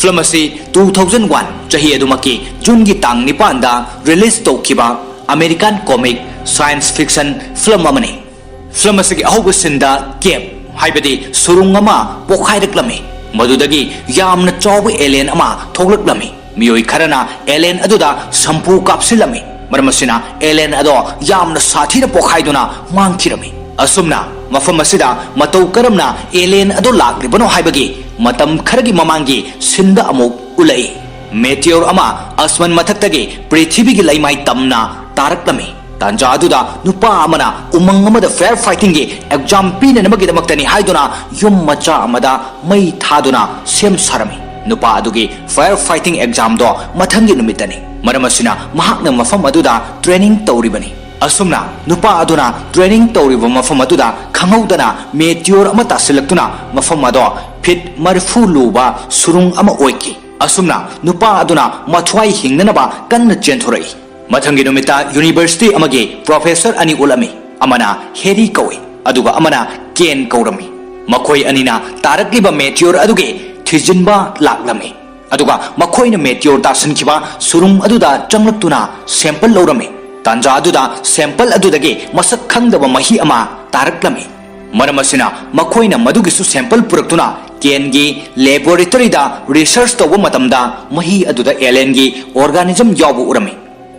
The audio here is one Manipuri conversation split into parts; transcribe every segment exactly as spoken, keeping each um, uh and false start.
ꯐꯤꯂꯝ ꯑꯁꯤ ꯇꯨ ꯊꯥꯎꯖꯟ ꯋꯥꯟ ꯆꯍꯤ ꯑꯗꯨꯃꯛꯀꯤ ꯖꯨꯟꯒꯤ ꯇꯥꯡ ꯅꯤꯄꯥꯟꯗ ꯔꯤꯂꯤꯖ ꯇꯧꯈꯤꯕ American comic science fiction film ꯑꯃꯅꯤ꯫ ꯐꯤꯂꯝ ꯑꯁꯤꯒꯤ ꯑꯍꯧꯕ ꯁꯤꯟꯗ ꯀꯦꯞ, ꯍꯥꯏꯕꯗꯤ ꯁꯨꯔꯨꯡ ꯑꯃ ꯄꯣꯈꯥꯏꯔꯛꯂꯝꯃꯤ꯫ ꯃꯗꯨꯗꯒꯤ ꯌꯥꯝꯅ ꯆꯥꯎꯕ ꯑꯦꯂꯤꯌꯟ ꯑꯃ ꯊꯣꯛꯂꯛꯂꯝꯃꯤ꯫ ꯃꯤꯑꯣꯏ ꯈꯔꯅ ꯑꯦꯂꯤꯌꯟ ꯑꯗꯨꯗ ꯁꯝꯄꯨ ꯀꯥꯞꯁꯤꯜꯂꯝꯃꯤ꯫ ꯃꯔꯝ ꯑꯁꯤꯅ ꯑꯦꯂꯤꯌꯟ ꯑꯗꯣ ꯌꯥꯝꯅ ꯁꯥꯊꯤꯅ ꯄꯣꯈꯥꯏꯗꯨꯅ ꯃꯥꯡꯈꯤꯔꯝꯃꯤ꯫ ꯑꯁꯨꯝꯅ ꯃꯐꯝ ꯑꯁꯤꯗ ꯃꯇꯧ ꯀꯔꯝꯅ ꯑꯦꯂꯤꯌꯟ ꯑꯗꯣ ꯂꯥꯛꯂꯤꯕꯅꯣ ꯍꯥꯏꯕꯒꯤ ꯃꯇꯝ ꯈꯔꯒꯤ ꯃꯃꯥꯡꯒꯤ ꯁꯤꯟꯗ ꯑꯃꯨꯛ ꯎꯠꯂꯛꯏ꯫ ꯃꯦꯇꯤꯌꯣꯔ ꯑꯃ ꯑꯁꯃꯟ ꯃꯊꯛꯇꯒꯤ ꯄ꯭ꯔꯤꯊꯤꯕꯤꯒꯤ ꯂꯩꯃꯥꯏ ꯇꯝꯅ ꯇꯥꯔꯛꯂꯝꯃꯤ꯫ ꯇꯥꯟꯖꯥ ꯑꯗꯨꯗ ꯅꯨꯄꯥ ꯑꯃꯅ ꯎꯃꯪ ꯑꯃꯗ ꯐꯥꯌꯔ ꯐꯥꯏꯇꯤꯡꯒꯤ ꯑꯦꯛꯖꯥꯝ ꯄꯤꯅꯅꯕꯒꯤꯗꯃꯛꯇꯅꯤ ꯍꯥꯏꯗꯨꯅ ꯌꯨꯝ ꯃꯆꯥ ꯑꯃꯗ ꯃꯩ ꯊꯥꯗꯨꯅ ꯁꯦꯝ ꯁꯥꯔꯝꯃꯤ꯫ ꯅꯨꯄꯥ ꯑꯗꯨꯒꯤ ꯐꯥꯌꯔ ꯐꯥꯏꯇꯤꯡ ꯑꯦꯛꯖꯥꯝꯗꯣ ꯃꯊꯪꯒꯤ ꯅꯨꯃꯤꯠꯇꯅꯤ꯫ ꯃꯔꯝ ꯑꯁꯤꯅ ꯃꯍꯥꯛꯅ ꯃꯐꯝ ꯑꯗꯨꯗ ꯇ꯭ꯔꯦꯅꯤꯡ ꯇꯧꯔꯤꯕꯅꯤ꯫ ꯑꯁꯨꯝꯅ ꯅꯨꯄꯥ ꯑꯗꯨꯅ ꯇ꯭ꯔꯦꯅꯤꯡ ꯇꯧꯔꯤꯕ ꯃꯐꯝ ꯑꯗꯨꯗ ꯈꯪꯍꯧꯗꯅ ꯃꯦꯇꯤꯌꯣꯔ ꯑꯃ ꯇꯥꯁꯤꯜꯂꯛꯇꯨꯅ ꯃꯐꯝ ꯑꯗꯣ ꯐꯤꯠ ꯃꯔꯤꯐꯨ ꯂꯨꯕ ꯁꯨꯔꯨꯡ ꯑꯃ ꯑꯣꯏꯈꯤ꯫ ꯑꯁꯨꯝꯅ ꯅꯨꯄꯥ ꯑꯗꯨꯅ ꯃꯊ꯭ꯋꯥꯏ ꯍꯤꯡꯅꯅꯕ ꯀꯟꯅ ꯆꯦꯟꯊꯣꯔꯛꯏ꯫ ꯃꯊꯪꯒꯤ ꯅꯨꯃꯤꯠꯇ ꯌꯨꯅꯤꯚꯔꯁꯤꯇꯤ ꯑꯃꯒꯤ ꯄ꯭ꯔꯣꯐꯦꯁꯔ ꯑꯅꯤ ꯎꯠꯂꯝꯃꯤ꯫ ꯑꯃꯅ ꯍꯦꯔꯤ ꯀꯧꯏ, ꯑꯗꯨꯒ ꯑꯃꯅ ꯀꯦꯟ ꯀꯧꯔꯝꯃꯤ꯫ ꯃꯈꯣꯏ ꯑꯅꯤꯅ ꯇꯥꯔꯛꯂꯤꯕ ꯃꯦꯇꯤꯌꯣꯔ ꯑꯗꯨꯒꯤ ꯊꯤꯖꯤꯟꯕ ꯂꯥꯛꯂꯝꯃꯤ꯫ ꯑꯗꯨꯒ ꯃꯈꯣꯏꯅ ꯃꯦꯇꯤꯌꯣꯔ ꯇꯥꯁꯤꯟꯈꯤꯕ ꯁꯨꯔꯨꯡ ꯑꯗꯨꯗ ꯆꯪꯂꯛꯇꯨꯅ ꯁꯦꯝꯄꯜ ꯂꯧꯔꯝꯃꯤ꯫ ꯇꯥꯟꯖꯥ ꯑꯗꯨꯗ ꯁꯦꯝꯄꯜ ꯑꯗꯨꯗꯒꯤ ꯃꯁꯛ ꯈꯪꯗꯕ ꯃꯍꯤ ꯑꯃ ꯇꯥꯔꯛꯂꯝꯃꯤ꯫ ꯃꯔꯝ ꯑꯁꯤꯅ ꯃꯈꯣꯏꯅ ꯃꯗꯨꯒꯤꯁꯨ ꯁꯦꯝꯄꯜ ꯄꯨꯔꯛꯇꯨꯅ ꯀꯦꯟꯒꯤ ꯂꯦꯕꯣꯔꯦꯇꯔꯤꯗ ꯔꯤꯁꯔꯆ ꯇꯧꯕ ꯃꯇꯝꯗ ꯃꯍꯤ ꯑꯗꯨꯗ ꯑꯦꯂꯦꯟꯒꯤ ꯑꯣꯔꯒꯥꯅꯤꯖꯝ ꯌꯥꯎꯕ ꯎꯔꯝꯃꯤ꯫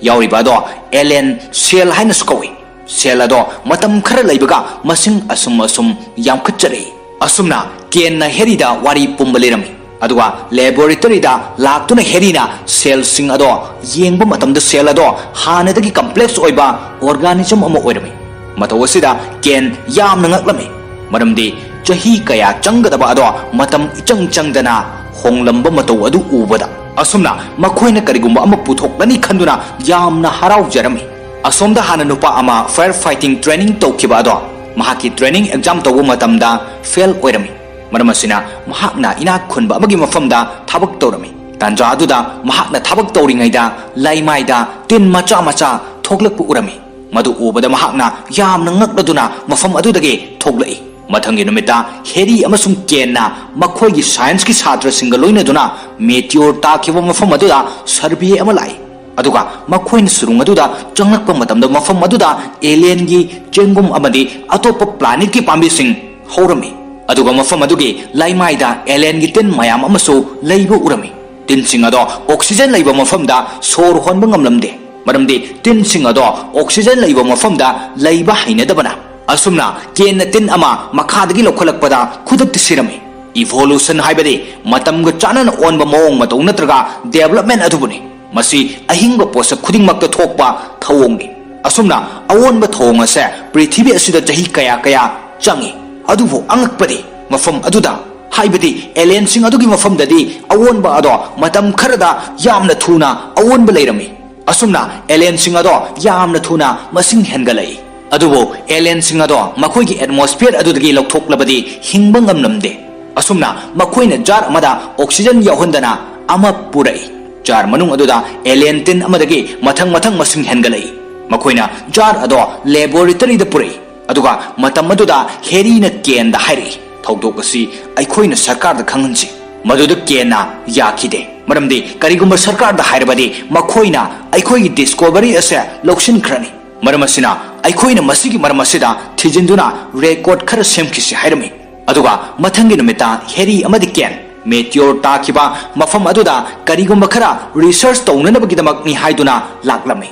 ꯌꯥꯎꯔꯤꯕ ꯑꯗꯣ ꯑꯦꯂꯦꯟ ꯁꯦꯜ ꯍꯥꯏꯅꯁꯨ ꯀꯧꯏ꯫ ꯁꯦꯜ ꯑꯗꯣ ꯃꯇꯝ ꯈꯔ ꯂꯩꯕꯒ ꯃꯁꯤꯡ ꯑꯁꯨꯝ ꯑꯁꯨꯝ ꯌꯥꯝꯈꯠꯆꯔꯛꯏ꯫ ꯑꯁꯨꯝꯅ ꯀꯦꯟꯅ ꯍꯦꯔꯤꯗ ꯋꯥꯔꯤ ꯄꯨꯝꯕ ꯂꯤꯔꯝꯃꯤ꯫ ꯑꯗꯨꯒ ꯂꯦꯕꯣꯔꯦꯇꯔꯤꯗ ꯂꯥꯛꯇꯨꯅ ꯍꯦꯔꯤꯅ ꯁꯦꯜꯁꯤꯡ ꯑꯗꯣ ꯌꯦꯡꯕ ꯃꯇꯝꯗ ꯁꯦꯜ ꯑꯗꯣ ꯍꯥꯟꯅꯗꯒꯤ ꯀꯝꯄ꯭ꯂꯦꯛꯁ ꯑꯣꯏꯕ ꯑꯣꯔꯒꯥꯅꯤꯖꯝ ꯑꯃ ꯑꯣꯏꯔꯝꯃꯤ꯫ ꯃꯇꯧ ꯑꯁꯤꯗ ꯀꯦꯟ ꯌꯥꯝꯅ ꯉꯛꯂꯝꯃꯤ, ꯃꯔꯝꯗꯤ ꯆꯍꯤ ꯀꯌꯥ ꯆꯪꯒꯗꯕ ꯑꯗꯣ ꯃꯇꯝ ꯏꯆꯪ ꯆꯪꯗꯅ ꯍꯣꯡꯂꯝꯕ ꯃꯇꯧ ꯑꯗꯨ ꯎꯕꯗ꯫ ꯑꯁꯨꯝꯅ ꯃꯈꯣꯏꯅ ꯀꯔꯤꯒꯨꯝꯕ ꯑꯃ ꯄꯨꯊꯣꯛꯂꯅꯤ ꯈꯟꯗꯨꯅ ꯌꯥꯝꯅ ꯍꯔꯥꯎꯖꯔꯝꯃꯤ꯫ ꯑꯁꯣꯝꯗ ꯍꯥꯟꯅ ꯅꯨꯄꯥ ꯑꯃ ꯐꯥꯌꯔ ꯐꯥꯏꯇꯤꯡ ꯇ꯭ꯔꯦꯅꯤꯡ ꯇꯧꯈꯤꯕ ꯑꯗꯣ ꯃꯍꯥꯛꯀꯤ ꯇ꯭ꯔꯦꯅꯤꯡ ꯑꯦꯛꯖꯥꯝ ꯇꯧꯕ ꯃꯇꯝꯗ ꯐꯦꯜ ꯑꯣꯏꯔꯝꯃꯤ꯫ ꯃꯔꯝ ꯑꯁꯤꯅ ꯃꯍꯥꯛꯅ ꯏꯅꯥꯛ ꯈꯨꯟꯕ ꯑꯃꯒꯤ ꯃꯐꯝꯗ ꯊꯕꯛ ꯇꯧꯔꯝꯃꯤ꯫ ꯇꯥꯟꯖꯥ ꯑꯗꯨꯗ ꯃꯍꯥꯛꯅ ꯊꯕꯛ ꯇꯧꯔꯤꯉꯩꯗ ꯂꯩꯃꯥꯏꯗ ꯇꯤꯟ ꯃꯆꯥ ꯃꯆꯥ ꯊꯣꯛꯂꯛꯄ ꯎꯔꯝꯃꯤ꯫ ꯃꯗꯨ ꯎꯕꯗ ꯃꯍꯥꯛꯅ ꯌꯥꯝꯅ ꯉꯛꯂꯗꯨꯅ ꯃꯐꯝ ꯑꯗꯨꯗꯒꯤ ꯊꯣꯛꯂꯛꯏ꯫ ꯃꯊꯪꯒꯤ ꯅꯨꯃꯤꯠꯇ ꯍꯦꯔꯤ ꯑꯃꯁꯨꯡ ꯀꯦꯟꯅ ꯃꯈꯣꯏꯒꯤ ꯁꯥꯏꯟꯁꯀꯤ ꯁꯥꯇ꯭ꯔꯁꯤꯡꯒ ꯂꯣꯏꯅꯗꯨꯅ ꯃꯦꯇꯤꯑꯣꯔ ꯇꯥꯈꯤꯕ ꯃꯐꯝ ꯑꯗꯨꯗ ꯁꯔꯚꯦ ꯑꯃ ꯂꯥꯛꯏ꯫ ꯑꯗꯨꯒ ꯃꯈꯣꯏꯅ ꯁꯨꯔꯨꯡ ꯑꯗꯨꯗ ꯆꯪꯂꯛꯄ ꯃꯇꯝꯗ ꯃꯐꯝ ꯑꯗꯨꯗ ꯑꯦꯂꯤꯌꯟꯒꯤ ꯆꯦꯡꯒꯨꯝ ꯑꯃꯗꯤ ꯑꯇꯣꯞꯄ ꯄ꯭ꯂꯥꯅꯦꯠꯀꯤ ꯄꯥꯝꯕꯤꯁꯤꯡ ꯍꯧꯔꯝꯃꯤ꯫ ꯑꯗꯨꯒ ꯃꯐꯝ ꯑꯗꯨꯒꯤ ꯂꯩꯃꯥꯏꯗ ꯑꯦꯂꯤꯌꯟꯒꯤ ꯇꯤꯟ ꯃꯌꯥꯝ ꯑꯃꯁꯨ ꯂꯩꯕ ꯎꯔꯝꯃꯤ꯫ ꯇꯤꯟꯁꯤꯡ ꯑꯗꯣ ꯑꯣꯛꯁꯤꯖꯟ ꯂꯩꯕ ꯃꯐꯝꯗ ꯁꯣꯔ ꯍꯣꯟꯕ ꯉꯝꯂꯝꯗꯦ, ꯃꯔꯝꯗꯤ ꯇꯤꯟꯁꯤꯡ ꯑꯗꯣ ꯑꯣꯛꯁꯤꯖꯟ ꯂꯩꯕ ꯃꯐꯝꯗ ꯂꯩꯕ ꯍꯩꯅꯗꯕꯅ꯫ ꯑꯁꯨꯝꯅ ꯀꯦꯟꯅ ꯇꯤꯟ ꯑꯃ ꯃꯈꯥꯗꯒꯤ ꯂꯧꯈꯠꯂꯛꯄꯗ ꯈꯨꯗꯛꯇ ꯁꯤꯔꯝꯃꯤ꯫ ꯏꯚꯣꯂꯨꯁꯟ ꯍꯥꯏꯕꯗꯤ ꯃꯇꯝꯒ ꯆꯥꯟꯅꯅ ꯑꯣꯟꯕ ꯃꯑꯣꯡ ꯃꯇꯧ ꯅꯠꯇ꯭ꯔꯒ ꯗꯦꯕꯂꯞꯃꯦꯟ ꯑꯗꯨꯕꯨꯅꯤ꯫ ꯃꯁꯤ ꯑꯍꯤꯡꯕ ꯄꯣꯠꯁꯛ ꯈꯨꯗꯤꯡꯃꯛꯇ ꯊꯣꯛꯄ ꯊꯧꯑꯣꯡꯅꯤ꯫ ꯑꯁꯨꯝꯅ ꯑꯑꯣꯟꯕ ꯊꯧꯑꯣꯡ ꯑꯁꯦ ꯄ꯭ꯔꯤꯊꯤꯕꯤ ꯑꯁꯤꯗ ꯆꯍꯤ ꯀꯌꯥ ꯀꯌꯥ ꯆꯪꯏ꯫ ꯑꯗꯨꯕꯨ ꯑꯉꯛꯄꯗꯤ ꯃꯐꯝ ꯑꯗꯨꯗ, ꯍꯥꯏꯕꯗꯤ ꯑꯦꯂꯤꯌꯟꯁꯤꯡ ꯑꯗꯨꯒꯤ ꯃꯐꯝꯗꯗꯤ ꯑꯑꯣꯟꯕ ꯑꯗꯣ ꯃꯇꯝ ꯈꯔꯗ ꯌꯥꯝꯅ ꯊꯨꯅ ꯑꯑꯣꯟꯕ ꯂꯩꯔꯝꯃꯤ꯫ ꯑꯁꯨꯝꯅ ꯑꯦꯂꯤꯌꯟꯁꯤꯡ ꯑꯗꯣ ꯌꯥꯝꯅ ꯊꯨꯅ ꯃꯁꯤꯡ ꯍꯦꯟꯒꯠꯂꯛꯏ꯫ ꯑꯗꯨꯕꯨ ꯑꯦꯂꯤꯌꯟꯁꯤꯡ ꯑꯗꯣ ꯃꯈꯣꯏꯒꯤ ꯑꯦꯠꯃꯣꯁꯐꯤꯌꯔ ꯑꯗꯨꯗꯒꯤ ꯂꯧꯊꯣꯛꯂꯕꯗꯤ ꯍꯤꯡꯕ ꯉꯝꯂꯝꯗꯦ꯫ ꯑꯁꯨꯝꯅ ꯃꯈꯣꯏꯅ ꯖꯥꯔ ꯑꯃꯗ ꯑꯣꯛꯁꯤꯖꯟ ꯌꯥꯎꯍꯟꯗꯅ ꯑꯃ ꯄꯨꯔꯛꯏ꯫ ꯖꯥꯔ ꯃꯅꯨꯡ ꯑꯗꯨꯗ ꯑꯦꯂꯤꯌꯟ ꯇꯤꯟ ꯑꯃꯗꯒꯤ ꯃꯊꯪ ꯃꯊꯪ ꯃꯁꯤꯡ ꯍꯦꯟꯒꯠꯂꯛꯏ꯫ ꯃꯈꯣꯏꯅ ꯖꯥꯔ ꯑꯗꯣ ꯂꯦꯕꯣꯔꯦꯇꯔꯤꯗ ꯄꯨꯔꯛꯏ꯫ ꯑꯗꯨꯒ ꯃꯇꯝ ꯑꯗꯨꯗ ꯍꯦꯔꯤꯅ ꯀꯦꯟꯗ ꯍꯥꯏꯔꯛꯏ, "ꯊꯧꯗꯣꯛ ꯑꯁꯤ ꯑꯩꯈꯣꯏꯅ ꯁꯔꯀꯥꯔꯗ ꯈꯪꯍꯟꯁꯤ꯫" ꯃꯗꯨꯗ ꯀꯦꯟꯅ ꯌꯥꯈꯤꯗꯦ, ꯃꯔꯝꯗꯤ ꯀꯔꯤꯒꯨꯝꯕ ꯁꯔꯀꯥꯔꯗ ꯍꯥꯏꯔꯕꯗꯤ ꯃꯈꯣꯏꯅ ꯑꯩꯈꯣꯏꯒꯤ ꯗꯤꯁꯀꯣꯚꯔꯤ ꯑꯁꯦ ꯂꯧꯁꯤꯟꯈ꯭ꯔꯅꯤ꯫ ꯃꯔꯝ ꯑꯁꯤꯅ ꯑꯩꯈꯣꯏꯅ ꯃꯁꯤꯒꯤ ꯃꯔꯝ ꯑꯁꯤꯗ ꯊꯤꯖꯤꯟꯗꯨꯅ ꯔꯦꯀꯣꯔꯗ ꯈꯔ ꯁꯦꯝꯈꯤꯁꯤ ꯍꯥꯏꯔꯝꯃꯤ꯫ ꯑꯗꯨꯒ ꯃꯊꯪꯒꯤ ꯅꯨꯃꯤꯠꯇ ꯍꯦꯔꯤ ꯑꯃꯗꯤ ꯀꯦꯟ ꯃꯦꯇꯤꯑꯣꯔ ꯇꯥꯈꯤꯕ ꯃꯐꯝ ꯑꯗꯨꯗ ꯀꯔꯤꯒꯨꯝꯕ ꯈꯔ ꯔꯤꯁꯔꯆ ꯇꯧꯅꯅꯕꯒꯤꯗꯃꯛꯅꯤ ꯍꯥꯏꯗꯨꯅ ꯂꯥꯛꯂꯝꯃꯤ꯫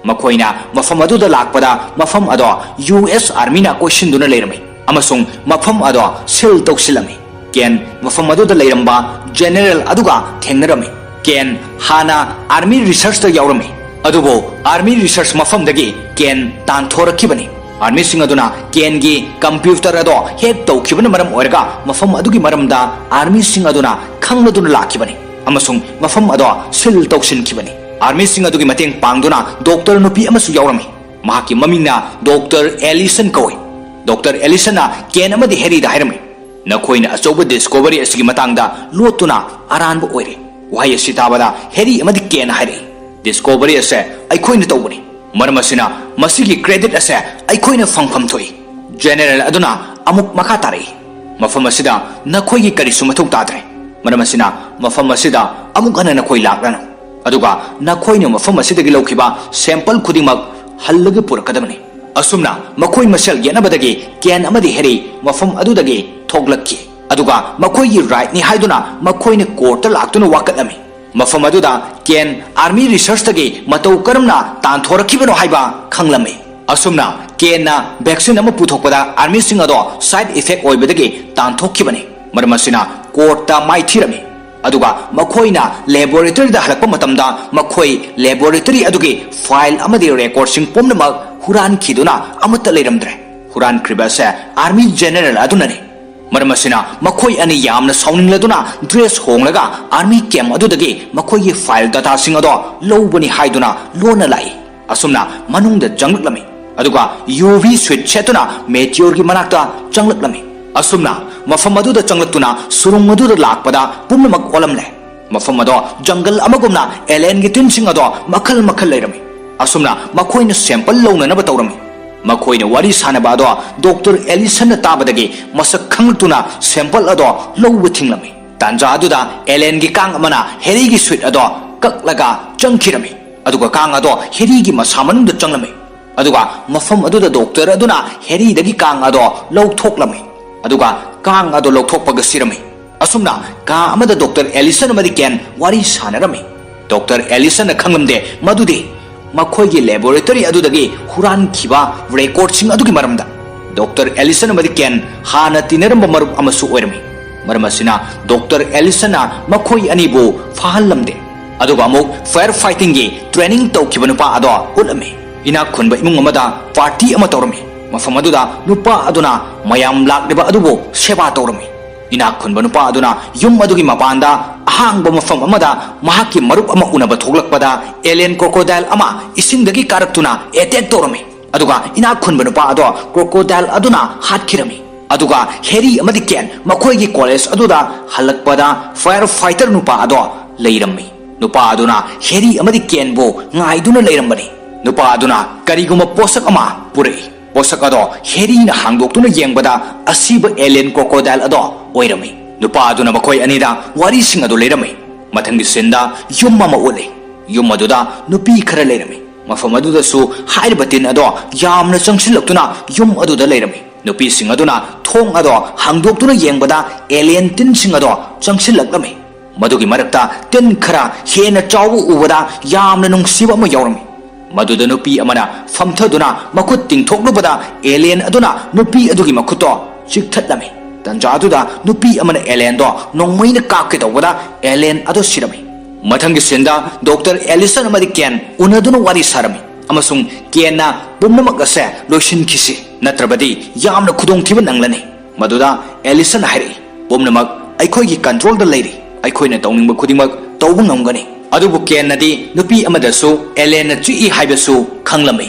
ꯃꯈꯣꯏꯅ ꯃꯐꯝ ꯑꯗꯨꯗ ꯂꯥꯛꯄꯗ ꯃꯐꯝ ꯑꯗꯣ ꯌꯨ ꯑꯦꯁ ꯑꯥꯔꯃꯤꯅ ꯀꯣꯏꯁꯤꯟꯗꯨꯅ ꯂꯩꯔꯝꯃꯤ ꯑꯃꯁꯨꯡ ꯃꯐꯝ ꯑꯗꯣ ꯁꯤꯜ ꯇꯧꯁꯤꯜꯂꯝꯃꯤ꯫ ꯀꯦꯟ ꯃꯐꯝ ꯑꯗꯨꯗ ꯂꯩꯔꯝꯕ ꯖꯦꯅꯦꯔꯦꯜ ꯑꯗꯨꯒ ꯊꯦꯡꯅꯔꯝꯃꯤ꯫ ꯀꯦꯟ ꯍꯥꯟꯅ ꯑꯥꯔꯃꯤ ꯔꯤꯁꯔꯆꯇ ꯌꯥꯎꯔꯝꯃꯤ, ꯑꯗꯨꯕꯨ ꯑꯥꯔꯃꯤ ꯔꯤꯁꯔꯆ ꯃꯐꯝꯗꯒꯤ ꯀꯦꯟ ꯇꯥꯟꯊꯣꯔꯛꯈꯤꯕꯅꯤ꯫ ꯑꯥꯔꯃꯤꯁꯤꯡ ꯑꯗꯨꯅ ꯀꯦꯟꯒꯤ ꯀꯝꯄ꯭ꯌꯨꯇꯔ ꯑꯗꯣ ꯍꯦꯛ ꯇꯧꯈꯤꯕꯅ ꯃꯔꯝ ꯑꯣꯏꯔꯒ ꯃꯐꯝ ꯑꯗꯨꯒꯤ ꯃꯔꯝꯗ ꯑꯥꯔꯃꯤꯁꯤꯡ ꯑꯗꯨꯅ ꯈꯪꯂꯗꯨꯅ ꯂꯥꯛꯈꯤꯕꯅꯤ ꯑꯃꯁꯨꯡ ꯃꯐꯝ ꯑꯗꯣ ꯁꯤꯜ ꯇꯧꯁꯤꯟꯈꯤꯕꯅꯤ꯫ ꯑꯥꯔꯃꯤꯁꯤꯡ ꯑꯗꯨꯒꯤ ꯃꯇꯦꯡ ꯄꯥꯡꯗꯨꯅ ꯗꯣꯛꯇꯔ ꯅꯨꯄꯤ ꯑꯃꯁꯨ ꯌꯥꯎꯔꯝꯃꯤ꯫ ꯃꯍꯥꯛꯀꯤ ꯃꯃꯤꯡꯅ ꯗꯣꯛꯇꯔ ꯑꯦꯂꯤꯁꯟ ꯀꯧꯏ꯫ ꯗꯣꯛꯇꯔ ꯑꯦꯂꯤꯁꯟꯅ ꯀꯦꯟ ꯑꯃꯗꯤ ꯍꯦꯔꯤꯗ ꯍꯥꯏꯔꯝꯃꯤ, "ꯅꯈꯣꯏꯅ ꯑꯆꯧꯕ ꯗꯤꯁꯀꯣꯚꯔꯤ ꯑꯁꯤꯒꯤ ꯃꯇꯥꯡꯗ ꯂꯣꯠꯇꯨꯅ ꯑꯔꯥꯟꯕ ꯑꯣꯏꯔꯦ꯫" ꯋꯥꯍꯩ ꯑꯁꯤ ꯇꯥꯕꯗ ꯍꯦꯔꯤ ꯑꯃꯗꯤ ꯀꯦꯟ ꯍꯥꯏꯔꯛꯏ, "ꯗꯤꯁꯀꯣꯚꯔꯤ ꯑꯁꯦ ꯑꯩꯈꯣꯏꯅ ꯇꯧꯕꯅꯤ, ꯃꯔꯝ ꯑꯁꯤꯅ ꯃꯁꯤꯒꯤ ꯀ꯭ꯔꯦꯗꯤꯠ ꯑꯁꯦ ꯑꯩꯈꯣꯏꯅ ꯐꯪꯐꯝ ꯊꯣꯛꯏ꯫" ꯖꯦꯅꯦꯔꯦꯜ ꯑꯗꯨꯅ ꯑꯃꯨꯛ ꯃꯈꯥ ꯇꯥꯔꯛꯏ, "ꯃꯐꯝ ꯑꯁꯤꯗ ꯅꯈꯣꯏꯒꯤ ꯀꯔꯤꯁꯨ ꯃꯊꯧ ꯇꯥꯗ꯭ꯔꯦ꯫ ꯃꯔꯝ ꯑꯁꯤꯅ ꯃꯐꯝ ꯑꯁꯤꯗ ꯑꯃꯨꯛ ꯍꯟꯅ ꯅꯈꯣꯏ ꯂꯥꯛꯂꯅꯨ꯫ ꯑꯗꯨꯒ ꯅꯈꯣꯏꯅ ꯃꯐꯝ ꯑꯁꯤꯗꯒꯤ ꯂꯧꯈꯤꯕ ꯁꯦꯝꯄꯜ ꯈꯨꯗꯤꯡꯃꯛ ꯍꯜꯂꯒ ꯄꯨꯔꯛꯀꯗꯕꯅꯤ"꯫ ꯑꯁꯨꯝꯅ ꯃꯈꯣꯏ ꯃꯁꯦꯜ ꯌꯦꯠꯅꯕꯗꯒꯤ ꯀꯦꯟ ꯑꯃꯗꯤ ꯍꯦꯔꯤ ꯃꯐꯝ ꯑꯗꯨꯗꯒꯤ ꯊꯣꯛꯂꯛꯈꯤ꯫ ꯑꯗꯨꯒ ꯃꯈꯣꯏꯒꯤ ꯔꯥꯏꯠꯅꯤ ꯍꯥꯏꯗꯨꯅ ꯃꯈꯣꯏꯅ ꯀꯣꯔꯠꯇ ꯂꯥꯛꯇꯨꯅ ꯋꯥꯀꯠꯂꯝꯃꯤ꯫ ꯃꯐꯝ ꯑꯗꯨꯗ ꯀꯦꯟ ꯑꯥꯔꯃꯤ ꯔꯤꯁꯔꯆꯇꯒꯤ ꯃꯇꯧ ꯀꯔꯝꯅ ꯇꯥꯟꯊꯣꯔꯛꯈꯤꯕꯅꯣ ꯍꯥꯏꯕ ꯈꯪꯂꯝꯃꯤ꯫ ꯑꯁꯨꯝꯅ ꯀꯦꯟꯅ ꯚꯦꯛꯁꯤꯟ ꯑꯃ ꯄꯨꯊꯣꯛꯄꯗ ꯑꯥꯔꯃꯤꯁꯤꯡ ꯑꯗꯣ ꯁꯥꯏꯗ ꯏꯐꯦꯛ ꯑꯣꯏꯕꯗꯒꯤ ꯇꯥꯟꯊꯣꯛꯈꯤꯕꯅꯤ꯫ ꯃꯔꯝ ꯑꯁꯤꯅ ꯀꯣꯔꯠꯇ ꯃꯥꯏꯊꯤꯔꯝꯃꯤ꯫ ꯑꯗꯨꯒ ꯃꯈꯣꯏꯅ ꯂꯦꯕꯣꯔꯦꯇꯔꯤꯗ ꯍꯜꯂꯛꯄ ꯃꯇꯝꯗ ꯃꯈꯣꯏ ꯂꯦꯕꯣꯔꯦꯇꯔꯤ ꯑꯗꯨꯒꯤ ꯐꯥꯏꯜ ꯑꯃꯗꯤ ꯔꯦꯀꯣꯔꯗꯁꯤꯡ ꯄꯨꯝꯅꯃꯛ ꯍꯨꯔꯥꯟꯈꯤꯗꯨꯅ ꯑꯃꯠꯇ ꯂꯩꯔꯝꯗ꯭ꯔꯦ꯫ ꯍꯨꯔꯥꯟꯈ꯭ꯔꯤꯕ ꯑꯁꯦ ꯑꯥꯔꯃꯤ ꯖꯦꯅꯔꯦꯜ ꯑꯗꯨꯅꯅꯤ꯫ ꯃꯔꯝ ꯑꯁꯤꯅ ꯃꯈꯣꯏ ꯑꯅꯤ ꯌꯥꯝꯅ ꯁꯥꯎꯅꯤꯡꯂꯗꯨꯅ ꯗ꯭ꯔꯦꯁ ꯍꯣꯡꯂꯒ ꯑꯥꯔꯃꯤ ꯀꯦꯝ ꯑꯗꯨꯗꯒꯤ ꯃꯈꯣꯏꯒꯤ ꯐꯥꯏꯜ ꯗꯇꯥꯁꯤꯡ ꯑꯗꯣ ꯂꯧꯕꯅꯤ ꯍꯥꯏꯗꯨꯅ ꯂꯣꯟꯅ ꯂꯥꯛꯏ꯫ ꯑꯁꯨꯝꯅ ꯃꯅꯨꯡꯗ ꯆꯪꯂꯛꯂꯝꯃꯤ꯫ ꯑꯗꯨꯒ ꯌꯨ ꯚꯤ ꯁꯨꯠ ꯁꯦꯠꯇꯨꯅ ꯃꯦꯇꯤꯌꯣꯔꯒꯤ ꯃꯅꯥꯛꯇ ꯆꯪꯂꯛꯂꯝꯃꯤ꯫ ꯑꯁꯨꯝꯅ ꯃꯐꯝ ꯑꯗꯨꯗ ꯆꯪꯂꯛꯇꯨꯅ ꯁꯨꯔꯨꯡ ꯑꯗꯨꯗ ꯂꯥꯛꯄꯗ ꯄꯨꯝꯅꯃꯛ ꯑꯣꯜꯂꯝꯂꯦ꯫ ꯃꯐꯝ ꯑꯗꯣ ꯖꯪꯒꯜ ꯑꯃꯒꯨꯝꯅ ꯑꯦꯂꯦꯟꯒꯤ ꯇꯤꯟꯁꯤꯡ ꯑꯗꯣ ꯃꯈꯜ ꯃꯈꯜ ꯂꯩꯔꯝꯃꯤ꯫ ꯑꯁꯨꯝꯅ ꯃꯈꯣꯏꯅ ꯁꯦꯝꯄꯜ ꯂꯧꯅꯅꯕ ꯇꯧꯔꯝꯃꯤ꯫ ꯃꯈꯣꯏꯅ ꯋꯥꯔꯤ ꯁꯥꯟꯅꯕ ꯑꯗꯣ ꯗꯣꯛꯇꯔ ꯑꯦꯂꯤꯁꯟꯅ ꯇꯥꯕꯗꯒꯤ ꯃꯁꯛ ꯈꯪꯂꯛꯇꯨꯅ ꯁꯦꯝꯄꯜ ꯑꯗꯣ ꯂꯧꯕ ꯊꯤꯡꯂꯝꯃꯤ꯫ ꯇꯥꯟꯖꯥ ꯑꯗꯨꯗ ꯑꯦꯂꯦꯟꯒꯤ ꯀꯥꯡ ꯑꯃꯅ ꯍꯦꯔꯤꯒꯤ ꯁꯨꯠ ꯑꯗꯣ ꯀꯛꯂꯒ ꯆꯪꯈꯤꯔꯝꯃꯤ꯫ ꯑꯗꯨꯒ ꯀꯥꯡ ꯑꯗꯣ ꯍꯦꯔꯤꯒꯤ ꯃꯁꯥ ꯃꯅꯨꯡꯗ ꯆꯪꯂꯝꯃꯤ꯫ ꯑꯗꯨꯒ ꯃꯐꯝ ꯑꯗꯨꯗ ꯗꯣꯛꯇꯔ ꯑꯗꯨꯅ ꯍꯦꯔꯤꯗꯒꯤ ꯀꯥꯡ ꯑꯗꯣ ꯂꯧꯊꯣꯛꯂꯝꯃꯤ꯫ ꯑꯗꯨꯒ ꯀꯥꯡ ꯑꯗꯣ ꯂꯧꯊꯣꯛꯄꯒ ꯁꯤꯔꯝꯃꯤ꯫ ꯑꯁꯨꯝꯅ ꯀꯥ ꯑꯃꯗ ꯗꯣꯛꯇꯔ ꯑꯦꯂꯤꯁꯟ ꯑꯃꯗꯤ ꯀꯦꯟ ꯋꯥꯔꯤ ꯁꯥꯟꯅꯔꯝꯃꯤ꯫ ꯗꯣꯛꯇꯔ ꯑꯦꯂꯤꯁꯟꯅ ꯈꯪꯂꯝꯗꯦ ꯃꯗꯨꯗꯤ ꯃꯈꯣꯏꯒꯤ ꯂꯦꯕꯣꯔꯦꯇꯔꯤ ꯑꯗꯨꯗꯒꯤ ꯍꯨꯔꯥꯟꯈꯤꯕ ꯔꯦꯀꯣꯔꯗꯁꯤꯡ ꯑꯗꯨꯒꯤ ꯃꯔꯝꯗ꯫ ꯗꯣꯛꯇꯔ ꯑꯦꯂꯤꯁꯟ ꯑꯃꯗꯤ ꯀꯦꯟ ꯍꯥꯟꯅ ꯇꯤꯟꯅꯔꯝꯕ ꯃꯔꯨꯞ ꯑꯃꯁꯨ ꯑꯣꯏꯔꯝꯃꯤ꯫ ꯃꯔꯝ ꯑꯁꯤꯅ ꯗꯣꯛꯇꯔ ꯑꯦꯂꯤꯁꯟꯅ ꯃꯈꯣꯏ ꯑꯅꯤꯕꯨ ꯐꯥꯍꯜꯂꯝꯗꯦ꯫ ꯑꯗꯨꯒ ꯑꯃꯨꯛ ꯐꯥꯌꯔ ꯐꯥꯏꯇꯤꯡꯒꯤ ꯇ꯭ꯔꯦꯅꯤꯡ ꯇꯧꯈꯤꯕ ꯅꯨꯄꯥ ꯑꯗꯣ ꯎꯠꯂꯝꯃꯤ꯫ ꯏꯅꯥꯛ ꯈꯨꯟꯕ ꯏꯃꯨꯡ ꯑꯃꯗ ꯄꯥꯔꯇꯤ ꯑꯃ ꯇꯧꯔꯝꯃꯤ꯫ ꯃꯐꯝ ꯑꯗꯨꯗ ꯅꯨꯄꯥ ꯑꯗꯨꯅ ꯃꯌꯥꯝ ꯂꯥꯛꯂꯤꯕ ꯑꯗꯨꯕꯨ ꯁꯦꯕꯥ ꯇꯧꯔꯝꯃꯤ꯫ ꯏꯅꯥꯛ ꯈꯨꯟꯕ ꯅꯨꯄꯥ ꯑꯗꯨꯅ ꯌꯨꯝ ꯑꯗꯨꯒꯤ ꯃꯄꯥꯟꯗ ꯑꯍꯥꯡꯕ ꯃꯐꯝ ꯑꯃꯗ ꯃꯍꯥꯛꯀꯤ ꯃꯔꯨꯞ ꯑꯃ ꯎꯅꯕ ꯊꯣꯛꯂꯛꯄꯗ ꯑꯦꯂꯦꯟ ꯀ꯭ꯔꯣꯀꯣꯗꯥꯏꯜ ꯑꯃ ꯏꯁꯤꯡꯗꯒꯤ ꯀꯥꯔꯛꯇꯨꯅ ꯑꯦꯇꯦꯛ ꯇꯧꯔꯝꯃꯤ꯫ ꯑꯗꯨꯒ ꯏꯅꯥꯛ ꯈꯨꯟꯕ ꯅꯨꯄꯥ ꯑꯗꯣ ꯀ꯭ꯔꯣꯀꯣꯗꯥꯏꯜ ꯑꯗꯨꯅ ꯍꯥꯠꯈꯤꯔꯝꯃꯤ꯫ ꯑꯗꯨꯒ ꯍꯦꯔꯤ ꯑꯃꯗꯤ ꯀꯦꯟ ꯃꯈꯣꯏꯒꯤ ꯀꯣꯂꯦꯖ ꯑꯗꯨꯗ ꯍꯜꯂꯛꯄꯗ ꯐꯥꯌꯔ ꯐꯥꯏꯇꯔ ꯅꯨꯄꯥ ꯑꯗꯣ ꯂꯩꯔꯝꯃꯤ꯫ ꯅꯨꯄꯥ ꯑꯗꯨꯅ ꯍꯦꯔꯤ ꯑꯃꯗꯤ ꯀꯦꯟꯕꯨ ꯉꯥꯏꯗꯨꯅ ꯂꯩꯔꯝꯕꯅꯤ꯫ ꯅꯨꯄꯥ ꯑꯗꯨꯅ ꯀꯔꯤꯒꯨꯝꯕ ꯄꯣꯠꯁꯛ ꯑꯃ ꯄꯨꯔꯛꯏ꯫ ꯄꯣꯠꯁꯛ ꯑꯗꯣ ꯍꯦꯔꯤꯅ ꯍꯥꯡꯗꯣꯛꯇꯨꯅ ꯌꯦꯡꯕꯗ, ꯑꯁꯤꯕ alien crocodile ꯑꯗꯣ ꯑꯣꯏꯔꯝꯃꯤ꯫ ꯅꯨꯄꯥ ꯑꯗꯨꯅ ꯃꯈꯣꯏ ꯑꯅꯤꯗ ꯋꯥꯔꯤꯁꯤꯡ ꯑꯗꯨ ꯂꯩꯔꯝꯃꯤ꯫ ꯃꯊꯪꯒꯤ ꯁꯤꯟꯗ ꯌꯨꯝ ꯑꯃ ꯎꯠꯂꯤ꯫ ꯌꯨꯝ ꯑꯗꯨꯗ ꯅꯨꯄꯤ ꯈꯔ ꯂꯩꯔꯝꯃꯤ꯫ ꯃꯐꯝ ꯑꯗꯨꯗꯁꯨ ꯍꯥꯏꯔꯤꯕ ꯇꯤꯟ ꯑꯗꯣ ꯌꯥꯝꯅ ꯆꯪꯁꯤꯜꯂꯛꯇꯨꯅ ꯌꯨꯝ ꯑꯗꯨꯗ ꯂꯩꯔꯝꯃꯤ꯫ ꯅꯨꯄꯤꯁꯤꯡ ꯑꯗꯨꯅ ꯊꯣꯡ ꯑꯗꯣ ꯍꯥꯡꯗꯣꯛꯇꯨꯅ ꯌꯦꯡꯕꯗ, alien ꯇꯤꯟꯁꯤꯡ ꯑꯗꯣ ꯆꯪꯁꯤꯜꯂꯛꯂꯝꯃꯤ꯫ ꯃꯗꯨꯒꯤ ꯃꯔꯛꯇ ꯇꯤꯟ ꯈꯔ ꯍꯦꯟꯅ ꯆꯥꯎꯕ ꯎꯕꯗ, ꯌꯥꯝꯅ ꯅꯨꯡꯁꯤꯕ ꯑꯃ ꯌꯥꯎꯔꯝꯃꯤ꯫ ꯃꯗꯨꯗ ꯅꯨꯄꯤ ꯑꯃꯅ ꯐꯝꯊꯗꯨꯅ ꯃꯈꯨꯠ ꯇꯤꯡꯊꯣꯛꯂꯨꯕꯗ, alien ꯑꯗꯨꯅ ꯅꯨꯄꯤ ꯑꯗꯨꯒꯤ ꯃꯈꯨꯠꯇꯣ ꯆꯤꯛꯊꯠꯂꯝꯃꯤ꯫ ꯇꯟꯖꯥ ꯑꯗꯨꯗ ꯅꯨꯄꯤ ꯑꯃꯅ alienꯗꯣ ꯅꯣꯡꯃꯩꯅ ꯀꯥꯞꯀꯦ ꯇꯧꯕꯗ, alien ꯑꯗꯨ ꯁꯤꯔꯝꯃꯤ꯫ ꯃꯊꯪꯒꯤ ꯁꯤꯟꯗ ꯗꯣꯛꯇꯔ ꯑꯦꯂꯤꯁꯟ ꯑꯃꯗꯤ ꯀꯦꯟ ꯎꯅꯗꯨꯅ ꯋꯥꯔꯤ ꯁꯥꯔꯝꯃꯤ, ꯑꯃꯁꯨꯡ ꯀꯦꯟꯅ "ꯄꯨꯝꯅꯃꯛ ꯑꯁꯦ ꯂꯣꯏꯁꯤꯟꯈꯤꯁꯤ, ꯅꯠꯇ꯭ꯔꯕꯗꯤ ꯌꯥꯝꯅ ꯈꯨꯗꯣꯡꯊꯤꯕ ꯅꯪꯂꯅꯤ"꯫ ꯃꯗꯨꯗ ꯑꯦꯂꯤꯁꯟ ꯍꯥꯏꯔꯛꯏ, "ꯄꯨꯝꯅꯃꯛ ꯑꯩꯈꯣꯏꯒꯤ controlꯗ ꯂꯩꯔꯤ꯫ ꯑꯩꯈꯣꯏꯅ ꯇꯧꯅꯤꯡꯕ ꯈꯨꯗꯤꯡꯃꯛ ꯇꯧꯕ ꯉꯝꯒꯅꯤ"꯫ ꯑꯗꯨꯕꯨ ꯀꯦꯟꯅꯗꯤ ꯅꯨꯄꯤ ꯑꯃꯗꯁꯨ alienꯅ ꯆꯤꯛꯏ ꯍꯥꯏꯕꯁꯨ ꯈꯪꯂꯝꯃꯤ꯫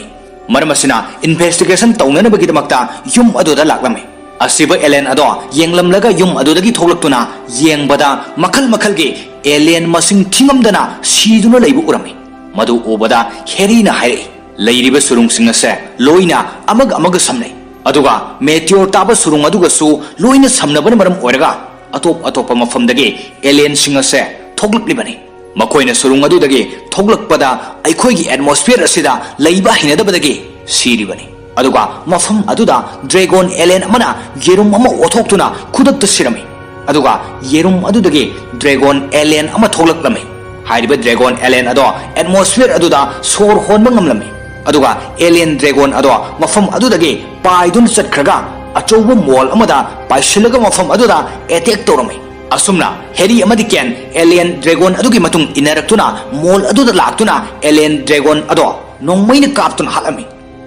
ꯃꯔꯝ ꯑꯁꯤꯅ, investigation ꯇꯧꯅꯅꯕꯒꯤꯗꯃꯛꯇ ꯌꯨꯝ ꯑꯗꯨꯗ ꯂꯥꯛꯂꯝꯃꯤ꯫ ꯑꯁꯤꯕ alien ꯑꯗꯣ ꯌꯦꯡꯂꯝꯂꯒ, ꯌꯨꯝ ꯑꯗꯨꯗꯒꯤ ꯊꯣꯛꯂꯛꯇꯨꯅ ꯌꯦꯡꯕꯗ, ꯃꯈꯜ ꯃꯈꯜꯒꯤ alien ꯃꯁꯤꯡ ꯊꯤꯉꯝꯗꯅ ꯁꯤꯗꯨꯅ ꯂꯩꯕ ꯎꯔꯝꯃꯤ꯫ ꯃꯗꯨ ꯎꯕꯗ ꯍꯦꯔꯤꯅ ꯍꯥꯏꯔꯛꯏ, "ꯂꯩꯔꯤꯕ ꯁꯨꯔꯨꯡꯁꯤꯡ ꯑꯁꯦ ꯂꯣꯏꯅ ꯑꯃꯒ ꯑꯃꯒ ꯁꯝꯅꯩ, ꯑꯗꯨꯒ meteor ꯇꯥꯕ ꯁꯨꯔꯨꯡ ꯑꯗꯨꯒꯁꯨ ꯂꯣꯏꯅ ꯁꯝꯅꯕꯅ ꯃꯔꯝ ꯑꯣꯏꯔꯒ, ꯑꯇꯣꯞ ꯑꯇꯣꯞꯄ ꯃꯐꯝꯗꯒꯤ alienꯁꯤꯡ ꯑꯁꯦ ꯊꯣꯛꯂꯛꯂꯤꯕꯅꯤ꯫ ꯃꯈꯣꯏꯅ ꯁꯨꯔꯨꯡ ꯑꯗꯨꯗꯒꯤ ꯊꯣꯛꯂꯛꯄꯗ, ꯑꯩꯈꯣꯏꯒꯤ atmosphere ꯑꯁꯤꯗ ꯂꯩꯕ ꯍꯩꯅꯗꯕꯗꯒꯤ ꯁꯤꯔꯤꯕꯅꯤ꯫ ꯑꯗꯨꯒ ꯃꯐꯝ ꯑꯗꯨꯗ dragon alien ꯑꯃꯅ ꯌꯦꯔꯨꯝ ꯑꯃ ꯑꯣꯊꯣꯛꯇꯨꯅ ꯈꯨꯗꯛꯇ ꯁꯤꯔꯝꯃꯤ꯫ ꯑꯗꯨꯒ ꯌꯦꯔꯨꯝ ꯑꯗꯨꯗꯒꯤ dragon alien ꯑꯃ ꯊꯣꯛꯂꯛꯂꯝꯃꯤ꯫ ꯍꯥꯏꯔꯤꯕ dragon alien ꯑꯗꯣ atmosphere ꯑꯗꯨꯗ ꯁꯣꯔ ꯍꯣꯟꯕ ꯉꯝꯂꯝꯃꯤ꯫ ꯑꯗꯨꯒ alien dragon ꯑꯗꯣ ꯃꯐꯝ ꯑꯗꯨꯗꯒꯤ ꯄꯥꯏꯗꯨꯅ ꯆꯠꯈ꯭ꯔꯒ, ꯑꯆꯧꯕ mole ꯑꯃꯗ ꯄꯥꯏꯁꯤꯜꯂꯒ, ꯃꯐꯝ ꯑꯗꯨꯗ attack ꯇꯧꯔꯝꯃꯤ꯫ ꯑꯁꯨꯝꯅ ꯍꯦꯔꯤ ꯑꯃꯗꯤ ꯀꯦꯟ alien dragon ꯑꯗꯨꯒꯤ ꯃꯇꯨꯡ ꯏꯟꯅꯔꯛꯇꯨꯅ mole ꯑꯗꯨꯗ ꯂꯥꯛꯇꯨꯅ, alien dragon ꯑꯗꯣ ꯅꯣꯡꯃꯩꯅ ꯀꯥꯞꯇꯨꯅ ꯍꯥꯠꯂꯝꯃꯤ꯫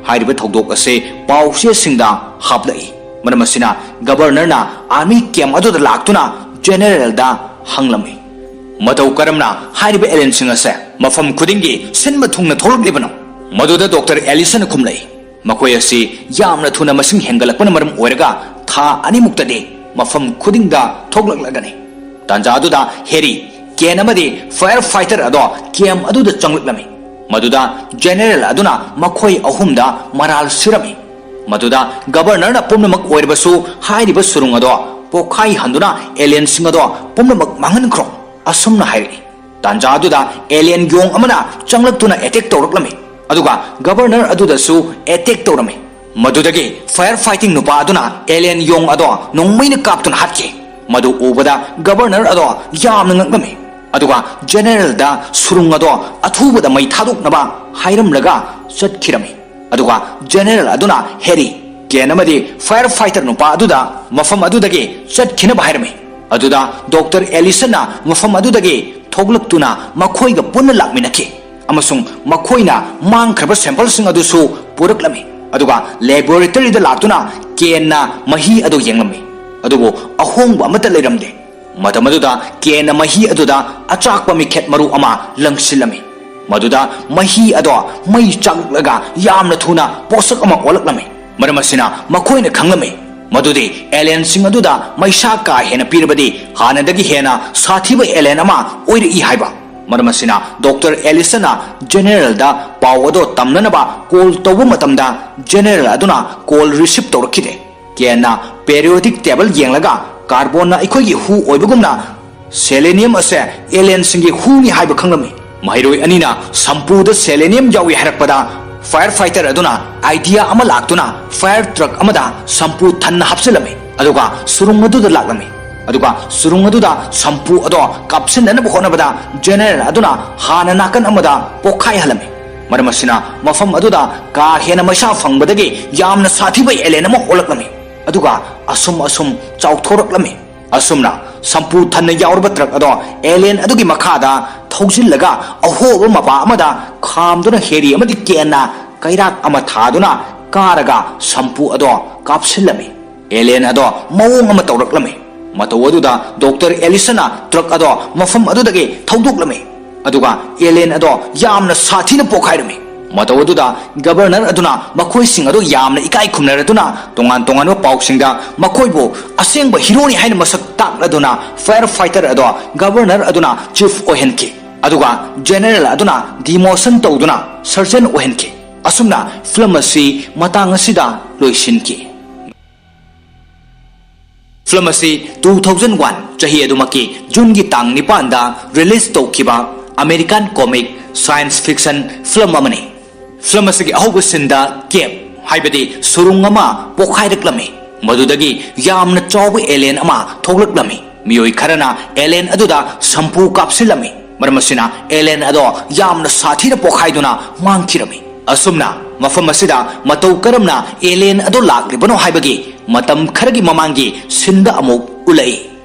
ꯍꯥꯏꯔꯤꯕ ꯊꯧꯗꯣꯛ ꯑꯁꯤ ꯄꯥꯎꯆꯦꯁꯤꯡꯗ ꯍꯥꯞꯂꯛꯏ꯫ ꯃꯔꯝ ꯑꯁꯤꯅ, governorꯅ army camp ꯑꯗꯨꯗ ꯂꯥꯛꯇꯨꯅ generalꯗ ꯍꯪꯂꯝꯃꯤ, "ꯃꯇꯧ ꯀꯔꯝꯅ ꯍꯥꯏꯔꯤꯕ alienꯁꯤꯡ ꯑꯁꯦ ꯃꯐꯝ ꯈꯨꯗꯤꯡꯒꯤ ꯁꯤꯟꯕ ꯊꯨꯡꯅ ꯊꯣꯛꯂꯛꯂꯤꯕꯅꯣ?" ꯃꯗꯨꯗ ꯗꯣꯛꯇꯔ ꯑꯦꯂꯤꯁꯟꯅ ꯈꯨꯝꯂꯛꯏ, "ꯃꯈꯣꯏ ꯑꯁꯤ ꯌꯥꯝꯅ ꯊꯨꯅ ꯃꯁꯤꯡ ꯍꯦꯟꯒꯠꯂꯛꯄꯅ ꯃꯔꯝ ꯑꯣꯏꯔꯒ, ꯊꯥ ꯑꯅꯤꯃꯨꯛꯇꯗꯤ ꯃꯐꯝ ꯈꯨꯗꯤꯡꯗ ꯊꯣꯛꯂꯛꯂꯒꯅꯤ"꯫ ꯇꯥꯟꯖꯥ ꯑꯗꯨꯗ ꯍꯦꯔꯤ, ꯀꯦꯟ ꯑꯃꯗꯤ fire fighter ꯑꯗꯣ camp ꯑꯗꯨꯗ ꯆꯪꯂꯛꯂꯝꯃꯤ꯫ ꯃꯗꯨꯗ general ꯑꯗꯨꯅ ꯃꯈꯣꯏ ꯑꯍꯨꯝꯗ ꯃꯔꯥꯜ ꯁꯤꯔꯝꯃꯤ꯫ ꯃꯗꯨꯗ ꯒꯕꯔꯅꯔꯅ ꯄꯨꯝꯅꯃꯛ ꯑꯣꯏꯔꯕꯁꯨ ꯍꯥꯏꯔꯤꯕ ꯁꯨꯔꯨꯡ ꯑꯗꯣ ꯄꯣꯛꯈꯥꯏꯍꯟꯗꯨꯅ ꯑꯦꯂꯤꯌꯟꯁꯤꯡ ꯑꯗꯣ ꯄꯨꯝꯅꯃꯛ ꯃꯥꯡꯍꯟꯈ꯭ꯔꯣ, ꯑꯁꯨꯝꯅ ꯍꯥꯏꯔꯛꯏ꯫ ꯇꯥꯟꯖꯥ ꯑꯗꯨꯗ ꯑꯦꯂꯤꯌꯟ ꯌꯣꯡ ꯑꯃꯅ ꯆꯪꯂꯛꯇꯨꯅ ꯑꯦꯇꯦꯛ ꯇꯧꯔꯛꯂꯝꯃꯤ, ꯑꯗꯨꯒ ꯒꯕꯔꯅꯔ ꯑꯗꯨꯗꯁꯨ ꯑꯦꯇꯦꯛ ꯇꯧꯔꯝꯃꯤ꯫ ꯃꯗꯨꯗꯒꯤ ꯐꯥꯌꯔ ꯐꯥꯏꯇꯤꯡ ꯅꯨꯄꯥ ꯑꯗꯨꯅ ꯑꯦꯂꯤꯌꯟ ꯌꯣꯡ ꯑꯗꯣ ꯅꯣꯡꯃꯩꯅ ꯀꯥꯞꯇꯨꯅ ꯍꯥꯠꯈꯤ꯫ ꯃꯗꯨ ꯎꯕꯗ ꯒꯕꯔꯅꯔ ꯑꯗꯣ ꯌꯥꯝꯅ ꯉꯛꯂꯝꯃꯤ, ꯑꯗꯨꯒ ꯖꯦꯅꯦꯔꯦꯜꯗ ꯁꯨꯔꯨꯡ ꯑꯗꯣ ꯑꯊꯨꯕꯗ ꯃꯩ ꯊꯥꯗꯣꯛꯅꯕ ꯍꯥꯏꯔꯝꯂꯒ ꯆꯠꯈꯤꯔꯝꯃꯤ꯫ ꯑꯗꯨꯒ ꯖꯦꯅꯦꯔꯦꯜ ꯑꯗꯨꯅ ꯍꯦꯔꯤ, ꯀꯦꯟ ꯑꯃꯗꯤ ꯐꯥꯌꯔ ꯐꯥꯏꯇꯔ ꯅꯨꯄꯥ ꯑꯗꯨꯗ ꯃꯐꯝ ꯑꯗꯨꯗꯒꯤ ꯆꯠꯈꯤꯅꯕ ꯍꯥꯏꯔꯝꯃꯤ꯫ ꯑꯗꯨꯗ ꯗꯣꯛꯇꯔ ꯑꯦꯂꯤꯁꯟꯅ ꯃꯐꯝ ꯑꯗꯨꯗꯒꯤ ꯊꯣꯛꯂꯛꯇꯨꯅ ꯃꯈꯣꯏꯒ ꯄꯨꯟꯅ ꯂꯥꯛꯃꯤꯟꯅꯈꯤ, ꯑꯃꯁꯨꯡ ꯃꯈꯣꯏꯅ ꯃꯥꯡꯈ꯭ꯔꯕ ꯁꯦꯝꯄꯜꯁꯤꯡ ꯑꯗꯨꯁꯨ ꯄꯨꯔꯛꯂꯝꯃꯤ꯫ ꯑꯗꯨꯒ ꯂꯦꯕꯣꯔꯦꯇꯔꯤꯗ ꯂꯥꯛꯇꯨꯅ ꯀꯦꯟꯅ ꯃꯍꯤ ꯑꯗꯨ ꯌꯦꯡꯂꯝꯃꯤ, ꯑꯗꯨꯕꯨ ꯑꯍꯣꯡꯕ ꯑꯃꯠꯇ ꯂꯩꯔꯝꯗꯦ꯫ ꯃꯇꯝ ꯑꯗꯨꯗ ꯀꯦꯟꯅ ꯃꯍꯤ ꯑꯗꯨꯗ ꯑꯆꯥꯛꯄ ꯃꯤꯈꯦꯠ ꯃꯔꯨ ꯑꯃ ꯂꯪꯁꯤꯜꯂꯝꯃꯤ꯫ ꯃꯗꯨꯗ ꯃꯍꯤ ꯑꯗꯣ ꯃꯩ ꯆꯥꯛꯂꯛꯂꯒ ꯌꯥꯝꯅ ꯊꯨꯅ ꯄꯣꯠꯁꯛ ꯑꯃ ꯑꯣꯜꯂꯛꯂꯝꯃꯤ꯫ ꯃꯔꯝ ꯑꯁꯤꯅ ꯃꯈꯣꯏꯅ ꯈꯪꯂꯝꯃꯤ ꯃꯗꯨꯗꯤ ꯑꯦꯂꯤꯌꯟꯁꯤꯡ ꯑꯗꯨꯗ ꯃꯩꯁꯥ ꯀꯥ ꯍꯦꯟꯅ ꯄꯤꯔꯕꯗꯤ ꯍꯥꯟꯅꯗꯒꯤ ꯍꯦꯟꯅ ꯁꯥꯊꯤꯕ ꯑꯦꯂꯤꯌꯟ ꯑꯃ ꯑꯣꯏꯔꯛꯏ ꯍꯥꯏꯕ꯫ ꯃꯔꯝ ꯑꯁꯤꯅ ꯗꯣꯛꯇꯔ ꯑꯦꯂꯤꯁꯟꯅ ꯖꯦꯅꯦꯔꯦꯜꯗ ꯄꯥꯎ ꯑꯗꯣ ꯇꯝꯅꯅꯕ ꯀꯣꯜ ꯇꯧꯕ ꯃꯇꯝꯗ ꯖꯦꯅꯦꯔꯦꯜ ꯑꯗꯨꯅ ꯀꯣꯜ ꯔꯤꯁꯤꯞ ꯇꯧꯔꯛꯈꯤꯗꯦ꯫ ꯀꯦꯟꯅ ꯄꯦꯔꯤꯌꯣꯗꯤꯛ ꯇꯦꯕꯜ ꯌꯦꯡꯂꯒ ꯀꯥꯔꯕꯣꯟꯅ ꯑꯩꯈꯣꯏꯒꯤ ꯍꯨ ꯑꯣꯏꯕꯒꯨꯝꯅ ꯁꯦꯂꯦꯅꯤꯌꯝ ꯑꯁꯦ ꯑꯦꯂꯤꯌꯟꯁꯤꯡꯒꯤ ꯍꯨꯅꯤ ꯍꯥꯏꯕ ꯈꯪꯂꯝꯃꯤ꯫ ꯃꯍꯩꯔꯣꯏ ꯑꯅꯤꯅ ꯁꯝꯄꯨꯗ ꯁꯦꯂꯦꯅꯤꯌꯝ ꯌꯥꯎꯏ ꯍꯥꯏꯔꯛꯄꯗ ꯐꯥꯌꯔ ꯐꯥꯏꯇꯔ ꯑꯗꯨꯅ ꯑꯥꯏꯗꯤꯌꯥ ꯑꯃ ꯂꯥꯛꯇꯨꯅ ꯐꯥꯌꯔ ꯇ꯭ꯔꯛ ꯑꯃꯗ ꯁꯝꯄꯨ ꯊꯟꯅ ꯍꯥꯞꯆꯤꯜꯂꯝꯃꯤ, ꯑꯗꯨꯒ ꯁꯨꯔꯨꯡ ꯑꯗꯨꯗ ꯂꯥꯛꯂꯝꯃꯤ꯫ ꯑꯗꯨꯒ ꯁꯨꯔꯨꯡ ꯑꯗꯨꯗ ꯁꯝꯄꯨ ꯑꯗꯣ ꯀꯥꯞꯁꯤꯟꯅꯅꯕ ꯍꯣꯠꯅꯕꯗ ꯖꯦꯅꯦꯔꯦꯜ ꯑꯗꯨꯅ ꯍꯥꯟꯅ ꯅꯥꯀꯟ ꯑꯃꯗ ꯄꯣꯈꯥꯏꯍꯜꯂꯝꯃꯤ꯫ ꯃꯔꯝ ꯑꯁꯤꯅ ꯃꯐꯝ ꯑꯗꯨꯗ ꯀꯥ ꯍꯦꯟꯅ ꯃꯩꯁꯥ ꯐꯪꯕꯗꯒꯤ ꯌꯥꯝꯅ ꯁꯥꯊꯤꯕ ꯑꯦꯂꯤꯌꯟ ꯑꯃ ꯑꯣꯜꯂꯛꯂꯝꯃꯤ, ꯑꯗꯨꯒ ꯑꯁꯨꯝ ꯑꯁꯨꯝ ꯆꯥꯎꯊꯣꯔꯛꯂꯝꯃꯤ꯫ ꯑꯁꯨꯝꯅ ꯁꯝꯄꯨ ꯊꯟꯅ ꯌꯥꯎꯔꯕ ꯇ꯭ꯔꯛ ꯑꯗꯣ ꯑꯦꯂꯤꯌꯟ ꯑꯗꯨꯒꯤ ꯃꯈꯥꯗ ꯊꯧꯖꯤꯜꯂꯒ ꯑꯍꯣꯕ ꯃꯄꯥ ꯑꯃꯗ ꯈꯥꯝꯗꯨꯅ ꯍꯦꯔꯤ ꯑꯃꯗꯤ ꯀꯦꯟꯅ ꯀꯩꯔꯥꯛ ꯑꯃ ꯊꯥꯗꯨꯅ ꯀꯥꯔꯒ ꯁꯝꯄꯨ ꯑꯗꯣ ꯀꯥꯞꯁꯤꯜꯂꯝꯃꯤ꯫ ꯑꯦꯂꯤꯌꯟ ꯑꯗꯣ ꯃꯑꯣꯡ ꯑꯃ ꯇꯧꯔꯛꯂꯝꯃꯤ꯫ ꯃꯇꯧ ꯑꯗꯨꯗ ꯗꯣꯛꯇꯔ ꯑꯦꯂꯤꯁꯟꯅ ꯇ꯭ꯔꯛ ꯑꯗꯣ ꯃꯐꯝ ꯑꯗꯨꯗꯒꯤ ꯊꯧꯗꯣꯛꯂꯝꯃꯤ, ꯑꯗꯨꯒ ꯑꯦꯂꯤꯌꯟ ꯑꯗꯣ ꯌꯥꯝꯅ ꯁꯥꯊꯤꯅ ꯄꯣꯈꯥꯏꯔꯝꯃꯤ꯫ ꯃꯇꯧ ꯑꯗꯨꯗ ꯒꯕꯔꯅꯔ ꯑꯗꯨꯅ ꯃꯈꯣꯏꯁꯤꯡ ꯑꯗꯨ ꯌꯥꯝꯅ ꯏꯀꯥꯏ ꯈꯨꯝꯅꯔꯗꯨꯅ ꯇꯣꯉꯥꯟ ꯇꯣꯉꯥꯟꯕ ꯄꯥꯎꯁꯤꯡꯗ ꯃꯈꯣꯏꯕꯨ ꯑꯁꯦꯡꯕ ꯍꯤꯔꯣꯅꯤ ꯍꯥꯏꯅ ꯃꯁꯛ ꯇꯥꯛꯂꯗꯨꯅ ꯐꯥꯌꯔ ꯐꯥꯏꯇꯔ ꯑꯗꯣ ꯒꯕꯔꯅꯔ ꯑꯗꯨꯅ ꯆꯤꯐ ꯑꯣꯏꯍꯟꯈꯤ, ꯑꯗꯨꯒ ꯖꯦꯅꯦꯔꯦꯜ ꯑꯗꯨꯅ ꯗꯤꯃꯣꯁꯟ ꯇꯧꯗꯨꯅ ꯁꯔꯖꯦꯟ ꯑꯣꯏꯍꯟꯈꯤ꯫ ꯑꯁꯨꯝꯅ ꯐꯤꯂꯝ ꯑꯁꯤ ꯃꯇꯥꯡ ꯑꯁꯤꯗ ꯂꯣꯏꯁꯤꯟꯈꯤ꯫ ꯐꯤꯂꯝ ꯑꯁꯤ two thousand one ꯆꯍꯤ ꯑꯗꯨꯃꯛꯀꯤ ꯖꯨꯟꯒꯤ ꯇꯥꯡ ꯅꯤꯄꯥꯟꯗ ꯔꯤꯂꯤꯖ ꯇꯧꯈꯤꯕ American comic science fiction film ꯑꯃꯅꯤ꯫ ꯐꯤꯂꯝ ꯑꯁꯤꯒꯤ ꯑꯍꯧꯕ ꯁꯤꯟꯗ ꯀꯦꯞ ꯍꯥꯏꯕꯗꯤ ꯁꯨꯔꯨꯡ ꯑꯃ ꯄꯣꯈꯥꯏꯔꯛꯂꯝꯃꯤ꯫ ꯃꯗꯨꯗꯒꯤ ꯌꯥꯝꯅ ꯆꯥꯎꯕ ꯑꯦꯂꯤꯌꯟ ꯑꯃ ꯊꯣꯛꯂꯛꯂꯝꯃꯤ꯫ ꯃꯤꯑꯣꯏ ꯈꯔꯅ ꯑꯦꯂꯤꯌꯟ ꯑꯗꯨꯗ ꯁꯝꯄꯨ ꯀꯥꯞꯁꯤꯜꯂꯝꯃꯤ꯫ ꯃꯔꯝ ꯑꯁꯤꯅ ꯑꯦꯂꯤꯌꯟ ꯑꯗꯣ ꯌꯥꯝꯅ ꯁꯥꯊꯤꯅ ꯄꯣꯈꯥꯏꯗꯨꯅ ꯃꯥꯡꯈꯤꯔꯝꯃꯤ꯫ ꯑꯁꯨꯝꯅ ꯃꯐꯝ ꯑꯁꯤꯗ ꯃꯇꯧ ꯀꯔꯝꯅ ꯑꯦꯂꯤꯌꯟ ꯑꯗꯣ ꯂꯥꯛꯂꯤꯕꯅꯣ ꯍꯥꯏꯕꯒꯤ ꯃꯇꯝ ꯈꯔꯒꯤ ꯃꯃꯥꯡꯒꯤ ꯁꯤꯟꯗ ꯑꯃꯨꯛ ꯎꯠꯂꯛꯏ꯫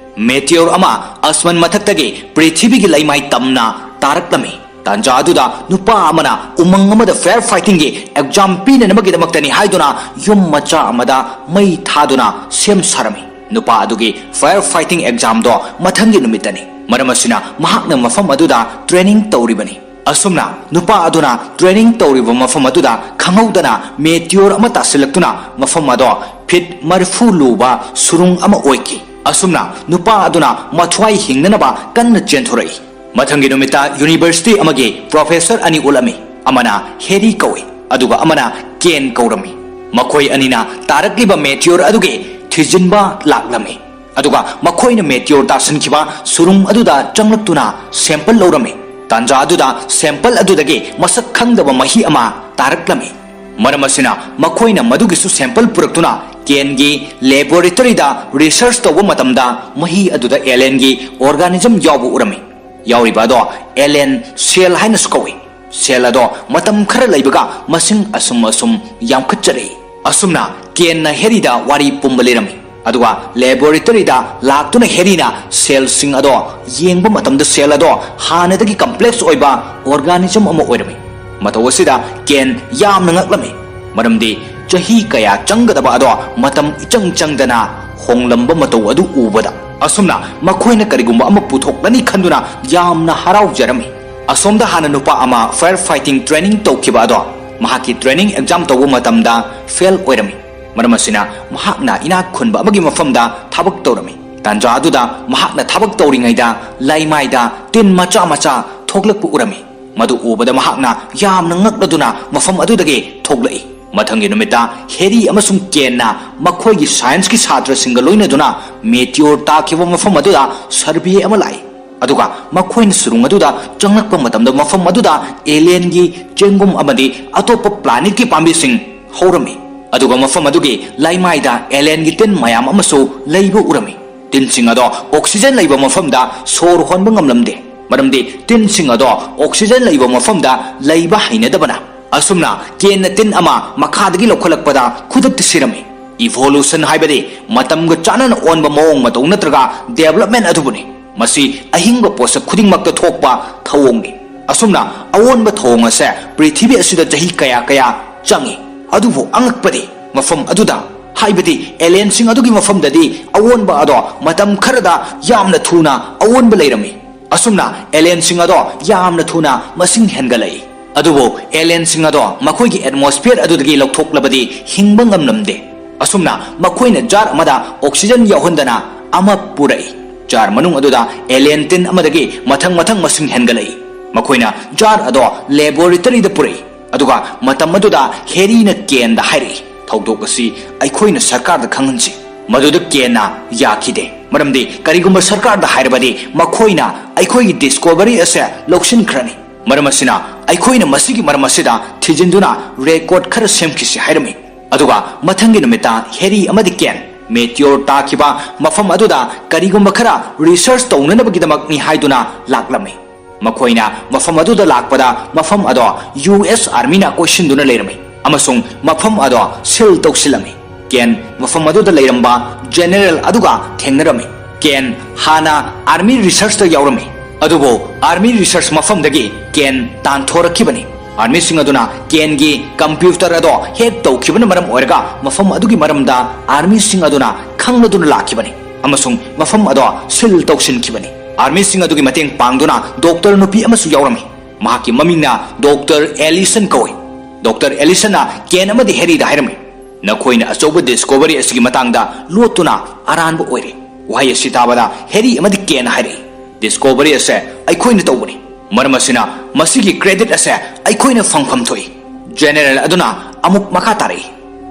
ꯃꯦꯇꯤꯑꯣꯔ ꯑꯃ ꯑꯁꯃꯟ ꯃꯊꯛꯇꯒꯤ ꯄ꯭ꯔꯤꯊꯤꯕꯤꯒꯤ ꯂꯩꯃꯥꯏ ꯇꯝꯅ ꯇꯥꯔꯛꯂꯝꯃꯤ꯫ ꯇꯥꯟꯖꯥ ꯑꯗꯨꯗ ꯅꯨꯄꯥ ꯑꯃꯅ ꯎꯃꯪ ꯑꯃꯗ ꯐꯥꯌꯔ ꯐꯥꯏꯇꯤꯡꯒꯤ ꯑꯦꯛꯖꯥꯝ ꯄꯤꯅꯅꯕꯒꯤꯗꯃꯛꯇꯅꯤ ꯍꯥꯏꯗꯨꯅ ꯌꯨꯝ ꯃꯆꯥ ꯑꯃꯗ ꯃꯩ ꯊꯥꯗꯨꯅ ꯁꯦꯝ ꯁꯥꯔꯝꯃꯤ꯫ ꯅꯨꯄꯥ ꯑꯗꯨꯒꯤ ꯐꯥꯌꯔ ꯐꯥꯏꯇꯤꯡ ꯑꯦꯛꯖꯥꯝꯗꯣ ꯃꯊꯪꯒꯤ ꯅꯨꯃꯤꯠꯇꯅꯤ꯫ ꯃꯔꯝ ꯑꯁꯤꯅ ꯃꯍꯥꯛꯅ ꯃꯐꯝ ꯑꯗꯨꯗ ꯇ꯭ꯔꯦꯅꯤꯡ ꯇꯧꯔꯤꯕꯅꯤ꯫ ꯑꯁꯨꯝꯅ ꯅꯨꯄꯥ ꯑꯗꯨꯅ ꯇ꯭ꯔꯦꯅꯤꯡ ꯇꯧꯔꯤꯕ ꯃꯐꯝ ꯑꯗꯨꯗ ꯈꯪꯍꯧꯗꯅ ꯃꯦꯇꯤꯑꯣꯔ ꯑꯃ ꯇꯥꯁꯤꯜꯂꯛꯇꯨꯅ ꯃꯐꯝ ꯑꯗꯣ ꯐꯤꯠ ꯃꯔꯤꯐꯨ ꯂꯨꯕ ꯁꯨꯔꯨꯡ ꯑꯃ ꯑꯣꯏꯈꯤ꯫ ꯑꯁꯨꯝꯅ ꯅꯨꯄꯥ ꯑꯗꯨꯅ ꯃꯊ꯭ꯋꯥꯏ ꯍꯤꯡꯅꯅꯕ ꯀꯟꯅ ꯆꯦꯟꯊꯣꯔꯛꯏ꯫ ꯃꯊꯪꯒꯤ ꯅꯨꯃꯤꯠꯇ ꯌꯨꯅꯤꯚꯔꯁꯤꯇꯤ ꯑꯃꯒꯤ ꯄ꯭ꯔꯣꯐꯦꯁꯔ ꯑꯅꯤ ꯎꯠꯂꯝꯃꯤ꯫ ꯑꯃꯅ ꯍꯦꯔꯤ ꯀꯧꯏ, ꯑꯗꯨꯒ ꯑꯃꯅ ꯀꯦꯟ ꯀꯧꯔꯝꯃꯤ꯫ ꯃꯈꯣꯏ ꯑꯅꯤꯅ ꯇꯥꯔꯛꯂꯤꯕ ꯃꯦꯇꯤꯑꯣꯔ ꯑꯗꯨꯒꯤ ꯊꯤꯖꯤꯟꯕ ꯂꯥꯛꯂꯝꯃꯤ꯫ ꯑꯗꯨꯒ ꯃꯈꯣꯏꯅ ꯃꯦꯇꯤꯑꯣꯔ ꯇꯥꯁꯤꯟꯈꯤꯕ ꯁꯨꯔꯨꯡ ꯑꯗꯨꯗ ꯆꯪꯂꯛꯇꯨꯅ ꯁꯦꯝꯄꯜ ꯂꯧꯔꯝꯃꯤ꯫ ꯇꯥꯟꯖꯥ ꯑꯗꯨꯗ ꯁꯦꯝꯄꯜ ꯑꯗꯨꯗꯒꯤ ꯃꯁꯛ ꯈꯪꯗꯕ ꯃꯍꯤ ꯑꯃ ꯇꯥꯔꯛꯂꯝꯃꯤ꯫ ꯃꯔꯝ ꯑꯁꯤꯅ ꯃꯈꯣꯏꯅ ꯃꯗꯨꯒꯤꯁꯨ ꯁꯦꯝꯄꯜ ꯄꯨꯔꯛꯇꯨꯅ ꯀꯦꯟꯒꯤ ꯂꯦꯕꯣꯔꯦꯇꯔꯤꯗ ꯔꯤꯁꯔꯆ ꯇꯧꯕ ꯃꯇꯝꯗ ꯃꯍꯤ ꯑꯗꯨꯗ ꯑꯦꯂꯦꯟꯒꯤ ꯑꯣꯔꯒꯥꯅꯤꯖꯝ ꯌꯥꯎꯕ ꯎꯔꯝꯃꯤ꯫ ꯌꯥꯎꯔꯤꯕ ꯑꯗꯣ ꯑꯦꯂꯦꯟ ꯁꯦꯜ ꯍꯥꯏꯅꯁꯨ ꯀꯧꯏ꯫ ꯁꯦꯜ ꯑꯗꯣ ꯃꯇꯝ ꯈꯔ ꯂꯩꯕꯒ ꯃꯁꯤꯡ ꯑꯁꯨꯝ ꯑꯁꯨꯝ ꯌꯥꯝꯈꯠꯆꯔꯛꯏ꯫ ꯑꯁꯨꯝꯅ ꯀꯦꯟꯅ ꯍꯦꯔꯤꯗ ꯋꯥꯔꯤ ꯄꯨꯝꯕ ꯂꯤꯔꯝꯃꯤ꯫ ꯑꯗꯨꯒ ꯂꯦꯕꯣꯔꯦꯇꯔꯤꯗ ꯂꯥꯛꯇꯨꯅ ꯍꯦꯔꯤꯅ ꯁꯦꯜꯁꯤꯡ ꯑꯗꯣ ꯌꯦꯡꯕ ꯃꯇꯝꯗ ꯁꯦꯜ ꯑꯗꯣ ꯍꯥꯟꯅꯗꯒꯤ ꯀꯝꯄ꯭ꯂꯦꯛꯁ ꯑꯣꯏꯕ ꯑꯣꯔꯒꯥꯅꯤꯖꯝ ꯑꯃ ꯑꯣꯏꯔꯝꯃꯤ꯫ ꯃꯇꯧ ꯑꯁꯤꯗ ꯀꯦꯟ ꯌꯥꯝꯅ ꯉꯛꯂꯝꯃꯤ, ꯃꯔꯝꯗꯤ ꯆꯍꯤ ꯀꯌꯥ ꯆꯪꯒꯗꯕ ꯑꯗꯣ ꯃꯇꯝ ꯏꯆꯪ ꯆꯪꯗꯅ ꯍꯣꯡꯂꯝꯕ ꯃꯇꯧ ꯑꯗꯨ ꯎꯕꯗ꯫ ꯑꯁꯨꯝꯅ ꯃꯈꯣꯏꯅ ꯀꯔꯤꯒꯨꯝꯕ ꯑꯃ ꯄꯨꯊꯣꯛꯂꯅꯤ ꯈꯟꯗꯨꯅ ꯌꯥꯝꯅ ꯍꯔꯥꯎꯖꯔꯝꯃꯤ꯫ ꯑꯁꯣꯝꯗ ꯍꯥꯟꯅ ꯅꯨꯄꯥ ꯑꯃ ꯐꯥꯌꯔ ꯐꯥꯏꯇꯤꯡ ꯇ꯭ꯔꯦꯅꯤꯡ ꯇꯧꯈꯤꯕ ꯑꯗꯣ ꯃꯍꯥꯛꯀꯤ ꯇ꯭ꯔꯦꯅꯤꯡ ꯑꯦꯛꯖꯥꯝ ꯇꯧꯕ ꯃꯇꯝꯗ ꯐꯦꯜ ꯑꯣꯏꯔꯝꯃꯤ꯫ ꯃꯔꯝ ꯑꯁꯤꯅ ꯃꯍꯥꯛꯅ ꯏꯅꯥꯛ ꯈꯨꯟꯕ ꯑꯃꯒꯤ ꯃꯐꯝꯗ ꯊꯕꯛ ꯇꯧꯔꯝꯃꯤ꯫ ꯇꯥꯟꯖꯥ ꯑꯗꯨꯗ ꯃꯍꯥꯛꯅ ꯊꯕꯛ ꯇꯧꯔꯤꯉꯩꯗ ꯂꯩꯃꯥꯏꯗ ꯇꯤꯟ ꯃꯆꯥ ꯃꯆꯥ ꯊꯣꯛꯂꯛꯄ ꯎꯔꯝꯃꯤ꯫ ꯃꯗꯨ ꯎꯕꯗ ꯃꯍꯥꯛꯅ ꯌꯥꯝꯅ ꯉꯛꯂꯗꯨꯅ ꯃꯐꯝ ꯑꯗꯨꯗꯒꯤ ꯊꯣꯛꯂꯛꯏ꯫ ꯃꯊꯪꯒꯤ ꯅꯨꯃꯤꯠꯇ ꯍꯦꯔꯤ ꯑꯃꯁꯨꯡ ꯀꯦꯟꯅ ꯃꯈꯣꯏꯒꯤ ꯁꯥꯏꯟꯁꯀꯤ ꯁꯥꯇ꯭ꯔꯁꯤꯡꯒ ꯂꯣꯏꯅꯗꯨꯅ ꯃꯦꯇꯤꯑꯣꯔ ꯇꯥꯈꯤꯕ ꯃꯐꯝ ꯑꯗꯨꯗ ꯁꯔꯚꯦ ꯑꯃ ꯂꯥꯛꯏ꯫ ꯑꯗꯨꯒ ꯃꯈꯣꯏꯅ ꯁꯨꯔꯨꯡ ꯑꯗꯨꯗ ꯆꯪꯂꯛꯄ ꯃꯇꯝꯗ ꯃꯐꯝ ꯑꯗꯨꯗ ꯑꯦꯂꯤꯌꯟꯒꯤ ꯆꯦꯡꯒꯨꯝ ꯑꯃꯗꯤ ꯑꯇꯣꯞꯄ ꯄ꯭ꯂꯥꯅꯦꯠꯀꯤ ꯄꯥꯝꯕꯤꯁꯤꯡ ꯍꯧꯔꯝꯃꯤ꯫ ꯑꯗꯨꯒ ꯃꯐꯝ ꯑꯗꯨꯒꯤ ꯂꯩꯃꯥꯏꯗ ꯑꯦꯂꯤꯌꯟꯒꯤ ꯇꯤꯟ ꯃꯌꯥꯝ ꯑꯃꯁꯨ ꯂꯩꯕ ꯎꯔꯝꯃꯤ꯫ ꯇꯤꯟꯁꯤꯡ ꯑꯗꯣ ꯑꯣꯛꯁꯤꯖꯟ ꯂꯩꯕ ꯃꯐꯝꯗ ꯁꯣꯔ ꯍꯣꯟꯕ ꯉꯝꯂꯝꯗꯦ, ꯃꯔꯝꯗꯤ ꯇꯤꯟꯁꯤꯡ ꯑꯗꯣ ꯑꯣꯛꯁꯤꯖꯟ ꯂꯩꯕ ꯃꯐꯝꯗ ꯂꯩꯕ ꯍꯩꯅꯗꯕꯅ꯫ ꯑꯁꯨꯝꯅ ꯀꯦꯟꯅ ꯇꯤꯟ ꯑꯃ ꯃꯈꯥꯗꯒꯤ ꯂꯧꯈꯠꯂꯛꯄꯗ ꯈꯨꯗꯛꯇ ꯁꯤꯔꯝꯃꯤ꯫ ꯏꯚꯣꯂꯨꯁꯟ ꯍꯥꯏꯕꯗꯤ ꯃꯇꯝꯒ ꯆꯥꯟꯅꯅ ꯑꯣꯟꯕ ꯃꯑꯣꯡ ꯃꯇꯧ ꯅꯠꯇ꯭ꯔꯒ ꯗꯦꯕꯂꯞꯃꯦꯟ ꯑꯗꯨꯕꯨꯅꯤ꯫ ꯃꯁꯤ ꯑꯍꯤꯡꯕ ꯄꯣꯠꯁꯛ ꯈꯨꯗꯤꯡꯃꯛꯇ ꯊꯣꯛꯄ ꯊꯧꯑꯣꯡꯅꯤ꯫ ꯑꯁꯨꯝꯅ ꯑꯑꯣꯟꯕ ꯊꯧꯑꯣꯡ ꯑꯁꯦ ꯄ꯭ꯔꯤꯊꯤꯕꯤ ꯑꯁꯤꯗ ꯆꯍꯤ ꯀꯌꯥ ꯀꯌꯥ ꯆꯪꯏ꯫ ꯑꯗꯨꯕꯨ ꯑꯉꯛꯄꯗꯤ ꯃꯐꯝ ꯑꯗꯨꯗ, ꯍꯥꯏꯕꯗꯤ ꯑꯦꯂꯤꯌꯟꯁꯤꯡ ꯑꯗꯨꯒꯤ ꯃꯐꯝꯗꯗꯤ ꯑꯑꯣꯟꯕ ꯑꯗꯣ ꯃꯇꯝ ꯈꯔꯗ ꯌꯥꯝꯅ ꯊꯨꯅ ꯑꯑꯣꯟꯕ ꯂꯩꯔꯝꯃꯤ꯫ ꯑꯁꯨꯝꯅ ꯑꯦꯂꯤꯌꯟꯁꯤꯡ ꯑꯗꯣ ꯌꯥꯝꯅ ꯊꯨꯅ ꯃꯁꯤꯡ ꯍꯦꯟꯒꯠꯂꯛꯏ꯫ ꯑꯗꯨꯕꯨ ꯑꯦꯂꯤꯌꯟꯁꯤꯡ ꯑꯗꯣ ꯃꯈꯣꯏꯒꯤ ꯑꯦꯠꯃꯣꯁꯐꯤꯌꯔ ꯑꯗꯨꯗꯒꯤ ꯂꯧꯊꯣꯛꯂꯕꯗꯤ ꯍꯤꯡꯕ ꯉꯝꯂꯝꯗꯦ꯫ ꯑꯁꯨꯝꯅ ꯃꯈꯣꯏꯅ ꯖꯥꯔ ꯑꯃꯗ ꯑꯣꯛꯁꯤꯖꯟ ꯌꯥꯎꯍꯟꯗꯅ ꯑꯃ ꯄꯨꯔꯛꯏ꯫ ꯖꯥꯔ ꯃꯅꯨꯡ ꯑꯗꯨꯗ ꯑꯦꯂꯤꯌꯟ ꯇꯤꯟ ꯑꯃꯗꯒꯤ ꯃꯊꯪ ꯃꯊꯪ ꯃꯁꯤꯡ ꯍꯦꯟꯒꯠꯂꯛꯏ꯫ ꯃꯈꯣꯏꯅ ꯖꯥꯔ ꯑꯗꯣ ꯂꯦꯕꯣꯔꯦꯇꯔꯤꯗ ꯄꯨꯔꯛꯏ꯫ ꯑꯗꯨꯒ ꯃꯇꯝ ꯑꯗꯨꯗ ꯍꯦꯔꯤꯅ ꯀꯦꯟꯗ ꯍꯥꯏꯔꯛꯏ, "ꯊꯧꯗꯣꯛ ꯑꯁꯤ ꯑꯩꯈꯣꯏꯅ ꯁꯔꯀꯥꯔꯗ ꯈꯪꯍꯟꯁꯤ꯫" ꯃꯗꯨꯗ ꯀꯦꯟꯅ ꯌꯥꯈꯤꯗꯦ, ꯃꯔꯝꯗꯤ ꯀꯔꯤꯒꯨꯝꯕ ꯁꯔꯀꯥꯔꯗ ꯍꯥꯏꯔꯕꯗꯤ ꯃꯈꯣꯏꯅ ꯑꯩꯈꯣꯏꯒꯤ ꯗꯤꯁꯀꯣꯚꯔꯤ ꯑꯁꯦ ꯂꯧꯁꯤꯟꯈ꯭ꯔꯅꯤ꯫ ꯃꯔꯝ ꯑꯁꯤꯅ ꯑꯩꯈꯣꯏꯅ ꯃꯁꯤꯒꯤ ꯃꯔꯝ ꯑꯁꯤꯗ ꯊꯤꯖꯤꯟꯗꯨꯅ ꯔꯦꯀꯣꯔꯗ ꯈꯔ ꯁꯦꯝꯈꯤꯁꯤ ꯍꯥꯏꯔꯝꯃꯤ꯫ ꯑꯗꯨꯒ ꯃꯊꯪꯒꯤ ꯅꯨꯃꯤꯠꯇ ꯍꯦꯔꯤ ꯑꯃꯗꯤ ꯀꯦꯟ ꯃꯦꯇꯤꯑꯣꯔ ꯇꯥꯈꯤꯕ ꯃꯐꯝ ꯑꯗꯨꯗ ꯀꯔꯤꯒꯨꯝꯕ ꯈꯔ ꯔꯤꯁꯔꯆ ꯇꯧꯅꯅꯕꯒꯤꯗꯃꯛꯅꯤ ꯍꯥꯏꯗꯨꯅ ꯂꯥꯛꯂꯝꯃꯤ꯫ ꯃꯈꯣꯏꯅ ꯃꯐꯝ ꯑꯗꯨꯗ ꯂꯥꯛꯄꯗ ꯃꯐꯝ ꯑꯗꯣ ꯌꯨ ꯑꯦꯁ ꯑꯥꯔꯃꯤꯅ ꯀꯣꯏꯁꯤꯟꯗꯨꯅ ꯂꯩꯔꯝꯃꯤ ꯑꯃꯁꯨꯡ ꯃꯐꯝ ꯑꯗꯣ ꯁꯤꯜ ꯇꯧꯁꯤꯜꯂꯝꯃꯤ꯫ ꯀꯦꯟ ꯃꯐꯝ ꯑꯗꯨꯗ ꯂꯩꯔꯝꯕ ꯖꯦꯅꯦꯔꯦꯜ ꯑꯗꯨꯒ ꯊꯦꯡꯅꯔꯝꯃꯤ꯫ ꯀꯦꯟ ꯍꯥꯟꯅ ꯑꯥꯔꯃꯤ ꯔꯤꯁꯔꯆꯇ ꯌꯥꯎꯔꯝꯃꯤ, ꯑꯗꯨꯕꯨ ꯑꯥꯔꯃꯤ ꯔꯤꯁꯔꯆ ꯃꯐꯝꯗꯒꯤ ꯀꯦꯟ ꯇꯥꯟꯊꯣꯔꯛꯈꯤꯕꯅꯤ꯫ ꯑꯥꯔꯃꯤꯁꯤꯡ ꯑꯗꯨꯅ ꯀꯦꯟꯒꯤ ꯀꯝꯄ꯭ꯌꯨꯇꯔ ꯑꯗꯣ ꯍꯦꯛ ꯇꯧꯈꯤꯕꯅ ꯃꯔꯝ ꯑꯣꯏꯔꯒ ꯃꯐꯝ ꯑꯗꯨꯒꯤ ꯃꯔꯝꯗ ꯑꯥꯔꯃꯤꯁꯤꯡ ꯑꯗꯨꯅ ꯈꯪꯂꯗꯨꯅ ꯂꯥꯛꯈꯤꯕꯅꯤ ꯑꯃꯁꯨꯡ ꯃꯐꯝ ꯑꯗꯣ ꯁꯤꯜ ꯇꯧꯁꯤꯟꯈꯤꯕꯅꯤ꯫ ꯑꯥꯔꯃꯤꯁꯤꯡ ꯑꯗꯨꯒꯤ ꯃꯇꯦꯡ ꯄꯥꯡꯗꯨꯅ ꯗꯣꯛꯇꯔ ꯅꯨꯄꯤ ꯑꯃꯁꯨ ꯌꯥꯎꯔꯝꯃꯤ꯫ ꯃꯍꯥꯛꯀꯤ ꯃꯃꯤꯡꯅ ꯗꯣꯛꯇꯔ ꯑꯦꯂꯤꯁꯟ ꯀꯧꯏ꯫ ꯗꯣꯛꯇꯔ ꯑꯦꯂꯤꯁꯟꯅ ꯀꯦꯟ ꯑꯃꯗꯤ ꯍꯦꯔꯤꯗ ꯍꯥꯏꯔꯝꯃꯤ, "ꯅꯈꯣꯏꯅ ꯑꯆꯧꯕ ꯗꯤꯁꯀꯣꯚꯔꯤ ꯑꯁꯤꯒꯤ ꯃꯇꯥꯡꯗ ꯂꯣꯠꯇꯨꯅ ꯑꯔꯥꯟꯕ ꯑꯣꯏꯔꯦ꯫" ꯋꯥꯍꯩ ꯑꯁꯤ ꯇꯥꯕꯗ ꯍꯦꯔꯤ ꯑꯃꯗꯤ ꯀꯦꯟꯅ ꯍꯥꯏꯔꯛꯏ, "ꯗꯤꯁꯀꯣꯚꯔꯤ ꯑꯁꯦ ꯑꯩꯈꯣꯏꯅ ꯇꯧꯕꯅꯤ꯫ ꯃꯔꯝ ꯑꯁꯤꯅ ꯃꯁꯤꯒꯤ credit ꯑꯁꯦ ꯑꯩꯈꯣꯏꯅ ꯐꯪꯐꯝ ꯊꯣꯛꯏ꯫ General ꯑꯗꯨꯅ ꯑꯃꯨꯛ ꯃꯈꯥ ꯇꯥꯔꯛꯏ,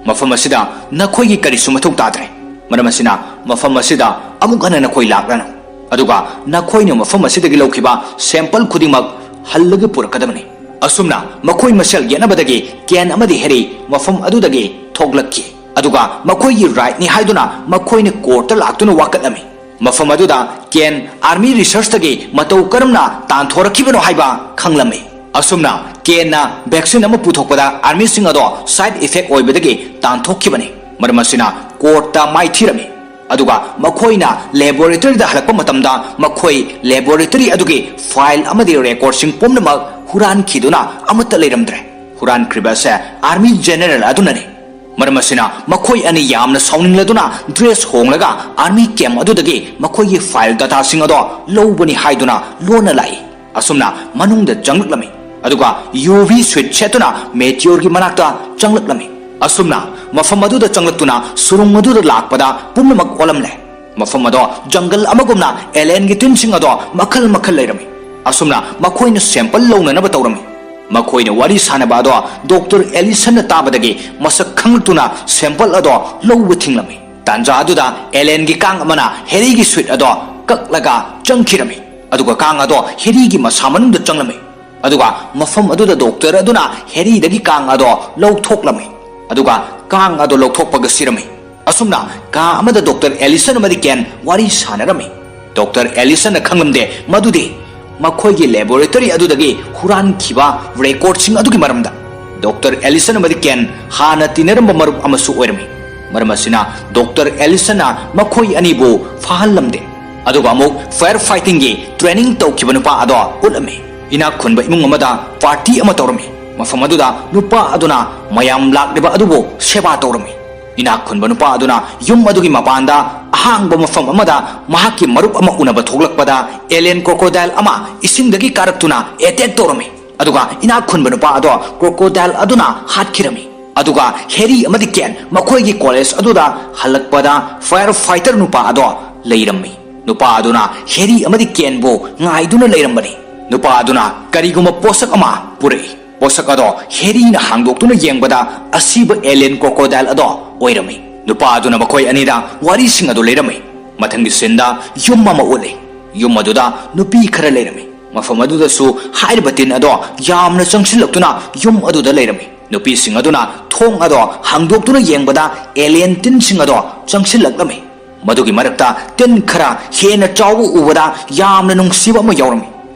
"ꯃꯐꯝ ꯑꯁꯤꯗ ꯅꯈꯣꯏꯒꯤ ꯀꯔꯤꯁꯨ ꯃꯊꯧ ꯇꯥꯗ꯭ꯔꯦ, ꯃꯔꯝ ꯑꯁꯤꯅ ꯃꯐꯝ ꯑꯁꯤꯗ ꯑꯃꯨꯛ ꯍꯟꯅ ꯅꯈꯣꯏ ꯂꯥꯛꯂꯅꯨ, ꯑꯗꯨꯒ ꯅꯈꯣꯏꯅ ꯃꯐꯝ ꯑꯁꯤꯗꯒꯤ ꯂꯧꯈꯤꯕ sample ꯈꯨꯗꯤꯡꯃꯛ ꯍꯜꯂꯒ ꯄꯨꯔꯛꯀꯗꯕꯅꯤ꯫" ꯑꯁꯨꯝꯅ ꯃꯈꯣꯏ ꯃꯁꯦꯜ ꯌꯦꯠꯅꯕꯗꯒꯤ ꯀꯦꯟ ꯑꯃꯗꯤ ꯍꯦꯔꯤ ꯃꯐꯝ ꯑꯗꯨꯗꯒꯤ ꯊꯣꯛꯂꯛꯈꯤ, ꯑꯗꯨꯒ ꯃꯈꯣꯏꯒꯤ rightꯅꯤ ꯍꯥꯏꯗꯨꯅ ꯃꯈꯣꯏꯅ courtꯇ ꯂꯥꯛꯇꯨꯅ ꯋꯥꯀꯠꯂꯝꯃꯤ꯫ ꯃꯐꯝ ꯑꯗꯨꯗ ꯀꯦꯟ army researchꯇꯒꯤ ꯃꯇꯧ ꯀꯔꯝꯅ ꯇꯥꯟꯊꯣꯔꯛꯈꯤꯕꯅꯣ ꯍꯥꯏꯕ ꯈꯪꯂꯝꯃꯤ꯫ ꯑꯁꯨꯝꯅ ꯀꯦꯟꯅ vaccine ꯑꯃ ꯄꯨꯊꯣꯛꯄꯗ armyꯁꯤꯡ ꯑꯗꯣ side effect ꯑꯣꯏꯕꯗꯒꯤ ꯇꯥꯟꯊꯣꯛꯈꯤꯕꯅꯤ, ꯃꯔꯝ ꯑꯁꯤꯅ courtꯇ ꯃꯥꯏꯊꯤꯔꯝꯃꯤ꯫ ꯑꯗꯨꯒ ꯃꯈꯣꯏꯅ laboratoryꯗ ꯍꯜꯂꯛꯄ ꯃꯇꯝꯗ ꯃꯈꯣꯏ laboratory ꯑꯗꯨꯒꯤ file ꯑꯃꯗꯤ recordꯁꯤꯡ ꯄꯨꯝꯅꯃꯛ ꯍꯨꯔꯥꯟꯈꯤꯗꯨꯅ ꯑꯃꯠꯇ ꯂꯩꯔꯝꯗ꯭ꯔꯦ꯫ ꯍꯨꯔꯥꯟꯈ꯭ꯔꯤꯕ ꯑꯁꯦ army general ꯑꯗꯨꯅꯅꯤ꯫ ꯃꯔꯝ ꯑꯁꯤꯅ ꯃꯈꯣꯏ ꯑꯅꯤ ꯌꯥꯝꯅ ꯁꯥꯎꯅꯤꯡꯂꯗꯨꯅ dress ꯍꯣꯡꯂꯒ army camp ꯑꯗꯨꯗꯒꯤ ꯃꯈꯣꯏꯒꯤ file dataꯁꯤꯡ ꯑꯗꯣ ꯂꯧꯕꯅꯤ ꯍꯥꯏꯗꯨꯅ ꯂꯣꯟꯅ ꯂꯥꯛꯏ꯫ ꯑꯁꯨꯝꯅ ꯃꯅꯨꯡꯗ ꯆꯪꯂꯛꯂꯝꯃꯤ, ꯑꯗꯨꯒ UV suit ꯁꯦꯠꯇꯨꯅ Meteorꯒꯤ ꯃꯅꯥꯛꯇ ꯆꯪꯂꯛꯂꯝꯃꯤ꯫ ꯑꯁꯨꯝꯅ ꯃꯐꯝ ꯑꯗꯨꯗ ꯆꯪꯂꯛꯇꯨꯅ ꯁꯨꯔꯨꯡ ꯑꯗꯨꯗ ꯂꯥꯛꯄꯗ ꯄꯨꯝꯅꯃꯛ ꯑꯣꯜꯂꯝꯂꯦ꯫ ꯃꯐꯝ ꯑꯗꯣ jungle ꯑꯃꯒꯨꯝꯅ alienꯒꯤ ꯇꯤꯟꯁꯤꯡ ꯑꯗꯣ ꯃꯈꯜ ꯃꯈꯜ ꯂꯩꯔꯝꯃꯤ꯫ ꯑꯁꯨꯝꯅ ꯃꯈꯣꯏꯅ sample ꯂꯧꯅꯅꯕ ꯇꯧꯔꯝꯃꯤ꯫ ꯃꯈꯣꯏꯅ ꯋꯥꯔꯤ ꯁꯥꯅꯕ ꯑꯗꯣ Doctor Allisonꯅ ꯇꯥꯕꯗꯒꯤ ꯃꯁꯛ ꯈꯪꯂꯛꯇꯨꯅ sample ꯑꯗꯣ ꯂꯧꯕ ꯊꯤꯡꯂꯝꯃꯤ꯫ ꯇꯥꯟꯖꯥ ꯑꯗꯨꯗ alienꯒꯤ ꯀꯥꯡ ꯑꯃꯅ ꯍꯦꯔꯤꯒꯤ suit ꯑꯗꯣ ꯀꯛꯂꯒ ꯆꯪꯈꯤꯔꯝꯃꯤ, ꯑꯗꯨꯒ ꯀꯥꯡ ꯑꯗꯣ ꯍꯦꯔꯤꯒꯤ ꯃꯁꯥ ꯃꯅꯨꯡꯗ ꯆꯪꯂꯝꯃꯤ꯫ ꯑꯗꯨꯒ ꯃꯐꯝ ꯑꯗꯨꯗ doctor ꯑꯗꯨꯅ ꯍꯦꯔꯤꯗꯒꯤ ꯀꯥꯡ ꯑꯗꯣ ꯂꯧꯊꯣꯛꯂꯝꯃꯤ, ꯑꯗꯨꯒ ꯀꯥꯡ ꯑꯗꯣ ꯂꯧꯊꯣꯛꯄꯒ ꯁꯤꯔꯝꯃꯤ꯫ ꯑꯁꯨꯝꯅ ꯀꯥ ꯑꯃꯗ Doctor Allison ꯑꯃꯗꯤ ꯀꯦꯟ ꯋꯥꯔꯤ ꯁꯥꯅꯔꯝꯃꯤ꯫ Doctor Allisonꯅ ꯈꯪꯂꯝꯗꯦ ꯃꯗꯨꯗꯤ ꯃꯈꯣꯏꯒꯤ laboratory ꯑꯗꯨꯗꯒꯤ ꯍꯨꯔꯥꯟꯈꯤꯕ recordꯁꯤꯡ ꯑꯗꯨꯒꯤ ꯃꯔꯝꯗ꯫ Doctor Allison ꯑꯃꯗꯤ ꯀꯦꯟ ꯍꯥꯟꯅ ꯇꯤꯟꯅꯔꯝꯕ ꯃꯔꯨꯞ ꯑꯃꯁꯨ ꯑꯣꯏꯔꯝꯃꯤ꯫ ꯃꯔꯝ ꯑꯁꯤꯅ Doctor Allisonꯅ ꯃꯈꯣꯏ ꯑꯅꯤꯕꯨ ꯐꯥꯍꯜꯂꯝꯗꯦ꯫ ꯑꯗꯨꯒ ꯑꯃꯨꯛ fire fightingꯒꯤ training ꯇꯧꯈꯤꯕ ꯅꯨꯄꯥ ꯑꯗꯣ ꯎꯠꯂꯝꯃꯤ꯫ ꯏꯅꯥꯛ ꯈꯨꯟꯕ ꯏꯃꯨꯡ ꯑꯃꯗ party ꯑꯃ ꯇꯧꯔꯝꯃꯤ꯫ ꯃꯐꯝ ꯑꯗꯨꯗ ꯅꯨꯄꯥ ꯑꯗꯨꯅ ꯃꯌꯥꯝ ꯂꯥꯛꯂꯤꯕ ꯑꯗꯨꯕꯨ ꯁꯦꯕꯥ ꯇꯧꯔꯝꯃꯤ꯫ ꯏꯅꯥꯛ ꯈꯨꯟꯕ ꯅꯨꯄꯥ ꯑꯗꯨꯅ ꯌꯨꯝ ꯑꯗꯨꯒꯤ ꯃꯄꯥꯟꯗ ꯑꯍꯥꯡꯕ ꯃꯐꯝ ꯑꯃꯗ ꯃꯍꯥꯛꯀꯤ ꯃꯔꯨꯞ ꯑꯃ ꯎꯅꯕ ꯊꯣꯛꯂꯛꯄꯗ alien crocodile ꯑꯃ ꯏꯁꯤꯡꯗꯒꯤ ꯀꯥꯔꯛꯇꯨꯅ attack ꯇꯧꯔꯝꯃꯤ꯫ ꯑꯗꯨꯒ ꯏꯅꯥꯛ ꯈꯨꯟꯕ ꯅꯨꯄꯥ ꯑꯗꯣ crocodile ꯑꯗꯨꯅ ꯍꯥꯠꯈꯤꯔꯝꯃꯤ꯫ ꯑꯗꯨꯒ ꯍꯦꯔꯤ ꯑꯃꯗꯤ ꯀꯦꯟ ꯃꯈꯣꯏꯒꯤ college ꯑꯗꯨꯗ ꯍꯜꯂꯛꯄꯗ fire fighter ꯅꯨꯄꯥ ꯑꯗꯣ ꯂꯩꯔꯝꯃꯤ꯫ ꯅꯨꯄꯥ ꯑꯗꯨꯅ ꯍꯦꯔꯤ ꯑꯃꯗꯤ ꯀꯦꯟꯕꯨ ꯉꯥꯏꯗꯨꯅ ꯂꯩꯔꯝꯕꯅꯤ꯫ ꯅꯨꯄꯥ ꯑꯗꯨꯅ ꯀꯔꯤꯒꯨꯝꯕ ꯄꯣꯠꯁꯛ ꯑꯃ ꯄꯨꯔꯛꯏ꯫ ꯄꯣꯠꯁꯛ ꯑꯗꯣ ꯍꯦꯔꯤꯅ ꯍꯥꯡꯗꯣꯛꯇꯨꯅ ꯌꯦꯡꯕꯗ ꯑꯁꯤꯕ alien crocodile ꯑꯗꯣ ꯑꯣꯏꯔꯝꯃꯤ꯫ ꯅꯨꯄꯥ ꯑꯗꯨꯅ ꯃꯈꯣꯏ ꯑꯅꯤꯗ ꯋꯥꯔꯤꯁꯤꯡ ꯑꯗꯨ ꯂꯩꯔꯝꯃꯤ꯫ ꯃꯊꯪꯒꯤ sceneꯗ ꯌꯨꯝ ꯑꯃ ꯎꯠꯂꯤ꯫ ꯌꯨꯝ ꯑꯗꯨꯗ ꯅꯨꯄꯤ ꯈꯔ ꯂꯩꯔꯝꯃꯤ꯫ ꯃꯐꯝ ꯑꯗꯨꯗꯁꯨ ꯍꯥꯏꯔꯤꯕ ꯇꯤꯟ ꯑꯗꯣ ꯌꯥꯝꯅ ꯆꯪꯁꯤꯜꯂꯛꯇꯨꯅ ꯌꯨꯝ ꯑꯗꯨꯗ ꯂꯩꯔꯝꯃꯤ꯫ ꯅꯨꯄꯤꯁꯤꯡ ꯑꯗꯨꯅ ꯊꯣꯡ ꯑꯗꯣ ꯍꯥꯡꯗꯣꯛꯇꯨꯅ ꯌꯦꯡꯕꯗ alien ꯇꯤꯟꯁꯤꯡ ꯑꯗꯣ ꯆꯪꯁꯤꯜꯂꯛꯂꯝꯃꯤ꯫ ꯃꯗꯨꯒꯤ ꯃꯔꯛꯇ ꯇꯤꯟ ꯈꯔ ꯍꯦꯟꯅ ꯆꯥꯎꯕ ꯎꯕꯗ ꯌꯥꯝꯅ ꯅꯨꯡꯁꯤꯕ ꯑꯃ ꯌꯥꯎꯔꯝꯃꯤ꯫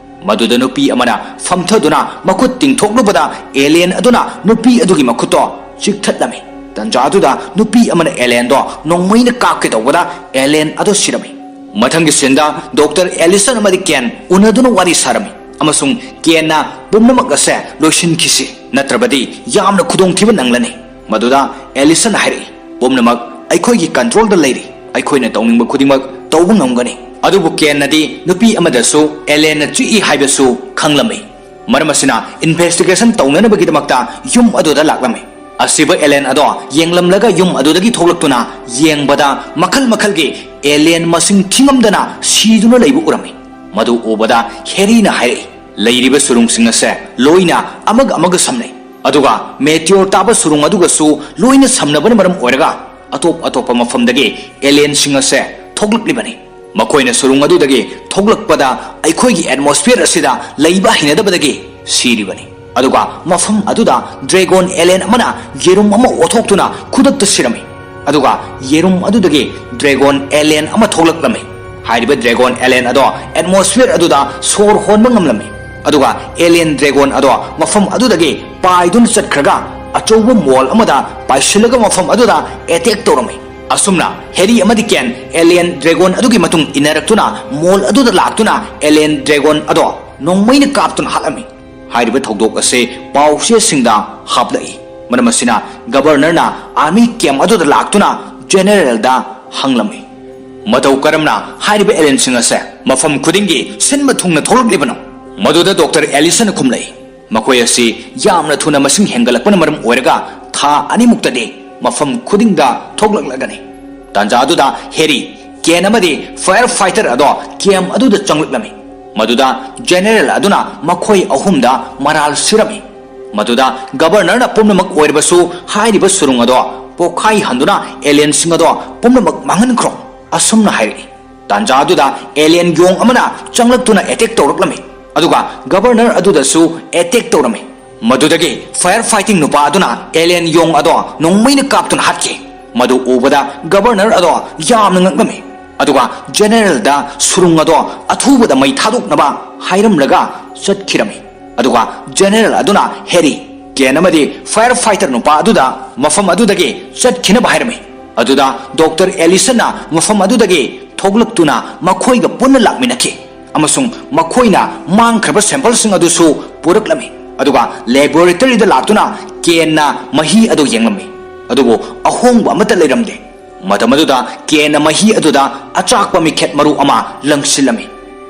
ꯃꯗꯨꯗ ꯅꯨꯄꯤ ꯑꯃꯅ ꯐꯝꯊꯗꯨꯅ ꯃꯈꯨꯠ ꯇꯤꯡꯊꯣꯛꯂꯨꯕꯗ alien ꯑꯗꯨꯅ ꯅꯨꯄꯤ ꯑꯗꯨꯒꯤ ꯃꯈꯨꯠꯇꯣ ꯆꯤꯛꯊꯠꯂꯝꯃꯤ꯫ ꯇꯟꯖꯥ ꯑꯗꯨꯗ ꯅꯨꯄꯤ ꯑꯃꯅ alienꯗꯣ ꯅꯣꯡꯃꯩꯅ ꯀꯥꯞꯀꯦ ꯇꯧꯕꯗ alien ꯑꯗꯨ ꯁꯤꯔꯝꯃꯤ꯫ ꯃꯊꯪꯒꯤ sceneꯗ Doctor Allison ꯑꯃꯗꯤ Ken ꯎꯅꯗꯨꯅ ꯋꯥꯔꯤ ꯁꯥꯔꯝꯃꯤ ꯑꯃꯁꯨꯡ Kenꯅ ꯄꯨꯝꯅꯃꯛ ꯑꯁꯦ ꯂꯣꯏꯁꯤꯟꯈꯤꯁꯤ, ꯅꯠꯇ꯭ꯔꯕꯗꯤ ꯌꯥꯝꯅ ꯈꯨꯗꯣꯡꯊꯤꯕ ꯅꯪꯂꯅꯤ꯫ ꯃꯗꯨꯗ Allison ꯍꯥꯏꯔꯛꯏ, "ꯄꯨꯝꯅꯃꯛ ꯑꯩꯈꯣꯏꯒꯤ controlꯗ ꯂꯩꯔꯤ꯫ ꯑꯩꯈꯣꯏꯅ ꯇꯧꯅꯤꯡꯕ ꯈꯨꯗꯤꯡꯃꯛ ꯇꯧꯕ ꯉꯝꯒꯅꯤ꯫" ꯑꯗꯨꯕꯨ Kenꯅꯗꯤ ꯅꯨꯄꯤ ꯑꯃꯗꯁꯨ alienꯅ ꯆꯤꯛꯏ ꯍꯥꯏꯕꯁꯨ ꯈꯪꯂꯝꯃꯤ꯫ ꯃꯔꯝ ꯑꯁꯤꯅ investigation ꯇꯧꯅꯅꯕꯒꯤꯗꯃꯛꯇ ꯌꯨꯝ ꯑꯗꯨꯗ ꯂꯥꯛꯂꯝꯃꯤ꯫ ꯑꯁꯤꯕ alien ꯑꯗꯣ ꯌꯦꯡꯂꯝꯂꯒ ꯌꯨꯝ ꯑꯗꯨꯗꯒꯤ ꯊꯣꯛꯂꯛꯇꯨꯅ ꯌꯦꯡꯕꯗ ꯃꯈꯜ ꯃꯈꯜꯒꯤ alien ꯃꯁꯤꯡ ꯊꯤꯉꯝꯗꯅ ꯁꯤꯗꯨꯅ ꯂꯩꯕ ꯎꯔꯝꯃꯤ꯫ ꯃꯗꯨ ꯎꯕꯗ ꯍꯦꯔꯤꯅ ꯍꯥꯏꯔꯛꯏ, "ꯂꯩꯔꯤꯕ ꯁꯨꯔꯨꯡꯁꯤꯡ ꯑꯁꯦ ꯂꯣꯏꯅ ꯑꯃꯒ ꯑꯃꯒ ꯁꯝꯅꯩ꯫ ꯑꯗꯨꯒ meteor ꯇꯥꯕ ꯁꯨꯔꯨꯡ ꯑꯗꯨꯒꯁꯨ ꯂꯣꯏꯅ ꯁꯝꯅꯕꯅ ꯃꯔꯝ ꯑꯣꯏꯔꯒ ꯑꯇꯣꯞ ꯑꯇꯣꯞꯄ ꯃꯐꯝꯗꯒꯤ alienꯁꯤꯡ ꯑꯁꯦ ꯊꯣꯛꯂꯛꯂꯤꯕꯅꯤ꯫ ꯃꯈꯣꯏꯅ ꯁꯨꯔꯨꯡ ꯑꯗꯨꯗꯒꯤ ꯊꯣꯛꯂꯛꯄꯗ ꯑꯩꯈꯣꯏꯒꯤ atmosphere ꯑꯁꯤꯗ ꯂꯩꯕ ꯍꯩꯅꯗꯕꯗꯒꯤ ꯁꯤꯔꯤꯕꯅꯤ꯫ ꯑꯗꯨꯒ ꯃꯐꯝ ꯑꯗꯨꯗ dragon alien ꯑꯃꯅ ꯌꯦꯔꯨꯝ ꯑꯃ ꯑꯣꯊꯣꯛꯇꯨꯅ ꯈꯨꯗꯛꯇ ꯁꯤꯔꯝꯃꯤ꯫ ꯑꯗꯨꯒ ꯌꯦꯔꯨꯝ ꯑꯗꯨꯗꯒꯤ dragon alien ꯑꯃ ꯊꯣꯛꯂꯛꯂꯝꯃꯤ꯫ ꯍꯥꯏꯔꯤꯕ dragon alien ꯑꯗꯣ atmosphere ꯑꯗꯨꯗ ꯁꯣꯔ ꯍꯣꯟꯕ ꯉꯝꯂꯝꯃꯤ꯫ ꯑꯗꯨꯒ alien dragon ꯑꯗꯣ ꯃꯐꯝ ꯑꯗꯨꯗꯒꯤ ꯄꯥꯏꯗꯨꯅ ꯆꯠꯈ꯭ꯔꯒ ꯑꯆꯧꯕ mall ꯑꯃꯗ ꯄꯥꯏꯁꯤꯜꯂꯒ ꯃꯐꯝ ꯑꯗꯨꯗ attack ꯇꯧꯔꯝꯃꯤ꯫ ꯑꯁꯨꯝꯅ ꯍꯦꯔꯤ ꯑꯃꯗꯤ Ken alien dragon ꯑꯗꯨꯒꯤ ꯃꯇꯨꯡ ꯏꯟꯅꯔꯛꯇꯨꯅ mall ꯑꯗꯨꯗ ꯂꯥꯛꯇꯨꯅ alien dragon ꯑꯗꯣ ꯅꯣꯡꯃꯩꯅ ꯀꯥꯞꯇꯨꯅ ꯍꯥꯠꯂꯝꯃꯤ꯫ ꯍꯥꯏꯔꯤꯕ ꯊꯧꯗꯣꯛ ꯑꯁꯤ ꯄꯥꯎꯆꯦꯁꯤꯡꯗ ꯍꯥꯞꯂꯛꯏ꯫ ꯃꯔꯝ ꯑꯁꯤꯅ governorꯅ army camp ꯑꯗꯨꯗ ꯂꯥꯛꯇꯨꯅ generalꯗ ꯍꯪꯂꯝꯃꯤ, "ꯃꯇꯧ ꯀꯔꯝꯅ ꯍꯥꯏꯔꯤꯕ alienꯁꯤꯡ ꯑꯁꯦ ꯃꯐꯝ ꯈꯨꯗꯤꯡꯒꯤ ꯁꯤꯟꯕ ꯊꯨꯡꯅ ꯊꯣꯛꯂꯛꯂꯤꯕꯅꯣ?" ꯃꯗꯨꯗ Doctor Allisonꯅ ꯈꯨꯝꯂꯛꯏ, "ꯃꯈꯣꯏ ꯑꯁꯤ ꯌꯥꯝꯅ ꯊꯨꯅ ꯃꯁꯤꯡ ꯍꯦꯟꯒꯠꯂꯛꯄꯅ ꯃꯔꯝ ꯑꯣꯏꯔꯒ ꯊꯥ ꯑꯅꯤꯃꯨꯛꯇꯗꯤ ꯃꯐꯝ ꯈꯨꯗꯤꯡꯗ ꯊꯣꯛꯂꯛꯂꯒꯅꯤ꯫" ꯇꯥꯟꯖꯥ ꯑꯗꯨꯗ ꯍꯦꯔꯤ, Ken ꯑꯃꯗꯤ fire fighter ꯑꯗꯣ camp ꯑꯗꯨꯗ ꯆꯪꯂꯛꯂꯝꯃꯤ꯫ ꯃꯗꯨꯗ ꯖꯦꯅꯦꯔꯦꯜ ꯑꯗꯨꯅ ꯃꯈꯣꯏ ꯑꯍꯨꯝꯗ ꯃꯔꯥꯜ ꯁꯤꯔꯝꯃꯤ꯫ ꯃꯗꯨꯗ ꯒꯕꯔꯅꯔꯅ ꯄꯨꯝꯅꯃꯛ ꯑꯣꯏꯔꯕꯁꯨ ꯍꯥꯏꯔꯤꯕ ꯁꯨꯔꯨꯡ ꯑꯗꯣ ꯄꯣꯈꯥꯏ ꯍꯟꯗꯨꯅ ꯑꯦꯂꯤꯌꯟꯁꯤꯡ ꯑꯗꯣ ꯄꯨꯝꯅꯃꯛ ꯃꯥꯡꯍꯟꯈ꯭ꯔꯣ ꯑꯁꯨꯝꯅ ꯍꯥꯏꯔꯛꯏ꯫ ꯇꯥꯟꯖꯥ ꯑꯗꯨꯗ ꯑꯦꯂꯤꯌꯟ ꯌꯣꯡ ꯑꯃꯅ ꯆꯪꯂꯛꯇꯨꯅ ꯑꯦꯇꯦꯛ ꯇꯧꯔꯛꯂꯝꯃꯤ, ꯑꯗꯨꯒ ꯒꯕꯔꯅꯔ ꯑꯗꯨꯗꯁꯨ ꯑꯦꯇꯦꯛ ꯇꯧꯔꯝꯃꯤ꯫ ꯃꯗꯨꯗꯒꯤ ꯐꯥꯌꯔ ꯐꯥꯏꯇꯤꯡ ꯅꯨꯄꯥ ꯑꯗꯨꯅ ꯑꯦꯂꯤꯌꯟ ꯌꯣꯡ ꯑꯗꯣ ꯅꯣꯡꯃꯩꯅ ꯀꯥꯞꯇꯨꯅ ꯍꯥꯠꯈꯤ꯫ ꯃꯗꯨ ꯎꯕꯗ ꯒꯕꯔꯅꯔ ꯑꯗꯣ ꯌꯥꯝꯅ ꯉꯛꯂꯝꯃꯤ, ꯑꯗꯨꯒ ꯖꯦꯅꯦꯔꯦꯜꯗ ꯁꯨꯔꯨꯡ ꯑꯗꯣ ꯑꯊꯨꯕꯗ ꯃꯩ ꯊꯥꯗꯣꯛꯅꯕ ꯍꯥꯏꯔꯝꯂꯒ ꯆꯠꯈꯤꯔꯝꯃꯤ꯫ ꯑꯗꯨꯒ ꯖꯦꯅꯦꯔꯦꯜ ꯑꯗꯨꯅ ꯍꯦꯔꯤ, ꯀꯦꯟ ꯑꯃꯗꯤ ꯐꯥꯌꯔ ꯐꯥꯏꯇꯔ ꯅꯨꯄꯥ ꯑꯗꯨꯗ ꯃꯐꯝ ꯑꯗꯨꯗꯒꯤ ꯆꯠꯈꯤꯅꯕ ꯍꯥꯏꯔꯝꯃꯤ꯫ ꯑꯗꯨꯗ ꯗꯣꯛꯇꯔ ꯑꯦꯂꯤꯁꯟꯅ ꯃꯐꯝ ꯑꯗꯨꯗꯒꯤ ꯊꯣꯛꯂꯛꯇꯨꯅ ꯃꯈꯣꯏꯒ ꯄꯨꯟꯅ ꯂꯥꯛꯃꯤꯟꯅꯈꯤ ꯑꯃꯁꯨꯡ ꯃꯈꯣꯏꯅ ꯃꯥꯡꯈ꯭ꯔꯕ ꯁꯦꯝꯄꯜꯁꯤꯡ ꯑꯗꯨꯁꯨ ꯄꯨꯔꯛꯂꯝꯃꯤ, ꯑꯗꯨꯒ ꯂꯦꯕꯣꯔꯦꯇꯔꯤꯗ ꯂꯥꯛꯇꯨꯅ ꯀꯦꯟꯅ ꯃꯍꯤ ꯑꯗꯨ ꯌꯦꯡꯂꯝꯃꯤ꯫ ꯑꯗꯨꯕꯨ ꯑꯍꯣꯡꯕ ꯑꯃꯠꯇ ꯂꯩꯔꯝꯗꯦ꯫ ꯃꯇꯝ ꯑꯗꯨꯗ ꯀꯦꯟꯅ ꯃꯍꯤ ꯑꯗꯨꯗ ꯑꯆꯥꯛꯄ ꯃꯤꯈꯦꯠ ꯃꯔꯨ ꯑꯃ ꯂꯪꯁꯤꯜꯂꯝꯃꯤ꯫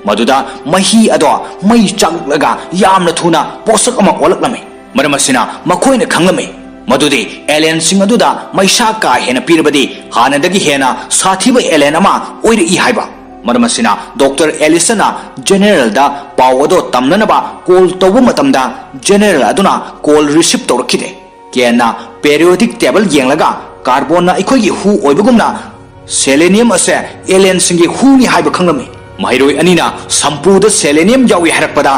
ꯃꯗꯨꯗ ꯃꯍꯤ ꯑꯗꯣ ꯃꯩ ꯆꯥꯛꯂꯛꯂꯒ ꯌꯥꯝꯅ ꯊꯨꯅ ꯄꯣꯠꯁꯛ ꯑꯃ ꯑꯣꯜꯂꯛꯂꯝꯃꯤ꯫ ꯃꯔꯝ ꯑꯁꯤꯅ ꯃꯈꯣꯏꯅ ꯈꯪꯂꯝꯃꯤ ꯃꯗꯨꯗꯤ ꯑꯦꯂꯤꯌꯟꯁꯤꯡ ꯑꯗꯨꯗ ꯃꯩꯁꯥ ꯀꯥ ꯍꯦꯟꯅ ꯄꯤꯔꯕꯗꯤ ꯍꯥꯟꯅꯗꯒꯤ ꯍꯦꯟꯅ ꯁꯥꯊꯤꯕ ꯑꯦꯂꯤꯌꯟ ꯑꯃ ꯑꯣꯏꯔꯛꯏ ꯍꯥꯏꯕ꯫ ꯃꯔꯝ ꯑꯁꯤꯅ ꯗꯣꯛꯇꯔ ꯑꯦꯂꯤꯁꯟꯅ ꯖꯦꯅꯦꯔꯦꯜꯗ ꯄꯥꯎ ꯑꯗꯣ ꯇꯝꯅꯅꯕ ꯀꯣꯜ ꯇꯧꯕ ꯃꯇꯝꯗ ꯖꯦꯅꯦꯔꯦꯜ ꯑꯗꯨꯅ ꯀꯣꯜ ꯔꯤꯁꯤꯞ ꯇꯧꯔꯛꯈꯤꯗꯦ꯫ ꯀꯦꯟꯅ ꯄꯦꯔꯤꯌꯣꯗꯤꯛ ꯇꯦꯕꯜ ꯌꯦꯡꯂꯒ ꯀꯥꯔꯕꯣꯟꯅ ꯑꯩꯈꯣꯏꯒꯤ ꯍꯨ ꯑꯣꯏꯕꯒꯨꯝꯅ ꯁꯦꯂꯦꯅꯤꯌꯝ ꯑꯁꯦ ꯑꯦꯂꯤꯌꯟꯁꯤꯡꯒꯤ ꯍꯨꯅꯤ ꯍꯥꯏꯕ ꯈꯪꯂꯝꯃꯤ꯫ ꯃꯍꯩꯔꯣꯏ ꯑꯅꯤꯅ ꯁꯝꯄꯨꯗ ꯁꯦꯂꯦꯅꯤꯌꯝ ꯌꯥꯎꯏ ꯍꯥꯏꯔꯛꯄꯗ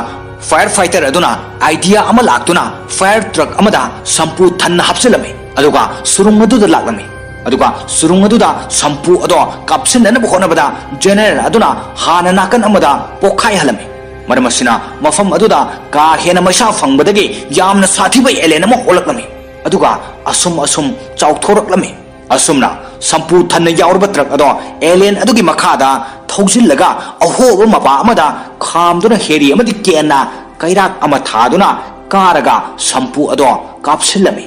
ꯐꯥꯌꯔ ꯐꯥꯏꯇꯔ ꯑꯗꯨꯅ ꯑꯥꯏꯗꯤꯌꯥ ꯑꯃ ꯂꯥꯛꯇꯨꯅ ꯐꯥꯌꯔ ꯇ꯭ꯔꯛ ꯑꯃꯗ ꯁꯝꯄꯨ ꯊꯟꯅ ꯍꯥꯞꯆꯤꯜꯂꯝꯃꯤ, ꯑꯗꯨꯒ ꯁꯨꯔꯨꯡ ꯑꯗꯨꯗ ꯂꯥꯛꯂꯝꯃꯤ꯫ ꯑꯗꯨꯒ ꯁꯨꯔꯨꯡ ꯑꯗꯨꯗ ꯁꯝꯄꯨ ꯑꯗꯣ ꯀꯥꯞꯁꯤꯟꯅꯅꯕ ꯍꯣꯠꯅꯕꯗ ꯖꯦꯅꯦꯔꯦꯜ ꯑꯗꯨꯅ ꯍꯥꯟꯅ ꯅꯥꯀꯟ ꯑꯃꯗ ꯄꯣꯈꯥꯏꯍꯜꯂꯝꯃꯤ꯫ ꯃꯔꯝ ꯑꯁꯤꯅ ꯃꯐꯝ ꯑꯗꯨꯗ ꯀꯥ ꯍꯦꯟꯅ ꯃꯩꯁꯥ ꯐꯪꯕꯗꯒꯤ ꯌꯥꯝꯅ ꯁꯥꯊꯤꯕ ꯑꯦꯂꯤꯌꯟ ꯑꯃ ꯑꯣꯜꯂꯛꯂꯝꯃꯤ, ꯑꯗꯨꯒ ꯑꯁꯨꯝ ꯑꯁꯨꯝ ꯆꯥꯎꯊꯣꯔꯛꯂꯝꯃꯤ꯫ ꯑꯁꯨꯝꯅ ꯁꯝꯄꯨ ꯊꯟꯅ ꯌꯥꯎꯔꯕ ꯇ꯭ꯔꯛ ꯑꯗꯣ ꯑꯦꯂꯤꯌꯟ ꯑꯗꯨꯒꯤ ꯃꯈꯥꯗ ꯊꯧꯖꯤꯜꯂꯒ ꯑꯍꯣꯕ ꯃꯄꯥ ꯑꯃꯗ ꯈꯥꯝꯗꯨꯅ ꯍꯦꯔꯤ ꯑꯃꯗꯤ ꯀꯦꯟꯅ ꯀꯩꯔꯥꯛ ꯑꯃ ꯊꯥꯗꯨꯅ ꯀꯥꯔꯒ ꯁꯝꯄꯨ ꯑꯗꯣ ꯀꯥꯞꯁꯤꯜꯂꯝꯃꯤ꯫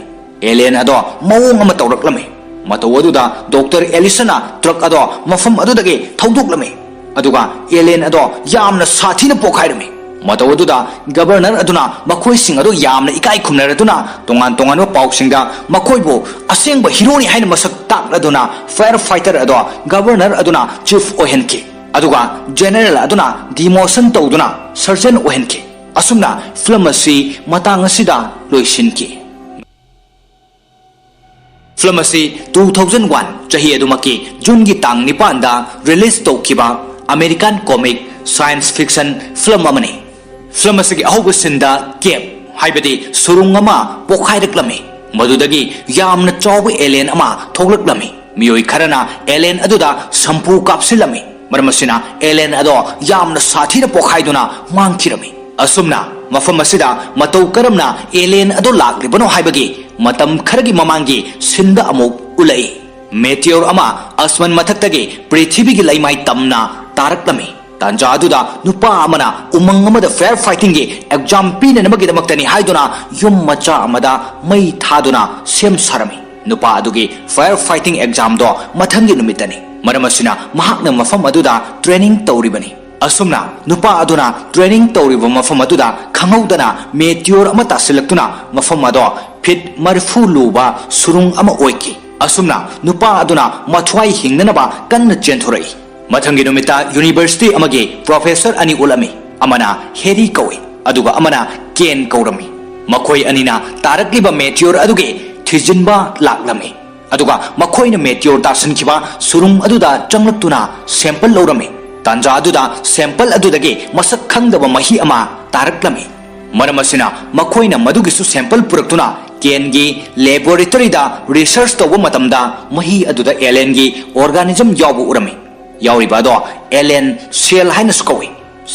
ꯑꯦꯂꯤꯌꯟ ꯑꯗꯣ ꯃꯑꯣꯡ ꯑꯃ ꯇꯧꯔꯛꯂꯝꯃꯤ꯫ ꯃꯇꯧ ꯑꯗꯨꯗ ꯗꯣꯛꯇꯔ ꯑꯦꯂꯤꯁꯟꯅ ꯇ꯭ꯔꯛ ꯑꯗꯣ ꯃꯐꯝ ꯑꯗꯨꯗꯒꯤ ꯊꯧꯗꯣꯛꯂꯝꯃꯤ, ꯑꯗꯨꯒ ꯑꯦꯂꯤꯌꯟ ꯑꯗꯣ ꯌꯥꯝꯅ ꯁꯥꯊꯤꯅ ꯄꯣꯈꯥꯏꯔꯝꯃꯤ꯫ ꯃꯇꯧ ꯑꯗꯨꯗ ꯒꯕꯔꯅꯔ ꯑꯗꯨꯅ ꯃꯈꯣꯏꯁꯤꯡ ꯑꯗꯨ ꯌꯥꯝꯅ ꯏꯀꯥꯏ ꯈꯨꯝꯅꯔꯗꯨꯅ ꯇꯣꯉꯥꯟ ꯇꯣꯉꯥꯟꯕ ꯄꯥꯎꯁꯤꯡꯗ ꯃꯈꯣꯏꯕꯨ ꯑꯁꯦꯡꯕ ꯍꯤꯔꯣꯅꯤ ꯍꯥꯏꯅ ꯃꯁꯛ ꯇꯥꯛꯂꯗꯨꯅ ꯐꯥꯌꯔ ꯐꯥꯏꯇꯔ ꯑꯗꯣ ꯒꯕꯔꯅꯔ ꯑꯗꯨꯅ ꯆꯤꯐ ꯑꯣꯏꯍꯟꯈꯤ꯫ ꯑꯗꯨꯒ ꯖꯦꯅꯔꯦꯜ ꯑꯗꯨꯅ ꯗꯤꯃꯣꯁꯟ ꯇꯧꯗꯨꯅ ꯁꯔꯖꯟ ꯑꯣꯏꯍꯟꯈꯤ꯫ ꯑꯁꯨꯝꯅ ꯐꯤꯂꯝ ꯑꯁꯤ ꯃꯇꯥꯡ ꯑꯁꯤꯗ ꯂꯣꯏꯁꯤꯟꯈꯤ꯫ ꯐꯤꯂꯝ ꯑꯁꯤ ꯇꯨ ꯊꯥꯎꯖꯟ ꯋꯥꯟ ꯆꯍꯤ ꯑꯗꯨꯃꯛꯀꯤ ꯖꯨꯟꯒꯤ ꯇꯥꯡ ꯅꯤꯄꯥꯟꯗ ꯔꯤꯂꯤꯖ ꯇꯧꯈꯤꯕ American comic science fiction film ꯑꯃꯅꯤ꯫ ꯐꯤꯂꯝ ꯑꯁꯤꯒꯤ ꯑꯍꯧꯕ ꯁꯤꯟꯗ ꯀꯦꯞ, ꯍꯥꯏꯕꯗꯤ ꯁꯨꯔꯨꯡ ꯑꯃ ꯄꯣꯈꯥꯏꯔꯛꯂꯝꯃꯤ꯫ ꯃꯗꯨꯗꯒꯤ ꯌꯥꯝꯅ ꯆꯥꯎꯕ ꯑꯦꯂꯤꯌꯟ ꯑꯃ ꯊꯣꯛꯂꯛꯂꯝꯃꯤ꯫ ꯃꯤꯑꯣꯏ ꯈꯔꯅ ꯑꯦꯂꯤꯌꯟ ꯑꯗꯨꯗ ꯁꯝꯄꯨ ꯀꯥꯞꯁꯤꯜꯂꯝꯃꯤ꯫ ꯃꯔꯝ ꯑꯁꯤꯅ ꯑꯦꯂꯤꯌꯟ ꯑꯗꯣ ꯌꯥꯝꯅ ꯁꯥꯊꯤꯅ ꯄꯣꯈꯥꯏꯗꯨꯅ ꯃꯥꯡꯈꯤꯔꯝꯃꯤ꯫ ꯑꯁꯨꯝꯅ ꯃꯐꯝ ꯑꯁꯤꯗ ꯃꯇꯧ ꯀꯔꯝꯅ ꯑꯦꯂꯤꯌꯟ ꯑꯗꯣ ꯂꯥꯛꯂꯤꯕꯅꯣ ꯍꯥꯏꯕꯒꯤ ꯃꯇꯝ ꯈꯔꯒꯤ ꯃꯃꯥꯡꯒꯤ ꯁꯤꯟꯗ ꯑꯃꯨꯛ ꯎꯠꯂꯛꯏ꯫ ꯃꯦꯇꯤꯌꯣꯔ ꯑꯃ ꯑꯁꯃꯟ ꯃꯊꯛꯇꯒꯤ ꯄ꯭ꯔꯤꯊꯤꯕꯤꯒꯤ ꯂꯩꯃꯥꯏ ꯇꯝꯅ ꯇꯥꯔꯛꯂꯝꯃꯤ꯫ ꯇꯥꯟꯖꯥ ꯑꯗꯨꯗ ꯅꯨꯄꯥ ꯑꯃꯅ ꯎꯃꯪ ꯑꯃꯗ ꯐꯥꯌꯔ ꯐꯥꯏꯇꯤꯡꯒꯤ ꯑꯦꯛꯖꯥꯝ ꯄꯤꯅꯅꯕꯒꯤꯗꯃꯛꯇꯅꯤ ꯍꯥꯏꯗꯨꯅ ꯌꯨꯝ ꯃꯆꯥ ꯑꯃꯗ ꯃꯩ ꯊꯥꯗꯨꯅ ꯁꯦꯝ ꯁꯥꯔꯝꯃꯤ꯫ ꯅꯨꯄꯥ ꯑꯗꯨꯒꯤ ꯐꯥꯌꯔ ꯐꯥꯏꯇꯤꯡ ꯑꯦꯛꯖꯥꯝꯗꯣ ꯃꯊꯪꯒꯤ ꯅꯨꯃꯤꯠꯇꯅꯤ꯫ ꯃꯔꯝ ꯑꯁꯤꯅ ꯃꯍꯥꯛꯅ ꯃꯐꯝ ꯑꯗꯨꯗ ꯇ꯭ꯔꯦꯅꯤꯡ ꯇꯧꯔꯤꯕꯅꯤ꯫ ꯑꯁꯨꯝꯅ ꯅꯨꯄꯥ ꯑꯗꯨꯅ ꯇ꯭ꯔꯦꯅꯤꯡ ꯇꯧꯔꯤꯕ ꯃꯐꯝ ꯑꯗꯨꯗ ꯈꯪꯍꯧꯗꯅ ꯃꯦꯇꯤꯌꯣꯔ ꯑꯃ ꯇꯥꯁꯤꯜꯂꯛꯇꯨꯅ ꯃꯐꯝ ꯑꯗꯣ ꯐꯤꯠ ꯃꯔꯤꯐꯨ ꯂꯨꯕ ꯁꯨꯔꯨꯡ ꯑꯃ ꯑꯣꯏꯈꯤ꯫ ꯑꯁꯨꯝꯅ ꯅꯨꯄꯥ ꯑꯗꯨꯅ ꯃꯊ꯭ꯋꯥꯏ ꯍꯤꯡꯅꯅꯕ ꯀꯟꯅ ꯆꯦꯟꯊꯣꯔꯛꯏ꯫ ꯃꯊꯪꯒꯤ ꯅꯨꯃꯤꯠꯇ ꯌꯨꯅꯤꯚꯔꯁꯤꯇꯤ ꯑꯃꯒꯤ ꯄ꯭ꯔꯣꯐꯦꯁꯔ ꯑꯅꯤ ꯎꯠꯂꯝꯃꯤ꯫ ꯑꯃꯅ ꯍꯦꯔꯤ ꯀꯧꯏ, ꯑꯗꯨꯒ ꯑꯃꯅ ꯀꯦꯟ ꯀꯧꯔꯝꯃꯤ꯫ ꯃꯈꯣꯏ ꯑꯅꯤꯅ ꯇꯥꯔꯛꯂꯤꯕ ꯃꯦꯇꯤꯌꯣꯔ ꯑꯗꯨꯒꯤ ꯊꯤꯖꯤꯟꯕ ꯂꯥꯛꯂꯝꯃꯤ꯫ ꯑꯗꯨꯒ ꯃꯈꯣꯏꯅ ꯃꯦꯇꯤꯌꯣꯔ ꯇꯥꯁꯤꯟꯈꯤꯕ ꯁꯨꯔꯨꯡ ꯑꯗꯨꯗ ꯆꯪꯂꯛꯇꯨꯅ ꯁꯦꯝꯄꯜ ꯂꯧꯔꯝꯃꯤ꯫ ꯇꯥꯟꯖꯥ ꯑꯗꯨꯗ ꯁꯦꯝꯄꯜ ꯑꯗꯨꯗꯒꯤ ꯃꯁꯛ ꯈꯪꯗꯕ ꯃꯍꯤ ꯑꯃ ꯇꯥꯔꯛꯂꯝꯃꯤ꯫ ꯃꯔꯝ ꯑꯁꯤꯅ ꯃꯈꯣꯏꯅ ꯃꯗꯨꯒꯤꯁꯨ ꯁꯦꯝꯄꯜ ꯄꯨꯔꯛꯇꯨꯅ ꯀꯦꯟꯒꯤ ꯂꯦꯕꯣꯔꯦꯇꯔꯤꯗ ꯔꯤꯁꯔꯆ ꯇꯧꯕ ꯃꯇꯝꯗ ꯃꯍꯤ ꯑꯗꯨꯗ ꯑꯦꯂꯦꯟꯒꯤ ꯑꯣꯔꯒꯥꯅꯤꯖꯝ ꯌꯥꯎꯕ ꯎꯔꯝꯃꯤ꯫ ꯌꯥꯎꯔꯤꯕ ꯑꯗꯣ ꯑꯦꯂꯦꯟ ꯁꯦꯜ ꯍꯥꯏꯅꯁꯨ ꯀꯧꯏ꯫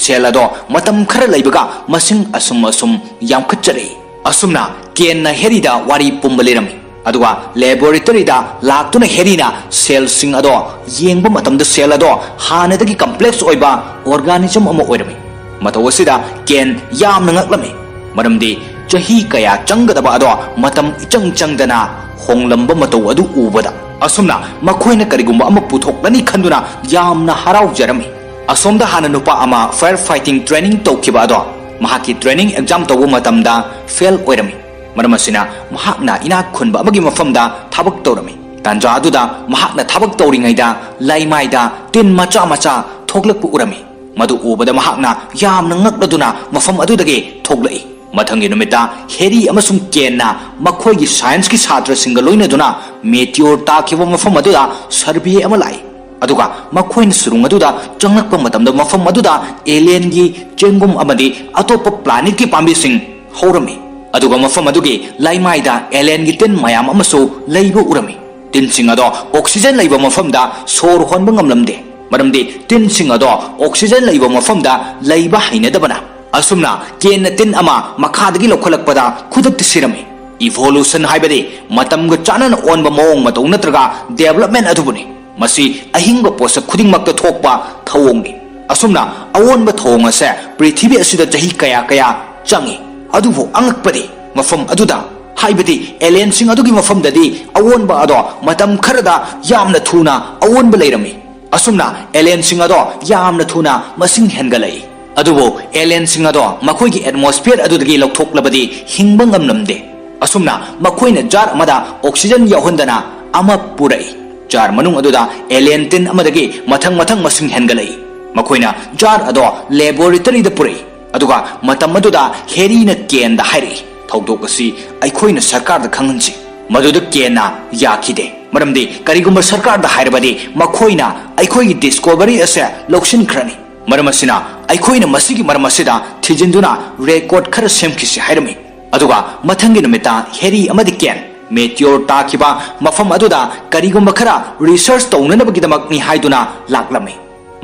ꯁꯦꯜ ꯑꯗꯣ ꯃꯇꯝ ꯈꯔ ꯂꯩꯕꯒ ꯃꯁꯤꯡ ꯑꯁꯨꯝ ꯑꯁꯨꯝ ꯌꯥꯝꯈꯠꯆꯔꯛꯏ꯫ ꯑꯁꯨꯝꯅ ꯀꯦꯟꯅ ꯍꯦꯔꯤꯗ ꯋꯥꯔꯤ ꯄꯨꯝꯕ ꯂꯤꯔꯝꯃꯤ꯫ ꯑꯗꯨꯒ ꯂꯦꯕꯣꯔꯦꯇꯔꯤꯗ ꯂꯥꯛꯇꯨꯅ ꯍꯦꯔꯤꯅ ꯁꯦꯜꯁꯤꯡ ꯑꯗꯣ ꯌꯦꯡꯕ ꯃꯇꯝꯗ ꯁꯦꯜ ꯑꯗꯣ ꯍꯥꯟꯅꯗꯒꯤ ꯀꯝꯄ꯭ꯂꯦꯛꯁ ꯑꯣꯏꯕ ꯑꯣꯔꯒꯥꯅꯤꯖꯝ ꯑꯃ ꯑꯣꯏꯔꯝꯃꯤ꯫ ꯃꯇꯧ ꯑꯁꯤꯗ ꯀꯦꯟ ꯌꯥꯝꯅ ꯉꯛꯂꯝꯃꯤ, ꯃꯔꯝꯗꯤ ꯆꯍꯤ ꯀꯌꯥ ꯆꯪꯒꯗꯕ ꯑꯗꯣ ꯃꯇꯝ ꯏꯆꯪ ꯆꯪꯗꯅ ꯍꯣꯡꯂꯝꯕ ꯃꯇꯧ ꯑꯗꯨ ꯎꯕꯗ꯫ ꯑꯁꯨꯝꯅ ꯃꯈꯣꯏꯅ ꯀꯔꯤꯒꯨꯝꯕ ꯑꯃ ꯄꯨꯊꯣꯛꯂꯅꯤ ꯈꯟꯗꯨꯅ ꯌꯥꯝꯅ ꯍꯔꯥꯎꯖꯔꯝꯃꯤ꯫ ꯑꯁꯣꯝꯗ ꯍꯥꯟꯅ ꯅꯨꯄꯥ ꯑꯃ ꯐꯥꯌꯔ ꯐꯥꯏꯇꯤꯡ ꯇ꯭ꯔꯦꯅꯤꯡ ꯇꯧꯈꯤꯕ ꯑꯗꯣ ꯃꯍꯥꯛꯀꯤ ꯇ꯭ꯔꯦꯅꯤꯡ ꯑꯦꯛꯖꯥꯝ ꯇꯧꯕ ꯃꯇꯝꯗ ꯐꯦꯜ ꯑꯣꯏꯔꯝꯃꯤ꯫ ꯃꯔꯝ ꯑꯁꯤꯅ ꯃꯍꯥꯛꯅ ꯏꯅꯥꯛ ꯈꯨꯟꯕ ꯑꯃꯒꯤ ꯃꯐꯝꯗ ꯊꯕꯛ ꯇꯧꯔꯝꯃꯤ꯫ ꯇꯥꯟꯖꯥ ꯑꯗꯨꯗ ꯃꯍꯥꯛꯅ ꯊꯕꯛ ꯇꯧꯔꯤꯉꯩꯗ ꯂꯩꯃꯥꯏꯗ ꯇꯤꯟ ꯃꯆꯥ ꯃꯆꯥ ꯊꯣꯛꯂꯛꯄ ꯎꯔꯝꯃꯤ꯫ ꯃꯗꯨ ꯎꯕꯗ ꯃꯍꯥꯛꯅ ꯌꯥꯝꯅ ꯉꯛꯂꯗꯨꯅ ꯃꯐꯝ ꯑꯗꯨꯗꯒꯤ ꯊꯣꯛꯂꯛꯏ꯫ ꯃꯊꯪꯒꯤ ꯅꯨꯃꯤꯠꯇ ꯍꯦꯔꯤ ꯑꯃꯁꯨꯡ ꯀꯦꯟꯅ ꯃꯈꯣꯏꯒꯤ ꯁꯥꯏꯟꯁꯀꯤ ꯁꯥꯇ꯭ꯔꯁꯤꯡꯒ ꯂꯣꯏꯅꯗꯨꯅ ꯃꯦꯇꯤꯑꯣꯔ ꯇꯥꯈꯤꯕ ꯃꯐꯝ ꯑꯗꯨꯗ ꯁꯔꯚꯦ ꯑꯃ ꯂꯥꯛꯏ꯫ ꯑꯗꯨꯒ ꯃꯈꯣꯏꯅ ꯁꯨꯔꯨꯡ ꯑꯗꯨꯗ ꯆꯪꯂꯛꯄ ꯃꯇꯝꯗ ꯃꯐꯝ ꯑꯗꯨꯗ ꯑꯦꯂꯤꯌꯟꯒꯤ ꯆꯦꯡꯒꯨꯝ ꯑꯃꯗꯤ ꯑꯇꯣꯞꯄ ꯄ꯭ꯂꯥꯅꯦꯠꯀꯤ ꯄꯥꯝꯕꯤꯁꯤꯡ ꯍꯧꯔꯝꯃꯤ꯫ ꯑꯗꯨꯒ ꯃꯐꯝ ꯑꯗꯨꯒꯤ ꯂꯩꯃꯥꯏꯗ ꯑꯦꯂꯤꯌꯟꯒꯤ ꯇꯤꯟ ꯃꯌꯥꯝ ꯑꯃꯁꯨ ꯂꯩꯕ ꯎꯔꯝꯃꯤ꯫ ꯇꯤꯟꯁꯤꯡ ꯑꯗꯣ ꯑꯣꯛꯁꯤꯖꯟ ꯂꯩꯕ ꯃꯐꯝꯗ ꯁꯣꯔ ꯍꯣꯟꯕ ꯉꯝꯂꯝꯗꯦ, ꯃꯔꯝꯗꯤ ꯇꯤꯟꯁꯤꯡ ꯑꯗꯣ ꯑꯣꯛꯁꯤꯖꯟ ꯂꯩꯕ ꯃꯐꯝꯗ ꯂꯩꯕ ꯍꯩꯅꯗꯕꯅ꯫ ꯑꯁꯨꯝꯅ ꯀꯦꯟꯅ ꯇꯤꯟ ꯑꯃ ꯃꯈꯥꯗꯒꯤ ꯂꯧꯈꯠꯂꯛꯄꯗ ꯈꯨꯗꯛꯇ ꯁꯤꯔꯝꯃꯤ꯫ ꯏꯚꯣꯂꯨꯁꯟ ꯍꯥꯏꯕꯗꯤ ꯃꯇꯝꯒ ꯆꯥꯟꯅꯅ ꯑꯣꯟꯕ ꯃꯑꯣꯡ ꯃꯇꯧ ꯅꯠꯇ꯭ꯔꯒ ꯗꯦꯕꯂꯞꯃꯦꯟ ꯑꯗꯨꯕꯨꯅꯤ꯫ ꯃꯁꯤ ꯑꯍꯤꯡꯕ ꯄꯣꯠꯁꯛ ꯈꯨꯗꯤꯡꯃꯛꯇ ꯊꯣꯛꯄ ꯊꯧꯑꯣꯡꯅꯤ꯫ ꯑꯁꯨꯝꯅ ꯑꯑꯣꯟꯕ ꯊꯧꯑꯣꯡ ꯑꯁꯦ ꯄ꯭ꯔꯤꯊꯤꯕꯤ ꯑꯁꯤꯗ ꯆꯍꯤ ꯀꯌꯥ ꯀꯌꯥ ꯆꯪꯏ꯫ ꯑꯗꯨꯕꯨ ꯑꯉꯛꯄꯗꯤ ꯃꯐꯝ ꯑꯗꯨꯗ, ꯍꯥꯏꯕꯗꯤ ꯑꯦꯂꯤꯌꯟꯁꯤꯡ ꯑꯗꯨꯒꯤ ꯃꯐꯝꯗꯗꯤ ꯑꯑꯣꯟꯕ ꯑꯗꯣ ꯃꯇꯝ ꯈꯔꯗ ꯌꯥꯝꯅ ꯊꯨꯅ ꯑꯑꯣꯟꯕ ꯂꯩꯔꯝꯃꯤ꯫ ꯑꯁꯨꯝꯅ ꯑꯦꯂꯤꯌꯟꯁꯤꯡ ꯑꯗꯣ ꯌꯥꯝꯅ ꯊꯨꯅ ꯃꯁꯤꯡ ꯍꯦꯟꯒꯠꯂꯛꯏ꯫ ꯑꯗꯨꯕꯨ ꯑꯦꯂꯤꯌꯟꯁꯤꯡ ꯑꯗꯣ ꯃꯈꯣꯏꯒꯤ ꯑꯦꯠꯃꯣꯁꯐꯤꯌꯔ ꯑꯗꯨꯗꯒꯤ ꯂꯧꯊꯣꯛꯂꯕꯗꯤ ꯍꯤꯡꯕ ꯉꯝꯂꯝꯗꯦ꯫ ꯑꯁꯨꯝꯅ ꯃꯈꯣꯏꯅ ꯖꯥꯔ ꯑꯃꯗ ꯑꯣꯛꯁꯤꯖꯟ ꯌꯥꯎꯍꯟꯗꯅ ꯑꯃ ꯄꯨꯔꯛꯏ꯫ ꯖꯥꯔ ꯃꯅꯨꯡ ꯑꯗꯨꯗ ꯑꯦꯂꯤꯌꯟ ꯇꯤꯟ ꯑꯃꯗꯒꯤ ꯃꯊꯪ ꯃꯊꯪ ꯃꯁꯤꯡ ꯍꯦꯟꯒꯠꯂꯛꯏ꯫ ꯃꯈꯣꯏꯅ ꯖꯥꯔ ꯑꯗꯣ ꯂꯦꯕꯣꯔꯦꯇꯔꯤꯗ ꯄꯨꯔꯛꯏ꯫ ꯑꯗꯨꯒ ꯃꯇꯝ ꯑꯗꯨꯗ ꯍꯦꯔꯤꯅ ꯀꯦꯟꯗ ꯍꯥꯏꯔꯛꯏ, "ꯊꯧꯗꯣꯛ ꯑꯁꯤ ꯑꯩꯈꯣꯏꯅ ꯁꯔꯀꯥꯔꯗ ꯈꯪꯍꯟꯁꯤ꯫" ꯃꯗꯨꯗ ꯀꯦꯟꯅ ꯌꯥꯈꯤꯗꯦ, ꯃꯔꯝꯗꯤ ꯀꯔꯤꯒꯨꯝꯕ ꯁꯔꯀꯥꯔꯗ ꯍꯥꯏꯔꯕꯗꯤ ꯃꯈꯣꯏꯅ ꯑꯩꯈꯣꯏꯒꯤ ꯗꯤꯁꯀꯣꯚꯔꯤ ꯑꯁꯦ ꯂꯧꯁꯤꯟꯈ꯭ꯔꯅꯤ꯫ ꯃꯔꯝ ꯑꯁꯤꯅ ꯑꯩꯈꯣꯏꯅ ꯃꯁꯤꯒꯤ ꯃꯔꯝ ꯑꯁꯤꯗ ꯊꯤꯖꯤꯟꯗꯨꯅ ꯔꯦꯀꯣꯔꯗ ꯈꯔ ꯁꯦꯝꯈꯤꯁꯤ ꯍꯥꯏꯔꯝꯃꯤ꯫ ꯑꯗꯨꯒ ꯃꯊꯪꯒꯤ ꯅꯨꯃꯤꯠꯇ ꯍꯦꯔꯤ ꯑꯃꯗꯤ ꯀꯦꯟ ꯃꯦꯇꯤꯑꯣꯔ ꯇꯥꯈꯤꯕ ꯃꯐꯝ ꯑꯗꯨꯗ ꯀꯔꯤꯒꯨꯝꯕ ꯈꯔ ꯔꯤꯁꯔꯆ ꯇꯧꯅꯅꯕꯒꯤꯗꯃꯛꯅꯤ ꯍꯥꯏꯗꯨꯅ ꯂꯥꯛꯂꯝꯃꯤ꯫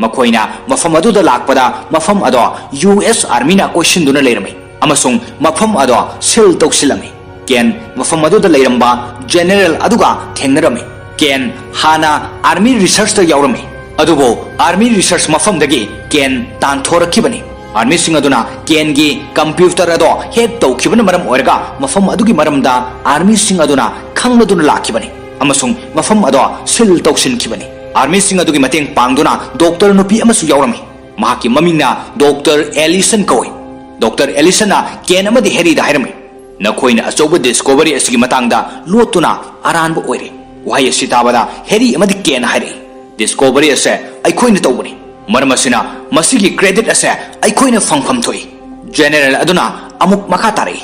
ꯃꯈꯣꯏꯅ ꯃꯐꯝ ꯑꯗꯨꯗ ꯂꯥꯛꯄꯗ ꯃꯐꯝ ꯑꯗꯣ ꯌꯨ ꯑꯦꯁ ꯑꯥꯔꯃꯤꯅ ꯀꯣꯏꯁꯤꯟꯗꯨꯅ ꯂꯩꯔꯝꯃꯤ ꯑꯃꯁꯨꯡ ꯃꯐꯝ ꯑꯗꯣ ꯁꯤꯜ ꯇꯧꯁꯤꯜꯂꯝꯃꯤ꯫ ꯀꯦꯟ ꯃꯐꯝ ꯑꯗꯨꯗ ꯂꯩꯔꯝꯕ ꯖꯦꯅꯦꯔꯦꯜ ꯑꯗꯨꯒ ꯊꯦꯡꯅꯔꯝꯃꯤ꯫ ꯀꯦꯟ ꯍꯥꯟꯅ ꯑꯥꯔꯃꯤ ꯔꯤꯁꯔꯆꯇ ꯌꯥꯎꯔꯝꯃꯤ, ꯑꯗꯨꯕꯨ ꯑꯥꯔꯃꯤ ꯔꯤꯁꯔꯆ ꯃꯐꯝꯗꯒꯤ ꯀꯦꯟ ꯇꯥꯟꯊꯣꯔꯛꯈꯤꯕꯅꯤ꯫ ꯑꯥꯔꯃꯤꯁꯤꯡ ꯑꯗꯨꯅ ꯀꯦꯟꯒꯤ ꯀꯝꯄ꯭ꯌꯨꯇꯔ ꯑꯗꯣ ꯍꯦꯛ ꯇꯧꯈꯤꯕꯅ ꯃꯔꯝ ꯑꯣꯏꯔꯒ ꯃꯐꯝ ꯑꯗꯨꯒꯤ ꯃꯔꯝꯗ ꯑꯥꯔꯃꯤꯁꯤꯡ ꯑꯗꯨꯅ ꯈꯪꯂꯗꯨꯅ ꯂꯥꯛꯈꯤꯕꯅꯤ ꯑꯃꯁꯨꯡ ꯃꯐꯝ ꯑꯗꯣ ꯁꯤꯜ ꯇꯧꯁꯤꯟꯈꯤꯕꯅꯤ꯫ ꯑꯥꯔꯃꯤꯁꯤꯡ ꯑꯗꯨꯒꯤ ꯃꯇꯦꯡ ꯄꯥꯡꯗꯨꯅ ꯗꯣꯛꯇꯔ ꯅꯨꯄꯤ ꯑꯃꯁꯨ ꯌꯥꯎꯔꯝꯃꯤ꯫ ꯃꯍꯥꯛꯀꯤ ꯃꯃꯤꯡꯅ ꯗꯣꯛꯇꯔ ꯑꯦꯂꯤꯁꯟ ꯀꯧꯏ꯫ ꯗꯣꯛꯇꯔ ꯑꯦꯂꯤꯁꯟꯅ ꯀꯦꯟ ꯑꯃꯗꯤ ꯍꯦꯔꯤꯗ ꯍꯥꯏꯔꯝꯃꯤ, "ꯅꯈꯣꯏꯅ ꯑꯆꯧꯕ ꯗꯤꯁꯀꯣꯚꯔꯤ ꯑꯁꯤꯒꯤ ꯃꯇꯥꯡꯗ ꯂꯣꯠꯇꯨꯅ ꯑꯔꯥꯟꯕ ꯑꯣꯏꯔꯦ꯫" ꯋꯥꯍꯩ ꯑꯁꯤ ꯇꯥꯕꯗ ꯍꯦꯔꯤ ꯑꯃꯗꯤ ꯀꯦꯟꯅ ꯍꯥꯏꯔꯛꯏ, "ꯗꯤꯁꯀꯣꯚꯔꯤ ꯑꯁꯦ ꯑꯩꯈꯣꯏꯅ ꯇꯧꯕꯅꯤ꯫ ꯃꯔꯝ ꯑꯁꯤꯅ ꯃꯁꯤꯒꯤ credit ꯑꯁꯦ ꯑꯩꯈꯣꯏꯅ ꯐꯪꯐꯝ ꯊꯣꯛꯏ꯫ General ꯑꯗꯨꯅ ꯑꯃꯨꯛ ꯃꯈꯥ ꯇꯥꯔꯛꯏ,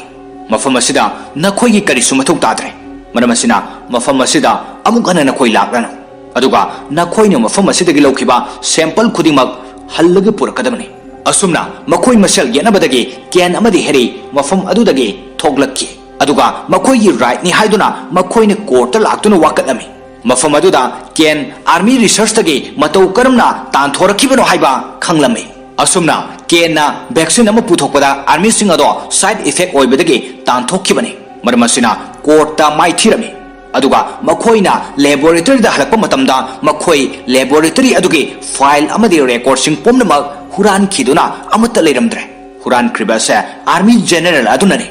"ꯃꯐꯝ ꯑꯁꯤꯗ ꯅꯈꯣꯏꯒꯤ ꯀꯔꯤꯁꯨ ꯃꯊꯧ ꯇꯥꯗ꯭ꯔꯦ, ꯃꯔꯝ ꯑꯁꯤꯅ ꯃꯐꯝ ꯑꯁꯤꯗ ꯑꯃꯨꯛ ꯍꯟꯅ ꯅꯈꯣꯏ ꯂꯥꯛꯂꯅꯨ, ꯑꯗꯨꯒ ꯅꯈꯣꯏꯅ ꯃꯐꯝ ꯑꯁꯤꯗꯒꯤ ꯂꯧꯈꯤꯕ sample ꯈꯨꯗꯤꯡꯃꯛ ꯍꯜꯂꯒ ꯄꯨꯔꯛꯀꯗꯕꯅꯤ꯫" ꯑꯁꯨꯝꯅ ꯃꯈꯣꯏ ꯃꯁꯦꯜ ꯌꯦꯠꯅꯕꯗꯒꯤ Ken ꯑꯃꯗꯤ Harry ꯃꯐꯝ ꯑꯗꯨꯗꯒꯤ ꯊꯣꯛꯂꯛꯈꯤ, ꯑꯗꯨꯒ ꯃꯈꯣꯏꯒꯤ rightꯅꯤ ꯍꯥꯏꯗꯨꯅ ꯃꯈꯣꯏꯅ courtꯇ ꯂꯥꯛꯇꯨꯅ ꯋꯥꯀꯠꯂꯝꯃꯤ꯫ ꯃꯐꯝ ꯑꯗꯨꯗ Ken army researchꯇꯒꯤ ꯃꯇꯧ ꯀꯔꯝꯅ ꯇꯥꯟꯊꯣꯔꯛꯈꯤꯕꯅꯣ ꯍꯥꯏꯕ ꯈꯪꯂꯝꯃꯤ꯫ ꯑꯁꯨꯝꯅ Kenꯅ vaccine ꯑꯃ ꯄꯨꯊꯣꯛꯄꯗ armyꯁꯤꯡ ꯑꯗꯣ side effect ꯑꯣꯏꯕꯗꯒꯤ ꯇꯥꯟꯊꯣꯛꯈꯤꯕꯅꯤ꯫ ꯃꯔꯝ ꯑꯁꯤꯅ courtꯇ ꯃꯥꯏꯊꯤꯔꯝꯃꯤ, ꯑꯗꯨꯒ ꯃꯈꯣꯏꯅ laboratoryꯗ ꯍꯜꯂꯛꯄ ꯃꯇꯝꯗ ꯃꯈꯣꯏ laboratory ꯑꯗꯨꯒꯤ file ꯑꯃꯗꯤ recordꯁꯤꯡ ꯄꯨꯝꯅꯃꯛ ꯍꯨꯔꯥꯟꯈꯤꯗꯨꯅ ꯑꯃꯠꯇ ꯂꯩꯔꯝꯗ꯭ꯔꯦ꯫ ꯍꯨꯔꯥꯟꯈ꯭ꯔꯤꯕ ꯑꯁꯦ army general ꯑꯗꯨꯅꯅꯤ꯫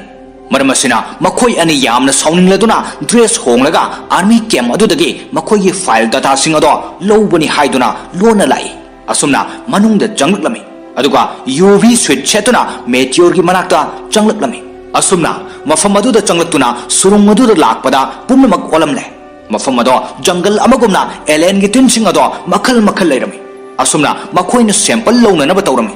ꯃꯔꯝ ꯑꯁꯤꯅ ꯃꯈꯣꯏ ꯑꯅꯤ ꯌꯥꯝꯅ ꯁꯥꯎꯅꯤꯡꯂꯗꯨꯅ dress ꯍꯣꯡꯂꯒ army camp ꯑꯗꯨꯗꯒꯤ ꯃꯈꯣꯏꯒꯤ file dataꯁꯤꯡ ꯑꯗꯣ ꯂꯧꯕꯅꯤ ꯍꯥꯏꯗꯨꯅ ꯂꯣꯟꯅ ꯂꯥꯛꯏ꯫ ꯑꯁꯨꯝꯅ ꯃꯅꯨꯡꯗ ꯆꯪꯂꯛꯂꯝꯃꯤ, ꯑꯗꯨꯒ UV suit ꯁꯦꯠꯇꯨꯅ Meteorꯒꯤ ꯃꯅꯥꯛꯇ ꯆꯪꯂꯛꯂꯝꯃꯤ꯫ ꯑꯁꯨꯝꯅ ꯃꯐꯝ ꯑꯗꯨꯗ ꯆꯪꯂꯛꯇꯨꯅ ꯁꯨꯔꯨꯡ ꯑꯗꯨꯗ ꯂꯥꯛꯄꯗ ꯄꯨꯝꯅꯃꯛ ꯑꯣꯜꯂꯝꯂꯦ꯫ ꯃꯐꯝ ꯑꯗꯣ jungle ꯑꯃꯒꯨꯝꯅ alienꯒꯤ ꯇꯤꯟꯁꯤꯡ ꯑꯗꯣ ꯃꯈꯜ ꯃꯈꯜ ꯂꯩꯔꯝꯃꯤ꯫ ꯑꯁꯨꯝꯅ ꯃꯈꯣꯏꯅ sample ꯂꯧꯅꯅꯕ ꯇꯧꯔꯝꯃꯤ꯫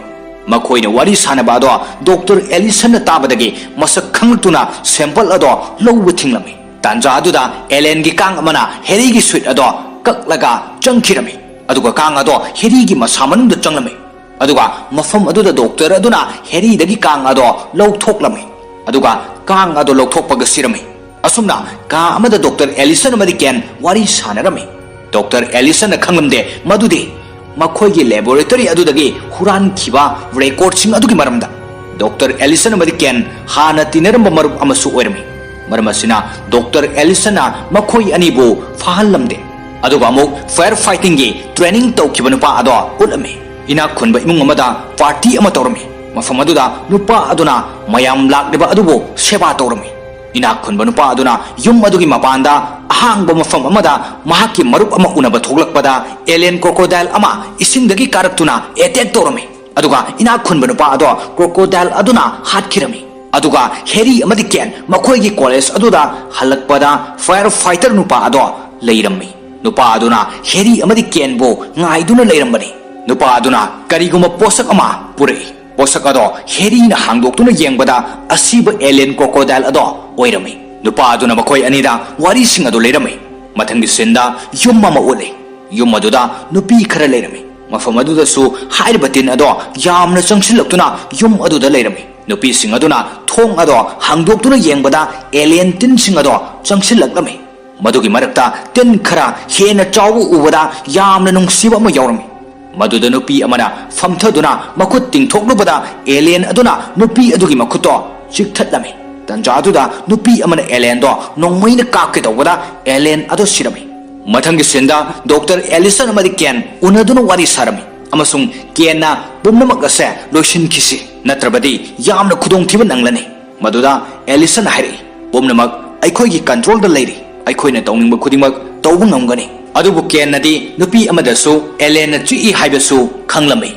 ꯃꯈꯣꯏꯅ ꯋꯥꯔꯤ ꯁꯥꯅꯕ ꯑꯗꯣ Doctor Allisonꯅ ꯇꯥꯕꯗꯒꯤ ꯃꯁꯛ ꯈꯪꯂꯛꯇꯨꯅ sample ꯑꯗꯣ ꯂꯧꯕ ꯊꯤꯡꯂꯝꯃꯤ꯫ ꯇꯥꯟꯖꯥ ꯑꯗꯨꯗ alienꯒꯤ ꯀꯥꯡ ꯑꯃꯅ Harryꯒꯤ suit ꯑꯗꯣ ꯀꯛꯂꯒ ꯆꯪꯈꯤꯔꯝꯃꯤ, ꯑꯗꯨꯒ ꯀꯥꯡ ꯑꯗꯣ Harryꯒꯤ ꯃꯁꯥ ꯃꯅꯨꯡꯗ ꯆꯪꯂꯝꯃꯤ꯫ ꯑꯗꯨꯒ ꯃꯐꯝ ꯑꯗꯨꯗ doctor ꯑꯗꯨꯅ Harryꯗꯒꯤ ꯀꯥꯡ ꯑꯗꯣ ꯂꯧꯊꯣꯛꯂꯝꯃꯤ, ꯑꯗꯨꯒ ꯀꯥꯡ ꯑꯗꯣ ꯂꯧꯊꯣꯛꯄꯒ ꯁꯤꯔꯝꯃꯤ꯫ ꯑꯁꯨꯝꯅ ꯀꯥ ꯑꯃꯗ Doctor Allison ꯑꯃꯗꯤ Ken ꯋꯥꯔꯤ ꯁꯥꯟꯅꯔꯝꯃꯤ꯫ Doctor Allisonꯅ ꯈꯪꯂꯝꯗꯦ ꯃꯗꯨꯗꯤ ꯃꯈꯣꯏꯒꯤ laboratory ꯑꯗꯨꯗꯒꯤ ꯍꯨꯔꯥꯟꯈꯤꯕ recordꯁꯤꯡ ꯑꯗꯨꯒꯤ ꯃꯔꯝꯗ꯫ Doctor Allison ꯑꯃꯗꯤ Ken ꯍꯥꯟꯅ ꯇꯤꯟꯅꯔꯝꯕ ꯃꯔꯨꯞ ꯑꯃꯁꯨ ꯑꯣꯏꯔꯝꯃꯤ꯫ ꯃꯔꯝ ꯑꯁꯤꯅ Doctor Allisonꯅ ꯃꯈꯣꯏ ꯑꯅꯤꯕꯨ ꯐꯥꯍꯜꯂꯝꯗꯦ꯫ ꯑꯗꯨꯒ ꯑꯃꯨꯛ fire fightingꯒꯤ training ꯇꯧꯈꯤꯕ ꯅꯨꯄꯥ ꯑꯗꯣ ꯎꯠꯂꯝꯃꯤ꯫ ꯏꯅꯥꯛ ꯈꯨꯟꯕ ꯏꯃꯨꯡ ꯑꯃꯗ party ꯑꯃ ꯇꯧꯔꯝꯃꯤ꯫ ꯃꯐꯝ ꯑꯗꯨꯗ ꯅꯨꯄꯥ ꯑꯗꯨꯅ ꯃꯌꯥꯝ ꯂꯥꯛꯂꯤꯕ ꯑꯗꯨꯕꯨ ꯁꯦꯕꯥ ꯇꯧꯔꯝꯃꯤ꯫ ꯏꯅꯥꯛ ꯈꯨꯟꯕ ꯅꯨꯄꯥ ꯑꯗꯨꯅ ꯌꯨꯝ ꯑꯗꯨꯒꯤ ꯃꯄꯥꯟꯗ ꯑꯍꯥꯡꯕ ꯃꯐꯝ ꯑꯃꯗ ꯃꯍꯥꯛꯀꯤ ꯃꯔꯨꯞ ꯑꯃ ꯎꯅꯕ ꯊꯣꯛꯂꯛꯄꯗ alien crocodile ꯑꯃ ꯏꯁꯤꯡꯗꯒꯤ ꯀꯥꯔꯛꯇꯨꯅ attack ꯇꯧꯔꯝꯃꯤ꯫ ꯑꯗꯨꯒ ꯏꯅꯥꯛ ꯈꯨꯟꯕ ꯅꯨꯄꯥ ꯑꯗꯣ crocodile ꯑꯗꯨꯅ ꯍꯥꯠꯈꯤꯔꯝꯃꯤ꯫ ꯑꯗꯨꯒ Harry ꯑꯃꯗꯤ Ken ꯃꯈꯣꯏꯒꯤ college ꯑꯗꯨꯗ ꯍꯜꯂꯛꯄꯗ fire fighter ꯅꯨꯄꯥ ꯑꯗꯣ ꯂꯩꯔꯝꯃꯤ꯫ ꯅꯨꯄꯥ ꯑꯗꯨꯅ Harry ꯑꯃꯗꯤ Kenꯕꯨ ꯉꯥꯏꯗꯨꯅ ꯂꯩꯔꯝꯕꯅꯤ꯫ ꯅꯨꯄꯥ ꯑꯗꯨꯅ ꯀꯔꯤꯒꯨꯝꯕ ꯄꯣꯠꯁꯛ ꯑꯃ ꯄꯨꯔꯛꯏ꯫ ꯄꯣꯠꯁꯛ ꯑꯗꯣ ꯍꯦꯔꯤꯅ ꯍꯥꯡꯗꯣꯛꯇꯨꯅ ꯌꯦꯡꯕꯗ, ꯑꯁꯤꯕ alien crocodile ꯑꯗꯣ ꯑꯣꯏꯔꯝꯃꯤ꯫ ꯅꯨꯄꯥ ꯑꯗꯨꯅ ꯃꯈꯣꯏ ꯑꯅꯤꯗ ꯋꯥꯔꯤꯁꯤꯡ ꯑꯗꯨ ꯂꯩꯔꯝꯃꯤ꯫ ꯃꯊꯪꯒꯤ ꯁꯤꯟꯗ ꯌꯨꯝ ꯑꯃ ꯎꯠꯂꯤ꯫ ꯌꯨꯝ ꯑꯗꯨꯗ ꯅꯨꯄꯤ ꯈꯔ ꯂꯩꯔꯝꯃꯤ꯫ ꯃꯐꯝ ꯑꯗꯨꯗꯁꯨ ꯍꯥꯏꯔꯤꯕ ꯇꯤꯟ ꯑꯗꯣ ꯌꯥꯝꯅ ꯆꯪꯁꯤꯜꯂꯛꯇꯨꯅ ꯌꯨꯝ ꯑꯗꯨꯗ ꯂꯩꯔꯝꯃꯤ꯫ ꯅꯨꯄꯤꯁꯤꯡ ꯑꯗꯨꯅ ꯊꯣꯡ ꯑꯗꯣ ꯍꯥꯡꯗꯣꯛꯇꯨꯅ ꯌꯦꯡꯕꯗ, alien ꯇꯤꯟꯁꯤꯡ ꯑꯗꯣ ꯆꯪꯁꯤꯜꯂꯛꯂꯝꯃꯤ꯫ ꯃꯗꯨꯒꯤ ꯃꯔꯛꯇ ꯇꯤꯟ ꯈꯔ ꯍꯦꯟꯅ ꯆꯥꯎꯕ ꯎꯕꯗ, ꯌꯥꯝꯅ ꯅꯨꯡꯁꯤꯕ ꯑꯃ ꯌꯥꯎꯔꯝꯃꯤ꯫ ꯃꯗꯨꯗ ꯅꯨꯄꯤ ꯑꯃꯅ ꯐꯝꯊꯗꯨꯅ ꯃꯈꯨꯠ ꯇꯤꯡꯊꯣꯛꯂꯨꯕꯗ, alien ꯑꯗꯨꯅ ꯅꯨꯄꯤ ꯑꯗꯨꯒꯤ ꯃꯈꯨꯠꯇꯣ ꯆꯤꯛꯊꯠꯂꯝꯃꯤ꯫ ꯇꯟꯖꯥ ꯑꯗꯨꯗ ꯅꯨꯄꯤ ꯑꯃꯅ alienꯗꯣ ꯅꯣꯡꯃꯩꯅ ꯀꯥꯞꯀꯦ ꯇꯧꯕꯗ, alien ꯑꯗꯨ ꯁꯤꯔꯝꯃꯤ꯫ ꯃꯊꯪꯒꯤ ꯁꯤꯟꯗ ꯗꯣꯛꯇꯔ ꯑꯦꯂꯤꯁꯟ ꯑꯃꯗꯤ ꯀꯦꯟ ꯎꯅꯗꯨꯅ ꯋꯥꯔꯤ ꯁꯥꯔꯝꯃꯤ, ꯑꯃꯁꯨꯡ ꯀꯦꯟꯅ ꯄꯨꯝꯅꯃꯛ ꯑꯁꯦ ꯂꯣꯏꯁꯤꯟꯈꯤꯁꯤ, ꯅꯠꯇ꯭ꯔꯕꯗꯤ ꯌꯥꯝꯅ ꯈꯨꯗꯣꯡꯊꯤꯕ ꯅꯪꯂꯅꯤ꯫ ꯃꯗꯨꯗ ꯑꯦꯂꯤꯁꯟ ꯍꯥꯏꯔꯛꯏ, "ꯄꯨꯝꯅꯃꯛ ꯑꯩꯈꯣꯏꯒꯤ controlꯗ ꯂꯩꯔꯤ, ꯑꯩꯈꯣꯏꯅ ꯇꯧꯅꯤꯡꯕ ꯈꯨꯗꯤꯡꯃꯛ ꯇꯧꯕ ꯉꯝꯒꯅꯤ"꯫ ꯑꯗꯨꯕꯨ ꯀꯦꯟꯅꯗꯤ ꯅꯨꯄꯤ ꯑꯃꯗꯁꯨ alienꯅ ꯆꯤꯛꯏ ꯍꯥꯏꯕꯁꯨ ꯈꯪꯂꯝꯃꯤ꯫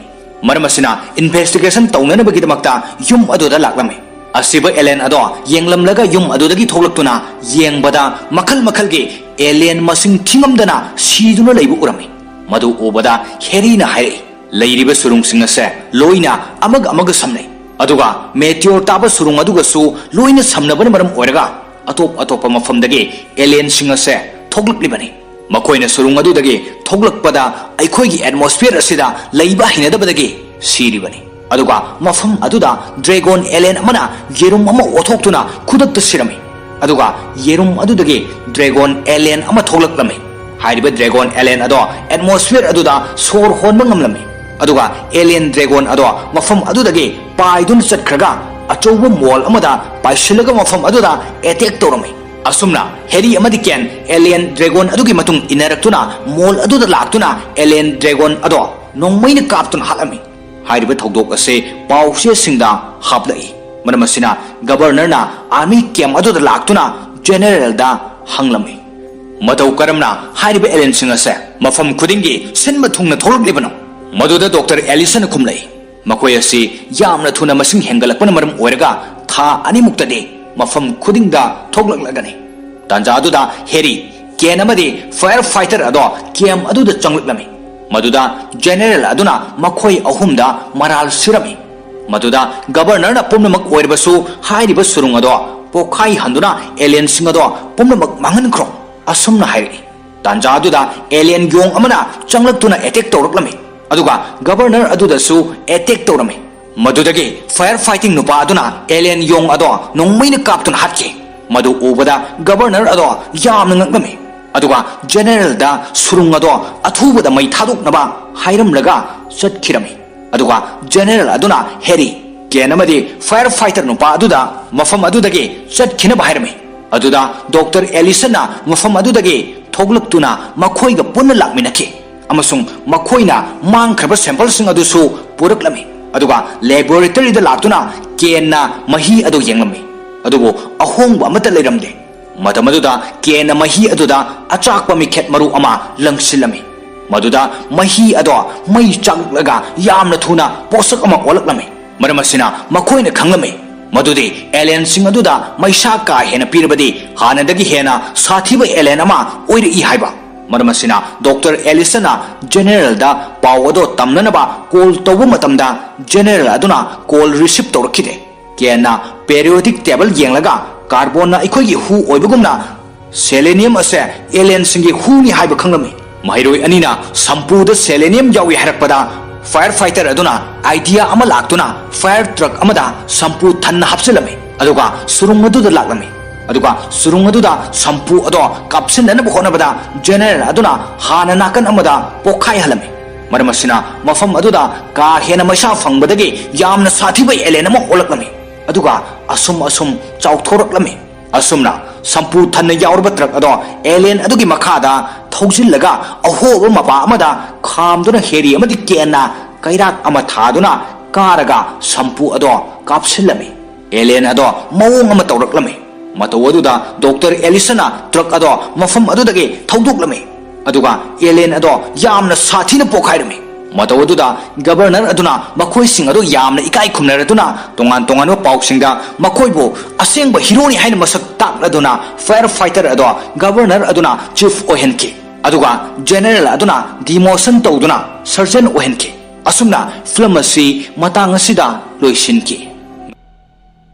ꯃꯔꯝ ꯑꯁꯤꯅ, investigation ꯇꯧꯅꯅꯕꯒꯤꯗꯃꯛꯇ ꯌꯨꯝ ꯑꯗꯨꯗ ꯂꯥꯛꯂꯝꯃꯤ꯫ ꯑꯁꯤꯕ alien ꯑꯗꯣ ꯌꯦꯡꯂꯝꯂꯒ, ꯌꯨꯝ ꯑꯗꯨꯗꯒꯤ ꯊꯣꯛꯂꯛꯇꯨꯅ ꯌꯦꯡꯕꯗ, ꯃꯈꯜ ꯃꯈꯜꯒꯤ alien ꯃꯁꯤꯡ ꯊꯤꯉꯝꯗꯅ ꯁꯤꯗꯨꯅ ꯂꯩꯕ ꯎꯔꯝꯃꯤ꯫ ꯃꯗꯨ ꯎꯕꯗ ꯍꯦꯔꯤꯅ ꯍꯥꯏꯔꯛꯏ, "ꯂꯩꯔꯤꯕ ꯁꯨꯔꯨꯡꯁꯤꯡ ꯑꯁꯦ ꯂꯣꯏꯅ ꯑꯃꯒ ꯑꯃꯒ ꯁꯝꯅꯩ, ꯑꯗꯨꯒ meteor ꯇꯥꯕ ꯁꯨꯔꯨꯡ ꯑꯗꯨꯒꯁꯨ ꯂꯣꯏꯅ ꯁꯝꯅꯕꯅ ꯃꯔꯝ ꯑꯣꯏꯔꯒ, ꯑꯇꯣꯞ ꯑꯇꯣꯞꯄ ꯃꯐꯝꯗꯒꯤ alienꯁꯤꯡ ꯑꯁꯦ ꯊꯣꯛꯂꯛꯂꯤꯕꯅꯤ꯫ ꯃꯈꯣꯏꯅ ꯁꯨꯔꯨꯡ ꯑꯗꯨꯗꯒꯤ ꯊꯣꯛꯂꯛꯄꯗ, ꯑꯩꯈꯣꯏꯒꯤ atmosphere ꯑꯁꯤꯗ ꯂꯩꯕ ꯍꯩꯅꯗꯕꯗꯒꯤ ꯁꯤꯔꯤꯕꯅꯤ꯫ ꯑꯗꯨꯒ ꯃꯐꯝ ꯑꯗꯨꯗ dragon alien ꯑꯃꯅ ꯌꯦꯔꯨꯝ ꯑꯃ ꯑꯣꯊꯣꯛꯇꯨꯅ ꯈꯨꯗꯛꯇ ꯁꯤꯔꯝꯃꯤ꯫ ꯑꯗꯨꯒ ꯌꯦꯔꯨꯝ ꯑꯗꯨꯗꯒꯤ dragon alien ꯑꯃ ꯊꯣꯛꯂꯛꯂꯝꯃꯤ꯫ ꯍꯥꯏꯔꯤꯕ dragon alien ꯑꯗꯣ atmosphere ꯑꯗꯨꯗ ꯁꯣꯔ ꯍꯣꯟꯕ ꯉꯝꯂꯝꯃꯤ꯫ ꯑꯗꯨꯒ alien dragon ꯑꯗꯣ ꯃꯐꯝ ꯑꯗꯨꯗꯒꯤ ꯄꯥꯏꯗꯨꯅ ꯆꯠꯈ꯭ꯔꯒ, ꯑꯆꯧꯕ mall ꯑꯃꯗ ꯄꯥꯏꯁꯤꯜꯂꯒ, ꯃꯐꯝ ꯑꯗꯨꯗ attack ꯇꯧꯔꯝꯃꯤ꯫ ꯑꯁꯨꯝꯅ ꯍꯦꯔꯤ ꯑꯃꯗꯤ ꯀꯦꯟ alien dragon ꯑꯗꯨꯒꯤ ꯃꯇꯨꯡ ꯏꯟꯅꯔꯛꯇꯨꯅ mall ꯑꯗꯨꯗ ꯂꯥꯛꯇꯨꯅ, alien dragon ꯑꯗꯣ ꯅꯣꯡꯃꯩꯅ ꯀꯥꯞꯇꯨꯅ ꯍꯥꯠꯂꯝꯃꯤ꯫ ꯍꯥꯏꯔꯤꯕ ꯊꯧꯗꯣꯛ ꯑꯁꯤ ꯄꯥꯎꯆꯦꯁꯤꯡꯗ ꯍꯥꯞꯂꯛꯏ꯫ ꯃꯔꯝ ꯑꯁꯤꯅ, governorꯅ army camp ꯑꯗꯨꯗ ꯂꯥꯛꯇꯨꯅ generalꯗ ꯍꯪꯂꯝꯃꯤ, "ꯃꯇꯧ ꯀꯔꯝꯅ ꯍꯥꯏꯔꯤꯕ alienꯁꯤꯡ ꯑꯁꯦ ꯃꯐꯝ ꯈꯨꯗꯤꯡꯒꯤ ꯁꯤꯟꯕ ꯊꯨꯡꯅ ꯊꯣꯛꯂꯛꯂꯤꯕꯅꯣ?" ꯃꯗꯨꯗ ꯗꯣꯛꯇꯔ ꯑꯦꯂꯤꯁꯟꯅ ꯈꯨꯝꯂꯛꯏ, "ꯃꯈꯣꯏ ꯑꯁꯤ ꯌꯥꯝꯅ ꯊꯨꯅ ꯃꯁꯤꯡ ꯍꯦꯟꯒꯠꯂꯛꯄꯅ ꯃꯔꯝ ꯑꯣꯏꯔꯒ, ꯊꯥ ꯑꯅꯤꯃꯨꯛꯇꯗꯤ ꯃꯐꯝ ꯈꯨꯗꯤꯡꯗ ꯊꯣꯛꯂꯛꯂꯒꯅꯤ"꯫ ꯇꯥꯟꯖꯥ ꯑꯗꯨꯗ ꯍꯦꯔꯤ, ꯀꯦꯟ ꯑꯃꯗꯤ fire fighter ꯑꯗꯣ camp ꯑꯗꯨꯗ ꯆꯪꯂꯛꯂꯝꯃꯤ꯫ ꯃꯗꯨꯗ ꯖꯦꯅꯦꯔꯦꯜ ꯑꯗꯨꯅ ꯃꯈꯣꯏ ꯑꯍꯨꯝꯗ ꯃꯔꯥꯜ ꯁꯤꯔꯝꯃꯤ꯫ ꯃꯗꯨꯗ ꯒꯕꯔꯅꯔꯅ ꯄꯨꯝꯅꯃꯛ ꯑꯣꯏꯔꯕꯁꯨ ꯍꯥꯏꯔꯤꯕ ꯁꯨꯔꯨꯡ ꯑꯗꯣ ꯄꯣꯈꯥꯏꯍꯟꯗꯨꯅ ꯑꯦꯂꯤꯌꯟꯁꯤꯡ ꯑꯗꯣ ꯄꯨꯝꯅꯃꯛ ꯃꯥꯡꯍꯟꯈ꯭ꯔꯣ ꯑꯁꯨꯝꯅ ꯍꯥꯏꯔꯛꯏ꯫ ꯇꯥꯟꯖꯥ ꯑꯗꯨꯗ ꯑꯦꯂꯤꯌꯟ ꯌꯣꯡ ꯑꯃꯅ ꯆꯪꯂꯛꯇꯨꯅ ꯑꯦꯇꯦꯛ ꯇꯧꯔꯛꯂꯝꯃꯤ, ꯑꯗꯨꯒ ꯒꯕꯔꯅꯔ ꯑꯗꯨꯗꯁꯨ ꯑꯦꯇꯦꯛ ꯇꯧꯔꯝꯃꯤ꯫ ꯃꯗꯨꯗꯒꯤ ꯐꯥꯌꯔ ꯐꯥꯏꯇꯤꯡ ꯅꯨꯄꯥ ꯑꯗꯨꯅ ꯑꯦꯂꯤꯌꯟ ꯌꯣꯡ ꯑꯗꯣ ꯅꯣꯡꯃꯩꯅ ꯀꯥꯞꯇꯨꯅ ꯍꯥꯠꯈꯤ꯫ ꯃꯗꯨ ꯎꯕꯗ ꯒꯕꯔꯅꯔ ꯑꯗꯣ ꯌꯥꯝꯅ ꯉꯛꯂꯝꯃꯤ, ꯑꯗꯨꯒ ꯖꯦꯅꯦꯔꯦꯜꯗ ꯁꯨꯔꯨꯡ ꯑꯗꯣ ꯑꯊꯨꯕꯗ ꯃꯩ ꯊꯥꯗꯣꯛꯅꯕ ꯍꯥꯏꯔꯝꯂꯒ ꯆꯠꯈꯤꯔꯝꯃꯤ꯫ ꯑꯗꯨꯒ ꯖꯦꯅꯦꯔꯦꯜ ꯑꯗꯨꯅ ꯍꯦꯔꯤ, ꯀꯦꯟ ꯑꯃꯗꯤ ꯐꯥꯌꯔ ꯐꯥꯏꯇꯔ ꯅꯨꯄꯥ ꯑꯗꯨꯗ ꯃꯐꯝ ꯑꯗꯨꯗꯒꯤ ꯆꯠꯈꯤꯅꯕ ꯍꯥꯏꯔꯝꯃꯤ꯫ ꯑꯗꯨꯗ ꯗꯣꯛꯇꯔ ꯑꯦꯂꯤꯁꯟꯅ ꯃꯐꯝ ꯑꯗꯨꯗꯒꯤ ꯊꯣꯛꯂꯛꯇꯨꯅ ꯃꯈꯣꯏꯒ ꯄꯨꯟꯅ ꯂꯥꯛꯃꯤꯟꯅꯈꯤ ꯑꯃꯁꯨꯡ ꯃꯈꯣꯏꯅ ꯃꯥꯡꯈ꯭ꯔꯕ ꯁꯦꯝꯄꯜꯁꯤꯡ ꯑꯗꯨꯁꯨ ꯄꯨꯔꯛꯂꯝꯃꯤ꯫ ꯑꯗꯨꯒ ꯂꯦꯕꯣꯔꯦꯇꯔꯤꯗ ꯂꯥꯛꯇꯨꯅ ꯀꯦꯟꯅ ꯃꯍꯤ ꯑꯗꯨ ꯌꯦꯡꯂꯝꯃꯤ, ꯑꯗꯨꯕꯨ ꯑꯍꯣꯡꯕ ꯑꯃꯠꯇ ꯂꯩꯔꯝꯗꯦ꯫ ꯃꯇꯝ ꯑꯗꯨꯗ ꯀꯦꯟꯅ ꯃꯍꯤ ꯑꯗꯨꯗ ꯑꯆꯥꯛꯄ ꯃꯤꯈꯦꯠ ꯃꯔꯨ ꯑꯃ ꯂꯪꯁꯤꯜꯂꯝꯃꯤ꯫ ꯃꯗꯨꯗ ꯃꯍꯤ ꯑꯗꯣ ꯃꯩ ꯆꯥꯛꯂꯛꯂꯒ ꯌꯥꯝꯅ ꯊꯨꯅ ꯄꯣꯠꯁꯛ ꯑꯃ ꯑꯣꯜꯂꯛꯂꯝꯃꯤ꯫ ꯃꯔꯝ ꯑꯁꯤꯅ ꯃꯈꯣꯏꯅ ꯈꯪꯂꯝꯃꯤ ꯃꯗꯨꯗꯤ ꯑꯦꯂꯤꯌꯟꯁꯤꯡ ꯑꯗꯨꯗ ꯃꯩꯁꯥ ꯀꯥ ꯍꯦꯟꯅ ꯄꯤꯔꯕꯗꯤ ꯍꯥꯟꯅꯗꯒꯤ ꯍꯦꯟꯅ ꯁꯥꯊꯤꯕ ꯑꯦꯂꯤꯌꯟ ꯑꯃ ꯑꯣꯏꯔꯛꯏ ꯍꯥꯏꯕ꯫ ꯃꯔꯝ ꯑꯁꯤꯅ ꯗꯣꯛꯇꯔ ꯑꯦꯂꯤꯁꯟꯅ ꯖꯦꯅꯦꯔꯦꯜꯗ ꯄꯥꯎ ꯑꯗꯣ ꯇꯝꯅꯅꯕ ꯀꯣꯜ ꯇꯧꯕ ꯃꯇꯝꯗ ꯖꯦꯅꯦꯔꯦꯜ ꯑꯗꯨꯅ ꯀꯣꯜ ꯔꯤꯁꯤꯞ ꯇꯧꯔꯛꯈꯤꯗꯦ꯫ ꯀꯦꯟꯅ ꯄꯦꯔꯤꯌꯣꯗꯤꯛ ꯇꯦꯕꯜ ꯌꯦꯡꯂꯒ ꯀꯥꯔꯕꯣꯟꯅ ꯑꯩꯈꯣꯏꯒꯤ ꯍꯨ ꯑꯣꯏꯕꯒꯨꯝꯅ ꯁꯦꯂꯦꯅꯤꯌꯝ ꯑꯁꯦ ꯑꯦꯂꯤꯌꯟꯁꯤꯡꯒꯤ ꯍꯨꯅꯤ ꯍꯥꯏꯕ ꯈꯪꯂꯝꯃꯤ꯫ ꯃꯍꯩꯔꯣꯏ ꯑꯅꯤꯅ ꯁꯝꯄꯨꯗ ꯁꯦꯂꯦꯅꯤꯌꯝ ꯌꯥꯎꯏ ꯍꯥꯏꯔꯛꯄꯗ ꯐꯥꯌꯔ ꯐꯥꯏꯇꯔ ꯑꯗꯨꯅ ꯑꯥꯏꯗꯤꯌꯥ ꯑꯃ ꯂꯥꯛꯇꯨꯅ ꯐꯥꯌꯔ ꯇ꯭ꯔꯛ ꯑꯃꯗ ꯁꯝꯄꯨ ꯊꯟꯅ ꯍꯥꯞꯆꯤꯜꯂꯝꯃꯤ, ꯑꯗꯨꯒ ꯁꯨꯔꯨꯡ ꯑꯗꯨꯗ ꯂꯥꯛꯂꯝꯃꯤ꯫ ꯑꯗꯨꯒ ꯁꯨꯔꯨꯡ ꯑꯗꯨꯗ ꯁꯝꯄꯨ ꯑꯗꯣ ꯀꯥꯞꯁꯤꯟꯅꯅꯕ ꯍꯣꯠꯅꯕꯗ ꯖꯦꯅꯦꯔꯦꯜ ꯑꯗꯨꯅ ꯍꯥꯟꯅ ꯅꯥꯀꯟ ꯑꯃꯗ ꯄꯣꯈꯥꯏꯍꯜꯂꯝꯃꯤ꯫ ꯃꯔꯝ ꯑꯁꯤꯅ ꯃꯐꯝ ꯑꯗꯨꯗ ꯀꯥ ꯍꯦꯟꯅ ꯃꯩꯁꯥ ꯐꯪꯕꯗꯒꯤ ꯌꯥꯝꯅ ꯁꯥꯊꯤꯕ ꯑꯦꯂꯤꯌꯟ ꯑꯃ ꯑꯣꯜꯂꯛꯂꯝꯃꯤ, ꯑꯗꯨꯒ ꯑꯁꯨꯝ ꯑꯁꯨꯝ ꯆꯥꯎꯊꯣꯔꯛꯂꯝꯃꯤ꯫ ꯑꯁꯨꯝꯅ ꯁꯝꯄꯨ ꯊꯟꯅ ꯌꯥꯎꯔꯕ ꯇ꯭ꯔꯛ ꯑꯗꯣ ꯑꯦꯂꯤꯌꯟ ꯑꯗꯨꯒꯤ ꯃꯈꯥꯗ ꯊꯧꯖꯤꯜꯂꯒ ꯑꯍꯣꯕ ꯃꯄꯥ ꯑꯃꯗ ꯈꯥꯝꯗꯨꯅ ꯍꯦꯔꯤ ꯑꯃꯗꯤ ꯀꯦꯟꯅ ꯀꯩꯔꯥꯛ ꯑꯃ ꯊꯥꯗꯨꯅ ꯀꯥꯔꯒ ꯁꯝꯄꯨ ꯑꯗꯣ ꯀꯥꯞꯁꯤꯜꯂꯝꯃꯤ꯫ ꯑꯦꯂꯤꯌꯟ ꯑꯗꯣ ꯃꯑꯣꯡ ꯑꯃ ꯇꯧꯔꯛꯂꯝꯃꯤ꯫ ꯃꯇꯧ ꯑꯗꯨꯗ ꯗꯣꯛꯇꯔ ꯑꯦꯂꯤꯁꯟꯅ ꯇ꯭ꯔꯛ ꯑꯗꯣ ꯃꯐꯝ ꯑꯗꯨꯗꯒꯤ ꯊꯧꯗꯣꯛꯂꯝꯃꯤ, ꯑꯗꯨꯒ ꯑꯦꯂꯤꯌꯟ ꯑꯗꯣ ꯌꯥꯝꯅ ꯁꯥꯊꯤꯅ ꯄꯣꯈꯥꯏꯔꯝꯃꯤ꯫ ꯃꯇꯧ ꯑꯗꯨꯗ ꯒꯕꯔꯅꯔ ꯑꯗꯨꯅ ꯃꯈꯣꯏꯁꯤꯡ ꯑꯗꯨ ꯌꯥꯝꯅ ꯏꯀꯥꯏ ꯈꯨꯝꯅꯔꯗꯨꯅ ꯇꯣꯉꯥꯟ ꯇꯣꯉꯥꯟꯕ ꯄꯥꯎꯁꯤꯡꯗ ꯃꯈꯣꯏꯕꯨ ꯑꯁꯦꯡꯕ ꯍꯤꯔꯣꯅꯤ ꯍꯥꯏꯅ ꯃꯁꯛ ꯇꯥꯛꯂꯗꯨꯅ ꯐꯥꯌꯔ ꯐꯥꯏꯇꯔ ꯑꯗꯣ ꯒꯕꯔꯅꯔ ꯑꯗꯨꯅ ꯆꯤꯐ ꯑꯣꯏꯍꯟꯈꯤ꯫ ꯑꯗꯨꯒ ꯖꯦꯅꯔꯦꯜ ꯑꯗꯨꯅ ꯗꯤꯃꯣꯁꯟ ꯇꯧꯗꯨꯅ ꯁꯔꯖꯟ ꯑꯣꯏꯍꯟꯈꯤ꯫ ꯑꯁꯨꯝꯅ ꯐꯤꯂꯝ ꯑꯁꯤ ꯃꯇꯥꯡ ꯑꯁꯤꯗ ꯂꯣꯏꯁꯤꯟꯈꯤ꯫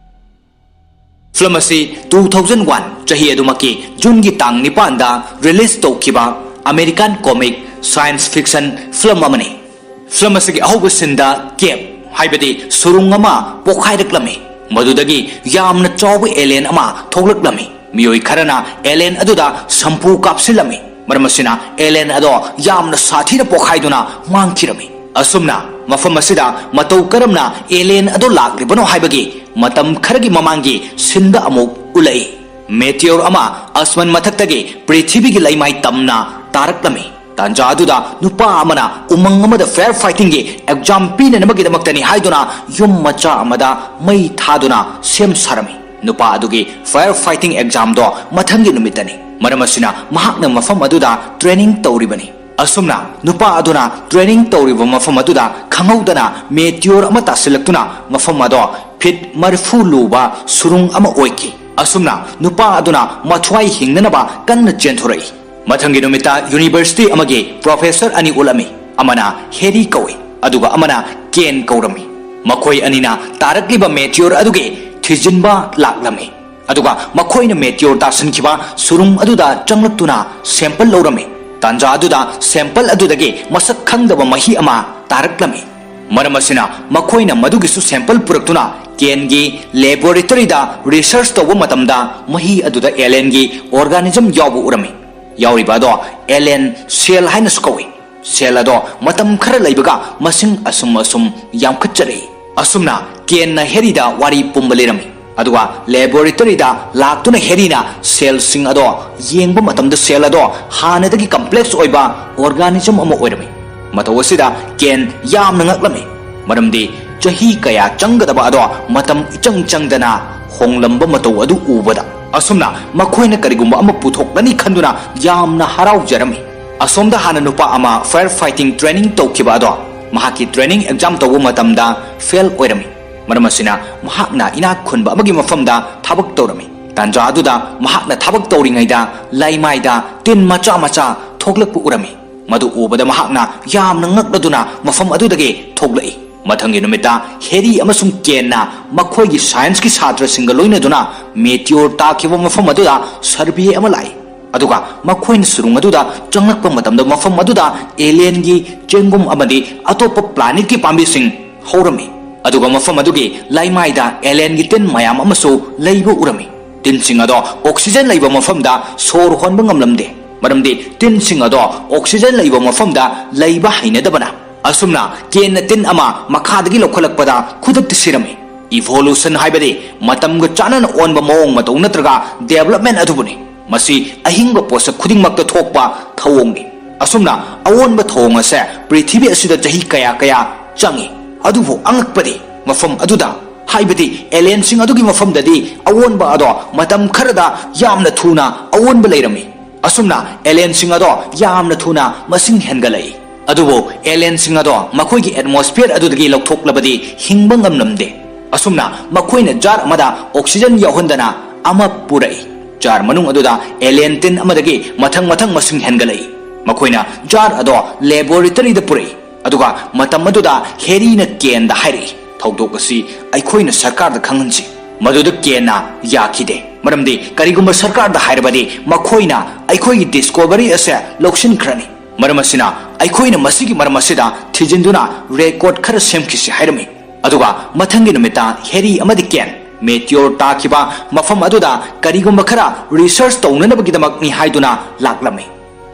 ꯐꯤꯂꯝ ꯑꯁꯤ ꯇꯨ ꯊꯥꯎꯖꯟ ꯋꯥꯟ ꯆꯍꯤ ꯑꯗꯨꯃꯛꯀꯤ ꯖꯨꯟꯒꯤ ꯇꯥꯡ ꯅꯤꯄꯥꯟꯗ ꯔꯤꯂꯤꯖ ꯇꯧꯈꯤꯕ American comic science fiction film ꯑꯃꯅꯤ꯫ ꯐꯤꯂꯝ ꯑꯁꯤꯒꯤ ꯑꯍꯧꯕ ꯁꯤꯟꯗ ꯀꯦꯞ, ꯍꯥꯏꯕꯗꯤ ꯁꯨꯔꯨꯡ ꯑꯃ ꯄꯣꯈꯥꯏꯔꯛꯂꯝꯃꯤ꯫ ꯃꯗꯨꯗꯒꯤ ꯌꯥꯝꯅ ꯆꯥꯎꯕ ꯑꯦꯂꯤꯌꯟ ꯑꯃ ꯊꯣꯛꯂꯛꯂꯝꯃꯤ꯫ ꯃꯤꯑꯣꯏ ꯈꯔꯅ ꯑꯦꯂꯤꯌꯟ ꯑꯗꯨꯗ ꯁꯝꯄꯨ ꯀꯥꯞꯁꯤꯜꯂꯝꯃꯤ꯫ ꯃꯔꯝ ꯑꯁꯤꯅ ꯑꯦꯂꯤꯌꯟ ꯑꯗꯣ ꯌꯥꯝꯅ ꯁꯥꯊꯤꯅ ꯄꯣꯈꯥꯏꯗꯨꯅ ꯃꯥꯡꯈꯤꯔꯝꯃꯤ꯫ ꯑꯁꯨꯝꯅ ꯃꯐꯝ ꯑꯁꯤꯗ ꯃꯇꯧ ꯀꯔꯝꯅ ꯑꯦꯂꯤꯌꯟ ꯑꯗꯣ ꯂꯥꯛꯂꯤꯕꯅꯣ ꯍꯥꯏꯕꯒꯤ ꯃꯇꯝ ꯈꯔꯒꯤ ꯃꯃꯥꯡꯒꯤ ꯁꯤꯟꯗ ꯑꯃꯨꯛ ꯎꯠꯂꯛꯏ꯫ ꯃꯦꯇꯤꯌꯣꯔ ꯑꯃ ꯑꯁꯃꯟ ꯃꯊꯛꯇꯒꯤ ꯄ꯭ꯔꯤꯊꯤꯕꯤꯒꯤ ꯂꯩꯃꯥꯏ ꯇꯝꯅ ꯇꯥꯔꯛꯂꯝꯃꯤ꯫ ꯇꯥꯟꯖꯥ ꯑꯗꯨꯗ ꯅꯨꯄꯥ ꯑꯃꯅ ꯎꯃꯪ ꯑꯃꯗ ꯐꯥꯌꯔ ꯐꯥꯏꯇꯤꯡꯒꯤ ꯑꯦꯛꯖꯥꯝ ꯄꯤꯅꯅꯕꯒꯤꯗꯃꯛꯇꯅꯤ ꯍꯥꯏꯗꯨꯅ ꯌꯨꯝ ꯃꯆꯥ ꯑꯃꯗ ꯃꯩ ꯊꯥꯗꯨꯅ ꯁꯦꯝ ꯁꯥꯔꯝꯃꯤ꯫ ꯅꯨꯄꯥ ꯑꯗꯨꯒꯤ ꯐꯥꯌꯔ ꯐꯥꯏꯇꯤꯡ ꯑꯦꯛꯖꯥꯝꯗꯣ ꯃꯊꯪꯒꯤ ꯅꯨꯃꯤꯠꯇꯅꯤ꯫ ꯃꯔꯝ ꯑꯁꯤꯅ ꯃꯍꯥꯛꯅ ꯃꯐꯝ ꯑꯗꯨꯗ ꯇ꯭ꯔꯦꯅꯤꯡ ꯇꯧꯔꯤꯕꯅꯤ꯫ ꯑꯁꯨꯝꯅ ꯅꯨꯄꯥ ꯑꯗꯨꯅ ꯇ꯭ꯔꯦꯅꯤꯡ ꯇꯧꯔꯤꯕ ꯃꯐꯝ ꯑꯗꯨꯗ ꯈꯪꯍꯧꯗꯅ ꯃꯦꯇꯤꯌꯣꯔ ꯑꯃ ꯇꯥꯁꯤꯜꯂꯛꯇꯨꯅ ꯃꯐꯝ ꯑꯗꯣ ꯐꯤꯠ ꯃꯔꯤꯐꯨ ꯂꯨꯕ ꯁꯨꯔꯨꯡ ꯑꯃ ꯑꯣꯏꯈꯤ꯫ ꯑꯁꯨꯝꯅ ꯅꯨꯄꯥ ꯑꯗꯨꯅ ꯃꯊ꯭ꯋꯥꯏ ꯍꯤꯡꯅꯅꯕ ꯀꯟꯅ ꯆꯦꯟꯊꯣꯔꯛꯏ꯫ ꯃꯊꯪꯒꯤ ꯅꯨꯃꯤꯠꯇ ꯌꯨꯅꯤꯚꯔꯁꯤꯇꯤ ꯑꯃꯒꯤ ꯄ꯭ꯔꯣꯐꯦꯁꯔ ꯑꯅꯤ ꯎꯠꯂꯝꯃꯤ꯫ ꯑꯃꯅ ꯍꯦꯔꯤ ꯀꯧꯏ, ꯑꯗꯨꯒ ꯑꯃꯅ ꯀꯦꯟ ꯀꯧꯔꯝꯃꯤ꯫ ꯃꯈꯣꯏ ꯑꯅꯤꯅ ꯇꯥꯔꯛꯂꯤꯕ ꯃꯦꯇꯤꯌꯣꯔ ꯑꯗꯨꯒꯤ ꯊꯤꯖꯤꯟꯕ ꯂꯥꯛꯂꯝꯃꯤ꯫ ꯑꯗꯨꯒ ꯃꯈꯣꯏꯅ ꯃꯦꯇꯤꯌꯣꯔ ꯇꯥꯁꯤꯟꯈꯤꯕ ꯁꯨꯔꯨꯡ ꯑꯗꯨꯗ ꯆꯪꯂꯛꯇꯨꯅ ꯁꯦꯝꯄꯜ ꯂꯧꯔꯝꯃꯤ꯫ ꯇꯥꯟꯖꯥ ꯑꯗꯨꯗ ꯁꯦꯝꯄꯜ ꯑꯗꯨꯗꯒꯤ ꯃꯁꯛ ꯈꯪꯗꯕ ꯃꯍꯤ ꯑꯃ ꯇꯥꯔꯛꯂꯝꯃꯤ꯫ ꯃꯔꯝ ꯑꯁꯤꯅ ꯃꯈꯣꯏꯅ ꯃꯗꯨꯒꯤꯁꯨ ꯁꯦꯝꯄꯜ ꯄꯨꯔꯛꯇꯨꯅ ꯀꯦꯟꯒꯤ ꯂꯦꯕꯣꯔꯦꯇꯔꯤꯗ ꯔꯤꯁꯔꯆ ꯇꯧꯕ ꯃꯇꯝꯗ ꯃꯍꯤ ꯑꯗꯨꯗ ꯑꯦꯂꯦꯟꯒꯤ ꯑꯣꯔꯒꯥꯅꯤꯖꯝ ꯌꯥꯎꯕ ꯎꯔꯝꯃꯤ꯫ ꯌꯥꯎꯔꯤꯕ ꯑꯗꯣ ꯑꯦꯂꯦꯟ ꯁꯦꯜ ꯍꯥꯏꯅꯁꯨ ꯀꯧꯏ꯫ ꯁꯦꯜ ꯑꯗꯣ ꯃꯇꯝ ꯈꯔ ꯂꯩꯕꯒ ꯃꯁꯤꯡ ꯑꯁꯨꯝ ꯑꯁꯨꯝ ꯌꯥꯝꯈꯠꯆꯔꯛꯏ꯫ ꯑꯁꯨꯝꯅ ꯀꯦꯟꯅ ꯍꯦꯔꯤꯗ ꯋꯥꯔꯤ ꯄꯨꯝꯕ ꯂꯤꯔꯝꯃꯤ꯫ ꯑꯗꯨꯒ ꯂꯦꯕꯣꯔꯦꯇꯔꯤꯗ ꯂꯥꯛꯇꯨꯅ ꯍꯦꯔꯤꯅ ꯁꯦꯜꯁꯤꯡ ꯑꯗꯣ ꯌꯦꯡꯕ ꯃꯇꯝꯗ ꯁꯦꯜ ꯑꯗꯣ ꯍꯥꯟꯅꯗꯒꯤ ꯀꯝꯄ꯭ꯂꯦꯛꯁ ꯑꯣꯏꯕ ꯑꯣꯔꯒꯥꯅꯤꯖꯝ ꯑꯃ ꯑꯣꯏꯔꯝꯃꯤ꯫ ꯃꯇꯧ ꯑꯁꯤꯗ ꯀꯦꯟ ꯌꯥꯝꯅ ꯉꯛꯂꯝꯃꯤ, ꯃꯔꯝꯗꯤ ꯆꯍꯤ ꯀꯌꯥ ꯆꯪꯒꯗꯕ ꯑꯗꯣ ꯃꯇꯝ ꯏꯆꯪ ꯆꯪꯗꯅ ꯍꯣꯡꯂꯝꯕ ꯃꯇꯧ ꯑꯗꯨ ꯎꯕꯗ꯫ ꯑꯁꯨꯝꯅ ꯃꯈꯣꯏꯅ ꯀꯔꯤꯒꯨꯝꯕ ꯑꯃ ꯄꯨꯊꯣꯛꯂꯅꯤ ꯈꯟꯗꯨꯅ ꯌꯥꯝꯅ ꯍꯔꯥꯎꯖꯔꯝꯃꯤ꯫ ꯑꯁꯣꯝꯗ ꯍꯥꯟꯅ ꯅꯨꯄꯥ ꯑꯃ ꯐꯥꯌꯔ ꯐꯥꯏꯇꯤꯡ ꯇ꯭ꯔꯦꯅꯤꯡ ꯇꯧꯈꯤꯕ ꯑꯗꯣ ꯃꯍꯥꯛꯀꯤ ꯇ꯭ꯔꯦꯅꯤꯡ ꯑꯦꯛꯖꯥꯝ ꯇꯧꯕ ꯃꯇꯝꯗ ꯐꯦꯜ ꯑꯣꯏꯔꯝꯃꯤ꯫ ꯃꯔꯝ ꯑꯁꯤꯅ ꯃꯍꯥꯛꯅ ꯏꯅꯥꯛ ꯈꯨꯟꯕ ꯑꯃꯒꯤ ꯃꯐꯝꯗ ꯊꯕꯛ ꯇꯧꯔꯝꯃꯤ꯫ ꯇꯥꯟꯖꯥ ꯑꯗꯨꯗ ꯃꯍꯥꯛꯅ ꯊꯕꯛ ꯇꯧꯔꯤꯉꯩꯗ ꯂꯩꯃꯥꯏꯗ ꯇꯤꯟ ꯃꯆꯥ ꯃꯆꯥ ꯊꯣꯛꯂꯛꯄ ꯎꯔꯝꯃꯤ꯫ ꯃꯗꯨ ꯎꯕꯗ ꯃꯍꯥꯛꯅ ꯌꯥꯝꯅ ꯉꯛꯂꯗꯨꯅ ꯃꯐꯝ ꯑꯗꯨꯗꯒꯤ ꯊꯣꯛꯂꯛꯏ꯫ ꯃꯊꯪꯒꯤ ꯅꯨꯃꯤꯠꯇ ꯍꯦꯔꯤ ꯑꯃꯁꯨꯡ ꯀꯦꯟꯅ ꯃꯈꯣꯏꯒꯤ ꯁꯥꯏꯟꯁꯀꯤ ꯁꯥꯇ꯭ꯔꯁꯤꯡꯒ ꯂꯣꯏꯅꯗꯨꯅ ꯃꯦꯇꯤꯑꯣꯔ ꯇꯥꯈꯤꯕ ꯃꯐꯝ ꯑꯗꯨꯗ ꯁꯔꯚꯦ ꯑꯃ ꯂꯥꯛꯏ꯫ ꯑꯗꯨꯒ ꯃꯈꯣꯏꯅ ꯁꯨꯔꯨꯡ ꯑꯗꯨꯗ ꯆꯪꯂꯛꯄ ꯃꯇꯝꯗ ꯃꯐꯝ ꯑꯗꯨꯗ ꯑꯦꯂꯤꯌꯟꯒꯤ ꯆꯦꯡꯒꯨꯝ ꯑꯃꯗꯤ ꯑꯇꯣꯞꯄ ꯄ꯭ꯂꯥꯅꯦꯠꯀꯤ ꯄꯥꯝꯕꯤꯁꯤꯡ ꯍꯧꯔꯝꯃꯤ꯫ ꯑꯗꯨꯒ ꯃꯐꯝ ꯑꯗꯨꯒꯤ ꯂꯩꯃꯥꯏꯗ ꯑꯦꯂꯤꯌꯟꯒꯤ ꯇꯤꯟ ꯃꯌꯥꯝ ꯑꯃꯁꯨ ꯂꯩꯕ ꯎꯔꯝꯃꯤ꯫ ꯇꯤꯟꯁꯤꯡ ꯑꯗꯣ ꯑꯣꯛꯁꯤꯖꯟ ꯂꯩꯕ ꯃꯐꯝꯗ ꯁꯣꯔ ꯍꯣꯟꯕ ꯉꯝꯂꯝꯗꯦ, ꯃꯔꯝꯗꯤ ꯇꯤꯟꯁꯤꯡ ꯑꯗꯣ ꯑꯣꯛꯁꯤꯖꯟ ꯂꯩꯕ ꯃꯐꯝꯗ ꯂꯩꯕ ꯍꯩꯅꯗꯕꯅ꯫ ꯑꯁꯨꯝꯅ ꯀꯦꯟꯅ ꯇꯤꯟ ꯑꯃ ꯃꯈꯥꯗꯒꯤ ꯂꯧꯈꯠꯂꯛꯄꯗ ꯈꯨꯗꯛꯇ ꯁꯤꯔꯝꯃꯤ꯫ ꯏꯚꯣꯂꯨꯁꯟ ꯍꯥꯏꯕꯗꯤ ꯃꯇꯝꯒ ꯆꯥꯟꯅꯅ ꯑꯣꯟꯕ ꯃꯑꯣꯡ ꯃꯇꯧ ꯅꯠꯇ꯭ꯔꯒ ꯗꯦꯕꯂꯞꯃꯦꯟ ꯑꯗꯨꯕꯨꯅꯤ꯫ ꯃꯁꯤ ꯑꯍꯤꯡꯕ ꯄꯣꯠꯁꯛ ꯈꯨꯗꯤꯡꯃꯛꯇ ꯊꯣꯛꯄ ꯊꯧꯑꯣꯡꯅꯤ꯫ ꯑꯁꯨꯝꯅ ꯑꯑꯣꯟꯕ ꯊꯧꯑꯣꯡ ꯑꯁꯦ ꯄ꯭ꯔꯤꯊꯤꯕꯤ ꯑꯁꯤꯗ ꯆꯍꯤ ꯀꯌꯥ ꯀꯌꯥ ꯆꯪꯏ꯫ ꯑꯗꯨꯕꯨ ꯑꯉꯛꯄꯗꯤ ꯃꯐꯝ ꯑꯗꯨꯗ, ꯍꯥꯏꯕꯗꯤ ꯑꯦꯂꯤꯌꯟꯁꯤꯡ ꯑꯗꯨꯒꯤ ꯃꯐꯝꯗꯗꯤ ꯑꯑꯣꯟꯕ ꯑꯗꯣ ꯃꯇꯝ ꯈꯔꯗ ꯌꯥꯝꯅ ꯊꯨꯅ ꯑꯑꯣꯟꯕ ꯂꯩꯔꯝꯃꯤ꯫ ꯑꯁꯨꯝꯅ ꯑꯦꯂꯤꯌꯟꯁꯤꯡ ꯑꯗꯣ ꯌꯥꯝꯅ ꯊꯨꯅ ꯃꯁꯤꯡ ꯍꯦꯟꯒꯠꯂꯛꯏ꯫ ꯑꯗꯨꯕꯨ ꯑꯦꯂꯤꯌꯟꯁꯤꯡ ꯑꯗꯣ ꯃꯈꯣꯏꯒꯤ ꯑꯦꯠꯃꯣꯁꯐꯤꯌꯔ ꯑꯗꯨꯗꯒꯤ ꯂꯧꯊꯣꯛꯂꯕꯗꯤ ꯍꯤꯡꯕ ꯉꯝꯂꯝꯗꯦ꯫ ꯑꯁꯨꯝꯅ ꯃꯈꯣꯏꯅ ꯖꯥꯔ ꯑꯃꯗ ꯑꯣꯛꯁꯤꯖꯟ ꯌꯥꯎꯍꯟꯗꯅ ꯑꯃ ꯄꯨꯔꯛꯏ꯫ ꯖꯥꯔ ꯃꯅꯨꯡ ꯑꯗꯨꯗ ꯑꯦꯂꯤꯌꯟ ꯇꯤꯟ ꯑꯃꯗꯒꯤ ꯃꯊꯪ ꯃꯊꯪ ꯃꯁꯤꯡ ꯍꯦꯟꯒꯠꯂꯛꯏ꯫ ꯃꯈꯣꯏꯅ ꯖꯥꯔ ꯑꯗꯣ ꯂꯦꯕꯣꯔꯦꯇꯔꯤꯗ ꯄꯨꯔꯛꯏ꯫ ꯑꯗꯨꯒ ꯃꯇꯝ ꯑꯗꯨꯗ ꯍꯦꯔꯤꯅ ꯀꯦꯟꯗ ꯍꯥꯏꯔꯛꯏ, "ꯊꯧꯗꯣꯛ ꯑꯁꯤ ꯑꯩꯈꯣꯏꯅ ꯁꯔꯀꯥꯔꯗ ꯈꯪꯍꯟꯁꯤ꯫" ꯃꯗꯨꯗ ꯀꯦꯟꯅ ꯌꯥꯈꯤꯗꯦ, ꯃꯔꯝꯗꯤ ꯀꯔꯤꯒꯨꯝꯕ ꯁꯔꯀꯥꯔꯗ ꯍꯥꯏꯔꯕꯗꯤ ꯃꯈꯣꯏꯅ ꯑꯩꯈꯣꯏꯒꯤ ꯗꯤꯁꯀꯣꯚꯔꯤ ꯑꯁꯦ ꯂꯧꯁꯤꯟꯈ꯭ꯔꯅꯤ꯫ ꯃꯔꯝ ꯑꯁꯤꯅ ꯑꯩꯈꯣꯏꯅ ꯃꯁꯤꯒꯤ ꯃꯔꯝ ꯑꯁꯤꯗ ꯊꯤꯖꯤꯟꯗꯨꯅ ꯔꯦꯀꯣꯔꯗ ꯈꯔ ꯁꯦꯝꯈꯤꯁꯤ ꯍꯥꯏꯔꯝꯃꯤ꯫ ꯑꯗꯨꯒ ꯃꯊꯪꯒꯤ ꯅꯨꯃꯤꯠꯇ ꯍꯦꯔꯤ ꯑꯃꯗꯤ ꯀꯦꯟ ꯃꯦꯇꯤꯑꯣꯔ ꯇꯥꯈꯤꯕ ꯃꯐꯝ ꯑꯗꯨꯗ ꯀꯔꯤꯒꯨꯝꯕ ꯈꯔ ꯔꯤꯁꯔꯆ ꯇꯧꯅꯅꯕꯒꯤꯗꯃꯛꯅꯤ ꯍꯥꯏꯗꯨꯅ ꯂꯥꯛꯂꯝꯃꯤ꯫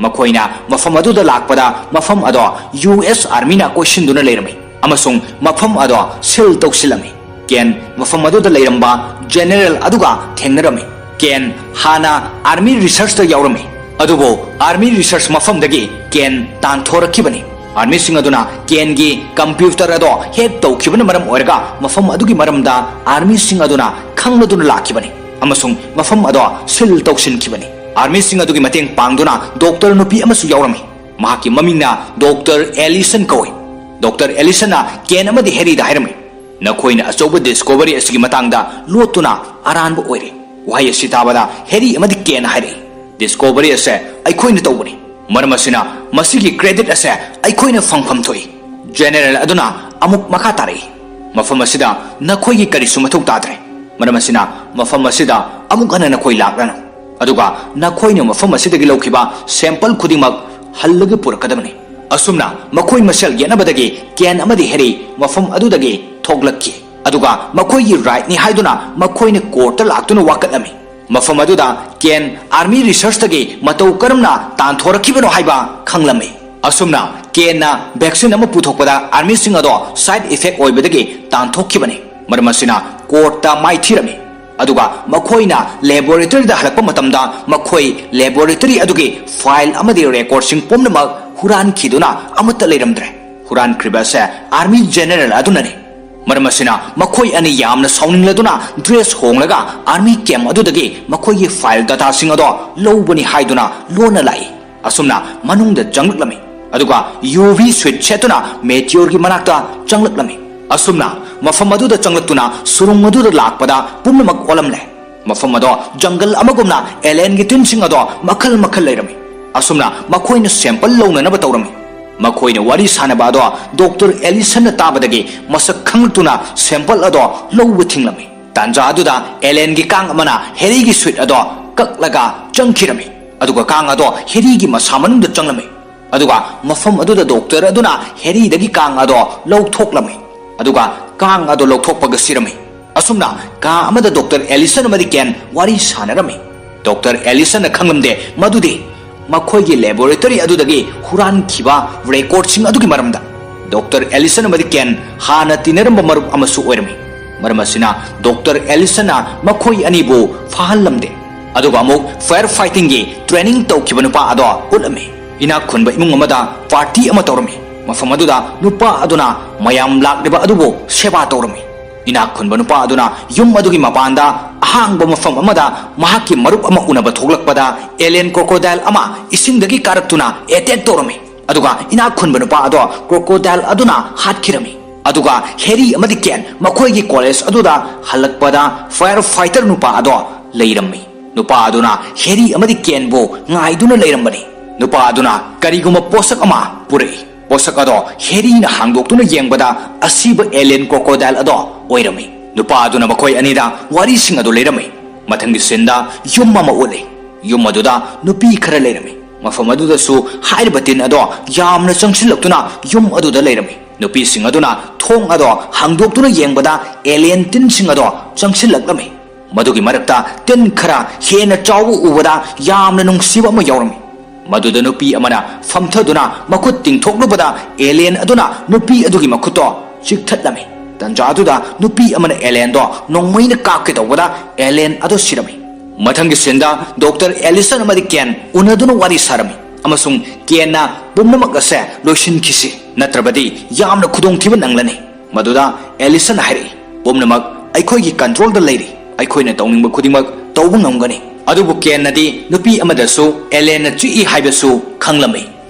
ꯃꯈꯣꯏꯅ ꯃꯐꯝ ꯑꯗꯨꯗ ꯂꯥꯛꯄꯗ ꯃꯐꯝ ꯑꯗꯣ ꯌꯨ ꯑꯦꯁ ꯑꯥꯔꯃꯤꯅ ꯀꯣꯏꯁꯤꯟꯗꯨꯅ ꯂꯩꯔꯝꯃꯤ ꯑꯃꯁꯨꯡ ꯃꯐꯝ ꯑꯗꯣ ꯁꯤꯜ ꯇꯧꯁꯤꯜꯂꯝꯃꯤ꯫ ꯀꯦꯟ ꯃꯐꯝ ꯑꯗꯨꯗ ꯂꯩꯔꯝꯕ ꯖꯦꯅꯦꯔꯦꯜ ꯑꯗꯨꯒ ꯊꯦꯡꯅꯔꯝꯃꯤ꯫ ꯀꯦꯟ ꯍꯥꯟꯅ ꯑꯥꯔꯃꯤ ꯔꯤꯁꯔꯆꯇ ꯌꯥꯎꯔꯝꯃꯤ, ꯑꯗꯨꯕꯨ ꯑꯥꯔꯃꯤ ꯔꯤꯁꯔꯆ ꯃꯐꯝꯗꯒꯤ ꯀꯦꯟ ꯇꯥꯟꯊꯣꯔꯛꯈꯤꯕꯅꯤ꯫ ꯑꯥꯔꯃꯤꯁꯤꯡ ꯑꯗꯨꯅ ꯀꯦꯟꯒꯤ ꯀꯝꯄ꯭ꯌꯨꯇꯔ ꯑꯗꯣ ꯍꯦꯛ ꯇꯧꯈꯤꯕꯅ ꯃꯔꯝ ꯑꯣꯏꯔꯒ ꯃꯐꯝ ꯑꯗꯨꯒꯤ ꯃꯔꯝꯗ ꯑꯥꯔꯃꯤꯁꯤꯡ ꯑꯗꯨꯅ ꯈꯪꯂꯗꯨꯅ ꯂꯥꯛꯈꯤꯕꯅꯤ ꯑꯃꯁꯨꯡ ꯃꯐꯝ ꯑꯗꯣ ꯁꯤꯜ ꯇꯧꯁꯤꯟꯈꯤꯕꯅꯤ꯫ ꯑꯥꯔꯃꯤꯁꯤꯡ ꯑꯗꯨꯒꯤ ꯃꯇꯦꯡ ꯄꯥꯡꯗꯨꯅ ꯗꯣꯛꯇꯔ ꯅꯨꯄꯤ ꯑꯃꯁꯨ ꯌꯥꯎꯔꯝꯃꯤ꯫ ꯃꯍꯥꯛꯀꯤ ꯃꯃꯤꯡꯅ ꯗꯣꯛꯇꯔ ꯑꯦꯂꯤꯁꯟ ꯀꯧꯏ꯫ ꯗꯣꯛꯇꯔ ꯑꯦꯂꯤꯁꯟꯅ ꯀꯦꯟ ꯑꯃꯗꯤ ꯍꯦꯔꯤꯗ ꯍꯥꯏꯔꯝꯃꯤ, "ꯅꯈꯣꯏꯅ ꯑꯆꯧꯕ ꯗꯤꯁꯀꯣꯚꯔꯤ ꯑꯁꯤꯒꯤ ꯃꯇꯥꯡꯗ ꯂꯣꯠꯇꯨꯅ ꯑꯔꯥꯟꯕ ꯑꯣꯏꯔꯦ꯫" ꯋꯥꯍꯩ ꯑꯁꯤ ꯇꯥꯕꯗ ꯍꯦꯔꯤ ꯑꯃꯗꯤ ꯀꯦꯟ ꯍꯥꯏꯔꯛꯏ, "ꯗꯤꯁꯀꯣꯚꯔꯤ ꯑꯁꯦ ꯑꯩꯈꯣꯏꯅ ꯇꯧꯕꯅꯤ꯫ ꯃꯔꯝ ꯑꯁꯤꯅ ꯃꯁꯤꯒꯤ credit ꯑꯁꯦ ꯑꯩꯈꯣꯏꯅ ꯐꯪꯐꯝ ꯊꯣꯛꯏ꯫ General ꯑꯗꯨꯅ ꯑꯃꯨꯛ ꯃꯈꯥ ꯇꯥꯔꯛꯏ, "ꯃꯐꯝ ꯑꯁꯤꯗ ꯅꯈꯣꯏꯒꯤ ꯀꯔꯤꯁꯨ ꯃꯊꯧ ꯇꯥꯗ꯭ꯔꯦ, ꯃꯔꯝ ꯑꯁꯤꯅ ꯃꯐꯝ ꯑꯁꯤꯗ ꯑꯃꯨꯛ ꯍꯟꯅ ꯅꯈꯣꯏ ꯂꯥꯛꯂꯅꯨ, ꯑꯗꯨꯒ ꯅꯈꯣꯏꯅ ꯃꯐꯝ ꯑꯁꯤꯗꯒꯤ ꯂꯧꯈꯤꯕ sample ꯈꯨꯗꯤꯡꯃꯛ ꯍꯜꯂꯒ ꯄꯨꯔꯛꯀꯗꯕꯅꯤ꯫" ꯑꯁꯨꯝꯅ ꯃꯈꯣꯏ ꯃꯁꯦꯜ ꯌꯦꯠꯅꯕꯗꯒꯤ ꯀꯦꯟ ꯑꯃꯗꯤ ꯍꯦꯔꯤ ꯃꯐꯝ ꯑꯗꯨꯗꯒꯤ ꯊꯣꯛꯂꯛꯈꯤ, ꯑꯗꯨꯒ ꯃꯈꯣꯏꯒꯤ rightꯅꯤ ꯍꯥꯏꯗꯨꯅ ꯃꯈꯣꯏꯅ courtꯇ ꯂꯥꯛꯇꯨꯅ ꯋꯥꯀꯠꯂꯝꯃꯤ꯫ ꯃꯐꯝ ꯑꯗꯨꯗ ꯀꯦꯟ army researchꯇꯒꯤ ꯃꯇꯧ ꯀꯔꯝꯅ ꯇꯥꯟꯊꯣꯔꯛꯈꯤꯕꯅꯣ ꯍꯥꯏꯕ ꯈꯪꯂꯝꯃꯤ꯫ ꯑꯁꯨꯝꯅ ꯀꯦꯟꯅ vaccine ꯑꯃ ꯄꯨꯊꯣꯛꯄꯗ armyꯁꯤꯡ ꯑꯗꯣ side effect ꯑꯣꯏꯕꯗꯒꯤ ꯇꯥꯟꯊꯣꯛꯈꯤꯕꯅꯤ꯫ ꯃꯔꯝ ꯑꯁꯤꯅ courtꯇ ꯃꯥꯏꯊꯤꯔꯝꯃꯤ, ꯑꯗꯨꯒ ꯃꯈꯣꯏꯅ laboratoryꯗ ꯍꯜꯂꯛꯄ ꯃꯇꯝꯗ ꯃꯈꯣꯏ laboratory ꯑꯗꯨꯒꯤ file ꯑꯃꯗꯤ recordꯁꯤꯡ ꯄꯨꯝꯅꯃꯛ ꯍꯨꯔꯥꯟꯈꯤꯗꯨꯅ ꯑꯃꯠꯇ ꯂꯩꯔꯝꯗ꯭ꯔꯦ꯫ ꯍꯨꯔꯥꯟꯈ꯭ꯔꯤꯕ ꯑꯁꯦ army general ꯑꯗꯨꯅꯅꯤ꯫ ꯃꯔꯝ ꯑꯁꯤꯅ ꯃꯈꯣꯏ ꯑꯅꯤ ꯌꯥꯝꯅ ꯁꯥꯎꯅꯤꯡꯂꯗꯨꯅ dress ꯍꯣꯡꯂꯒ army camp ꯑꯗꯨꯗꯒꯤ ꯃꯈꯣꯏꯒꯤ file dataꯁꯤꯡ ꯑꯗꯣ ꯂꯧꯕꯅꯤ ꯍꯥꯏꯗꯨꯅ ꯂꯣꯟꯅ ꯂꯥꯛꯏ꯫ ꯑꯁꯨꯝꯅ ꯃꯅꯨꯡꯗ ꯆꯪꯂꯛꯂꯝꯃꯤ, ꯑꯗꯨꯒ UV suit ꯁꯦꯠꯇꯨꯅ Meteorꯒꯤ ꯃꯅꯥꯛꯇ ꯆꯪꯂꯛꯂꯝꯃꯤ꯫ ꯑꯁꯨꯝꯅ ꯃꯐꯝ ꯑꯗꯨꯗ ꯆꯪꯂꯛꯇꯨꯅ ꯁꯨꯔꯨꯡ ꯑꯗꯨꯗ ꯂꯥꯛꯄꯗ ꯄꯨꯝꯅꯃꯛ ꯑꯣꯜꯂꯝꯂꯦ꯫ ꯃꯐꯝ ꯑꯗꯣ jungle ꯑꯃꯒꯨꯝꯅ alienꯒꯤ ꯇꯤꯟꯁꯤꯡ ꯑꯗꯣ ꯃꯈꯜ ꯃꯈꯜ ꯂꯩꯔꯝꯃꯤ꯫ ꯑꯁꯨꯝꯅ ꯃꯈꯣꯏꯅ sample ꯂꯧꯅꯅꯕ ꯇꯧꯔꯝꯃꯤ꯫ ꯃꯈꯣꯏꯅ ꯋꯥꯔꯤ ꯁꯥꯅꯕ ꯑꯗꯣ Doctor Allisonꯅ ꯇꯥꯕꯗꯒꯤ ꯃꯁꯛ ꯈꯪꯂꯛꯇꯨꯅ sample ꯑꯗꯣ ꯂꯧꯕ ꯊꯤꯡꯂꯝꯃꯤ꯫ ꯇꯥꯟꯖꯥ ꯑꯗꯨꯗ alienꯒꯤ ꯀꯥꯡ ꯑꯃꯅ ꯍꯦꯔꯤꯒꯤ suit ꯑꯗꯣ ꯀꯛꯂꯒ ꯆꯪꯈꯤꯔꯝꯃꯤ, ꯑꯗꯨꯒ ꯀꯥꯡ ꯑꯗꯣ ꯍꯦꯔꯤꯒꯤ ꯃꯁꯥ ꯃꯅꯨꯡꯗ ꯆꯪꯂꯝꯃꯤ꯫ ꯑꯗꯨꯒ ꯃꯐꯝ ꯑꯗꯨꯗ doctor ꯑꯗꯨꯅ ꯍꯦꯔꯤꯗꯒꯤ ꯀꯥꯡ ꯑꯗꯣ ꯂꯧꯊꯣꯛꯂꯝꯃꯤ, ꯑꯗꯨꯒ ꯀꯥꯡ ꯑꯗꯣ ꯂꯧꯊꯣꯛꯄꯒ ꯁꯤꯔꯝꯃꯤ꯫ ꯑꯁꯨꯝꯅ ꯀꯥ ꯑꯃꯗ Doctor Allison ꯑꯃꯗꯤ ꯀꯦꯟ ꯋꯥꯔꯤ ꯁꯥꯅꯔꯝꯃꯤ꯫ Doctor Allisonꯅ ꯈꯪꯂꯝꯗꯦ ꯃꯗꯨꯗꯤ ꯃꯈꯣꯏꯒꯤ laboratory ꯑꯗꯨꯗꯒꯤ ꯍꯨꯔꯥꯟꯈꯤꯕ recordꯁꯤꯡ ꯑꯗꯨꯒꯤ ꯃꯔꯝꯗ꯫ Doctor Allison ꯑꯃꯗꯤ ꯀꯦꯟ ꯍꯥꯟꯅ ꯇꯤꯟꯅꯔꯝꯕ ꯃꯔꯨꯞ ꯑꯃꯁꯨ ꯑꯣꯏꯔꯝꯃꯤ꯫ ꯃꯔꯝ ꯑꯁꯤꯅ Doctor Allisonꯅ ꯃꯈꯣꯏ ꯑꯅꯤꯕꯨ ꯐꯥꯍꯜꯂꯝꯗꯦ꯫ ꯑꯗꯨꯒ ꯑꯃꯨꯛ fire fightingꯒꯤ training ꯇꯧꯈꯤꯕ ꯅꯨꯄꯥ ꯑꯗꯣ ꯎꯠꯂꯝꯃꯤ꯫ ꯏꯅꯥꯛ ꯈꯨꯟꯕ ꯏꯃꯨꯡ ꯑꯃꯗ party ꯑꯃ ꯇꯧꯔꯝꯃꯤ꯫ ꯃꯐꯝ ꯑꯗꯨꯗ ꯅꯨꯄꯥ ꯑꯗꯨꯅ ꯃꯌꯥꯝ ꯂꯥꯛꯂꯤꯕ ꯑꯗꯨꯕꯨ ꯁꯦꯕꯥ ꯇꯧꯔꯝꯃꯤ꯫ ꯏꯅꯥꯛ ꯈꯨꯟꯕ ꯅꯨꯄꯥ ꯑꯗꯨꯅ ꯌꯨꯝ ꯑꯗꯨꯒꯤ ꯃꯄꯥꯟꯗ ꯑꯍꯥꯡꯕ ꯃꯐꯝ ꯑꯃꯗ ꯃꯍꯥꯛꯀꯤ ꯃꯔꯨꯞ ꯑꯃ ꯎꯅꯕ ꯊꯣꯛꯂꯛꯄꯗ alien crocodile ꯑꯃ ꯏꯁꯤꯡꯗꯒꯤ ꯀꯥꯔꯛꯇꯨꯅ attack ꯇꯧꯔꯝꯃꯤ꯫ ꯑꯗꯨꯒ ꯏꯅꯥꯛ ꯈꯨꯟꯕ ꯅꯨꯄꯥ ꯑꯗꯣ crocodile ꯑꯗꯨꯅ ꯍꯥꯠꯈꯤꯔꯝꯃꯤ꯫ ꯑꯗꯨꯒ ꯍꯦꯔꯤ ꯑꯃꯗꯤ ꯀꯦꯟ ꯃꯈꯣꯏꯒꯤ college ꯑꯗꯨꯗ ꯍꯜꯂꯛꯄꯗ fire fighter ꯅꯨꯄꯥ ꯑꯗꯣ ꯂꯩꯔꯝꯃꯤ꯫ ꯅꯨꯄꯥ ꯑꯗꯨꯅ ꯍꯦꯔꯤ ꯑꯃꯗꯤ ꯀꯦꯟꯕꯨ ꯉꯥꯏꯗꯨꯅ ꯂꯩꯔꯝꯕꯅꯤ꯫ ꯅꯨꯄꯥ ꯑꯗꯨꯅ ꯀꯔꯤꯒꯨꯝꯕ ꯄꯣꯠꯁꯛ ꯑꯃ ꯄꯨꯔꯛꯏ꯫ ꯄꯣꯠꯁꯛ ꯑꯗꯣ ꯍꯦꯔꯤꯅ ꯍꯥꯡꯗꯣꯛꯇꯨꯅ ꯌꯦꯡꯕꯗ ꯑꯁꯤꯕ alien crocodile ꯑꯗꯣ ꯑꯣꯏꯔꯝꯃꯤ꯫ ꯅꯨꯄꯥ ꯑꯗꯨꯅ ꯃꯈꯣꯏ ꯑꯅꯤꯗ ꯋꯥꯔꯤꯁꯤꯡ ꯑꯗꯨ ꯂꯤꯔꯝꯃꯤ꯫ ꯃꯊꯪꯒꯤ sceneꯗ ꯌꯨꯝ ꯑꯃ ꯎꯠꯂꯤ꯫ ꯌꯨꯝ ꯑꯗꯨꯗ ꯅꯨꯄꯤ ꯈꯔ ꯂꯩꯔꯝꯃꯤ꯫ ꯃꯐꯝ ꯑꯗꯨꯗꯁꯨ ꯍꯥꯏꯔꯤꯕ ꯇꯤꯟ ꯑꯗꯣ ꯌꯥꯝꯅ ꯆꯪꯁꯤꯜꯂꯛꯇꯨꯅ ꯌꯨꯝ ꯑꯗꯨꯗ ꯂꯩꯔꯝꯃꯤ꯫ ꯅꯨꯄꯤꯁꯤꯡ ꯑꯗꯨꯅ ꯊꯣꯡ ꯑꯗꯣ ꯍꯥꯡꯗꯣꯛꯇꯨꯅ ꯌꯦꯡꯕꯗ alien ꯇꯤꯟꯁꯤꯡ ꯑꯗꯣ ꯆꯪꯁꯤꯜꯂꯛꯂꯝꯃꯤ꯫ ꯃꯗꯨꯒꯤ ꯃꯔꯛꯇ ꯇꯤꯟ ꯈꯔ ꯍꯦꯟꯅ ꯆꯥꯎꯕ ꯎꯕꯗ ꯌꯥꯝꯅ ꯅꯨꯡꯁꯤꯕ ꯑꯃ ꯌꯥꯎꯔꯝꯃꯤ꯫ ꯃꯗꯨꯗ ꯅꯨꯄꯤ ꯑꯃꯅ ꯐꯝꯊꯗꯨꯅ ꯃꯈꯨꯠ ꯇꯤꯡꯊꯣꯛꯂꯨꯕꯗ alien ꯑꯗꯨꯅ ꯅꯨꯄꯤ ꯑꯗꯨꯒꯤ ꯃꯈꯨꯠꯇꯣ ꯆꯤꯛꯊꯠꯂꯝꯃꯤ꯫ ꯇꯟꯖꯥ ꯑꯗꯨꯗ ꯅꯨꯄꯤ ꯑꯃꯅ alienꯗꯣ ꯅꯣꯡꯃꯩꯅ ꯀꯥꯞꯀꯦ ꯇꯧꯕꯗ alien ꯑꯗꯨ ꯁꯤꯔꯝꯃꯤ꯫ ꯃꯊꯪꯒꯤ sceneꯗ Doctor Allison ꯑꯃꯗꯤ Ken ꯎꯅꯗꯨꯅ ꯋꯥꯔꯤ ꯁꯥꯔꯝꯃꯤ ꯑꯃꯁꯨꯡ Kenꯅ ꯄꯨꯝꯅꯃꯛ ꯑꯁꯦ ꯂꯣꯏꯁꯤꯟꯈꯤꯁꯤ, ꯅꯠꯇ꯭ꯔꯕꯗꯤ ꯌꯥꯝꯅ ꯈꯨꯗꯣꯡꯊꯤꯕ ꯅꯪꯂꯅꯤ꯫ ꯃꯗꯨꯗ Allisonꯅ ꯍꯥꯏꯔꯛꯏ, "ꯄꯨꯝꯅꯃꯛ ꯑꯩꯈꯣꯏꯒꯤ controlꯗ ꯂꯩꯔꯤ, ꯑꯩꯈꯣꯏꯅ ꯇꯧꯅꯤꯡꯕ ꯈꯨꯗꯤꯡꯃꯛ ꯇꯧꯕ ꯉꯝꯒꯅꯤ"꯫ ꯑꯗꯨꯕꯨ Kenꯅꯗꯤ ꯅꯨꯄꯤ ꯑꯃꯗꯁꯨ alienꯅ ꯆꯤꯛꯏ ꯍꯥꯏꯕꯁꯨ ꯈꯪꯂꯝꯃꯤ꯫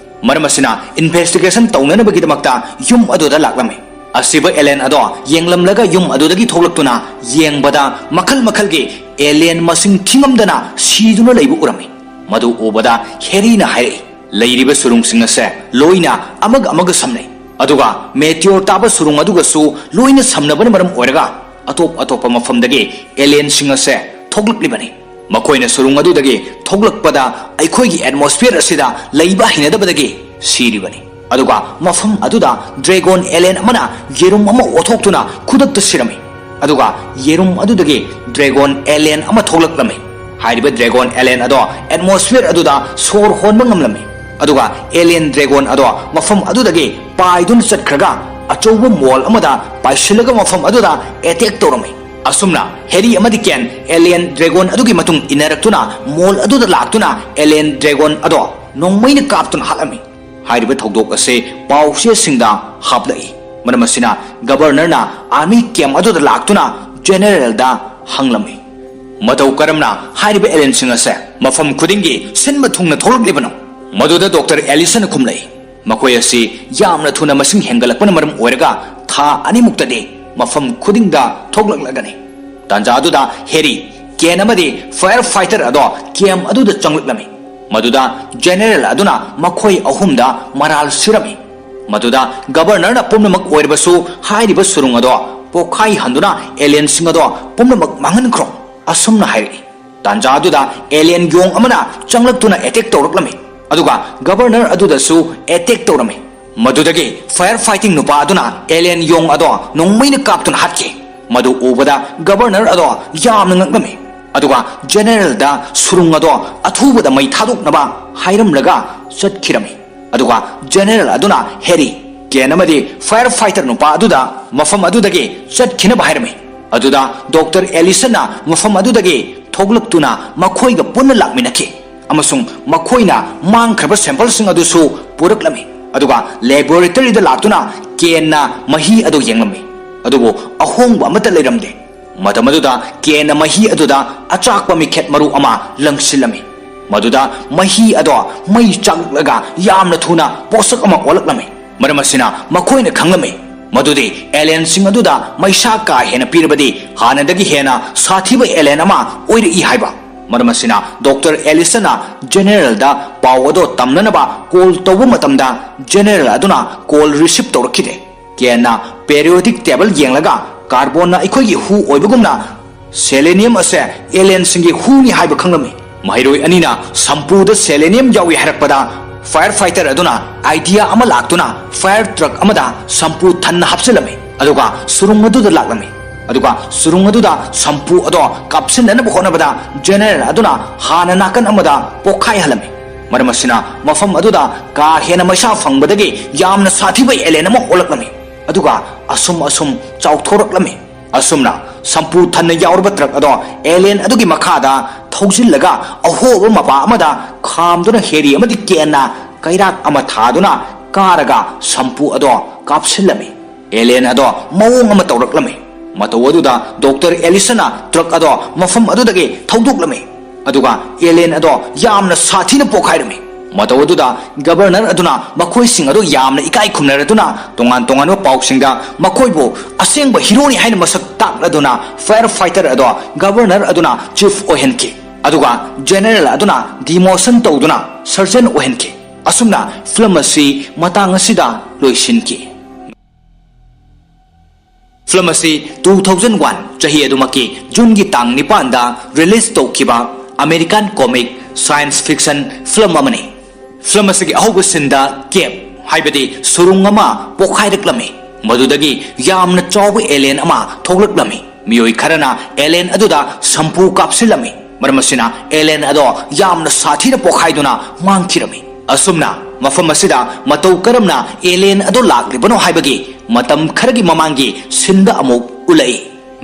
ꯃꯔꯝ ꯑꯁꯤꯅ investigation ꯇꯧꯅꯅꯕꯒꯤꯗꯃꯛꯇ ꯌꯨꯝ ꯑꯗꯨꯗ ꯂꯥꯛꯂꯝꯃꯤ꯫ ꯑꯁꯤꯕ alien ꯑꯗꯣ ꯌꯦꯡꯂꯝꯂꯒ ꯌꯨꯝ ꯑꯗꯨꯗꯒꯤ ꯊꯣꯛꯂꯛꯇꯨꯅ ꯌꯦꯡꯕꯗ ꯃꯈꯜ ꯃꯈꯜꯒꯤ alien ꯃꯁꯤꯡ ꯊꯤꯉꯝꯗꯅ ꯁꯤꯗꯨꯅ ꯂꯩꯕ ꯎꯔꯝꯃꯤ꯫ ꯃꯗꯨ ꯎꯕꯗ Harryꯅ ꯍꯥꯏꯔꯛꯏ, "ꯂꯩꯔꯤꯕ ꯁꯨꯔꯨꯡꯁꯤꯡ ꯑꯁꯦ ꯂꯣꯏꯅ ꯑꯃꯒ ꯑꯃꯒ ꯁꯝꯅꯩ, ꯑꯗꯨꯒ meteor ꯇꯥꯕ ꯁꯨꯔꯨꯡ ꯑꯗꯨꯒꯁꯨ ꯂꯣꯏꯅ ꯁꯝꯅꯕꯅ ꯃꯔꯝ ꯑꯣꯏꯔꯒ ꯑꯇꯣꯞ ꯑꯇꯣꯞꯄ ꯃꯐꯝꯗꯒꯤ alienꯁꯤꯡ ꯑꯁꯦ ꯊꯣꯛꯂꯛꯂꯤꯕꯅꯤ꯫ ꯃꯈꯣꯏꯅ ꯁꯨꯔꯨꯡ ꯑꯗꯨꯗꯒꯤ ꯊꯣꯛꯂꯛꯄꯗ ꯑꯩꯈꯣꯏꯒꯤ atmosphere ꯑꯁꯤꯗ ꯂꯩꯕ ꯍꯩꯅꯗꯕꯗꯒꯤ ꯁꯤꯔꯤꯕꯅꯤ꯫ ꯑꯗꯨꯒ ꯃꯐꯝ ꯑꯗꯨꯗ dragon alien ꯑꯃꯅ ꯌꯦꯔꯨꯝ ꯑꯃ ꯑꯣꯊꯣꯛꯇꯨꯅ ꯈꯨꯗꯛꯇ ꯁꯤꯔꯝꯃꯤ꯫ ꯑꯗꯨꯒ ꯌꯦꯔꯨꯝ ꯑꯗꯨꯗꯒꯤ dragon alien ꯑꯃ ꯊꯣꯛꯂꯛꯂꯝꯃꯤ꯫ ꯍꯥꯏꯔꯤꯕ dragon alien ꯑꯗꯣ atmosphere ꯑꯗꯨꯗ ꯁꯣꯔ ꯍꯣꯟꯕ ꯉꯝꯂꯝꯃꯤ꯫ ꯑꯗꯨꯒ alien dragon ꯑꯗꯣ ꯃꯐꯝ ꯑꯗꯨꯗꯒꯤ ꯄꯥꯏꯗꯨꯅ ꯆꯠꯈ꯭ꯔꯒ ꯑꯆꯧꯕ mall ꯑꯃꯗ ꯄꯥꯏꯁꯤꯜꯂꯒ ꯃꯐꯝ ꯑꯗꯨꯗ attack ꯇꯧꯔꯝꯃꯤ꯫ ꯑꯁꯨꯝꯅ Harry ꯑꯃꯗꯤ Ken alien dragon ꯑꯗꯨꯒꯤ ꯃꯇꯨꯡ ꯏꯟꯅꯔꯛꯇꯨꯅ mall ꯑꯗꯨꯗ ꯂꯥꯛꯇꯨꯅ alien dragon ꯑꯗꯣ ꯅꯣꯡꯃꯩꯅ ꯀꯥꯞꯇꯨꯅ ꯍꯥꯠꯂꯝꯃꯤ꯫ ꯍꯥꯏꯔꯤꯕ ꯊꯧꯗꯣꯛ ꯑꯁꯤ ꯄꯥꯎꯆꯦꯁꯤꯡꯗ ꯍꯥꯞꯂꯛꯏ꯫ ꯃꯔꯝ ꯑꯁꯤꯅ governorꯅ army camp ꯑꯗꯨꯗ ꯂꯥꯛꯇꯨꯅ generalꯗ ꯍꯪꯂꯝꯃꯤ, "ꯃꯇꯧ ꯀꯔꯝꯅ ꯍꯥꯏꯔꯤꯕ alienꯁꯤꯡ ꯑꯁꯦ ꯃꯐꯝ ꯈꯨꯗꯤꯡꯒꯤ ꯁꯤꯟꯕ ꯊꯨꯡꯅ ꯊꯣꯛꯂꯛꯂꯤꯕꯅꯣ?" ꯃꯗꯨꯗ Doctor Allisonꯅ ꯈꯨꯝꯂꯛꯏ, "ꯃꯈꯣꯏ ꯑꯁꯤ ꯌꯥꯝꯅ ꯊꯨꯅ ꯃꯁꯤꯡ ꯍꯦꯟꯒꯠꯂꯛꯄꯅ ꯃꯔꯝ ꯑꯣꯏꯔꯒ ꯊꯥ ꯑꯅꯤꯃꯨꯛꯇꯗꯤ ꯃꯐꯝ ꯈꯨꯗꯤꯡꯗ ꯊꯣꯛꯂꯛꯂꯒꯅꯤ"꯫ ꯇꯥꯟꯖꯥ ꯑꯗꯨꯗ Harry, Ken ꯑꯃꯗꯤ fire fighter ꯑꯗꯣ camp ꯑꯗꯨꯗ ꯆꯪꯂꯛꯂꯝꯃꯤ꯫ ꯃꯗꯨꯗ ꯖꯦꯅꯦꯔꯦꯜ ꯑꯗꯨꯅ ꯃꯈꯣꯏ ꯑꯍꯨꯝꯗ ꯃꯔꯥꯜ ꯁꯤꯔꯝꯃꯤ꯫ ꯃꯗꯨꯗ ꯒꯕꯔꯅꯔꯅ ꯄꯨꯝꯅꯃꯛ ꯑꯣꯏꯔꯕꯁꯨ ꯍꯥꯏꯔꯤꯕ ꯁꯨꯔꯨꯡ ꯑꯗꯣ ꯄꯣꯛꯈꯥꯏꯍꯟꯗꯨꯅ ꯑꯦꯂꯤꯌꯟꯁꯤꯡ ꯑꯗꯣ ꯄꯨꯝꯅꯃꯛ ꯃꯥꯡꯍꯟꯈ꯭ꯔꯣ, ꯑꯁꯨꯝꯅ ꯍꯥꯏꯔꯛꯏ꯫ ꯇꯥꯟꯖꯥ ꯑꯗꯨꯗ ꯑꯦꯂꯤꯌꯟ ꯌꯣꯡ ꯑꯃꯅ ꯆꯪꯂꯛꯇꯨꯅ ꯑꯦꯇꯦꯛ ꯇꯧꯔꯛꯂꯝꯃꯤ, ꯑꯗꯨꯒ ꯒꯕꯔꯅꯔ ꯑꯗꯨꯗꯁꯨ ꯑꯦꯇꯦꯛ ꯇꯧꯔꯝꯃꯤ꯫ ꯃꯗꯨꯗꯒꯤ ꯐꯥꯌꯔ ꯐꯥꯏꯇꯤꯡ ꯅꯨꯄꯥ ꯑꯗꯨꯅ ꯑꯦꯂꯤꯌꯟ ꯌꯣꯡ ꯑꯗꯣ ꯅꯣꯡꯃꯩꯅ ꯀꯥꯞꯇꯨꯅ ꯍꯥꯠꯈꯤ꯫ ꯃꯗꯨ ꯎꯕꯗ ꯒꯕꯔꯅꯔ ꯑꯗꯣ ꯌꯥꯝꯅ ꯉꯛꯂꯝꯃꯤ, ꯑꯗꯨꯒ ꯖꯦꯅꯦꯔꯦꯜꯗ ꯁꯨꯔꯨꯡ ꯑꯗꯣ ꯑꯊꯨꯕꯗ ꯃꯩ ꯊꯥꯗꯣꯛꯅꯕ ꯍꯥꯏꯔꯝꯂꯒ ꯆꯠꯈꯤꯔꯝꯃꯤ꯫ ꯑꯗꯨꯒ ꯖꯦꯅꯦꯔꯦꯜ ꯑꯗꯨꯅ ꯍꯦꯔꯤ, ꯀꯦꯟ ꯑꯃꯗꯤ ꯐꯥꯌꯔ ꯐꯥꯏꯇꯔ ꯅꯨꯄꯥ ꯑꯗꯨꯗ ꯃꯐꯝ ꯑꯗꯨꯗꯒꯤ ꯆꯠꯈꯤꯅꯕ ꯍꯥꯏꯔꯝꯃꯤ꯫ ꯑꯗꯨꯗ ꯗꯣꯛꯇꯔ ꯑꯦꯂꯤꯁꯟꯅ ꯃꯐꯝ ꯑꯗꯨꯗꯒꯤ ꯊꯣꯛꯂꯛꯇꯨꯅ ꯃꯈꯣꯏꯒ ꯄꯨꯟꯅ ꯂꯥꯛꯃꯤꯟꯅꯈꯤ, ꯑꯃꯁꯨꯡ ꯃꯈꯣꯏꯅ ꯃꯥꯡꯈ꯭ꯔꯕ ꯁꯦꯝꯄꯜꯁꯤꯡ ꯑꯗꯨꯁꯨ ꯄꯨꯔꯛꯂꯝꯃꯤ꯫ ꯑꯗꯨꯒ ꯂꯦꯕꯣꯔꯦꯇꯔꯤꯗ ꯂꯥꯛꯇꯨꯅ ꯀꯦꯟꯅ ꯃꯍꯤ ꯑꯗꯨ ꯌꯦꯡꯂꯝꯃꯤ, ꯑꯗꯨꯕꯨ ꯑꯍꯣꯡꯕ ꯑꯃꯠꯇ ꯂꯩꯔꯝꯗꯦ꯫ ꯃꯇꯝ ꯑꯗꯨꯗ ꯀꯦꯟꯅ ꯃꯍꯤ ꯑꯗꯨꯗ ꯑꯆꯥꯛꯄ ꯃꯤꯈꯦꯠ ꯃꯔꯨ ꯑꯃ ꯂꯪꯁꯤꯜꯂꯝꯃꯤ꯫ ꯃꯗꯨꯗ ꯃꯍꯤ ꯑꯗꯣ ꯃꯩ ꯆꯥꯛꯂꯛꯂꯒ ꯌꯥꯝꯅ ꯊꯨꯅ ꯄꯣꯠꯁꯛ ꯑꯃ ꯑꯣꯜꯂꯛꯂꯝꯃꯤ꯫ ꯃꯔꯝ ꯑꯁꯤꯅ ꯃꯈꯣꯏꯅ ꯈꯪꯂꯝꯃꯤ ꯃꯗꯨꯗꯤ ꯑꯦꯂꯤꯌꯟꯁꯤꯡ ꯑꯗꯨꯗ ꯃꯩꯁꯥ ꯀꯥ ꯍꯦꯟꯅ ꯄꯤꯔꯕꯗꯤ ꯍꯥꯟꯅꯗꯒꯤ ꯍꯦꯟꯅ ꯁꯥꯊꯤꯕ ꯑꯦꯂꯤꯌꯟ ꯑꯃ ꯑꯣꯏꯔꯛꯏ ꯍꯥꯏꯕ꯫ ꯃꯔꯝ ꯑꯁꯤꯅ ꯗꯣꯛꯇꯔ ꯑꯦꯂꯤꯁꯟꯅ ꯖꯦꯅꯦꯔꯦꯜꯗ ꯄꯥꯎ ꯑꯗꯣ ꯇꯝꯅꯅꯕ ꯀꯣꯜ ꯇꯧꯕ ꯃꯇꯝꯗ ꯖꯦꯅꯦꯔꯦꯜ ꯑꯗꯨꯅ ꯀꯣꯜ ꯔꯤꯁꯤꯞ ꯇꯧꯔꯛꯈꯤꯗꯦ꯫ ꯀꯦꯟꯅ ꯄꯦꯔꯤꯌꯣꯗꯤꯛ ꯇꯦꯕꯜ ꯌꯦꯡꯂꯒ ꯀꯥꯔꯕꯣꯟꯅ ꯑꯩꯈꯣꯏꯒꯤ ꯍꯨ ꯑꯣꯏꯕꯒꯨꯝꯅ ꯁꯦꯂꯦꯅꯤꯌꯝ ꯑꯁꯦ ꯑꯦꯂꯤꯌꯟꯁꯤꯡꯒꯤ ꯍꯨꯅꯤ ꯍꯥꯏꯕ ꯈꯪꯂꯝꯃꯤ꯫ ꯃꯍꯩꯔꯣꯏ ꯑꯅꯤꯅ ꯁꯝꯄꯨꯗ ꯁꯦꯂꯦꯅꯤꯌꯝ ꯌꯥꯎꯏ ꯍꯥꯏꯔꯛꯄꯗ ꯐꯥꯌꯔ ꯐꯥꯏꯇꯔ ꯑꯗꯨꯅ ꯑꯥꯏꯗꯤꯌꯥ ꯑꯃ ꯂꯥꯛꯇꯨꯅ ꯐꯥꯌꯔ ꯇ꯭ꯔꯛ ꯑꯃꯗ ꯁꯝꯄꯨ ꯊꯟꯅ ꯍꯥꯞꯆꯤꯜꯂꯝꯃꯤ, ꯑꯗꯨꯒ ꯁꯨꯔꯨꯡ ꯑꯗꯨꯗ ꯂꯥꯛꯂꯝꯃꯤ꯫ ꯑꯗꯨꯒ ꯁꯨꯔꯨꯡ ꯑꯗꯨꯗ ꯁꯝꯄꯨ ꯑꯗꯣ ꯀꯥꯞꯁꯤꯟꯅꯅꯕ ꯍꯣꯠꯅꯕꯗ ꯖꯦꯅꯦꯔꯦꯜ ꯑꯗꯨꯅ ꯍꯥꯟꯅ ꯅꯥꯀꯟ ꯑꯃꯗ ꯄꯣꯈꯥꯏꯍꯜꯂꯝꯃꯤ꯫ ꯃꯔꯝ ꯑꯁꯤꯅ ꯃꯐꯝ ꯑꯗꯨꯗ ꯀꯥ ꯍꯦꯟꯅ ꯃꯩꯁꯥ ꯐꯪꯕꯗꯒꯤ ꯌꯥꯝꯅ ꯁꯥꯊꯤꯕ ꯑꯦꯂꯤꯌꯟ ꯑꯃ ꯑꯣꯜꯂꯛꯂꯝꯃꯤ, ꯑꯗꯨꯒ ꯑꯁꯨꯝ ꯑꯁꯨꯝ ꯆꯥꯎꯊꯣꯔꯛꯂꯝꯃꯤ꯫ ꯑꯁꯨꯝꯅ ꯁꯝꯄꯨ ꯊꯟꯅ ꯌꯥꯎꯔꯕ ꯇ꯭ꯔꯛ ꯑꯗꯣ ꯑꯦꯂꯤꯌꯟ ꯑꯗꯨꯒꯤ ꯃꯈꯥꯗ ꯊꯧꯖꯤꯜꯂꯒ ꯑꯍꯣꯕ ꯃꯄꯥ ꯑꯃꯗ ꯈꯥꯝꯗꯨꯅ ꯍꯦꯔꯤ ꯑꯃꯗꯤ ꯀꯦꯟꯅ ꯀꯩꯔꯥꯛ ꯑꯃ ꯊꯥꯗꯨꯅ ꯀꯥꯔꯒ ꯁꯝꯄꯨ ꯑꯗꯣ ꯀꯥꯞꯁꯤꯜꯂꯝꯃꯤ꯫ ꯑꯦꯂꯤꯌꯟ ꯑꯗꯣ ꯃꯑꯣꯡ ꯑꯃ ꯇꯧꯔꯛꯂꯝꯃꯤ꯫ ꯃꯇꯧ ꯑꯗꯨꯗ ꯗꯣꯛꯇꯔ ꯑꯦꯂꯤꯁꯟꯅ ꯇ꯭ꯔꯛ ꯑꯗꯣ ꯃꯐꯝ ꯑꯗꯨꯗꯒꯤ ꯊꯧꯗꯣꯛꯂꯝꯃꯤ, ꯑꯗꯨꯒ ꯑꯦꯂꯤꯌꯟ ꯑꯗꯣ ꯌꯥꯝꯅ ꯁꯥꯊꯤꯅ ꯄꯣꯈꯥꯏꯔꯝꯃꯤ꯫ ꯃꯇꯧ ꯑꯗꯨꯗ ꯒꯕꯔꯅꯔ ꯑꯗꯨꯅ ꯃꯈꯣꯏꯁꯤꯡ ꯑꯗꯨ ꯌꯥꯝꯅ ꯏꯀꯥꯏ ꯈꯨꯝꯅꯔꯗꯨꯅ ꯇꯣꯉꯥꯟ ꯇꯣꯉꯥꯟꯕ ꯄꯥꯎꯁꯤꯡꯗ ꯃꯈꯣꯏꯕꯨ ꯑꯁꯦꯡꯕ ꯍꯤꯔꯣꯅꯤ ꯍꯥꯏꯅ ꯃꯁꯛ ꯇꯥꯛꯂꯗꯨꯅ ꯐꯥꯌꯔ ꯐꯥꯏꯇꯔ ꯑꯗꯣ ꯒꯕꯔꯅꯔ ꯑꯗꯨꯅ ꯆꯤꯐ ꯑꯣꯏꯍꯟꯈꯤ꯫ ꯑꯗꯨꯒ ꯖꯦꯅꯔꯦꯜ ꯑꯗꯨꯅ ꯗꯤꯃꯣꯁꯟ ꯇꯧꯗꯨꯅ ꯁꯔꯖꯟ ꯑꯣꯏꯍꯟꯈꯤ꯫ ꯑꯁꯨꯝꯅ ꯐꯤꯂꯝ ꯑꯁꯤ ꯃꯇꯥꯡ ꯑꯁꯤꯗ ꯂꯣꯏꯁꯤꯟꯈꯤ꯫ ꯐꯤꯂꯝ ꯑꯁꯤ two thousand one ꯆꯍꯤ ꯑꯗꯨꯃꯛꯀꯤ ꯖꯨꯟꯒꯤ ꯇꯥꯡ ꯅꯤꯄꯥꯟꯗ ꯔꯤꯂꯤꯖ ꯇꯧꯈꯤꯕ American comic science fiction film ꯑꯃꯅꯤ꯫ ꯐꯤꯂꯝ ꯑꯁꯤꯒꯤ ꯑꯍꯧꯕ ꯁꯤꯟꯗ ꯀꯦꯞ, ꯍꯥꯏꯕꯗꯤ ꯁꯨꯔꯨꯡ ꯑꯃ ꯄꯣꯈꯥꯏꯔꯛꯂꯝꯃꯤ꯫ ꯃꯗꯨꯗꯒꯤ ꯌꯥꯝꯅ ꯆꯥꯎꯕ ꯑꯦꯂꯤꯌꯟ ꯑꯃ ꯊꯣꯛꯂꯛꯂꯝꯃꯤ꯫ ꯃꯤꯑꯣꯏ ꯈꯔꯅ ꯑꯦꯂꯤꯌꯟ ꯑꯗꯨꯗ ꯁꯝꯄꯨ ꯀꯥꯞꯁꯤꯜꯂꯝꯃꯤ꯫ ꯃꯔꯝ ꯑꯁꯤꯅ ꯑꯦꯂꯤꯌꯟ ꯑꯗꯣ ꯌꯥꯝꯅ ꯁꯥꯊꯤꯅ ꯄꯣꯈꯥꯏꯗꯨꯅ ꯃꯥꯡꯈꯤꯔꯝꯃꯤ꯫ ꯑꯁꯨꯝꯅ ꯃꯐꯝ ꯑꯁꯤꯗ ꯃꯇꯧ ꯀꯔꯝꯅ ꯑꯦꯂꯤꯌꯟ ꯑꯗꯣ ꯂꯥꯛꯂꯤꯕꯅꯣ ꯍꯥꯏꯕꯒꯤ ꯃꯇꯝ ꯈꯔꯒꯤ ꯃꯃꯥꯡꯒꯤ ꯁꯤꯟꯗ ꯑꯃꯨꯛ ꯎꯠꯂꯛꯏ꯫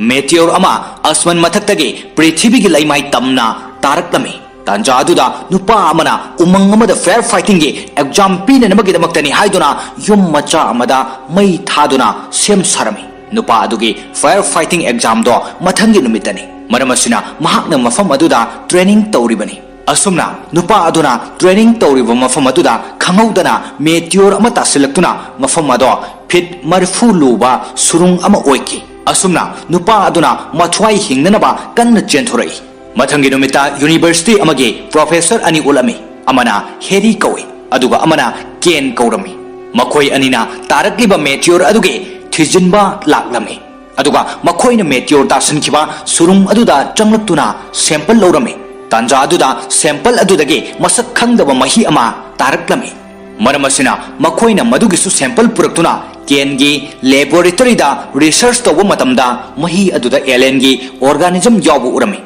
ꯃꯦꯇꯤꯌꯣꯔ ꯑꯃ ꯑꯁꯃꯟ ꯃꯊꯛꯇꯒꯤ ꯄ꯭ꯔꯤꯊꯤꯕꯤꯒꯤ ꯂꯩꯃꯥꯏ ꯇꯝꯅ ꯇꯥꯔꯛꯂꯝꯃꯤ꯫ ꯇꯥꯟꯖꯥ ꯑꯗꯨꯗ ꯅꯨꯄꯥ ꯑꯃꯅ ꯎꯃꯪ ꯑꯃꯗ ꯐꯥꯌꯔ ꯐꯥꯏꯇꯤꯡꯒꯤ ꯑꯦꯛꯖꯥꯝ ꯄꯤꯅꯅꯕꯒꯤꯗꯃꯛꯇꯅꯤ ꯍꯥꯏꯗꯨꯅ ꯌꯨꯝ ꯃꯆꯥ ꯑꯃꯗ ꯃꯩ ꯊꯥꯗꯨꯅ ꯁꯦꯝ ꯁꯥꯔꯝꯃꯤ꯫ ꯅꯨꯄꯥ ꯑꯗꯨꯒꯤ ꯐꯥꯌꯔ ꯐꯥꯏꯇꯤꯡ ꯑꯦꯛꯖꯥꯝꯗꯣ ꯃꯊꯪꯒꯤ ꯅꯨꯃꯤꯠꯇꯅꯤ꯫ ꯃꯔꯝ ꯑꯁꯤꯅ ꯃꯍꯥꯛꯅ ꯃꯐꯝ ꯑꯗꯨꯗ ꯇ꯭ꯔꯦꯅꯤꯡ ꯇꯧꯔꯤꯕꯅꯤ꯫ ꯑꯁꯨꯝꯅ ꯅꯨꯄꯥ ꯑꯗꯨꯅ ꯇ꯭ꯔꯦꯅꯤꯡ ꯇꯧꯔꯤꯕ ꯃꯐꯝ ꯑꯗꯨꯗ ꯈꯪꯍꯧꯗꯅ ꯃꯦꯇꯤꯌꯣꯔ ꯑꯃ ꯇꯥꯁꯤꯜꯂꯛꯇꯨꯅ ꯃꯐꯝ ꯑꯗꯣ ꯐꯤꯠ ꯃꯔꯤꯐꯨ ꯂꯨꯕ ꯁꯨꯔꯨꯡ ꯑꯃ ꯑꯣꯏꯈꯤ꯫ ꯑꯁꯨꯝꯅ ꯅꯨꯄꯥ ꯑꯗꯨꯅ ꯃꯊ꯭ꯋꯥꯏ ꯍꯤꯡꯅꯅꯕ ꯀꯟꯅ ꯆꯦꯟꯊꯣꯔꯛꯏ꯫ ꯃꯊꯪꯒꯤ ꯅꯨꯃꯤꯠꯇ ꯌꯨꯅꯤꯚꯔꯁꯤꯇꯤ ꯑꯃꯒꯤ ꯄ꯭ꯔꯣꯐꯦꯁꯔ ꯑꯅꯤ ꯎꯠꯂꯝꯃꯤ, ꯑꯃꯅ ꯍꯦꯔꯤ ꯀꯧꯏ, ꯑꯗꯨꯒ ꯑꯃꯅ ꯀꯦꯟ ꯀꯧꯔꯝꯃꯤ꯫ ꯃꯈꯣꯏ ꯑꯅꯤꯅ ꯇꯥꯔꯛꯂꯤꯕ ꯃꯦꯇꯤꯌꯣꯔ ꯑꯗꯨꯒꯤ ꯊꯤꯖꯤꯟꯕ ꯂꯥꯛꯂꯝꯃꯤ, ꯑꯗꯨꯒ ꯃꯈꯣꯏꯅ ꯃꯦꯇꯤꯌꯣꯔ ꯇꯥꯁꯤꯟꯈꯤꯕ ꯁꯨꯔꯨꯡ ꯑꯗꯨꯗ ꯆꯪꯂꯛꯇꯨꯅ ꯁꯦꯝꯄꯜ ꯂꯧꯔꯝꯃꯤ꯫ ꯇꯥꯟꯖꯥ ꯑꯗꯨꯗ ꯁꯦꯝꯄꯜ ꯑꯗꯨꯗꯒꯤ ꯃꯁꯛ ꯈꯪꯗꯕ ꯃꯍꯤ ꯑꯃ ꯇꯥꯔꯛꯂꯝꯃꯤ꯫ ꯃꯔꯝ ꯑꯁꯤꯅ ꯃꯈꯣꯏꯅ ꯃꯗꯨꯒꯤꯁꯨ ꯁꯦꯝꯄꯜ ꯄꯨꯔꯛꯇꯨꯅ ꯀꯦꯟꯒꯤ ꯂꯦꯕꯣꯔꯦꯇꯔꯤꯗ ꯔꯤꯁꯔꯆ ꯇꯧꯕ ꯃꯇꯝꯗ ꯃꯍꯤ ꯑꯗꯨꯗ ꯑꯦꯂꯦꯟꯒꯤ ꯑꯣꯔꯒꯥꯅꯤꯖꯝ ꯌꯥꯎꯕ ꯎꯔꯝꯃꯤ꯫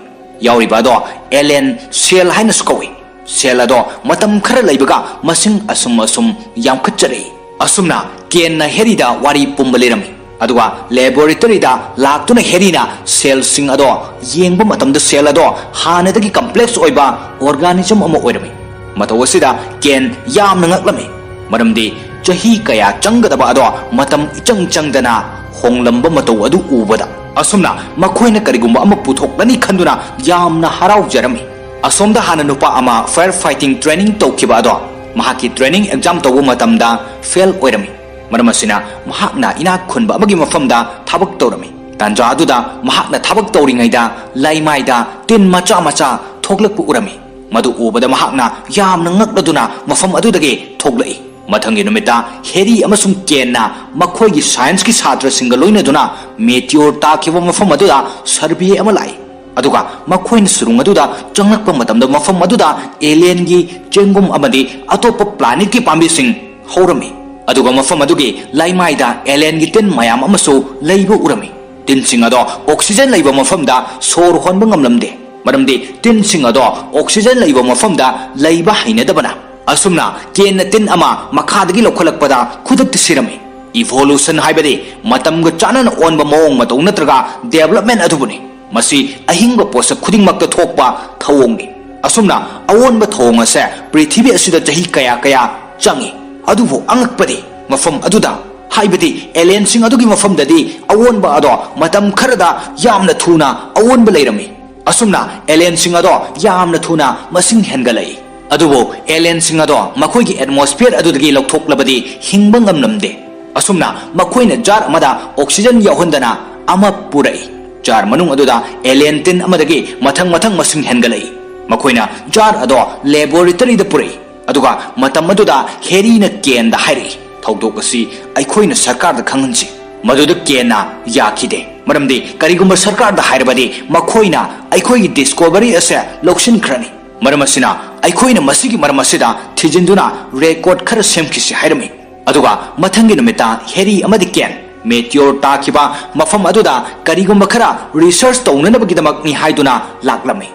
ꯌꯥꯎꯔꯤꯕ ꯑꯗꯣ ꯑꯦꯂꯦꯟ ꯁꯦꯜ ꯍꯥꯏꯅꯁꯨ ꯀꯧꯏ꯫ ꯁꯦꯜ ꯑꯗꯣ ꯃꯇꯝ ꯈꯔ ꯂꯩꯕꯒ ꯃꯁꯤꯡ ꯑꯁꯨꯝ ꯑꯁꯨꯝ ꯌꯥꯝꯈꯠꯆꯔꯛꯏ꯫ ꯑꯁꯨꯝꯅ ꯀꯦꯟꯅ ꯍꯦꯔꯤꯗ ꯋꯥꯔꯤ ꯄꯨꯝꯕ ꯂꯤꯔꯝꯃꯤ꯫ ꯑꯗꯨꯒ ꯂꯦꯕꯣꯔꯦꯇꯔꯤꯗ ꯂꯥꯛꯇꯨꯅ ꯍꯦꯔꯤꯅ ꯁꯦꯜꯁꯤꯡ ꯑꯗꯣ ꯌꯦꯡꯕ ꯃꯇꯝꯗ ꯁꯦꯜ ꯑꯗꯣ ꯍꯥꯟꯅꯗꯒꯤ ꯀꯝꯄ꯭ꯂꯦꯛꯁ ꯑꯣꯏꯕ ꯑꯣꯔꯒꯥꯅꯤꯖꯝ ꯑꯃ ꯑꯣꯏꯔꯝꯃꯤ꯫ ꯃꯇꯧ ꯑꯁꯤꯗ ꯀꯦꯟ ꯌꯥꯝꯅ ꯉꯛꯂꯝꯃꯤ, ꯃꯔꯝꯗꯤ ꯆꯍꯤ ꯀꯌꯥ ꯆꯪꯒꯗꯕ ꯑꯗꯣ ꯃꯇꯝ ꯏꯆꯪ ꯆꯪꯗꯅ ꯍꯣꯡꯂꯝꯕ ꯃꯇꯧ ꯑꯗꯨ ꯎꯕꯗ꯫ ꯑꯁꯨꯝꯅ ꯃꯈꯣꯏꯅ ꯀꯔꯤꯒꯨꯝꯕ ꯑꯃ ꯄꯨꯊꯣꯛꯂꯅꯤ ꯈꯟꯗꯨꯅ ꯌꯥꯝꯅ ꯍꯔꯥꯎꯖꯔꯝꯃꯤ꯫ ꯑꯁꯣꯝꯗ ꯍꯥꯟꯅ ꯅꯨꯄꯥ ꯑꯃ ꯐꯥꯌꯔ ꯐꯥꯏꯇꯤꯡ ꯇ꯭ꯔꯦꯅꯤꯡ ꯇꯧꯈꯤꯕ ꯑꯗꯣ ꯃꯍꯥꯛꯀꯤ ꯇ꯭ꯔꯦꯅꯤꯡ ꯑꯦꯛꯖꯥꯝ ꯇꯧꯕ ꯃꯇꯝꯗ ꯐꯦꯜ ꯑꯣꯏꯔꯝꯃꯤ꯫ ꯃꯔꯝ ꯑꯁꯤꯅ ꯃꯍꯥꯛꯅ ꯏꯅꯥꯛ ꯈꯨꯟꯕ ꯑꯃꯒꯤ ꯃꯐꯝꯗ ꯊꯕꯛ ꯇꯧꯔꯝꯃꯤ꯫ ꯇꯥꯟꯖꯥ ꯑꯗꯨꯗ ꯃꯍꯥꯛꯅ ꯊꯕꯛ ꯇꯧꯔꯤꯉꯩꯗ ꯂꯩꯃꯥꯏꯗ ꯇꯤꯟ ꯃꯆꯥ ꯃꯆꯥ ꯊꯣꯛꯂꯛꯄ ꯎꯔꯝꯃꯤ꯫ ꯃꯗꯨ ꯎꯕꯗ ꯃꯍꯥꯛꯅ ꯌꯥꯝꯅ ꯉꯛꯂꯗꯨꯅ ꯃꯐꯝ ꯑꯗꯨꯗꯒꯤ ꯊꯣꯛꯂꯛꯏ꯫ ꯃꯊꯪꯒꯤ ꯅꯨꯃꯤꯠꯇ ꯍꯦꯔꯤ ꯑꯃꯁꯨꯡ ꯀꯦꯟꯅ ꯃꯈꯣꯏꯒꯤ ꯁꯥꯏꯟꯁꯀꯤ ꯁꯥꯇ꯭ꯔꯁꯤꯡꯒ ꯂꯣꯏꯅꯗꯨꯅ ꯃꯦꯇꯤꯌꯣꯔ ꯇꯥꯈꯤꯕ ꯃꯐꯝ ꯑꯗꯨꯗ ꯁꯔꯚꯦ ꯑꯃ ꯂꯥꯛꯏ꯫ ꯑꯗꯨꯒ ꯃꯈꯣꯏꯅ ꯁꯨꯔꯨꯡ ꯑꯗꯨꯗ ꯆꯪꯂꯛꯄ ꯃꯇꯝꯗ ꯃꯐꯝ ꯑꯗꯨꯗ ꯑꯦꯂꯤꯌꯟꯒꯤ ꯆꯦꯡꯒꯨꯝ ꯑꯃꯗꯤ ꯑꯇꯣꯞꯄ ꯄ꯭ꯂꯥꯅꯦꯠꯀꯤ ꯄꯥꯝꯕꯤꯁꯤꯡ ꯍꯧꯔꯝꯃꯤ꯫ ꯑꯗꯨꯒ ꯃꯐꯝ ꯑꯗꯨꯒꯤ ꯂꯩꯃꯥꯏꯗ ꯑꯦꯂꯤꯌꯟꯒꯤ ꯇꯤꯟ ꯃꯌꯥꯝ ꯑꯃꯁꯨ ꯂꯩꯕ ꯎꯔꯝꯃꯤ꯫ ꯇꯤꯟꯁꯤꯡ ꯑꯗꯣ ꯑꯣꯛꯁꯤꯖꯟ ꯂꯩꯕ ꯃꯐꯝꯗ ꯁꯣꯔ ꯍꯣꯟꯕ ꯉꯝꯂꯝꯗꯦ, ꯃꯔꯝꯗꯤ ꯇꯤꯟꯁꯤꯡ ꯑꯗꯣ ꯑꯣꯛꯁꯤꯖꯟ ꯂꯩꯕ ꯃꯐꯝꯗ ꯂꯩꯕ ꯍꯩꯅꯗꯕꯅ꯫ ꯑꯁꯨꯝꯅ ꯀꯦꯟꯅ ꯇꯤꯟ ꯑꯃ ꯃꯈꯥꯗꯒꯤ ꯂꯧꯈꯠꯂꯛꯄꯗ ꯈꯨꯗꯛꯇ ꯁꯤꯔꯝꯃꯤ꯫ ꯏꯚꯣꯂꯨꯁꯟ ꯍꯥꯏꯕꯗꯤ ꯃꯇꯝꯒ ꯆꯥꯟꯅꯅ ꯑꯣꯟꯕ ꯃꯑꯣꯡ ꯃꯇꯧ ꯅꯠꯇ꯭ꯔꯒ ꯗꯦꯕꯂꯞꯃꯦꯟ ꯑꯗꯨꯕꯨꯅꯤ꯫ ꯃꯁꯤ ꯑꯍꯤꯡꯕ ꯄꯣꯠꯁꯛ ꯈꯨꯗꯤꯡꯃꯛꯇ ꯊꯣꯛꯄ ꯊꯧꯑꯣꯡꯅꯤ꯫ ꯑꯁꯨꯝꯅ ꯑꯑꯣꯟꯕ ꯊꯧꯑꯣꯡ ꯑꯁꯦ ꯄ꯭ꯔꯤꯊꯤꯕꯤ ꯑꯁꯤꯗ ꯆꯍꯤ ꯀꯌꯥ ꯀꯌꯥ ꯆꯪꯏ꯫ ꯑꯗꯨꯕꯨ ꯑꯉꯛꯄꯗꯤ ꯃꯐꯝ ꯑꯗꯨꯗ, ꯍꯥꯏꯕꯗꯤ ꯑꯦꯂꯤꯌꯟꯁꯤꯡ ꯑꯗꯨꯒꯤ ꯃꯐꯝꯗꯗꯤ ꯑꯑꯣꯟꯕ ꯑꯗꯣ ꯃꯇꯝ ꯈꯔꯗ ꯌꯥꯝꯅ ꯊꯨꯅ ꯑꯑꯣꯟꯕ ꯂꯩꯔꯝꯃꯤ꯫ ꯑꯁꯨꯝꯅ ꯑꯦꯂꯤꯌꯟꯁꯤꯡ ꯑꯗꯣ ꯌꯥꯝꯅ ꯊꯨꯅ ꯃꯁꯤꯡ ꯍꯦꯟꯒꯠꯂꯛꯏ꯫ ꯑꯗꯨꯕꯨ ꯑꯦꯂꯤꯌꯟꯁꯤꯡ ꯑꯗꯣ ꯃꯈꯣꯏꯒꯤ ꯑꯦꯠꯃꯣꯁꯐꯤꯌꯔ ꯑꯗꯨꯗꯒꯤ ꯂꯧꯊꯣꯛꯂꯕꯗꯤ ꯍꯤꯡꯕ ꯉꯝꯂꯝꯗꯦ꯫ ꯑꯁꯨꯝꯅ ꯃꯈꯣꯏꯅ ꯖꯥꯔ ꯑꯃꯗ ꯑꯣꯛꯁꯤꯖꯟ ꯌꯥꯎꯍꯟꯗꯅ ꯑꯃ ꯄꯨꯔꯛꯏ꯫ ꯖꯥꯔ ꯃꯅꯨꯡ ꯑꯗꯨꯗ ꯑꯦꯂꯤꯌꯟ ꯇꯤꯟ ꯑꯃꯗꯒꯤ ꯃꯊꯪ ꯃꯊꯪ ꯃꯁꯤꯡ ꯍꯦꯟꯒꯠꯂꯛꯏ꯫ ꯃꯈꯣꯏꯅ ꯖꯥꯔ ꯑꯗꯣ ꯂꯦꯕꯣꯔꯦꯇꯔꯤꯗ ꯄꯨꯔꯛꯏ꯫ ꯑꯗꯨꯒ ꯃꯇꯝ ꯑꯗꯨꯗ ꯍꯦꯔꯤꯅ ꯀꯦꯟꯗ ꯍꯥꯏꯔꯛꯏ, "ꯊꯧꯗꯣꯛ ꯑꯁꯤ ꯑꯩꯈꯣꯏꯅ ꯁꯔꯀꯥꯔꯗ ꯈꯪꯍꯟꯁꯤ꯫" ꯃꯗꯨꯗ ꯀꯦꯟꯅ ꯌꯥꯈꯤꯗꯦ, ꯃꯔꯝꯗꯤ ꯀꯔꯤꯒꯨꯝꯕ ꯁꯔꯀꯥꯔꯗ ꯍꯥꯏꯔꯕꯗꯤ ꯃꯈꯣꯏꯅ ꯑꯩꯈꯣꯏꯒꯤ ꯗꯤꯁꯀꯣꯚꯔꯤ ꯑꯁꯦ ꯂꯧꯁꯤꯟꯈ꯭ꯔꯅꯤ꯫ ꯃꯔꯝ ꯑꯁꯤꯅ ꯑꯩꯈꯣꯏꯅ ꯃꯁꯤꯒꯤ ꯃꯔꯝ ꯑꯁꯤꯗ ꯊꯤꯖꯤꯟꯗꯨꯅ ꯔꯦꯀꯣꯔꯗ ꯈꯔ ꯁꯦꯝꯈꯤꯁꯤ ꯍꯥꯏꯔꯝꯃꯤ꯫ ꯑꯗꯨꯒ ꯃꯊꯪꯒꯤ ꯅꯨꯃꯤꯠꯇ ꯍꯦꯔꯤ ꯑꯃꯗꯤ ꯀꯦꯟ ꯃꯦꯇꯤꯌꯣꯔ ꯇꯥꯈꯤꯕ ꯃꯐꯝ ꯑꯗꯨꯗ ꯀꯔꯤꯒꯨꯝꯕ ꯈꯔ ꯔꯤꯁꯔꯆ ꯇꯧꯅꯅꯕꯒꯤꯗꯃꯛꯅꯤ ꯍꯥꯏꯗꯨꯅ ꯂꯥꯛꯂꯝꯃꯤ꯫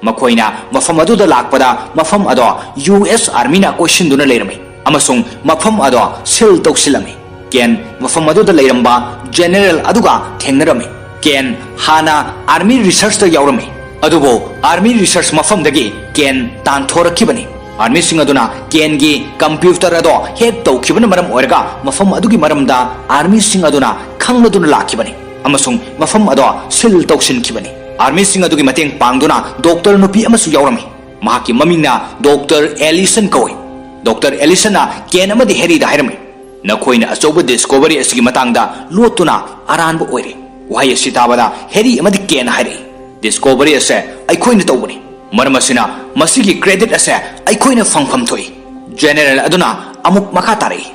ꯃꯈꯣꯏꯅ ꯃꯐꯝ ꯑꯗꯨꯗ ꯂꯥꯛꯄꯗ ꯃꯐꯝ ꯑꯗꯣ ꯌꯨ ꯑꯦꯁ ꯑꯥꯔꯃꯤꯅ ꯀꯣꯏꯁꯤꯟꯗꯨꯅ ꯂꯩꯔꯝꯃꯤ ꯑꯃꯁꯨꯡ ꯃꯐꯝ ꯑꯗꯣ ꯁꯤꯜ ꯇꯧꯁꯤꯜꯂꯝꯃꯤ꯫ ꯀꯦꯟ ꯃꯐꯝ ꯑꯗꯨꯗ ꯂꯩꯔꯝꯕ ꯖꯦꯅꯦꯔꯦꯜ ꯑꯗꯨꯒ ꯊꯦꯡꯅꯔꯝꯃꯤ꯫ ꯀꯦꯟ ꯍꯥꯟꯅ ꯑꯥꯔꯃꯤ ꯔꯤꯁꯔꯆꯇ ꯌꯥꯎꯔꯝꯃꯤ, ꯑꯗꯨꯕꯨ ꯑꯥꯔꯃꯤ ꯔꯤꯁꯔꯆ ꯃꯐꯝꯗꯒꯤ ꯀꯦꯟ ꯇꯥꯟꯊꯣꯔꯛꯈꯤꯕꯅꯤ꯫ ꯑꯥꯔꯃꯤꯁꯤꯡ ꯑꯗꯨꯅ ꯀꯦꯟꯒꯤ ꯀꯝꯄ꯭ꯌꯨꯇꯔ ꯑꯗꯣ ꯍꯦꯛ ꯇꯧꯈꯤꯕꯅ ꯃꯔꯝ ꯑꯣꯏꯔꯒ ꯃꯐꯝ ꯑꯗꯨꯒꯤ ꯃꯔꯝꯗ ꯑꯥꯔꯃꯤꯁꯤꯡ ꯑꯗꯨꯅ ꯈꯪꯂꯗꯨꯅ ꯂꯥꯛꯈꯤꯕꯅꯤ ꯑꯃꯁꯨꯡ ꯃꯐꯝ ꯑꯗꯣ ꯁꯤꯜ ꯇꯧꯁꯤꯟꯈꯤꯕꯅꯤ꯫ ꯑꯥꯔꯃꯤꯁꯤꯡ ꯑꯗꯨꯒꯤ ꯃꯇꯦꯡ ꯄꯥꯡꯗꯨꯅ ꯗꯣꯛꯇꯔ ꯅꯨꯄꯤ ꯑꯃꯁꯨ ꯌꯥꯎꯔꯝꯃꯤ꯫ ꯃꯍꯥꯛꯀꯤ ꯃꯃꯤꯡꯅ ꯗꯣꯛꯇꯔ ꯑꯦꯂꯤꯁꯟ ꯀꯧꯏ꯫ ꯗꯣꯛꯇꯔ ꯑꯦꯂꯤꯁꯟꯅ ꯀꯦꯟ ꯑꯃꯗꯤ ꯍꯦꯔꯤꯗ ꯍꯥꯏꯔꯝꯃꯤ, "ꯅꯈꯣꯏꯅ ꯑꯆꯧꯕ ꯗꯤꯁꯀꯣꯚꯔꯤ ꯑꯁꯤꯒꯤ ꯃꯇꯥꯡꯗ ꯂꯣꯠꯇꯨꯅ ꯑꯔꯥꯟꯕ ꯑꯣꯏꯔꯦ꯫" ꯋꯥꯍꯩ ꯑꯁꯤ ꯇꯥꯕꯗ ꯍꯦꯔꯤ ꯑꯃꯗꯤ ꯀꯦꯟꯅ ꯍꯥꯏꯔꯛꯏ, "ꯗꯤꯁꯀꯣꯚꯔꯤ ꯑꯁꯦ ꯑꯩꯈꯣꯏꯅ ꯇꯧꯕꯅꯤ꯫ ꯃꯔꯝ ꯑꯁꯤꯅ, ꯃꯁꯤꯒꯤ credit ꯑꯁꯦ ꯑꯩꯈꯣꯏꯅ ꯐꯪꯐꯝ ꯊꯣꯛꯏ꯫ General ꯑꯗꯨꯅ ꯑꯃꯨꯛ ꯃꯈꯥ ꯇꯥꯔꯛꯏ,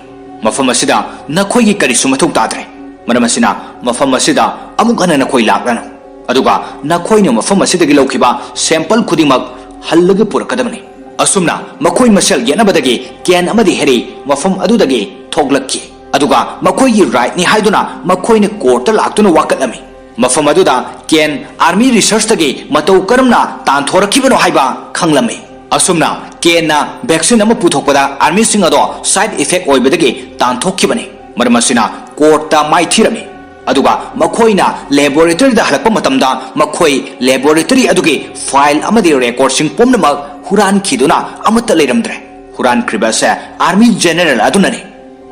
"ꯃꯐꯝ ꯑꯁꯤꯗ ꯅꯈꯣꯏꯒꯤ ꯀꯔꯤꯁꯨ ꯃꯊꯧ ꯇꯥꯗ꯭ꯔꯦ꯫ ꯃꯔꯝ ꯑꯁꯤꯅ, ꯃꯐꯝ ꯑꯁꯤꯗ ꯑꯃꯨꯛ ꯍꯟꯅ ꯅꯈꯣꯏ ꯂꯥꯛꯂꯅꯨ꯫ ꯑꯗꯨꯒ ꯅꯈꯣꯏꯅ ꯃꯐꯝ ꯑꯁꯤꯗꯒꯤ ꯂꯧꯈꯤꯕ sample ꯈꯨꯗꯤꯡꯃꯛ ꯍꯜꯂꯒ ꯄꯨꯔꯛꯀꯗꯕꯅꯤ꯫" ꯑꯁꯨꯝꯅ ꯃꯈꯣꯏ ꯃꯁꯦꯜ ꯌꯦꯠꯅꯕꯗꯒꯤ ꯀꯦꯟ ꯑꯃꯗꯤ ꯍꯦꯔꯤ ꯃꯐꯝ ꯑꯗꯨꯗꯒꯤ ꯊꯣꯛꯂꯛꯈꯤ꯫ ꯑꯗꯨꯒ ꯃꯈꯣꯏꯒꯤ rightꯅꯤ ꯍꯥꯏꯗꯨꯅ ꯃꯈꯣꯏꯅ courtꯇ ꯂꯥꯛꯇꯨꯅ ꯋꯥꯀꯠꯂꯝꯃꯤ꯫ ꯃꯐꯝ ꯑꯗꯨꯗ ꯀꯦꯟ army researchꯇꯒꯤ ꯃꯇꯧ ꯀꯔꯝꯅ ꯇꯥꯟꯊꯣꯔꯛꯈꯤꯕꯅꯣ ꯍꯥꯏꯕ ꯈꯪꯂꯝꯃꯤ꯫ ꯑꯁꯨꯝꯅ ꯀꯦꯟꯅ vaccine ꯑꯃ ꯄꯨꯊꯣꯛꯄꯗ armyꯁꯤꯡ ꯑꯗꯣ side effect ꯑꯣꯏꯕꯗꯒꯤ ꯇꯥꯟꯊꯣꯛꯈꯤꯕꯅꯤ꯫ ꯃꯔꯝ ꯑꯁꯤꯅ courtꯇ ꯃꯥꯏꯊꯤꯔꯝꯃꯤ꯫ ꯑꯗꯨꯒ ꯃꯈꯣꯏꯅ laboratoryꯗ ꯍꯜꯂꯛꯄ ꯃꯇꯝꯗ ꯃꯈꯣꯏ laboratory ꯑꯗꯨꯒꯤ file ꯑꯃꯗꯤ recordꯁꯤꯡ ꯄꯨꯝꯅꯃꯛ ꯍꯨꯔꯥꯟꯈꯤꯗꯨꯅ ꯑꯃꯠꯇ ꯂꯩꯔꯝꯗ꯭ꯔꯦ꯫ ꯍꯨꯔꯥꯟꯈ꯭ꯔꯤꯕ ꯑꯁꯦ army general ꯑꯗꯨꯅꯅꯤ꯫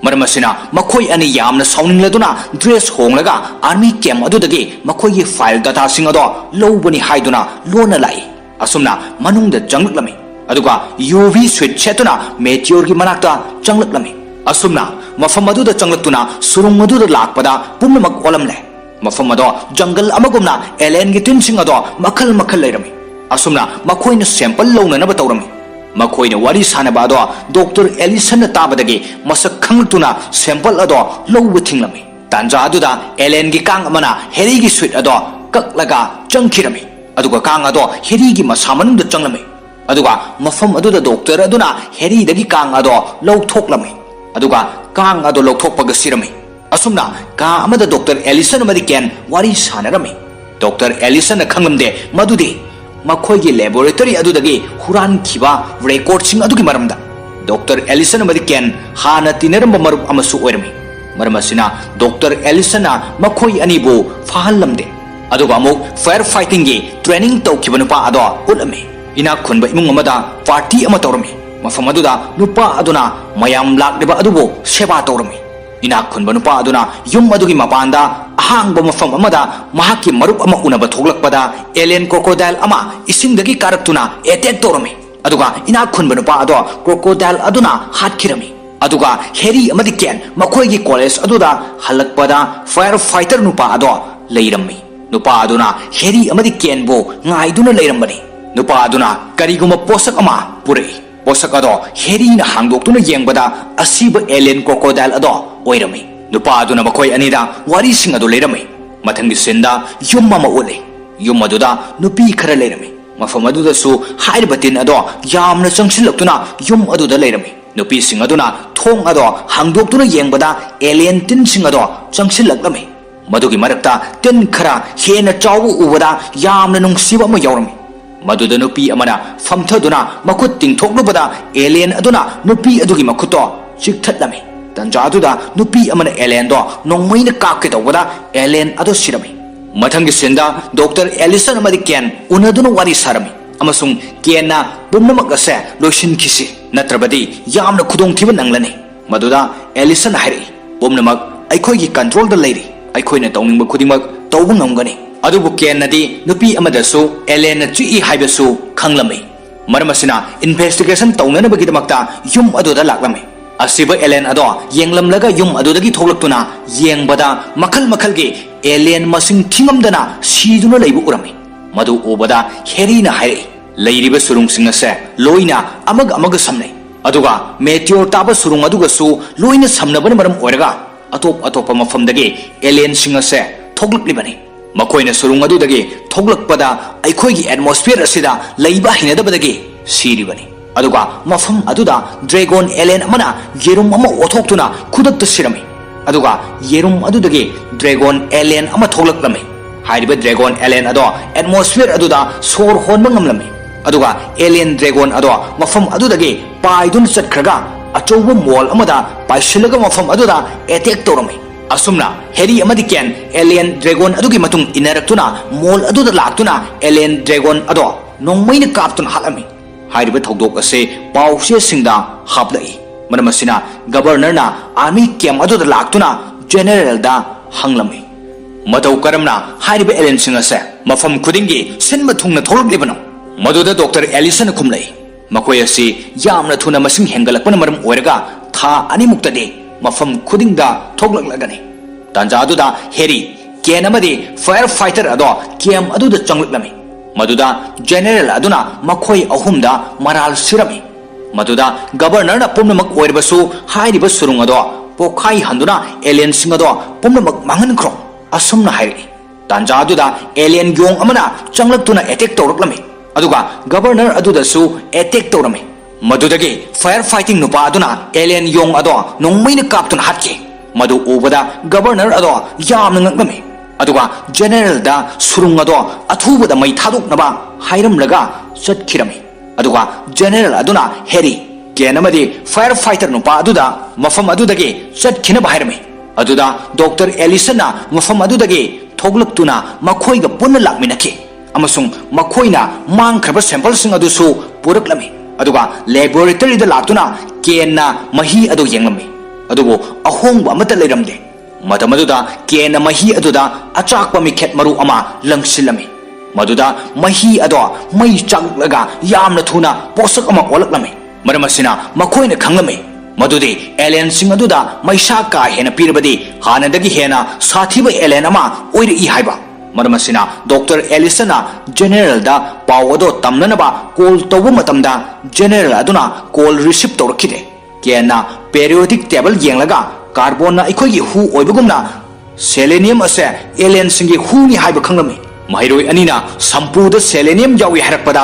ꯃꯔꯝ ꯑꯁꯤꯅ ꯃꯈꯣꯏ ꯑꯅꯤ ꯌꯥꯝꯅ ꯁꯥꯎꯅꯤꯡꯂꯗꯨꯅ dress ꯍꯣꯡꯂꯒ army camp ꯑꯗꯨꯗꯒꯤ ꯃꯈꯣꯏꯒꯤ file dataꯁꯤꯡ ꯑꯗꯣ ꯂꯧꯕꯅꯤ ꯍꯥꯏꯗꯨꯅ ꯂꯣꯟꯅ ꯂꯥꯛꯏ꯫ ꯑꯁꯨꯝꯅ ꯃꯅꯨꯡꯗ ꯆꯪꯂꯛꯂꯝꯃꯤ꯫ ꯑꯗꯨꯒ UV suit ꯁꯦꯠꯇꯨꯅ Meteorꯒꯤ ꯃꯅꯥꯛꯇ ꯆꯪꯂꯛꯂꯝꯃꯤ꯫ ꯑꯁꯨꯝꯅ ꯃꯐꯝ ꯑꯗꯨꯗ ꯆꯪꯂꯛꯇꯨꯅ ꯁꯨꯔꯨꯡ ꯑꯗꯨꯗ ꯂꯥꯛꯄꯗ ꯄꯨꯝꯅꯃꯛ ꯑꯣꯜꯂꯝꯂꯦ꯫ ꯃꯐꯝ ꯑꯗꯣ jungle ꯑꯃꯒꯨꯝꯅ alienꯒꯤ ꯇꯤꯟꯁꯤꯡ ꯑꯗꯣ ꯃꯈꯜ ꯃꯈꯜ ꯂꯩꯔꯝꯃꯤ꯫ ꯑꯁꯨꯝꯅ ꯃꯈꯣꯏꯅ sample ꯂꯧꯅꯅꯕ ꯇꯧꯔꯝꯃꯤ꯫ ꯃꯈꯣꯏꯅ ꯋꯥꯔꯤ ꯁꯥꯅꯕ ꯑꯗꯣ Doctor Ellisonꯅ ꯇꯥꯕꯗꯒꯤ ꯃꯁꯛ ꯈꯪꯂꯛꯇꯨꯅ sample ꯑꯗꯣ ꯂꯧꯕ ꯊꯤꯡꯂꯝꯃꯤ꯫ ꯇꯥꯟꯖꯥ ꯑꯗꯨꯗ alienꯒꯤ ꯀꯥꯡ ꯑꯃꯅ ꯍꯦꯔꯤꯒꯤ suit ꯑꯗꯣ ꯀꯛꯂꯒ ꯆꯪꯈꯤꯔꯝꯃꯤ꯫ ꯑꯗꯨꯒ ꯀꯥꯡ ꯑꯗꯣ ꯍꯦꯔꯤꯒꯤ ꯃꯁꯥ ꯃꯅꯨꯡꯗ ꯆꯪꯂꯝꯃꯤ꯫ ꯑꯗꯨꯒ ꯃꯐꯝ ꯑꯗꯨꯗ doctor ꯑꯗꯨꯅ ꯍꯦꯔꯤꯗꯒꯤ ꯀꯥꯡ ꯑꯗꯣ ꯂꯧꯊꯣꯛꯂꯝꯃꯤ꯫ ꯑꯗꯨꯒ ꯀꯥꯡ ꯑꯗꯣ ꯂꯧꯊꯣꯛꯄꯒ ꯁꯤꯔꯝꯃꯤ꯫ ꯑꯁꯨꯝꯅ ꯀꯥ ꯑꯃꯗ Doctor Ellison ꯑꯃꯗꯤ ꯀꯦꯟ ꯋꯥꯔꯤ ꯁꯥꯅꯔꯝꯃꯤ꯫ Doctor Ellisonꯅ ꯈꯪꯂꯝꯗꯦ ꯃꯗꯨꯗꯤ ꯃꯈꯣꯏꯒꯤ laboratory ꯑꯗꯨꯗꯒꯤ ꯍꯨꯔꯥꯟꯈꯤꯕ recordꯁꯤꯡ ꯑꯗꯨꯒꯤ ꯃꯔꯝꯗ꯫ Doctor Ellison ꯑꯃꯗꯤ ꯀꯦꯟ ꯍꯥꯟꯅ ꯇꯤꯟꯅꯔꯝꯕ ꯃꯔꯨꯞ ꯑꯃꯁꯨ ꯑꯣꯏꯔꯝꯃꯤ꯫ ꯃꯔꯝ ꯑꯁꯤꯅ Doctor Ellisonꯅ ꯃꯈꯣꯏ ꯑꯅꯤꯕꯨ ꯐꯥꯍꯜꯂꯝꯗꯦ꯫ ꯑꯗꯨꯒ ꯑꯃꯨꯛ fire fightingꯒꯤ training ꯇꯧꯈꯤꯕ ꯅꯨꯄꯥ ꯑꯗꯣ ꯎꯠꯂꯝꯃꯤ꯫ ꯏꯅꯥꯛ ꯈꯨꯟꯕ ꯏꯃꯨꯡ ꯑꯃꯗ party ꯑꯃ ꯇꯧꯔꯝꯃꯤ꯫ ꯃꯐꯝ ꯑꯗꯨꯗ ꯅꯨꯄꯥ ꯑꯗꯨꯅ ꯃꯌꯥꯝ ꯂꯥꯛꯂꯤꯕ ꯑꯗꯨꯕꯨ ꯁꯦꯕꯥ ꯇꯧꯔꯝꯃꯤ꯫ ꯏꯅꯥꯛ ꯈꯨꯟꯕ ꯅꯨꯄꯥ ꯑꯗꯨꯅ ꯌꯨꯝ ꯑꯗꯨꯒꯤ ꯃꯄꯥꯟꯗ ꯑꯍꯥꯡꯕ ꯃꯐꯝ ꯑꯃꯗ ꯃꯍꯥꯛꯀꯤ ꯃꯔꯨꯞ ꯑꯃ ꯎꯅꯕ ꯊꯣꯛꯂꯛꯄꯗ alien crocodile ꯑꯃ ꯏꯁꯤꯡꯗꯒꯤ ꯀꯥꯔꯛꯇꯨꯅ attack ꯇꯧꯔꯝꯃꯤ꯫ ꯑꯗꯨꯒ ꯏꯅꯥꯛ ꯈꯨꯟꯕ ꯅꯨꯄꯥ ꯑꯗꯣ crocodile ꯑꯗꯨꯅ ꯍꯥꯠꯈꯤꯔꯝꯃꯤ꯫ ꯑꯗꯨꯒ ꯍꯦꯔꯤ ꯑꯃꯗꯤ ꯀꯦꯟ ꯃꯈꯣꯏꯒꯤ college ꯑꯗꯨꯗ ꯍꯜꯂꯛꯄꯗ fire fighter ꯅꯨꯄꯥ ꯑꯗꯣ ꯂꯩꯔꯝꯃꯤ꯫ ꯅꯨꯄꯥ ꯑꯗꯨꯅ ꯍꯦꯔꯤ ꯑꯃꯗꯤ ꯀꯦꯟꯕꯨ ꯉꯥꯏꯗꯨꯅ ꯂꯩꯔꯝꯕꯅꯤ꯫ ꯅꯨꯄꯥ ꯑꯗꯨꯅ ꯀꯔꯤꯒꯨꯝꯕ ꯄꯣꯠꯁꯛ ꯑꯃ ꯄꯨꯔꯛꯏ꯫ ꯄꯣꯠꯁꯛ ꯑꯗꯣ ꯍꯦꯔꯤꯅ ꯍꯥꯡꯗꯣꯛꯇꯨꯅ ꯌꯦꯡꯕꯗ ꯑꯁꯤꯕ alien crocodile ꯑꯗꯣ ꯑꯣꯏꯔꯝꯃꯤ꯫ ꯅꯨꯄꯥ ꯑꯗꯨꯅ ꯃꯈꯣꯏ ꯑꯅꯤꯗ ꯋꯥꯔꯤꯁꯤꯡ ꯑꯗꯨ ꯂꯩꯔꯝꯃꯤ꯫ ꯃꯊꯪꯒꯤ sceneꯗ ꯌꯨꯝ ꯑꯃ ꯎꯠꯂꯤ꯫ ꯌꯨꯝ ꯑꯗꯨꯗ ꯅꯨꯄꯤ ꯈꯔ ꯂꯩꯔꯝꯃꯤ꯫ ꯃꯐꯝ ꯑꯗꯨꯗꯁꯨ ꯍꯥꯏꯔꯤꯕ ꯇꯤꯟ ꯑꯗꯣ ꯌꯥꯝꯅ ꯆꯪꯁꯤꯜꯂꯛꯇꯨꯅ ꯌꯨꯝ ꯑꯗꯨꯗ ꯂꯩꯔꯝꯃꯤ꯫ ꯅꯨꯄꯤꯁꯤꯡ ꯑꯗꯨꯅ ꯊꯣꯡ ꯑꯗꯣ ꯍꯥꯡꯗꯣꯛꯇꯨꯅ ꯌꯦꯡꯕꯗ alien ꯇꯤꯟꯁꯤꯡ ꯑꯗꯣ ꯆꯪꯁꯤꯜꯂꯛꯂꯝꯃꯤ꯫ ꯃꯗꯨꯒꯤ ꯃꯔꯛꯇ ꯇꯤꯟ ꯈꯔ ꯍꯦꯟꯅ ꯆꯥꯎꯕ ꯎꯕꯗ ꯌꯥꯝꯅ ꯅꯨꯡꯁꯤꯕ ꯑꯃ ꯌꯥꯎꯔꯝꯃꯤ꯫ ꯃꯗꯨꯗ ꯅꯨꯄꯤ ꯑꯃꯅ ꯐꯝꯊꯗꯨꯅ ꯃꯈꯨꯠ ꯇꯤꯡꯊꯣꯛꯂꯨꯕꯗ alien ꯑꯗꯨꯅ ꯅꯨꯄꯤ ꯑꯗꯨꯒꯤ ꯃꯈꯨꯠꯇꯣ ꯆꯤꯛꯊꯠꯂꯝꯃꯤ꯫ ꯇꯟꯖꯥ ꯑꯗꯨꯗ ꯅꯨꯄꯤ ꯑꯃꯅ alienꯗꯣ ꯅꯣꯡꯃꯩꯅ ꯀꯥꯞꯀꯦ ꯇꯧꯕꯗ alien ꯑꯗꯨ ꯁꯤꯔꯝꯃꯤ꯫ ꯃꯊꯪꯒꯤ sceneꯗ Doctor Allison ꯑꯃꯗꯤ Ken ꯎꯅꯗꯨꯅ ꯋꯥꯔꯤ ꯁꯥꯔꯝꯃꯤ ꯑꯃꯁꯨꯡ Kenꯅ ꯄꯨꯝꯅꯃꯛ ꯑꯁꯦ ꯂꯣꯏꯁꯤꯟꯈꯤꯁꯤ, ꯅꯠꯇ꯭ꯔꯕꯗꯤ ꯌꯥꯝꯅ ꯈꯨꯗꯣꯡꯊꯤꯕ ꯅꯪꯂꯅꯤ꯫ ꯃꯗꯨꯗ Allison ꯍꯥꯏꯔꯛꯏ, "ꯄꯨꯝꯅꯃꯛ ꯑꯩꯈꯣꯏꯒꯤ controlꯗ ꯂꯩꯔꯤ꯫ ꯑꯩꯈꯣꯏꯅ ꯇꯧꯅꯤꯡꯕ ꯈꯨꯗꯤꯡꯃꯛ ꯇꯧꯕ ꯉꯝꯒꯅꯤ꯫" ꯑꯗꯨꯕꯨ Kenꯅꯗꯤ ꯅꯨꯄꯤ ꯑꯃꯗꯁꯨ alienꯅ ꯆꯤꯛꯏ ꯍꯥꯏꯕꯁꯨ ꯈꯪꯂꯝꯃꯤ꯫ ꯃꯔꯝ ꯑꯁꯤꯅ investigation ꯇꯧꯅꯅꯕꯒꯤꯗꯃꯛꯇ ꯌꯨꯝ ꯑꯗꯨꯗ ꯂꯥꯛꯂꯝꯃꯤ꯫ ꯑꯁꯤꯕ alien ꯑꯗꯣ ꯌꯦꯡꯂꯝꯂꯒ ꯌꯨꯝ ꯑꯗꯨꯗꯒꯤ ꯊꯣꯛꯂꯛꯇꯨꯅ ꯌꯦꯡꯕꯗ ꯃꯈꯜ ꯃꯈꯜꯒꯤ alien ꯃꯁꯤꯡ ꯊꯤꯉꯝꯗꯅ ꯁꯤꯗꯨꯅ ꯂꯩꯕ ꯎꯔꯝꯃꯤ꯫ ꯃꯗꯨ ꯎꯕꯗ Harryꯅ ꯍꯥꯏꯔꯛꯏ, "ꯂꯩꯔꯤꯕ ꯁꯨꯔꯨꯡꯁꯤꯡ ꯑꯁꯦ ꯂꯣꯏꯅ ꯑꯃꯒ ꯑꯃꯒ ꯁꯝꯅꯩ꯫ ꯑꯗꯨꯒ meteor ꯇꯥꯕ ꯁꯨꯔꯨꯡ ꯑꯗꯨꯒꯁꯨ ꯂꯣꯏꯅ ꯁꯝꯅꯕꯅ ꯃꯔꯝ ꯑꯣꯏꯔꯒ ꯑꯇꯣꯞ ꯑꯇꯣꯞꯄ ꯃꯐꯝꯗꯒꯤ alienꯁꯤꯡ ꯑꯁꯦ ꯊꯣꯛꯂꯛꯂꯤꯕꯅꯤ꯫ ꯃꯈꯣꯏꯅ ꯁꯨꯔꯨꯡ ꯑꯗꯨꯗꯒꯤ ꯊꯣꯛꯂꯛꯄꯗ ꯑꯩꯈꯣꯏꯒꯤ atmosphere ꯑꯁꯤꯗ ꯂꯩꯕ ꯍꯩꯅꯗꯕꯗꯒꯤ ꯁꯤꯔꯤꯕꯅꯤ꯫ ꯑꯗꯨꯒ ꯃꯐꯝ ꯑꯗꯨꯗ dragon alien ꯑꯃꯅ ꯌꯦꯔꯨꯝ ꯑꯃ ꯑꯣꯊꯣꯛꯇꯨꯅ ꯈꯨꯗꯛꯇ ꯁꯤꯔꯝꯃꯤ꯫ ꯑꯗꯨꯒ ꯌꯦꯔꯨꯝ ꯑꯗꯨꯗꯒꯤ dragon alien ꯑꯃ ꯊꯣꯛꯂꯛꯂꯝꯃꯤ꯫ ꯍꯥꯏꯔꯤꯕ dragon alien ꯑꯗꯣ atmosphere ꯑꯗꯨꯗ ꯁꯣꯔ ꯍꯣꯟꯕ ꯉꯝꯂꯝꯃꯤ꯫ ꯑꯗꯨꯒ alien dragon ꯑꯗꯣ ꯃꯐꯝ ꯑꯗꯨꯗꯒꯤ ꯄꯥꯏꯗꯨꯅ ꯆꯠꯈ꯭ꯔꯒ ꯑꯆꯧꯕ mall ꯑꯃꯗ ꯄꯥꯏꯁꯤꯜꯂꯒ ꯃꯐꯝ ꯑꯗꯨꯗ attack ꯇꯧꯔꯝꯃꯤ꯫ ꯑꯁꯨꯝꯅ Harry ꯑꯃꯗꯤ Ken alien dragon ꯑꯗꯨꯒꯤ ꯃꯇꯨꯡ ꯏꯟꯅꯔꯛꯇꯨꯅ mall ꯑꯗꯨꯗ ꯂꯥꯛꯇꯨꯅ alien dragon ꯑꯗꯣ ꯅꯣꯡꯃꯩꯅ ꯀꯥꯞꯇꯨꯅ ꯍꯥꯠꯂꯝꯃꯤ꯫ ꯍꯥꯏꯔꯤꯕ ꯊꯧꯗꯣꯛ ꯑꯁꯤ ꯄꯥꯎꯆꯦꯁꯤꯡꯗ ꯍꯥꯞꯂꯛꯏ꯫ ꯃꯔꯝ ꯑꯁꯤꯅ governorꯅ army camp ꯑꯗꯨꯗ ꯂꯥꯛꯇꯨꯅ generalꯗ ꯍꯪꯂꯝꯃꯤ, "ꯃꯇꯧ ꯀꯔꯝꯅ ꯍꯥꯏꯔꯤꯕ alienꯁꯤꯡ ꯑꯁꯦ ꯃꯐꯝ ꯈꯨꯗꯤꯡꯒꯤ ꯁꯤꯟꯕ ꯊꯨꯡꯅ ꯊꯣꯛꯂꯛꯂꯤꯕꯅꯣ?" ꯃꯗꯨꯗ Doctor Allisonꯅ ꯈꯨꯝꯂꯛꯏ, "ꯃꯈꯣꯏ ꯑꯁꯤ ꯌꯥꯝꯅ ꯊꯨꯅ ꯃꯁꯤꯡ ꯍꯦꯟꯒꯠꯂꯛꯄꯅ ꯃꯔꯝ ꯑꯣꯏꯔꯒ ꯊꯥ ꯑꯅꯤꯃꯨꯛꯇꯗꯤ ꯃꯐꯝ ꯈꯨꯗꯤꯡꯗ ꯊꯣꯛꯂꯛꯂꯒꯅꯤ꯫" ꯇꯥꯟꯖꯥ ꯑꯗꯨꯗ Harry, Ken ꯑꯃꯗꯤ fire fighter ꯑꯗꯣ camp ꯑꯗꯨꯗ ꯆꯪꯂꯛꯂꯝꯃꯤ꯫ ꯃꯗꯨꯗ ꯖꯦꯅꯦꯔꯦꯜ ꯑꯗꯨꯅ ꯃꯈꯣꯏ ꯑꯍꯨꯝꯗ ꯃꯔꯥꯜ ꯁꯤꯔꯝꯃꯤ꯫ ꯃꯗꯨꯗ ꯒꯕꯔꯅꯔꯅ ꯄꯨꯝꯅꯃꯛ ꯑꯣꯏꯔꯕꯁꯨ ꯍꯥꯏꯔꯤꯕ ꯁꯨꯔꯨꯡ ꯑꯗꯣ ꯄꯣꯛꯈꯥꯏꯍꯟꯗꯨꯅ ꯑꯦꯂꯤꯌꯟꯁꯤꯡ ꯑꯗꯣ ꯄꯨꯝꯅꯃꯛ ꯃꯥꯡꯍꯟꯈ꯭ꯔꯣ ꯑꯁꯨꯝꯅ ꯍꯥꯏꯔꯛꯏ꯫ ꯇꯥꯟꯖꯥ ꯑꯗꯨꯗ ꯑꯦꯂꯤꯌꯟ ꯌꯣꯡ ꯑꯃꯅ ꯆꯪꯂꯛꯇꯨꯅ ꯑꯦꯇꯦꯛ ꯇꯧꯔꯛꯂꯝꯃꯤ, ꯑꯗꯨꯒ ꯒꯕꯔꯅꯔ ꯑꯗꯨꯗꯁꯨ ꯑꯦꯇꯦꯛ ꯇꯧꯔꯝꯃꯤ꯫ ꯃꯗꯨꯗꯒꯤ ꯐꯥꯌꯔ ꯐꯥꯏꯇꯤꯡ ꯅꯨꯄꯥ ꯑꯗꯨꯅ ꯑꯦꯂꯤꯌꯟ ꯌꯣꯡ ꯑꯗꯣ ꯅꯣꯡꯃꯩꯅ ꯀꯥꯞꯇꯨꯅ ꯍꯥꯠꯈꯤ꯫ ꯃꯗꯨ ꯎꯕꯗ ꯒꯕꯔꯅꯔ ꯑꯗꯣ ꯌꯥꯝꯅ ꯉꯛꯂꯝꯃꯤ, ꯑꯗꯨꯒ ꯖꯦꯅꯦꯔꯦꯜꯗ ꯁꯨꯔꯨꯡ ꯑꯗꯣ ꯑꯊꯨꯕꯗ ꯃꯩ ꯊꯥꯗꯣꯛꯅꯕ ꯍꯥꯏꯔꯝꯂꯒ ꯆꯠꯈꯤꯔꯝꯃꯤ꯫ ꯑꯗꯨꯒ ꯖꯦꯅꯦꯔꯦꯜ ꯑꯗꯨꯅ ꯍꯦꯔꯤ, ꯀꯦꯟ ꯑꯃꯗꯤ ꯐꯥꯌꯔ ꯐꯥꯏꯇꯔ ꯅꯨꯄꯥ ꯑꯗꯨꯗ ꯃꯐꯝ ꯑꯗꯨꯗꯒꯤ ꯆꯠꯈꯤꯅꯕ ꯍꯥꯏꯔꯝꯃꯤ꯫ ꯑꯗꯨꯗ ꯗꯣꯛꯇꯔ ꯑꯦꯂꯤꯁꯟꯅ ꯃꯐꯝ ꯑꯗꯨꯗꯒꯤ ꯊꯣꯛꯂꯛꯇꯨꯅ ꯃꯈꯣꯏꯒ ꯄꯨꯟꯅ ꯂꯥꯛꯃꯤꯟꯅꯈꯤ ꯑꯃꯁꯨꯡ ꯃꯈꯣꯏꯅ ꯃꯥꯡꯈ꯭ꯔꯕ ꯁꯦꯝꯄꯜꯁꯤꯡ ꯑꯗꯨꯁꯨ ꯄꯨꯔꯛꯂꯝꯃꯤ꯫ ꯑꯗꯨꯒ ꯂꯦꯕꯣꯔꯦꯇꯔꯤꯗ ꯂꯥꯛꯇꯨꯅ ꯀꯦꯟꯅ ꯃꯍꯤ ꯑꯗꯨ ꯌꯦꯡꯂꯝꯃꯤ, ꯑꯗꯨꯕꯨ ꯑꯍꯣꯡꯕ ꯑꯃꯠꯇ ꯂꯩꯔꯝꯗꯦ꯫ ꯃꯇꯝ ꯑꯗꯨꯗ ꯀꯦꯟꯅ ꯃꯍꯤ ꯑꯗꯨꯗ ꯑꯆꯥꯛꯄ ꯃꯤꯈꯦꯠ ꯃꯔꯨ ꯑꯃ ꯂꯪꯁꯤꯜꯂꯝꯃꯤ꯫ ꯃꯗꯨꯗ ꯃꯍꯤ ꯑꯗꯣ ꯃꯩ ꯆꯥꯛꯂꯛꯂꯒ ꯌꯥꯝꯅ ꯊꯨꯅ ꯄꯣꯠꯁꯛ ꯑꯃ ꯑꯣꯜꯂꯛꯂꯝꯃꯤ꯫ ꯃꯔꯝ ꯑꯁꯤꯅ ꯃꯈꯣꯏꯅ ꯈꯪꯂꯝꯃꯤ ꯃꯗꯨꯗꯤ ꯑꯦꯂꯤꯌꯟꯁꯤꯡ ꯑꯗꯨꯗ ꯃꯩꯁꯥ ꯀꯥ ꯍꯦꯟꯅ ꯄꯤꯔꯕꯗꯤ ꯍꯥꯟꯅꯗꯒꯤ ꯍꯦꯟꯅ ꯁꯥꯊꯤꯕ ꯑꯦꯂꯤꯌꯟ ꯑꯃ ꯑꯣꯏꯔꯛꯏ ꯍꯥꯏꯕ꯫ ꯃꯔꯝ ꯑꯁꯤꯅ ꯗꯣꯛꯇꯔ ꯑꯦꯂꯤꯁꯟꯅ ꯖꯦꯅꯦꯔꯦꯜꯗ ꯄꯥꯎ ꯑꯗꯣ ꯇꯝꯅꯅꯕ ꯀꯣꯜ ꯇꯧꯕ ꯃꯇꯝꯗ ꯖꯦꯅꯦꯔꯦꯜ ꯑꯗꯨꯅ ꯀꯣꯜ ꯔꯤꯁꯤꯞ ꯇꯧꯔꯛꯈꯤꯗꯦ꯫ ꯀꯦꯟꯅ ꯄꯦꯔꯤꯌꯣꯗꯤꯛ ꯇꯦꯕꯜ ꯌꯦꯡꯂꯒ ꯀꯥꯔꯕꯣꯟꯅ ꯑꯩꯈꯣꯏꯒꯤ ꯍꯨ ꯑꯣꯏꯕꯒꯨꯝꯅ ꯁꯦꯂꯦꯅꯤꯌꯝ ꯑꯁꯦ ꯑꯦꯂꯤꯌꯟꯁꯤꯡꯒꯤ ꯍꯨꯅꯤ ꯍꯥꯏꯕ ꯈꯪꯂꯝꯃꯤ꯫ ꯃꯍꯩꯔꯣꯏ ꯑꯅꯤꯅ ꯁꯝꯄꯨꯗ ꯁꯦꯂꯦꯅꯤꯌꯝ ꯌꯥꯎꯏ ꯍꯥꯏꯔꯛꯄꯗ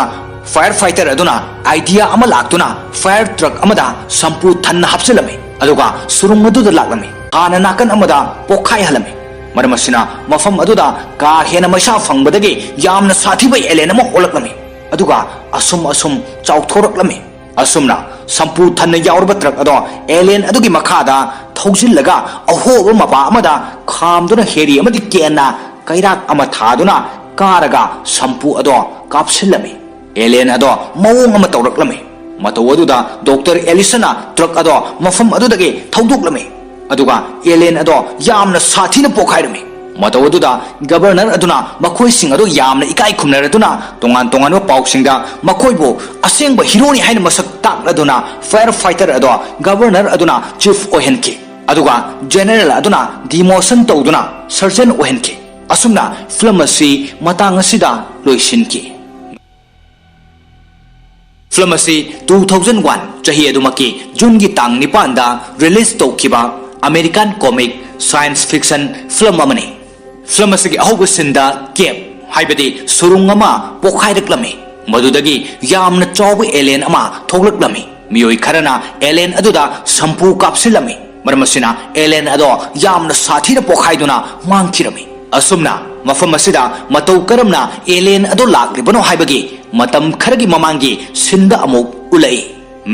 ꯐꯥꯌꯔ ꯐꯥꯏꯇꯔ ꯑꯗꯨꯅ ꯑꯥꯏꯗꯤꯌꯥ ꯑꯃ ꯂꯥꯛꯇꯨꯅ ꯐꯥꯌꯔ ꯇ꯭ꯔꯛ ꯑꯃꯗ ꯁꯝꯄꯨ ꯊꯟꯅ ꯍꯥꯞꯆꯤꯜꯂꯝꯃꯤ, ꯑꯗꯨꯒ ꯁꯨꯔꯨꯡ ꯑꯗꯨꯗ ꯂꯥꯛꯂꯝꯃꯤ꯫ ꯍꯥꯟꯅ ꯅꯥꯀꯟ ꯑꯃꯗ ꯄꯣꯈꯥꯏꯍꯜꯂꯝꯃꯤ꯫ ꯃꯔꯝ ꯑꯁꯤꯅ ꯃꯐꯝ ꯑꯗꯨꯗ ꯀꯥ ꯍꯦꯟꯅ ꯃꯩꯁꯥ ꯐꯪꯕꯗꯒꯤ ꯌꯥꯝꯅ ꯁꯥꯊꯤꯕ ꯑꯦꯂꯤꯌꯟ ꯑꯃ ꯑꯣꯜꯂꯛꯂꯝꯃꯤ, ꯑꯗꯨꯒ ꯑꯁꯨꯝ ꯑꯁꯨꯝ ꯆꯥꯎꯊꯣꯔꯛꯂꯝꯃꯤ꯫ ꯑꯁꯨꯝꯅ ꯁꯝꯄꯨ ꯊꯟꯅ ꯌꯥꯎꯔꯕ ꯇ꯭ꯔꯛ ꯑꯗꯣ ꯑꯦꯂꯤꯌꯟ ꯑꯗꯨꯒꯤ ꯃꯈꯥꯗ ꯊꯧꯖꯤꯜꯂꯒ ꯑꯍꯣꯕ ꯃꯄꯥ ꯑꯃꯗ ꯈꯥꯝꯗꯨꯅ ꯍꯦꯔꯤ ꯑꯃꯗꯤ ꯀꯦꯟꯅ ꯀꯩꯔꯥꯛ ꯑꯃ ꯊꯥꯗꯨꯅ ꯀꯥꯔꯒ ꯁꯝꯄꯨ ꯑꯗꯣ ꯀꯥꯞꯁꯤꯜꯂꯝꯃꯤ꯫ ꯑꯦꯂꯤꯌꯟ ꯑꯗꯣ ꯃꯑꯣꯡ ꯑꯃ ꯇꯧꯔꯛꯂꯝꯃꯤ꯫ ꯃꯇꯧ ꯑꯗꯨꯗ ꯗꯣꯛꯇꯔ ꯑꯦꯂꯤꯁꯟꯅ ꯇ꯭ꯔꯛ ꯑꯗꯣ ꯃꯐꯝ ꯑꯗꯨꯗꯒꯤ ꯊꯧꯗꯣꯛꯂꯝꯃꯤ, ꯑꯗꯨꯒ ꯑꯦꯂꯤꯌꯟ ꯑꯗꯣ ꯌꯥꯝꯅ ꯁꯥꯊꯤꯅ ꯄꯣꯈꯥꯏꯔꯝꯃꯤ꯫ ꯃꯇꯧ ꯑꯗꯨꯗ ꯒꯕꯔꯅꯔ ꯑꯗꯨꯅ ꯃꯈꯣꯏꯁꯤꯡ ꯑꯗꯨ ꯌꯥꯝꯅ ꯏꯀꯥꯏ ꯈꯨꯝꯅꯔꯗꯨꯅ ꯇꯣꯉꯥꯟ ꯇꯣꯉꯥꯟꯕ ꯄꯥꯎꯁꯤꯡꯗ ꯃꯈꯣꯏꯕꯨ ꯑꯁꯦꯡꯕ ꯍꯤꯔꯣꯅꯤ ꯍꯥꯏꯅ ꯃꯁꯛ ꯇꯥꯛꯂꯗꯨꯅ ꯐꯥꯌꯔ ꯐꯥꯏꯇꯔ ꯑꯗꯣ ꯒꯕꯔꯅꯔ ꯑꯗꯨꯅ ꯆꯤꯐ ꯑꯣꯏꯍꯟꯈꯤ, ꯑꯗꯨꯒ ꯖꯦꯅꯦꯔꯦꯜ ꯑꯗꯨꯅ ꯗꯤꯃꯣꯁꯟ ꯇꯧꯗꯨꯅ ꯁꯔꯖꯦꯟ ꯑꯣꯏꯍꯟꯈꯤ꯫ ꯑꯁꯨꯝꯅ ꯐꯤꯂꯝ ꯑꯁꯤ ꯃꯇꯥꯡ ꯑꯁꯤꯗ ꯂꯣꯏꯁꯤꯟꯈꯤ꯫ ꯐꯤꯂꯝ ꯑꯁꯤ two thousand one ꯆꯍꯤ ꯑꯗꯨꯃꯛꯀꯤ ꯖꯨꯟꯒꯤ ꯇꯥꯡ ꯅꯤꯄꯥꯟꯗ ꯔꯤꯂꯤꯖ ꯇꯧꯈꯤꯕ American comic science fiction film ꯑꯃꯅꯤ꯫ ꯐꯤꯂꯝ ꯑꯁꯤꯒꯤ ꯑꯍꯧꯕ ꯁꯤꯟꯗ ꯀꯦꯞ ꯍꯥꯏꯕꯗꯤ ꯁꯨꯔꯨꯡ ꯑꯃ ꯄꯣꯈꯥꯏꯔꯛꯂꯝꯃꯤ꯫ ꯃꯗꯨꯗꯒꯤ ꯌꯥꯝꯅ ꯆꯥꯎꯕ ꯑꯦꯂꯤꯌꯟ ꯑꯃ ꯊꯣꯛꯂꯛꯂꯝꯃꯤ꯫ ꯃꯤꯑꯣꯏ ꯈꯔꯅ ꯑꯦꯂꯤꯌꯟ ꯑꯗꯨꯗ ꯁꯝꯄꯨ ꯀꯥꯞꯁꯤꯜꯂꯝꯃꯤ꯫ ꯃꯔꯝ ꯑꯁꯤꯅ ꯑꯦꯂꯤꯌꯟ ꯑꯗꯣ ꯌꯥꯝꯅ ꯁꯥꯊꯤꯅ ꯄꯣꯈꯥꯏꯗꯨꯅ ꯃꯥꯡꯈꯤꯔꯝꯃꯤ꯫ ꯑꯁꯨꯝꯅ ꯃꯐꯝ ꯑꯁꯤꯗ ꯃꯇꯧ ꯀꯔꯝꯅ ꯑꯦꯂꯤꯌꯟ ꯑꯗꯣ ꯂꯥꯛꯂꯤꯕꯅꯣ ꯍꯥꯏꯕꯒꯤ ꯃꯇꯝ ꯈꯔꯒꯤ ꯃꯃꯥꯡꯒꯤ ꯁꯤꯟꯗ ꯑꯃꯨꯛ ꯎꯠꯂꯛꯏ꯫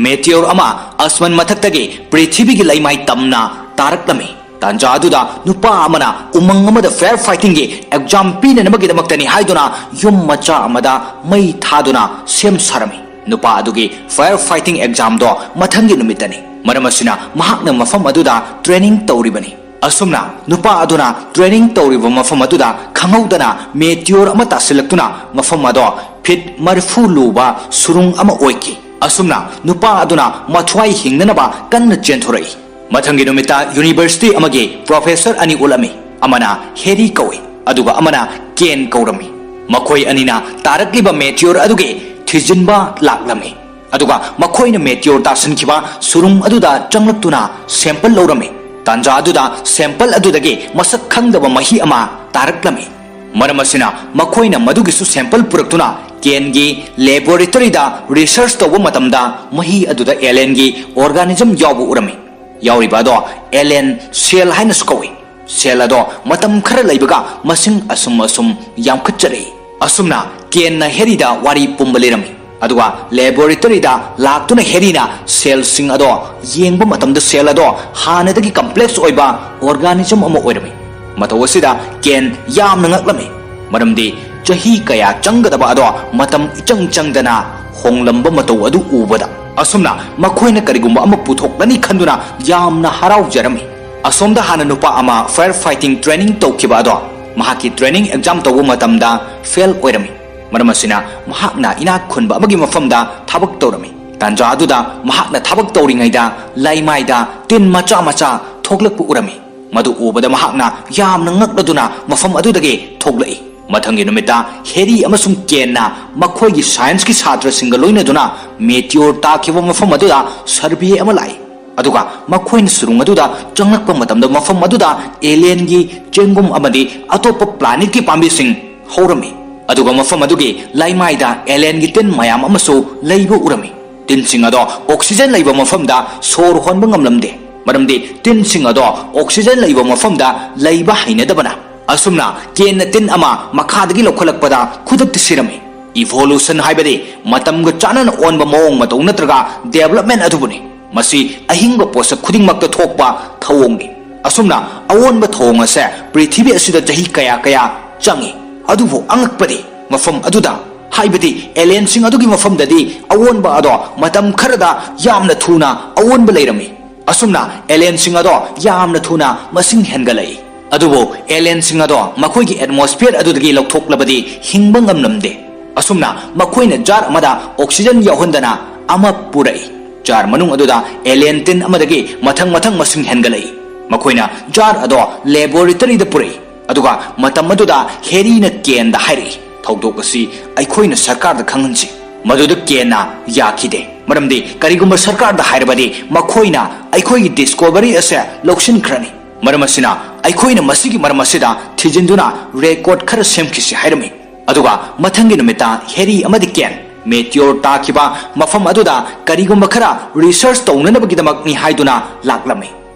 ꯃꯦꯇꯤꯌꯣꯔ ꯑꯃ ꯑꯁꯃꯟ ꯃꯊꯛꯇꯒꯤ ꯄ꯭ꯔꯤꯊꯤꯕꯤꯒꯤ ꯂꯩꯃꯥꯏ ꯇꯝꯅ ꯇꯥꯔꯛꯂꯝꯃꯤ꯫ ꯇꯥꯟꯖꯥ ꯑꯗꯨꯗ ꯅꯨꯄꯥ ꯑꯃꯅ ꯎꯃꯪ ꯑꯃꯗ ꯐꯥꯌꯔ ꯐꯥꯏꯇꯤꯡꯒꯤ ꯑꯦꯛꯖꯥꯝ ꯄꯤꯅꯅꯕꯒꯤꯗꯃꯛꯇꯅꯤ ꯍꯥꯏꯗꯨꯅ ꯌꯨꯝ ꯃꯆꯥ ꯑꯃꯗ ꯃꯩ ꯊꯥꯗꯨꯅ ꯁꯦꯝ ꯁꯥꯔꯝꯃꯤ꯫ ꯅꯨꯄꯥ ꯑꯗꯨꯒꯤ ꯐꯥꯌꯔ ꯐꯥꯏꯇꯤꯡ ꯑꯦꯛꯖꯥꯝꯗꯣ ꯃꯊꯪꯒꯤ ꯅꯨꯃꯤꯠꯇꯅꯤ꯫ ꯃꯔꯝ ꯑꯁꯤꯅ ꯃꯍꯥꯛꯅ ꯃꯐꯝ ꯑꯗꯨꯗ ꯇ꯭ꯔꯦꯅꯤꯡ ꯇꯧꯔꯤꯕꯅꯤ꯫ ꯑꯁꯨꯝꯅ ꯅꯨꯄꯥ ꯑꯗꯨꯅ ꯇ꯭ꯔꯦꯅꯤꯡ ꯇꯧꯔꯤꯕ ꯃꯐꯝ ꯑꯗꯨꯗ ꯈꯪꯍꯧꯗꯅ ꯃꯦꯇꯤꯌꯣꯔ ꯑꯃ ꯇꯥꯁꯤꯜꯂꯛꯇꯨꯅ ꯃꯐꯝ ꯑꯗꯣ ꯐꯤꯠ ꯃꯔꯤꯐꯨ ꯂꯨꯕ ꯁꯨꯔꯨꯡ ꯑꯃ ꯑꯣꯏꯈꯤ꯫ ꯑꯁꯨꯝꯅ ꯅꯨꯄꯥ ꯑꯗꯨꯅ ꯃꯊ꯭ꯋꯥꯏ ꯍꯤꯡꯅꯅꯕ ꯀꯟꯅ ꯆꯦꯟꯊꯣꯔꯛꯏ꯫ ꯃꯊꯪꯒꯤ ꯅꯨꯃꯤꯠꯇ ꯌꯨꯅꯤꯚꯔꯁꯤꯇꯤ ꯑꯃꯒꯤ ꯄ꯭ꯔꯣꯐꯦꯁꯔ ꯑꯅꯤ ꯎꯠꯂꯝꯃꯤ꯫ ꯑꯃꯅ ꯍꯦꯔꯤ ꯀꯧꯏ, ꯑꯗꯨꯒ ꯑꯃꯅ ꯀꯦꯟ ꯀꯧꯔꯝꯃꯤ꯫ ꯃꯈꯣꯏ ꯑꯅꯤꯅ ꯇꯥꯔꯛꯂꯤꯕ ꯃꯦꯇꯤꯌꯣꯔ ꯑꯗꯨꯒꯤ ꯊꯤꯖꯤꯟꯕ ꯂꯥꯛꯂꯝꯃꯤ꯫ ꯑꯗꯨꯒ ꯃꯈꯣꯏꯅ ꯃꯦꯇꯤꯌꯣꯔ ꯇꯥꯁꯤꯟꯈꯤꯕ ꯁꯨꯔꯨꯡ ꯑꯗꯨꯗ ꯆꯪꯂꯛꯇꯨꯅ ꯁꯦꯝꯄꯜ ꯂꯧꯔꯝꯃꯤ꯫ ꯇꯥꯟꯖꯥ ꯑꯗꯨꯗ ꯁꯦꯝꯄꯜ ꯑꯗꯨꯗꯒꯤ ꯃꯁꯛ ꯈꯪꯗꯕ ꯃꯍꯤ ꯑꯃ ꯇꯥꯔꯛꯂꯝꯃꯤ꯫ ꯃꯔꯝ ꯑꯁꯤꯅ ꯃꯈꯣꯏꯅ ꯃꯗꯨꯒꯤꯁꯨ ꯁꯦꯝꯄꯜ ꯄꯨꯔꯛꯇꯨꯅ ꯀꯦꯟꯒꯤ ꯂꯦꯕꯣꯔꯦꯇꯔꯤꯗ ꯔꯤꯁꯔꯆ ꯇꯧꯕ ꯃꯇꯝꯗ ꯃꯍꯤ ꯑꯗꯨꯗ ꯑꯦꯂꯦꯟꯒꯤ ꯑꯣꯔꯒꯥꯅꯤꯖꯝ ꯌꯥꯎꯕ ꯎꯔꯝꯃꯤ꯫ ꯌꯥꯎꯔꯤꯕ ꯑꯗꯣ ꯑꯦꯂꯦꯟ ꯁꯦꯜ ꯍꯥꯏꯅꯁꯨ ꯀꯧꯏ꯫ ꯁꯦꯜ ꯑꯗꯣ ꯃꯇꯝ ꯈꯔ ꯂꯩꯕꯒ ꯃꯁꯤꯡ ꯑꯁꯨꯝ ꯑꯁꯨꯝ ꯌꯥꯝꯈꯠꯆꯔꯛꯏ꯫ ꯑꯁꯨꯝꯅ ꯀꯦꯟꯅ ꯍꯦꯔꯤꯗ ꯋꯥꯔꯤ ꯄꯨꯝꯕ ꯂꯤꯔꯝꯃꯤ꯫ ꯑꯗꯨꯒ ꯂꯦꯕꯣꯔꯦꯇꯔꯤꯗ ꯂꯥꯛꯇꯨꯅ ꯍꯦꯔꯤꯅ ꯁꯦꯜꯁꯤꯡ ꯑꯗꯣ ꯌꯦꯡꯕ ꯃꯇꯝꯗ ꯁꯦꯜ ꯑꯗꯣ ꯍꯥꯟꯅꯗꯒꯤ ꯀꯝꯄ꯭ꯂꯦꯛꯁ ꯑꯣꯏꯕ ꯑꯣꯔꯒꯥꯅꯤꯖꯝ ꯑꯃ ꯑꯣꯏꯔꯝꯃꯤ꯫ ꯃꯇꯧ ꯑꯁꯤꯗ ꯀꯦꯟ ꯌꯥꯝꯅ ꯉꯛꯂꯝꯃꯤ, ꯃꯔꯝꯗꯤ ꯆꯍꯤ ꯀꯌꯥ ꯆꯪꯒꯗꯕ ꯑꯗꯣ ꯃꯇꯝ ꯏꯆꯪ ꯆꯪꯗꯅ ꯍꯣꯡꯂꯝꯕ ꯃꯇꯧ ꯑꯗꯨ ꯎꯕꯗ꯫ ꯑꯁꯨꯝꯅ ꯃꯈꯣꯏꯅ ꯀꯔꯤꯒꯨꯝꯕ ꯑꯃ ꯄꯨꯊꯣꯛꯂꯅꯤ ꯈꯟꯗꯨꯅ ꯌꯥꯝꯅ ꯍꯔꯥꯎꯖꯔꯝꯃꯤ꯫ ꯑꯁꯣꯝꯗ ꯍꯥꯟꯅ ꯅꯨꯄꯥ ꯑꯃ ꯐꯥꯌꯔ ꯐꯥꯏꯇꯤꯡ ꯇ꯭ꯔꯦꯅꯤꯡ ꯇꯧꯈꯤꯕ ꯑꯗꯣ ꯃꯍꯥꯛꯀꯤ ꯇ꯭ꯔꯦꯅꯤꯡ ꯑꯦꯛꯖꯥꯝ ꯇꯧꯕ ꯃꯇꯝꯗ ꯐꯦꯜ ꯑꯣꯏꯔꯝꯃꯤ꯫ ꯃꯔꯝ ꯑꯁꯤꯅ ꯃꯍꯥꯛꯅ ꯏꯅꯥꯛ ꯈꯨꯟꯕ ꯑꯃꯒꯤ ꯃꯐꯝꯗ ꯊꯕꯛ ꯇꯧꯔꯝꯃꯤ꯫ ꯇꯥꯟꯖꯥ ꯑꯗꯨꯗ ꯃꯍꯥꯛꯅ ꯊꯕꯛ ꯇꯧꯔꯤꯉꯩꯗ ꯂꯩꯃꯥꯏꯗ ꯇꯤꯟ ꯃꯆꯥ ꯃꯆꯥ ꯊꯣꯛꯂꯛꯄ ꯎꯔꯝꯃꯤ꯫ ꯃꯗꯨ ꯎꯕꯗ ꯃꯍꯥꯛꯅ ꯌꯥꯝꯅ ꯉꯛꯂꯗꯨꯅ ꯃꯐꯝ ꯑꯗꯨꯗꯒꯤ ꯊꯣꯛꯂꯛꯏ꯫ ꯃꯊꯪꯒꯤ ꯅꯨꯃꯤꯠꯇ ꯍꯦꯔꯤ ꯑꯃꯁꯨꯡ ꯀꯦꯟꯅ ꯃꯈꯣꯏꯒꯤ ꯁꯥꯏꯟꯁꯀꯤ ꯁꯥꯇ꯭ꯔꯁꯤꯡꯒ ꯂꯣꯏꯅꯗꯨꯅ ꯃꯦꯇꯤꯑꯣꯔ ꯇꯥꯈꯤꯕ ꯃꯐꯝ ꯑꯗꯨꯗ ꯁꯔꯚꯦ ꯑꯃ ꯂꯥꯛꯏ꯫ ꯑꯗꯨꯒ ꯃꯈꯣꯏꯅ ꯁꯨꯔꯨꯡ ꯑꯗꯨꯗ ꯆꯪꯂꯛꯄ ꯃꯇꯝꯗ ꯃꯐꯝ ꯑꯗꯨꯗ ꯑꯦꯂꯤꯌꯟꯒꯤ ꯆꯦꯡꯒꯨꯝ ꯑꯃꯗꯤ ꯑꯇꯣꯞꯄ ꯄ꯭ꯂꯥꯅꯦꯠꯀꯤ ꯄꯥꯝꯕꯤꯁꯤꯡ ꯍꯧꯔꯝꯃꯤ꯫ ꯑꯗꯨꯒ ꯃꯐꯝ ꯑꯗꯨꯒꯤ ꯂꯩꯃꯥꯏꯗ ꯑꯦꯂꯤꯌꯟꯒꯤ ꯇꯤꯟ ꯃꯌꯥꯝ ꯑꯃꯁꯨ ꯂꯩꯕ ꯎꯔꯝꯃꯤ꯫ ꯇꯤꯟꯁꯤꯡ ꯑꯗꯣ ꯑꯣꯛꯁꯤꯖꯦꯟ ꯂꯩꯕ ꯃꯐꯝꯗ ꯁꯣꯔ ꯍꯣꯟꯕ ꯉꯝꯂꯝꯗꯦ, ꯃꯔꯝꯗꯤ ꯇꯤꯟꯁꯤꯡ ꯑꯗꯣ ꯑꯣꯛꯁꯤꯖꯦꯟ ꯂꯩꯕ ꯃꯐꯝꯗ ꯂꯩꯕ ꯍꯩꯅꯗꯕꯅ꯫ ꯑꯁꯨꯝꯅ ꯀꯦꯟꯅ ꯇꯤꯟ ꯑꯃ ꯃꯈꯥꯗꯒꯤ ꯂꯧꯈꯠꯂꯛꯄꯗ ꯈꯨꯗꯛꯇ ꯁꯤꯔꯝꯃꯤ꯫ ꯏꯚꯣꯂꯨꯁꯟ ꯍꯥꯏꯕꯗꯤ ꯃꯇꯝꯒ ꯆꯥꯟꯅꯅ ꯑꯣꯟꯕ ꯃꯑꯣꯡ ꯃꯇꯧ ꯅꯠꯇ꯭ꯔꯒ ꯗꯦꯕꯂꯞꯃꯦꯟ ꯑꯗꯨꯕꯨꯅꯤ꯫ ꯃꯁꯤ ꯑꯍꯤꯡꯕ ꯄꯣꯠꯁꯛ ꯈꯨꯗꯤꯡꯃꯛꯇ ꯊꯣꯛꯄ ꯊꯧꯑꯣꯡꯅꯤ꯫ ꯑꯁꯨꯝꯅ ꯑꯑꯣꯟꯕ ꯊꯧꯑꯣꯡ ꯑꯁꯦ ꯄ꯭ꯔꯤꯊꯤꯕꯤ ꯑꯁꯤꯗ ꯆꯍꯤ ꯀꯌꯥ ꯀꯌꯥ ꯆꯪꯏ꯫ ꯑꯗꯨꯕꯨ ꯑꯉꯛꯄꯗꯤ ꯃꯐꯝ ꯑꯗꯨꯗ, ꯍꯥꯏꯕꯗꯤ ꯑꯦꯂꯤꯌꯟꯁꯤꯡ ꯑꯗꯨꯒꯤ ꯃꯐꯝꯗꯗꯤ ꯑꯑꯣꯟꯕ ꯑꯗꯣ ꯃꯇꯝ ꯈꯔꯗ ꯌꯥꯝꯅ ꯊꯨꯅ ꯑꯑꯣꯟꯕ ꯂꯩꯔꯝꯃꯤ꯫ ꯑꯁꯨꯝꯅ ꯑꯦꯂꯤꯌꯟꯁꯤꯡ ꯑꯗꯣ ꯌꯥꯝꯅ ꯊꯨꯅ ꯃꯁꯤꯡ ꯍꯦꯟꯒꯠꯂꯛꯏ꯫ ꯑꯗꯨꯕꯨ ꯑꯦꯂꯤꯌꯟꯁꯤꯡ ꯑꯗꯣ ꯃꯈꯣꯏꯒꯤ ꯑꯦꯠꯃꯣꯁꯐꯤꯌꯔ ꯑꯗꯨꯗꯒꯤ ꯂꯧꯊꯣꯛꯂꯕꯗꯤ ꯍꯤꯡꯕ ꯉꯝꯂꯝꯗꯦ꯫ ꯑꯁꯨꯝꯅ ꯃꯈꯣꯏꯅ ꯖꯥꯔ ꯑꯃꯗ ꯑꯣꯛꯁꯤꯖꯦꯟ ꯌꯥꯎꯍꯟꯗꯅ ꯑꯃ ꯄꯨꯔꯛꯏ꯫ ꯖꯥꯔ ꯃꯅꯨꯡ ꯑꯗꯨꯗ ꯑꯦꯂꯤꯌꯟ ꯇꯤꯟ ꯑꯃꯗꯒꯤ ꯃꯊꯪ ꯃꯊꯪ ꯃꯁꯤꯡ ꯍꯦꯟꯒꯠꯂꯛꯏ꯫ ꯃꯈꯣꯏꯅ ꯖꯥꯔ ꯑꯗꯣ ꯂꯦꯕꯣꯔꯦꯇꯔꯤꯗ ꯄꯨꯔꯛꯏ꯫ ꯑꯗꯨꯒ ꯃꯇꯝ ꯑꯗꯨꯗ ꯍꯦꯔꯤꯅ ꯀꯦꯟꯗ ꯍꯥꯏꯔꯛꯏ, "ꯊꯧꯗꯣꯛ ꯑꯁꯤ ꯑꯩꯈꯣꯏꯅ ꯁꯔꯀꯥꯔꯗ ꯈꯪꯍꯟꯁꯤ꯫" ꯃꯗꯨꯗ ꯀꯦꯟꯅ ꯌꯥꯈꯤꯗꯦ, ꯃꯔꯝꯗꯤ ꯀꯔꯤꯒꯨꯝꯕ ꯁꯔꯀꯥꯔꯗ ꯍꯥꯏꯔꯕꯗꯤ ꯃꯈꯣꯏꯅ ꯑꯩꯈꯣꯏꯒꯤ ꯗꯤꯁꯀꯣꯚꯔꯤ ꯑꯁꯦ ꯂꯧꯁꯤꯟꯈ꯭ꯔꯅꯤ꯫ ꯃꯔꯝ ꯑꯁꯤꯅ ꯑꯩꯈꯣꯏꯅ ꯃꯁꯤꯒꯤ ꯃꯔꯝ ꯑꯁꯤꯗ ꯊꯤꯖꯤꯟꯗꯨꯅ ꯔꯦꯀꯣꯔꯗ ꯈꯔ ꯁꯦꯝꯈꯤꯁꯤ ꯍꯥꯏꯔꯝꯃꯤ꯫ ꯑꯗꯨꯒ ꯃꯊꯪꯒꯤ ꯅꯨꯃꯤꯠꯇ ꯍꯦꯔꯤ ꯑꯃꯗꯤ ꯀꯦꯟ ꯃꯦꯇꯤꯑꯣꯔ ꯇꯥꯈꯤꯕ ꯃꯐꯝ ꯑꯗꯨꯗ ꯀꯔꯤꯒꯨꯝꯕ ꯈꯔ ꯔꯤꯁꯔꯆ ꯇꯧꯅꯅꯕꯒꯤꯗꯃꯛꯅꯤ ꯍꯥꯏꯗꯨꯅ ꯂꯥꯛꯂꯝꯃꯤ꯫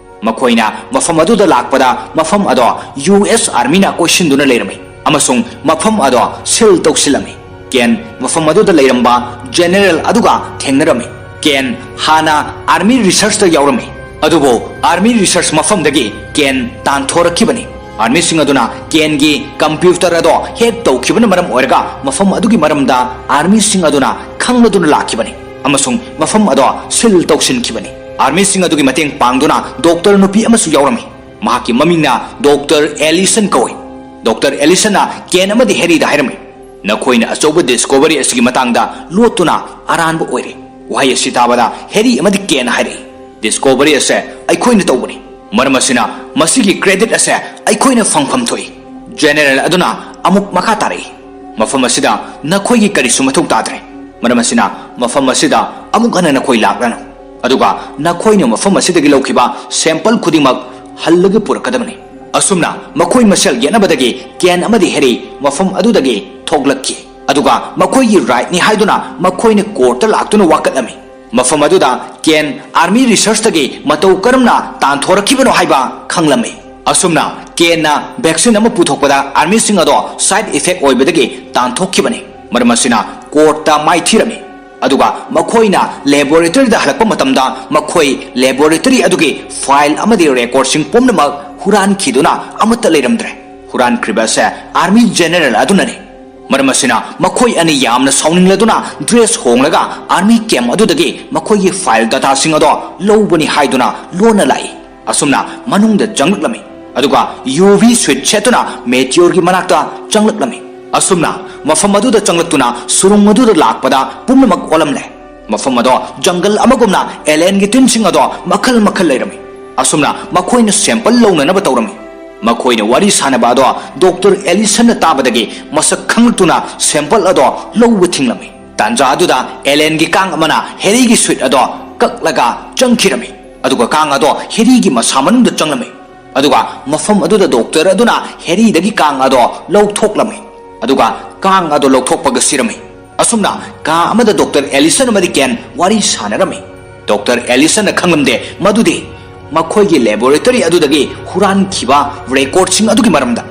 ꯃꯈꯣꯏꯅ ꯃꯐꯝ ꯑꯗꯨꯗ ꯂꯥꯛꯄꯗ ꯃꯐꯝ ꯑꯗꯣ ꯌꯨ ꯑꯦꯁ ꯑꯥꯔꯃꯤꯅ ꯀꯣꯏꯁꯤꯟꯗꯨꯅ ꯂꯩꯔꯝꯃꯤ ꯑꯃꯁꯨꯡ ꯃꯐꯝ ꯑꯗꯣ ꯁꯤꯜ ꯇꯧꯁꯤꯜꯂꯝꯃꯤ꯫ ꯀꯦꯟ ꯃꯐꯝ ꯑꯗꯨꯗ ꯂꯩꯔꯝꯕ ꯖꯦꯅꯦꯔꯦꯜ ꯑꯗꯨꯒ ꯊꯦꯡꯅꯔꯝꯃꯤ꯫ ꯀꯦꯟ ꯍꯥꯟꯅ ꯑꯥꯔꯃꯤ ꯔꯤꯁꯔꯆꯇ ꯌꯥꯎꯔꯝꯃꯤ, ꯑꯗꯨꯕꯨ ꯑꯥꯔꯃꯤ ꯔꯤꯁꯔꯆ ꯃꯐꯝꯗꯒꯤ ꯀꯦꯟ ꯇꯥꯟꯊꯣꯔꯛꯈꯤꯕꯅꯤ꯫ ꯑꯥꯔꯃꯤꯁꯤꯡ ꯑꯗꯨꯅ ꯀꯦꯟꯒꯤ ꯀꯝꯄ꯭ꯌꯨꯇꯔ ꯑꯗꯣ ꯍꯦꯛ ꯇꯧꯈꯤꯕꯅ ꯃꯔꯝ ꯑꯣꯏꯔꯒ ꯃꯐꯝ ꯑꯗꯨꯒꯤ ꯃꯔꯝꯗ ꯑꯥꯔꯃꯤꯁꯤꯡ ꯑꯗꯨꯅ ꯈꯪꯂꯗꯨꯅ ꯂꯥꯛꯈꯤꯕꯅꯤ ꯑꯃꯁꯨꯡ ꯃꯐꯝ ꯑꯗꯣ ꯁꯤꯜ ꯇꯧꯁꯤꯟꯈꯤꯕꯅꯤ꯫ ꯑꯥꯔꯃꯤꯁꯤꯡ ꯑꯗꯨꯒꯤ ꯃꯇꯦꯡ ꯄꯥꯡꯗꯨꯅ ꯗꯣꯛꯇꯔ ꯅꯨꯄꯤ ꯑꯃꯁꯨ ꯌꯥꯎꯔꯝꯃꯤ꯫ ꯃꯍꯥꯛꯀꯤ ꯃꯃꯤꯡꯅ ꯗꯣꯛꯇꯔ ꯑꯦꯂꯤꯁꯟ ꯀꯧꯏ꯫ ꯗꯣꯛꯇꯔ ꯑꯦꯂꯤꯁꯟꯅ ꯀꯦꯟ ꯑꯃꯗꯤ ꯍꯦꯔꯤꯗ ꯍꯥꯏꯔꯝꯃꯤ, "ꯅꯈꯣꯏꯅ ꯑꯆꯧꯕ ꯗꯤꯁꯀꯣꯚꯔꯤ ꯑꯁꯤꯒꯤ ꯃꯇꯥꯡꯗ ꯂꯣꯠꯇꯨꯅ ꯑꯔꯥꯟꯕ ꯑꯣꯏꯔꯦ꯫" ꯋꯥꯍꯩ ꯑꯁꯤ ꯇꯥꯕꯗ ꯍꯦꯔꯤ ꯑꯃꯗꯤ ꯀꯦꯟ ꯍꯥꯏꯔꯛꯏ, "ꯗꯤꯁꯀꯣꯚꯔꯤ ꯑꯁꯦ ꯑꯩꯈꯣꯏꯅ ꯇꯧꯕꯅꯤ꯫ ꯃꯔꯝ ꯑꯁꯤꯅ ꯃꯁꯤꯒꯤ credit ꯑꯁꯦ ꯑꯩꯈꯣꯏꯅ ꯐꯪꯐꯝ ꯊꯣꯛꯏ꯫ General ꯑꯗꯨꯅ ꯑꯃꯨꯛ ꯃꯈꯥ ꯇꯥꯔꯛꯏ, "ꯃꯐꯝ ꯑꯁꯤꯗ ꯅꯈꯣꯏꯒꯤ ꯀꯔꯤꯁꯨ ꯃꯊꯧ ꯇꯥꯗ꯭ꯔꯦ, ꯃꯔꯝ ꯑꯁꯤꯅ ꯃꯐꯝ ꯑꯁꯤꯗ ꯑꯃꯨꯛ ꯍꯟꯅ ꯅꯈꯣꯏ ꯂꯥꯛꯂꯅꯨ, ꯑꯗꯨꯒ ꯅꯈꯣꯏꯅ ꯃꯐꯝ ꯑꯁꯤꯗꯒꯤ ꯂꯧꯈꯤꯕ sample ꯈꯨꯗꯤꯡꯃꯛ ꯍꯜꯂꯒ ꯄꯨꯔꯛꯀꯗꯕꯅꯤ꯫" ꯑꯁꯨꯝꯅ ꯃꯈꯣꯏ ꯃꯁꯦꯜ ꯌꯦꯠꯅꯕꯗꯒꯤ Ken ꯑꯃꯗꯤ Harry ꯃꯐꯝ ꯑꯗꯨꯗꯒꯤ ꯊꯣꯛꯂꯛꯈꯤ, ꯑꯗꯨꯒ ꯃꯈꯣꯏꯒꯤ rightꯅꯤ ꯍꯥꯏꯗꯨꯅ ꯃꯈꯣꯏꯅ courtꯇ ꯂꯥꯛꯇꯨꯅ ꯋꯥꯀꯠꯂꯝꯃꯤ꯫ ꯃꯐꯝ ꯑꯗꯨꯗ Ken army researchꯇꯒꯤ ꯃꯇꯧ ꯀꯔꯝꯅ ꯇꯥꯟꯊꯣꯔꯛꯈꯤꯕꯅꯣ ꯍꯥꯏꯕ ꯈꯪꯂꯝꯃꯤ꯫ ꯑꯁꯨꯝꯅ Kenꯅ vaccine ꯑꯃ ꯄꯨꯊꯣꯛꯄꯗ armyꯁꯤꯡ ꯑꯗꯣ side effect ꯑꯣꯏꯕꯗꯒꯤ ꯇꯥꯟꯊꯣꯛꯈꯤꯕꯅꯤ꯫ ꯃꯔꯝ ꯑꯁꯤꯅ courtꯇ ꯃꯥꯏꯊꯤꯔꯝꯃꯤ, ꯑꯗꯨꯒ ꯃꯈꯣꯏꯅ laboratoryꯗ ꯍꯜꯂꯛꯄ ꯃꯇꯝꯗ ꯃꯈꯣꯏ laboratory ꯑꯗꯨꯒꯤ file ꯑꯃꯗꯤ recordꯁꯤꯡ ꯄꯨꯝꯅꯃꯛ ꯍꯨꯔꯥꯟꯈꯤꯗꯨꯅ ꯑꯃꯠꯇ ꯂꯩꯔꯝꯗ꯭ꯔꯦ꯫ ꯍꯨꯔꯥꯟꯈ꯭ꯔꯤꯕ ꯑꯁꯦ army general ꯑꯗꯨꯅꯅꯤ꯫ ꯃꯔꯝ ꯑꯁꯤꯅ ꯃꯈꯣꯏ ꯑꯅꯤ ꯌꯥꯝꯅ ꯁꯥꯎꯅꯤꯡꯂꯗꯨꯅ dress ꯍꯣꯡꯂꯒ army camp ꯑꯗꯨꯗꯒꯤ ꯃꯈꯣꯏꯒꯤ file dataꯁꯤꯡ ꯑꯗꯣ ꯂꯧꯕꯅꯤ ꯍꯥꯏꯗꯨꯅ ꯂꯣꯟꯅ ꯂꯥꯛꯏ꯫ ꯑꯁꯨꯝꯅ ꯃꯅꯨꯡꯗ ꯆꯪꯂꯛꯂꯝꯃꯤ, ꯑꯗꯨꯒ UV suit ꯁꯦꯠꯇꯨꯅ Meteorꯒꯤ ꯃꯅꯥꯛꯇ ꯆꯪꯂꯛꯂꯝꯃꯤ꯫ ꯑꯁꯨꯝꯅ ꯃꯐꯝ ꯑꯗꯨꯗ ꯆꯪꯂꯛꯇꯨꯅ ꯁꯨꯔꯨꯡ ꯑꯗꯨꯗ ꯂꯥꯛꯄꯗ ꯄꯨꯝꯅꯃꯛ ꯑꯣꯜꯂꯝꯂꯦ꯫ ꯃꯐꯝ ꯑꯗꯣ jungle ꯑꯃꯒꯨꯝꯅ alienꯒꯤ ꯇꯤꯟꯁꯤꯡ ꯑꯗꯣ ꯃꯈꯜ ꯃꯈꯜ ꯂꯩꯔꯝꯃꯤ꯫ ꯑꯁꯨꯝꯅ ꯃꯈꯣꯏꯅ sample ꯂꯧꯅꯅꯕ ꯇꯧꯔꯝꯃꯤ꯫ ꯃꯈꯣꯏꯅ ꯋꯥꯔꯤ ꯁꯥꯅꯕ ꯑꯗꯣ Doctor Allisonꯅ ꯇꯥꯕꯗꯒꯤ ꯃꯁꯛ ꯈꯪꯂꯛꯇꯨꯅ sample ꯑꯗꯣ ꯂꯧꯕ ꯊꯤꯡꯂꯝꯃꯤ꯫ ꯇꯥꯟꯖꯥ ꯑꯗꯨꯗ alienꯒꯤ ꯀꯥꯡ ꯑꯃꯅ Harryꯒꯤ suit ꯑꯗꯣ ꯀꯛꯂꯒ ꯆꯪꯈꯤꯔꯝꯃꯤ, ꯑꯗꯨꯒ ꯀꯥꯡ ꯑꯗꯣ Harryꯒꯤ ꯃꯁꯥ ꯃꯅꯨꯡꯗ ꯆꯪꯂꯝꯃꯤ꯫ ꯑꯗꯨꯒ ꯃꯐꯝ ꯑꯗꯨꯗ doctor ꯑꯗꯨꯅ Harryꯗꯒꯤ ꯀꯥꯡ ꯑꯗꯣ ꯂꯧꯊꯣꯛꯂꯝꯃꯤ, ꯑꯗꯨꯒ ꯀꯥꯡ ꯑꯗꯣ ꯂꯧꯊꯣꯛꯄꯒ ꯁꯤꯔꯝꯃꯤ꯫ ꯑꯁꯨꯝꯅ ꯀꯥ ꯑꯃꯗ Doctor Allison ꯑꯃꯗꯤ Ken ꯋꯥꯔꯤ ꯁꯥꯟꯅꯔꯝꯃꯤ꯫ Doctor Allisonꯅ ꯈꯪꯂꯝꯗꯦ ꯃꯗꯨꯗꯤ ꯃꯈꯣꯏꯒꯤ laboratory ꯑꯗꯨꯗꯒꯤ ꯍꯨꯔꯥꯟꯈꯤꯕ recordꯁꯤꯡ ꯑꯗꯨꯒꯤ ꯃꯔꯝꯗ꯫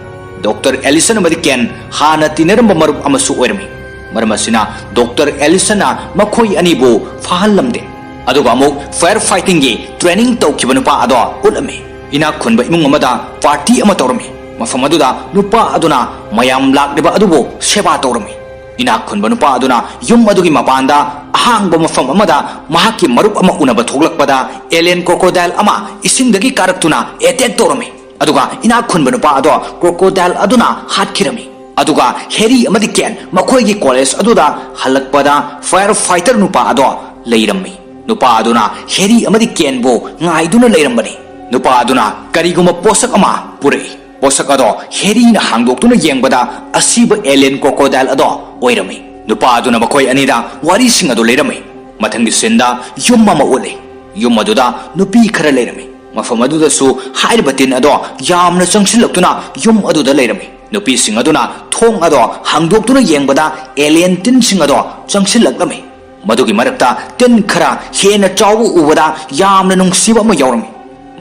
Doctor Allison ꯑꯃꯗꯤ Ken ꯍꯥꯟꯅ ꯇꯤꯟꯅꯔꯝꯕ ꯃꯔꯨꯞ ꯑꯃꯁꯨ ꯑꯣꯏꯔꯝꯃꯤ꯫ ꯃꯔꯝ ꯑꯁꯤꯅ Doctor Allisonꯅ ꯃꯈꯣꯏ ꯑꯅꯤꯕꯨ ꯐꯥꯍꯜꯂꯝꯗꯦ꯫ ꯑꯗꯨꯒ ꯑꯃꯨꯛ fire fightingꯒꯤ training ꯇꯧꯈꯤꯕ ꯅꯨꯄꯥ ꯑꯗꯣ ꯎꯠꯂꯝꯃꯤ꯫ ꯏꯅꯥꯛ ꯈꯨꯟꯕ ꯏꯃꯨꯡ ꯑꯃꯗ party ꯑꯃ ꯇꯧꯔꯝꯃꯤ꯫ ꯃꯐꯝ ꯑꯗꯨꯗ ꯅꯨꯄꯥ ꯑꯗꯨꯅ ꯃꯌꯥꯝ ꯂꯥꯛꯂꯤꯕ ꯑꯗꯨꯕꯨ ꯁꯦꯕꯥ ꯇꯧꯔꯝꯃꯤ꯫ ꯏꯅꯥꯛ ꯈꯨꯟꯕ ꯅꯨꯄꯥ ꯑꯗꯨꯅ ꯌꯨꯝ ꯑꯗꯨꯒꯤ ꯃꯄꯥꯟꯗ ꯑꯍꯥꯡꯕ ꯃꯐꯝ ꯑꯃꯗ ꯃꯍꯥꯛꯀꯤ ꯃꯔꯨꯞ ꯑꯃ ꯎꯅꯕ ꯊꯣꯛꯂꯛꯄꯗ alien crocodile ꯑꯃ ꯏꯁꯤꯡꯗꯒꯤ ꯀꯥꯔꯛꯇꯨꯅ attack ꯇꯧꯔꯝꯃꯤ꯫ ꯑꯗꯨꯒ ꯏꯅꯥꯛ ꯈꯨꯟꯕ ꯅꯨꯄꯥ ꯑꯗꯣ crocodile ꯑꯗꯨꯅ ꯍꯥꯠꯈꯤꯔꯝꯃꯤ꯫ ꯑꯗꯨꯒ Harry ꯑꯃꯗꯤ Ken ꯃꯈꯣꯏꯒꯤ college ꯑꯗꯨꯗ ꯍꯜꯂꯛꯄꯗ fire fighter ꯅꯨꯄꯥ ꯑꯗꯣ ꯂꯩꯔꯝꯃꯤ꯫ ꯅꯨꯄꯥ ꯑꯗꯨꯅ Harry ꯑꯃꯗꯤ Kenꯕꯨ ꯉꯥꯏꯗꯨꯅ ꯂꯩꯔꯝꯕꯅꯤ꯫ ꯅꯨꯄꯥ ꯑꯗꯨꯅ ꯀꯔꯤꯒꯨꯝꯕ ꯄꯣꯠꯁꯛ ꯑꯃ ꯄꯨꯔꯛꯏ꯫ ꯄꯣꯠꯁꯛ ꯑꯗꯣ ꯍꯦꯔꯤꯅ ꯍꯥꯡꯗꯣꯛꯇꯨꯅ ꯌꯦꯡꯕꯗ, ꯑꯁꯤꯕ alien crocodile ꯑꯗꯣ ꯑꯣꯏꯔꯝꯃꯤ꯫ ꯅꯨꯄꯥ ꯑꯗꯨꯅ ꯃꯈꯣꯏ ꯑꯅꯤꯗ ꯋꯥꯔꯤꯁꯤꯡ ꯑꯗꯨ ꯂꯩꯔꯝꯃꯤ꯫ ꯃꯊꯪꯒꯤ sceneꯗ ꯌꯨꯝ ꯑꯃ ꯎꯠꯂꯤ꯫ ꯌꯨꯝ ꯑꯗꯨꯗ ꯅꯨꯄꯤ ꯈꯔ ꯂꯩꯔꯝꯃꯤ꯫ ꯃꯐꯝ ꯑꯗꯨꯗꯁꯨ ꯍꯥꯏꯔꯤꯕ ꯇꯤꯟ ꯑꯗꯣ ꯌꯥꯝꯅ ꯆꯪꯁꯤꯜꯂꯛꯇꯨꯅ ꯌꯨꯝ ꯑꯗꯨꯗ ꯂꯩꯔꯝꯃꯤ꯫ ꯅꯨꯄꯤꯁꯤꯡ ꯑꯗꯨꯅ ꯊꯣꯡ ꯑꯗꯣ ꯍꯥꯡꯗꯣꯛꯇꯨꯅ ꯌꯦꯡꯕꯗ, alien ꯇꯤꯟꯁꯤꯡ ꯑꯗꯣ ꯆꯪꯁꯤꯜꯂꯛꯂꯝꯃꯤ꯫ ꯃꯗꯨꯒꯤ ꯃꯔꯛꯇ ꯇꯤꯟ ꯈꯔ ꯍꯦꯟꯅ ꯆꯥꯎꯕ ꯎꯕꯗ, ꯌꯥꯝꯅ ꯅꯨꯡꯁꯤꯕ ꯑꯃ ꯌꯥꯎꯔꯝꯃꯤ꯫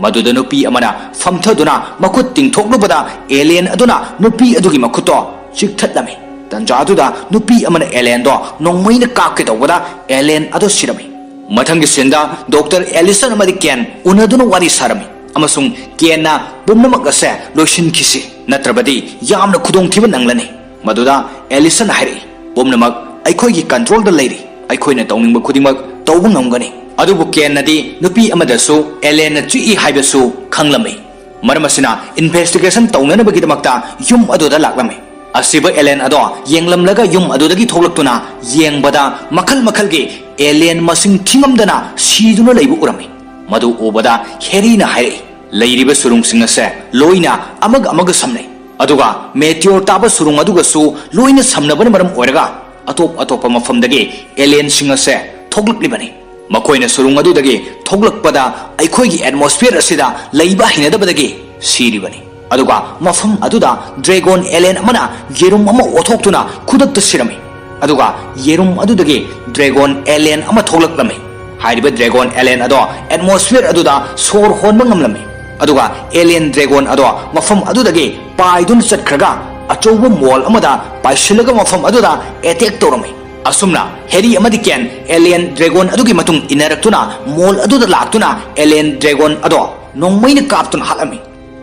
ꯃꯗꯨꯗ ꯅꯨꯄꯤ ꯑꯃꯅ ꯐꯝꯊꯗꯨꯅ ꯃꯈꯨꯠ ꯇꯤꯡꯊꯣꯛꯂꯨꯕꯗ, alien ꯑꯗꯨꯅ ꯅꯨꯄꯤ ꯑꯗꯨꯒꯤ ꯃꯈꯨꯠꯇꯣ ꯆꯤꯛꯊꯠꯂꯝꯃꯤ꯫ ꯇꯟꯖꯥ ꯑꯗꯨꯗ ꯅꯨꯄꯤ ꯑꯃꯅ alienꯗꯣ ꯅꯣꯡꯃꯩꯅ ꯀꯥꯞꯀꯦ ꯇꯧꯕꯗ, alien ꯑꯗꯨ ꯁꯤꯔꯝꯃꯤ꯫ ꯃꯊꯪꯒꯤ sceneꯗ Doctor Allison ꯑꯃꯗꯤ Ken ꯎꯅꯗꯨꯅ ꯋꯥꯔꯤ ꯁꯥꯔꯝꯃꯤ, ꯑꯃꯁꯨꯡ Kenꯅ ꯄꯨꯝꯅꯃꯛ ꯑꯁꯦ ꯂꯣꯏꯁꯤꯟꯈꯤꯁꯤ, ꯅꯠꯇ꯭ꯔꯕꯗꯤ ꯌꯥꯝꯅ ꯈꯨꯗꯣꯡꯊꯤꯕ ꯅꯪꯂꯅꯤ꯫ ꯃꯗꯨꯗ Allisonꯅ ꯍꯥꯏꯔꯛꯏ, "ꯄꯨꯝꯅꯃꯛ ꯑꯩꯈꯣꯏꯒꯤ controlꯗ ꯂꯩꯔꯤ꯫ ꯑꯩꯈꯣꯏꯅ ꯇꯧꯅꯤꯡꯕ ꯈꯨꯗꯤꯡꯃꯛ ꯇꯧꯕ ꯉꯝꯒꯅꯤ꯫" ꯑꯗꯨꯕꯨ Kenꯅꯗꯤ ꯅꯨꯄꯤ ꯑꯃꯗꯁꯨ alienꯅ ꯆꯤꯛꯏ ꯍꯥꯏꯕꯁꯨ ꯈꯪꯂꯝꯃꯤ꯫ ꯃꯔꯝ ꯑꯁꯤꯅ, investigation ꯇꯧꯅꯅꯕꯒꯤꯗꯃꯛꯇ ꯌꯨꯝ ꯑꯗꯨꯗ ꯂꯥꯛꯂꯝꯃꯤ꯫ ꯑꯁꯤꯕ alien ꯑꯗꯣ ꯌꯦꯡꯂꯝꯂꯒ, ꯌꯨꯝ ꯑꯗꯨꯗꯒꯤ ꯊꯣꯛꯂꯛꯇꯨꯅ ꯌꯦꯡꯕꯗ, ꯃꯈꯜ ꯃꯈꯜꯒꯤ alien ꯃꯁꯤꯡ ꯊꯤꯉꯝꯗꯅ ꯁꯤꯗꯨꯅ ꯂꯩꯕ ꯎꯔꯝꯃꯤ꯫ ꯃꯗꯨ ꯎꯕꯗ, Harryꯅ ꯍꯥꯏꯔꯛꯏ, "ꯂꯩꯔꯤꯕ ꯁꯨꯔꯨꯡꯁꯤꯡ ꯑꯁꯦ ꯂꯣꯏꯅ ꯑꯃꯒ ꯑꯃꯒ ꯁꯝꯅꯩ, ꯑꯗꯨꯒ meteor ꯇꯥꯕ ꯁꯨꯔꯨꯡ ꯑꯗꯨꯒꯁꯨ ꯂꯣꯏꯅ ꯁꯝꯅꯕꯅ ꯃꯔꯝ ꯑꯣꯏꯔꯒ, ꯑꯇꯣꯞ ꯑꯇꯣꯞꯄ ꯃꯐꯝꯗꯒꯤ alienꯁꯤꯡ ꯑꯁꯦ ꯊꯣꯛꯂꯛꯂꯤꯕꯅꯤ꯫ ꯃꯈꯣꯏꯅ ꯁꯨꯔꯨꯡ ꯑꯗꯨꯗꯒꯤ ꯊꯣꯛꯂꯛꯄꯗ, ꯑꯩꯈꯣꯏꯒꯤ atmosphere ꯑꯁꯤꯗ ꯂꯩꯕ ꯍꯩꯅꯗꯕꯗꯒꯤ ꯁꯤꯔꯤꯕꯅꯤ꯫ ꯑꯗꯨꯒ ꯃꯐꯝ ꯑꯗꯨꯗ dragon alien ꯑꯃꯅ ꯌꯦꯔꯨꯝ ꯑꯃ ꯑꯣꯊꯣꯛꯇꯨꯅ ꯈꯨꯗꯛꯇ ꯁꯤꯔꯝꯃꯤ꯫ ꯑꯗꯨꯒ ꯌꯦꯔꯨꯝ ꯑꯗꯨꯗꯒꯤ dragon alien ꯑꯃ ꯊꯣꯛꯂꯛꯂꯝꯃꯤ꯫ ꯍꯥꯏꯔꯤꯕ dragon alien ꯑꯗꯣ atmosphere ꯑꯗꯨꯗ ꯁꯣꯔ ꯍꯣꯟꯕ ꯉꯝꯂꯝꯃꯤ꯫ ꯑꯗꯨꯒ alien dragon ꯑꯗꯣ ꯃꯐꯝ ꯑꯗꯨꯗꯒꯤ ꯄꯥꯏꯗꯨꯅ ꯆꯠꯈ꯭ꯔꯒ, ꯑꯆꯧꯕ mall ꯑꯃꯗ ꯄꯥꯏꯁꯤꯜꯂꯒ ꯃꯐꯝ ꯑꯗꯨꯗ attack ꯇꯧꯔꯝꯃꯤ꯫ ꯑꯁꯨꯝꯅ Harry ꯑꯃꯗꯤ Ken alien dragon ꯑꯗꯨꯒꯤ ꯃꯇꯨꯡ ꯏꯟꯅꯔꯛꯇꯨꯅ mall ꯑꯗꯨꯗ ꯂꯥꯛꯇꯨꯅ alien dragon ꯑꯗꯣ ꯅꯣꯡꯃꯩꯅ ꯀꯥꯞꯇꯨꯅ ꯍꯥꯠꯂꯝꯃꯤ꯫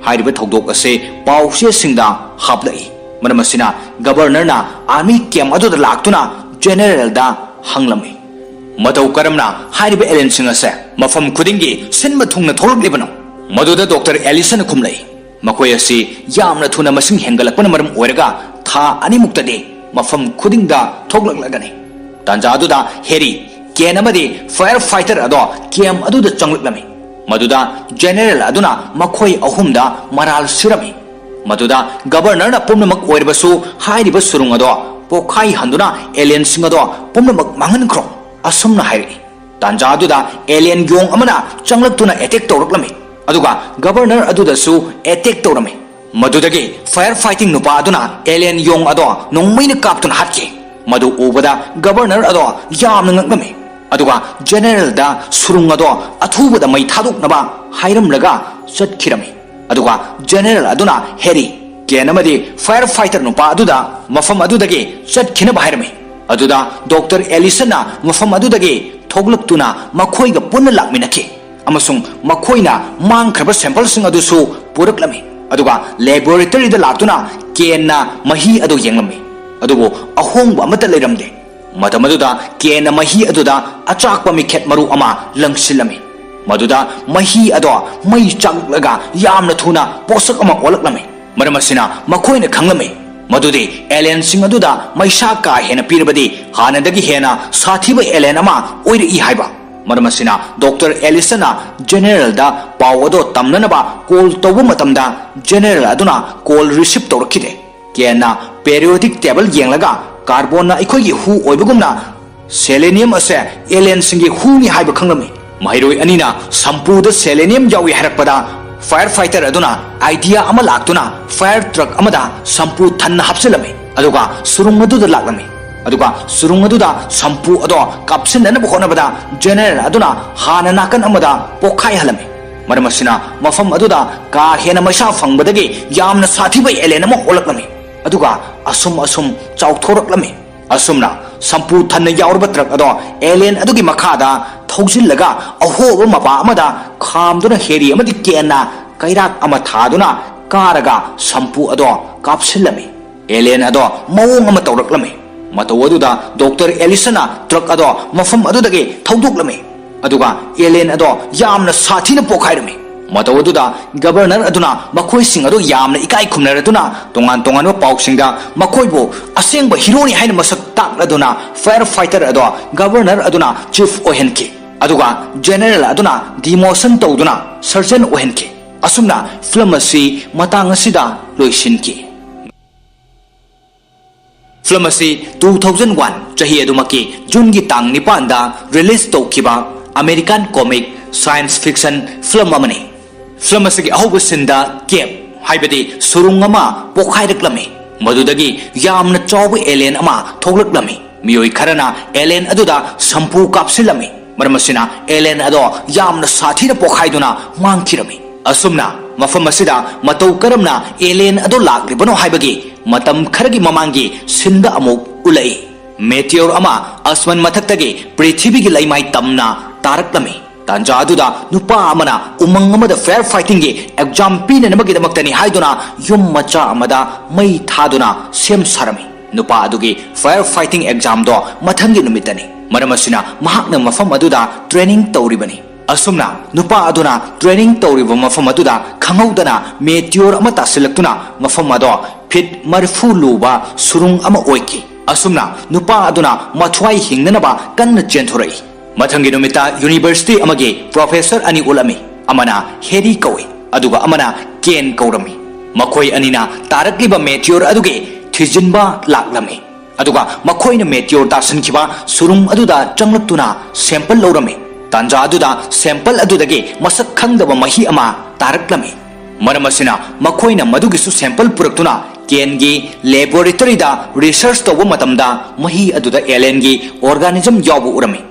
ꯍꯥꯏꯔꯤꯕ ꯊꯧꯗꯣꯛ ꯑꯁꯤ ꯄꯥꯎ ꯆꯦꯁꯤꯡꯗ ꯍꯥꯞꯂꯛꯏ꯫ ꯃꯔꯝ ꯑꯁꯤꯅ, governorꯅ army camp ꯑꯗꯨꯗ ꯂꯥꯛꯇꯨꯅ generalꯗ ꯍꯪꯂꯝꯃꯤ, "ꯃꯇꯧ ꯀꯔꯝꯅ ꯍꯥꯏꯔꯤꯕ alienꯁꯤꯡ ꯑꯁꯦ ꯃꯐꯝ ꯈꯨꯗꯤꯡꯒꯤ ꯁꯤꯟꯕ ꯊꯨꯡꯅ ꯊꯣꯛꯂꯛꯂꯤꯕꯅꯣ?" ꯃꯗꯨꯗ Doctor Allisonꯅ ꯈꯨꯝꯂꯛꯏ, "ꯃꯈꯣꯏ ꯑꯁꯤ ꯌꯥꯝꯅ ꯊꯨꯅ ꯃꯁꯤꯡ ꯍꯦꯟꯒꯠꯂꯛꯄꯅ ꯃꯔꯝ ꯑꯣꯏꯔꯒ, ꯊꯥ ꯑꯅꯤꯃꯨꯛꯇꯗꯤ ꯃꯐꯝ ꯈꯨꯗꯤꯡꯗ ꯊꯣꯛꯂꯛꯂꯒꯅꯤ꯫" ꯇꯥꯟꯖꯥ ꯑꯗꯨꯗ Harry, Ken ꯑꯃꯗꯤ firefighter ꯑꯗꯣ camp ꯑꯗꯨꯗ ꯆꯪꯂꯛꯂꯝꯃꯤ꯫ ꯃꯗꯨꯗ ꯖꯦꯅꯦꯔꯦꯜ ꯑꯗꯨꯅ ꯃꯈꯣꯏ ꯑꯍꯨꯝꯗ ꯃꯔꯥꯜ ꯁꯤꯔꯝꯃꯤ꯫ ꯃꯗꯨꯗ ꯒꯕꯔꯅꯔꯅ ꯄꯨꯝꯅꯃꯛ ꯑꯣꯏꯔꯕꯁꯨ ꯍꯥꯏꯔꯤꯕ ꯁꯨꯔꯨꯡ ꯑꯗꯣ ꯄꯣꯈꯥꯏꯍꯟꯗꯨꯅ ꯑꯦꯂꯤꯌꯟꯁꯤꯡ ꯑꯗꯣ ꯄꯨꯝꯅꯃꯛ ꯃꯥꯡꯍꯟꯈ꯭ꯔꯣ ꯑꯁꯨꯝꯅ ꯍꯥꯏꯔꯛꯏ꯫ ꯇꯥꯟꯖꯥ ꯑꯗꯨꯗ ꯑꯦꯂꯤꯌꯟ ꯌꯣꯡ ꯑꯃꯅ ꯆꯪꯂꯛꯇꯨꯅ ꯑꯦꯇꯦꯛ ꯇꯧꯔꯛꯂꯝꯃꯤ, ꯑꯗꯨꯒ ꯒꯕꯔꯅꯔ ꯑꯗꯨꯗꯁꯨ ꯑꯦꯇꯦꯛ ꯇꯧꯔꯝꯃꯤ꯫ ꯃꯗꯨꯗꯒꯤ ꯐꯥꯌꯔ ꯐꯥꯏꯇꯤꯡ ꯅꯨꯄꯥ ꯑꯗꯨꯅ ꯑꯦꯂꯤꯌꯟ ꯌꯣꯡ ꯑꯗꯣ ꯅꯣꯡꯃꯩꯅ ꯀꯥꯞꯇꯨꯅ ꯍꯥꯠꯈꯤ꯫ ꯃꯗꯨ ꯎꯕꯗ ꯒꯕꯔꯅꯔ ꯑꯗꯣ ꯌꯥꯝꯅ ꯉꯛꯂꯝꯃꯤ, ꯑꯗꯨꯒ ꯖꯦꯅꯦꯔꯦꯜꯗ ꯁꯨꯔꯨꯡ ꯑꯗꯣ ꯑꯊꯨꯕꯗ ꯃꯩ ꯊꯥꯗꯣꯛꯅꯕ ꯍꯥꯏꯔꯝꯂꯒ ꯆꯠꯈꯤꯔꯝꯃꯤ꯫ ꯑꯗꯨꯒ ꯖꯦꯅꯦꯔꯦꯜ ꯑꯗꯨꯅ ꯍꯦꯔꯤ, ꯀꯦꯟ ꯑꯃꯗꯤ ꯐꯥꯌꯔ ꯐꯥꯏꯇꯔ ꯅꯨꯄꯥ ꯑꯗꯨꯗ ꯃꯐꯝ ꯑꯗꯨꯗꯒꯤ ꯆꯠꯈꯤꯅꯕ ꯍꯥꯏꯔꯝꯃꯤ꯫ ꯑꯗꯨꯗ ꯗꯣꯛꯇꯔ ꯑꯦꯂꯤꯁꯟꯅ ꯃꯐꯝ ꯑꯗꯨꯗꯒꯤ ꯊꯣꯛꯂꯛꯇꯨꯅ ꯃꯈꯣꯏꯒ ꯄꯨꯟꯅ ꯂꯥꯛꯃꯤꯟꯅꯈꯤ ꯑꯃꯁꯨꯡ ꯃꯈꯣꯏꯅ ꯃꯥꯡꯈ꯭ꯔꯕ ꯁꯦꯝꯄꯜꯁꯤꯡ ꯑꯗꯨꯁꯨ ꯄꯨꯔꯛꯂꯝꯃꯤ꯫ ꯑꯗꯨꯒ ꯂꯦꯕꯣꯔꯦꯇꯔꯤꯗ ꯂꯥꯛꯇꯨꯅ ꯀꯦꯟꯅ ꯃꯍꯤ ꯑꯗꯨ ꯌꯦꯡꯂꯝꯃꯤ, ꯑꯗꯨꯕꯨ ꯑꯍꯣꯡꯕ ꯑꯃꯠꯇ ꯂꯩꯔꯝꯗꯦ꯫ ꯃꯇꯝ ꯑꯗꯨꯗ ꯀꯦꯟꯅ ꯃꯍꯤ ꯑꯗꯨꯗ ꯑꯆꯥꯛꯄ ꯃꯤꯈꯦꯠ ꯃꯔꯨ ꯑꯃ ꯂꯪꯁꯤꯜꯂꯝꯃꯤ꯫ ꯃꯗꯨꯗ ꯃꯍꯤ ꯑꯗꯣ ꯃꯩ ꯆꯥꯛꯂꯛꯂꯒ ꯌꯥꯝꯅ ꯊꯨꯅ ꯄꯣꯠꯁꯛ ꯑꯃ ꯑꯣꯜꯂꯛꯂꯝꯃꯤ꯫ ꯃꯔꯝ ꯑꯁꯤꯅ ꯃꯈꯣꯏꯅ ꯈꯪꯂꯝꯃꯤ ꯃꯗꯨꯗꯤ ꯑꯦꯂꯤꯌꯟꯁꯤꯡ ꯑꯗꯨꯗ ꯃꯩꯁꯥ ꯀꯥ ꯍꯦꯟꯅ ꯄꯤꯔꯕꯗꯤ ꯍꯥꯟꯅꯗꯒꯤ ꯍꯦꯟꯅ ꯁꯥꯊꯤꯕ ꯑꯦꯂꯤꯌꯟ ꯑꯃ ꯑꯣꯏꯔꯛꯏ ꯍꯥꯏꯕ꯫ ꯃꯔꯝ ꯑꯁꯤꯅ ꯗꯣꯛꯇꯔ ꯑꯦꯂꯤꯁꯟꯅ ꯖꯦꯅꯦꯔꯦꯜꯗ ꯄꯥꯎ ꯑꯗꯣ ꯇꯝꯅꯅꯕ ꯀꯣꯜ ꯇꯧꯕ ꯃꯇꯝꯗ ꯖꯦꯅꯦꯔꯦꯜ ꯑꯗꯨꯅ ꯀꯣꯜ ꯔꯤꯁꯤꯞ ꯇꯧꯔꯛꯈꯤꯗꯦ꯫ ꯀꯦꯟꯅ ꯄꯦꯔꯤꯌꯣꯗꯤꯛ ꯇꯦꯕꯜ ꯌꯦꯡꯂꯒ ꯀꯥꯔꯕꯣꯟꯅ ꯑꯩꯈꯣꯏꯒꯤ ꯍꯨ ꯑꯣꯏꯕꯒꯨꯝꯅ ꯁꯦꯂꯦꯅꯤꯌꯝ ꯑꯁꯦ ꯑꯦꯂꯤꯌꯟꯁꯤꯡꯒꯤ ꯍꯨꯅꯤ ꯍꯥꯏꯕ ꯈꯪꯂꯝꯃꯤ꯫ ꯃꯍꯩꯔꯣꯏ ꯑꯅꯤꯅ ꯁꯝꯄꯨꯗ ꯁꯦꯂꯦꯅꯤꯌꯝ ꯌꯥꯎꯏ ꯍꯥꯏꯔꯛꯄꯗ ꯐꯥꯌꯔ ꯐꯥꯏꯇꯔ ꯑꯗꯨꯅ ꯑꯥꯏꯗꯤꯌꯥ ꯑꯃ ꯂꯥꯛꯇꯨꯅ ꯐꯥꯌꯔ ꯇ꯭ꯔꯛ ꯑꯃꯗ ꯁꯝꯄꯨ ꯊꯟꯅ ꯍꯥꯞꯆꯤꯜꯂꯝꯃꯤ, ꯑꯗꯨꯒ ꯁꯨꯔꯨꯡ ꯑꯗꯨꯗ ꯂꯥꯛꯂꯝꯃꯤ꯫ ꯑꯗꯨꯒ ꯁꯨꯔꯨꯡ ꯑꯗꯨꯗ ꯁꯝꯄꯨ ꯑꯗꯣ ꯀꯥꯞꯁꯤꯟꯅꯅꯕ ꯍꯣꯠꯅꯕꯗ ꯖꯦꯅꯦꯔꯦꯜ ꯑꯗꯨꯅ ꯍꯥꯟꯅ ꯅꯥꯀꯟ ꯑꯃꯗ ꯄꯣꯈꯥꯏꯍꯜꯂꯝꯃꯤ꯫ ꯃꯔꯝ ꯑꯁꯤꯅ ꯃꯐꯝ ꯑꯗꯨꯗ ꯀꯥ ꯍꯦꯟꯅ ꯃꯩꯁꯥ ꯐꯪꯕꯗꯒꯤ ꯌꯥꯝꯅ ꯁꯥꯊꯤꯕ ꯑꯦꯂꯤꯌꯟ ꯑꯃ ꯑꯣꯜꯂꯛꯂꯝꯃꯤ, ꯑꯗꯨꯒ ꯑꯁꯨꯝ ꯑꯁꯨꯝ ꯆꯥꯎꯊꯣꯔꯛꯂꯝꯃꯤ꯫ ꯑꯁꯨꯝꯅ ꯁꯝꯄꯨ ꯊꯟꯅ ꯌꯥꯎꯔꯕ ꯇ꯭ꯔꯛ ꯑꯗꯣ ꯑꯦꯂꯤꯌꯟ ꯑꯗꯨꯒꯤ ꯃꯈꯥꯗ ꯊꯧꯖꯤꯜꯂꯒ ꯑꯍꯣꯕ ꯃꯄꯥ ꯑꯃꯗ ꯈꯥꯝꯗꯨꯅ ꯍꯦꯔꯤ ꯑꯃꯗꯤ ꯀꯦꯟꯅ ꯀꯩꯔꯥꯛ ꯑꯃ ꯊꯥꯗꯨꯅ ꯀꯥꯔꯒ ꯁꯝꯄꯨ ꯑꯗꯣ ꯀꯥꯞꯁꯤꯜꯂꯝꯃꯤ꯫ ꯑꯦꯂꯤꯌꯟ ꯑꯗꯣ ꯃꯑꯣꯡ ꯑꯃ ꯇꯧꯔꯛꯂꯝꯃꯤ꯫ ꯃꯇꯧ ꯑꯗꯨꯗ ꯗꯣꯛꯇꯔ ꯑꯦꯂꯤꯁꯟꯅ ꯇ꯭ꯔꯛ ꯑꯗꯣ ꯃꯐꯝ ꯑꯗꯨꯗꯒꯤ ꯊꯧꯗꯣꯛꯂꯝꯃꯤ, ꯑꯗꯨꯒ ꯑꯦꯂꯤꯌꯟ ꯑꯗꯣ ꯌꯥꯝꯅ ꯁꯥꯊꯤꯅ ꯄꯣꯈꯥꯏꯔꯝꯃꯤ꯫ ꯃꯇꯧ ꯑꯗꯨꯗ ꯒꯕꯔꯅꯔ ꯑꯗꯨꯅ ꯃꯈꯣꯏꯁꯤꯡ ꯑꯗꯨ ꯌꯥꯝꯅ ꯏꯀꯥꯏ ꯈꯨꯝꯅꯔꯗꯨꯅ ꯇꯣꯉꯥꯟ ꯇꯣꯉꯥꯟꯕ ꯄꯥꯎꯁꯤꯡꯗ ꯃꯈꯣꯏꯕꯨ ꯑꯁꯦꯡꯕ ꯍꯤꯔꯣꯅꯤ ꯍꯥꯏꯅ ꯃꯁꯛ ꯇꯥꯛꯂꯗꯨꯅ ꯐꯥꯌꯔ ꯐꯥꯏꯇꯔ ꯑꯗꯣ ꯒꯕꯔꯅꯔ ꯑꯗꯨꯅ ꯆꯤꯐ ꯑꯣꯏꯍꯟꯈꯤ꯫ ꯑꯗꯨꯒ ꯖꯦꯅꯔꯦꯜ ꯑꯗꯨꯅ ꯗꯤꯃꯣꯁꯟ ꯇꯧꯗꯨꯅ ꯁꯔꯖꯟ ꯑꯣꯏꯍꯟꯈꯤ꯫ ꯑꯁꯨꯝꯅ ꯐꯤꯂꯝ ꯑꯁꯤ ꯃꯇꯥꯡ ꯑꯁꯤꯗ ꯂꯣꯏꯁꯤꯟꯈꯤ꯫ ꯐꯤꯂꯝ ꯑꯁꯤ ꯇꯨ ꯊꯥꯎꯖꯟ ꯋꯥꯟ ꯆꯍꯤ ꯑꯗꯨꯃꯛꯀꯤ ꯖꯨꯟꯒꯤ ꯇꯥꯡ ꯅꯤꯄꯥꯟꯗ ꯔꯤꯂꯤꯖ ꯇꯧꯈꯤꯕ American comic science fiction film ꯑꯃꯅꯤ꯫ ꯐꯤꯂꯝ ꯑꯁꯤꯒꯤ ꯑꯍꯧꯕ ꯁꯤꯟꯗ ꯀꯦꯞ, ꯍꯥꯏꯕꯗꯤ ꯁꯨꯔꯨꯡ ꯑꯃ ꯄꯣꯈꯥꯏꯔꯛꯂꯝꯃꯤ꯫ ꯃꯗꯨꯗꯒꯤ ꯌꯥꯝꯅ ꯆꯥꯎꯕ ꯑꯦꯂꯤꯌꯟ ꯑꯃ ꯊꯣꯛꯂꯛꯂꯝꯃꯤ꯫ ꯃꯤꯑꯣꯏ ꯈꯔꯅ ꯑꯦꯂꯤꯌꯟ ꯑꯗꯨꯗ ꯁꯝꯄꯨ ꯀꯥꯞꯁꯤꯜꯂꯝꯃꯤ꯫ ꯃꯔꯝ ꯑꯁꯤꯅ ꯑꯦꯂꯤꯌꯟ ꯑꯗꯣ ꯌꯥꯝꯅ ꯁꯥꯊꯤꯅ ꯄꯣꯈꯥꯏꯗꯨꯅ ꯃꯥꯡꯈꯤꯔꯝꯃꯤ꯫ ꯑꯁꯨꯝꯅ ꯃꯐꯝ ꯑꯁꯤꯗ ꯃꯇꯧ ꯀꯔꯝꯅ ꯑꯦꯂꯤꯌꯟ ꯑꯗꯣ ꯂꯥꯛꯂꯤꯕꯅꯣ ꯍꯥꯏꯕꯒꯤ ꯃꯇꯝ ꯈꯔꯒꯤ ꯃꯃꯥꯡꯒꯤ ꯁꯤꯟꯗ ꯑꯃꯨꯛ ꯎꯠꯂꯛꯏ꯫ ꯃꯦꯇꯤꯌꯣꯔ ꯑꯃ ꯑꯁꯃꯟ ꯃꯊꯛꯇꯒꯤ ꯄ꯭ꯔꯤꯊꯤꯕꯤꯒꯤ ꯂꯩꯃꯥꯏ ꯇꯝꯅ ꯇꯥꯔꯛꯂꯝꯃꯤ꯫ ꯇꯥꯟꯖꯥ ꯑꯗꯨꯗ ꯅꯨꯄꯥ ꯑꯃꯅ ꯎꯃꯪ ꯑꯃꯗ ꯐꯥꯌꯔ ꯐꯥꯏꯇꯤꯡꯒꯤ ꯑꯦꯛꯖꯥꯝ ꯄꯤꯅꯅꯕꯒꯤꯗꯃꯛꯇꯅꯤ ꯍꯥꯏꯗꯨꯅ ꯌꯨꯝ ꯃꯆꯥ ꯑꯃꯗ ꯃꯩ ꯊꯥꯗꯨꯅ ꯁꯦꯝ ꯁꯥꯔꯝꯃꯤ꯫ ꯅꯨꯄꯥ ꯑꯗꯨꯒꯤ ꯐꯥꯌꯔ ꯐꯥꯏꯇꯤꯡ ꯑꯦꯛꯖꯥꯝꯗꯣ ꯃꯊꯪꯒꯤ ꯅꯨꯃꯤꯠꯇꯅꯤ꯫ ꯃꯔꯝ ꯑꯁꯤꯅ ꯃꯍꯥꯛꯅ ꯃꯐꯝ ꯑꯗꯨꯗ ꯇ꯭ꯔꯦꯅꯤꯡ ꯇꯧꯔꯤꯕꯅꯤ꯫ ꯑꯁꯨꯝꯅ ꯅꯨꯄꯥ ꯑꯗꯨꯅ ꯇ꯭ꯔꯦꯅꯤꯡ ꯇꯧꯔꯤꯕ ꯃꯐꯝ ꯑꯗꯨꯗ ꯈꯪꯍꯧꯗꯅ ꯃꯦꯇꯤꯌꯣꯔ ꯑꯃ ꯇꯥꯁꯤꯜꯂꯛꯇꯨꯅ ꯃꯐꯝ ꯑꯗꯣ ꯐꯤꯠ ꯃꯔꯤꯐꯨ ꯂꯨꯕ ꯁꯨꯔꯨꯡ ꯑꯃ ꯑꯣꯏꯈꯤ꯫ ꯑꯁꯨꯝꯅ ꯅꯨꯄꯥ ꯑꯗꯨꯅ ꯃꯊ꯭ꯋꯥꯏ ꯍꯤꯡꯅꯅꯕ ꯀꯟꯅ ꯆꯦꯟꯊꯣꯔꯛꯏ꯫ ꯃꯊꯪꯒꯤ ꯅꯨꯃꯤꯠꯇ ꯌꯨꯅꯤꯚꯔꯁꯤꯇꯤ ꯑꯃꯒꯤ ꯄ꯭ꯔꯣꯐꯦꯁꯔ ꯑꯅꯤ ꯎꯠꯂꯝꯃꯤ꯫ ꯑꯃꯅ ꯍꯦꯔꯤ ꯀꯧꯏ, ꯑꯗꯨꯒ ꯑꯃꯅ ꯀꯦꯟ ꯀꯧꯔꯝꯃꯤ꯫ ꯃꯈꯣꯏ ꯑꯅꯤꯅ ꯇꯥꯔꯛꯂꯤꯕ ꯃꯦꯇꯤꯌꯣꯔ ꯑꯗꯨꯒꯤ ꯊꯤꯖꯤꯟꯕ ꯂꯥꯛꯂꯝꯃꯤ꯫ ꯑꯗꯨꯒ ꯃꯈꯣꯏꯅ ꯃꯦꯇꯤꯌꯣꯔ ꯇꯥꯁꯤꯟꯈꯤꯕ ꯁꯨꯔꯨꯡ ꯑꯗꯨꯗ ꯆꯪꯂꯛꯇꯨꯅ ꯁꯦꯝꯄꯜ ꯂꯧꯔꯝꯃꯤ꯫ ꯇꯥꯟꯖꯥ ꯑꯗꯨꯗ ꯁꯦꯝꯄꯜ ꯑꯗꯨꯗꯒꯤ ꯃꯁꯛ ꯈꯪꯗꯕ ꯃꯍꯤ ꯑꯃ ꯇꯥꯔꯛꯂꯝꯃꯤ꯫ ꯃꯔꯝ ꯑꯁꯤꯅ ꯃꯈꯣꯏꯅ ꯃꯗꯨꯒꯤꯁꯨ ꯁꯦꯝꯄꯜ ꯄꯨꯔꯛꯇꯨꯅ ꯀꯦꯟꯒꯤ ꯂꯦꯕꯣꯔꯦꯇꯔꯤꯗ ꯔꯤꯁꯔꯆ ꯇꯧꯕ ꯃꯇꯝꯗ ꯃꯍꯤ ꯑꯗꯨꯗ ꯑꯦꯂꯦꯟꯒꯤ ꯑꯣꯔꯒꯥꯅꯤꯖꯝ ꯌꯥꯎꯕ ꯎꯔꯝꯃꯤ꯫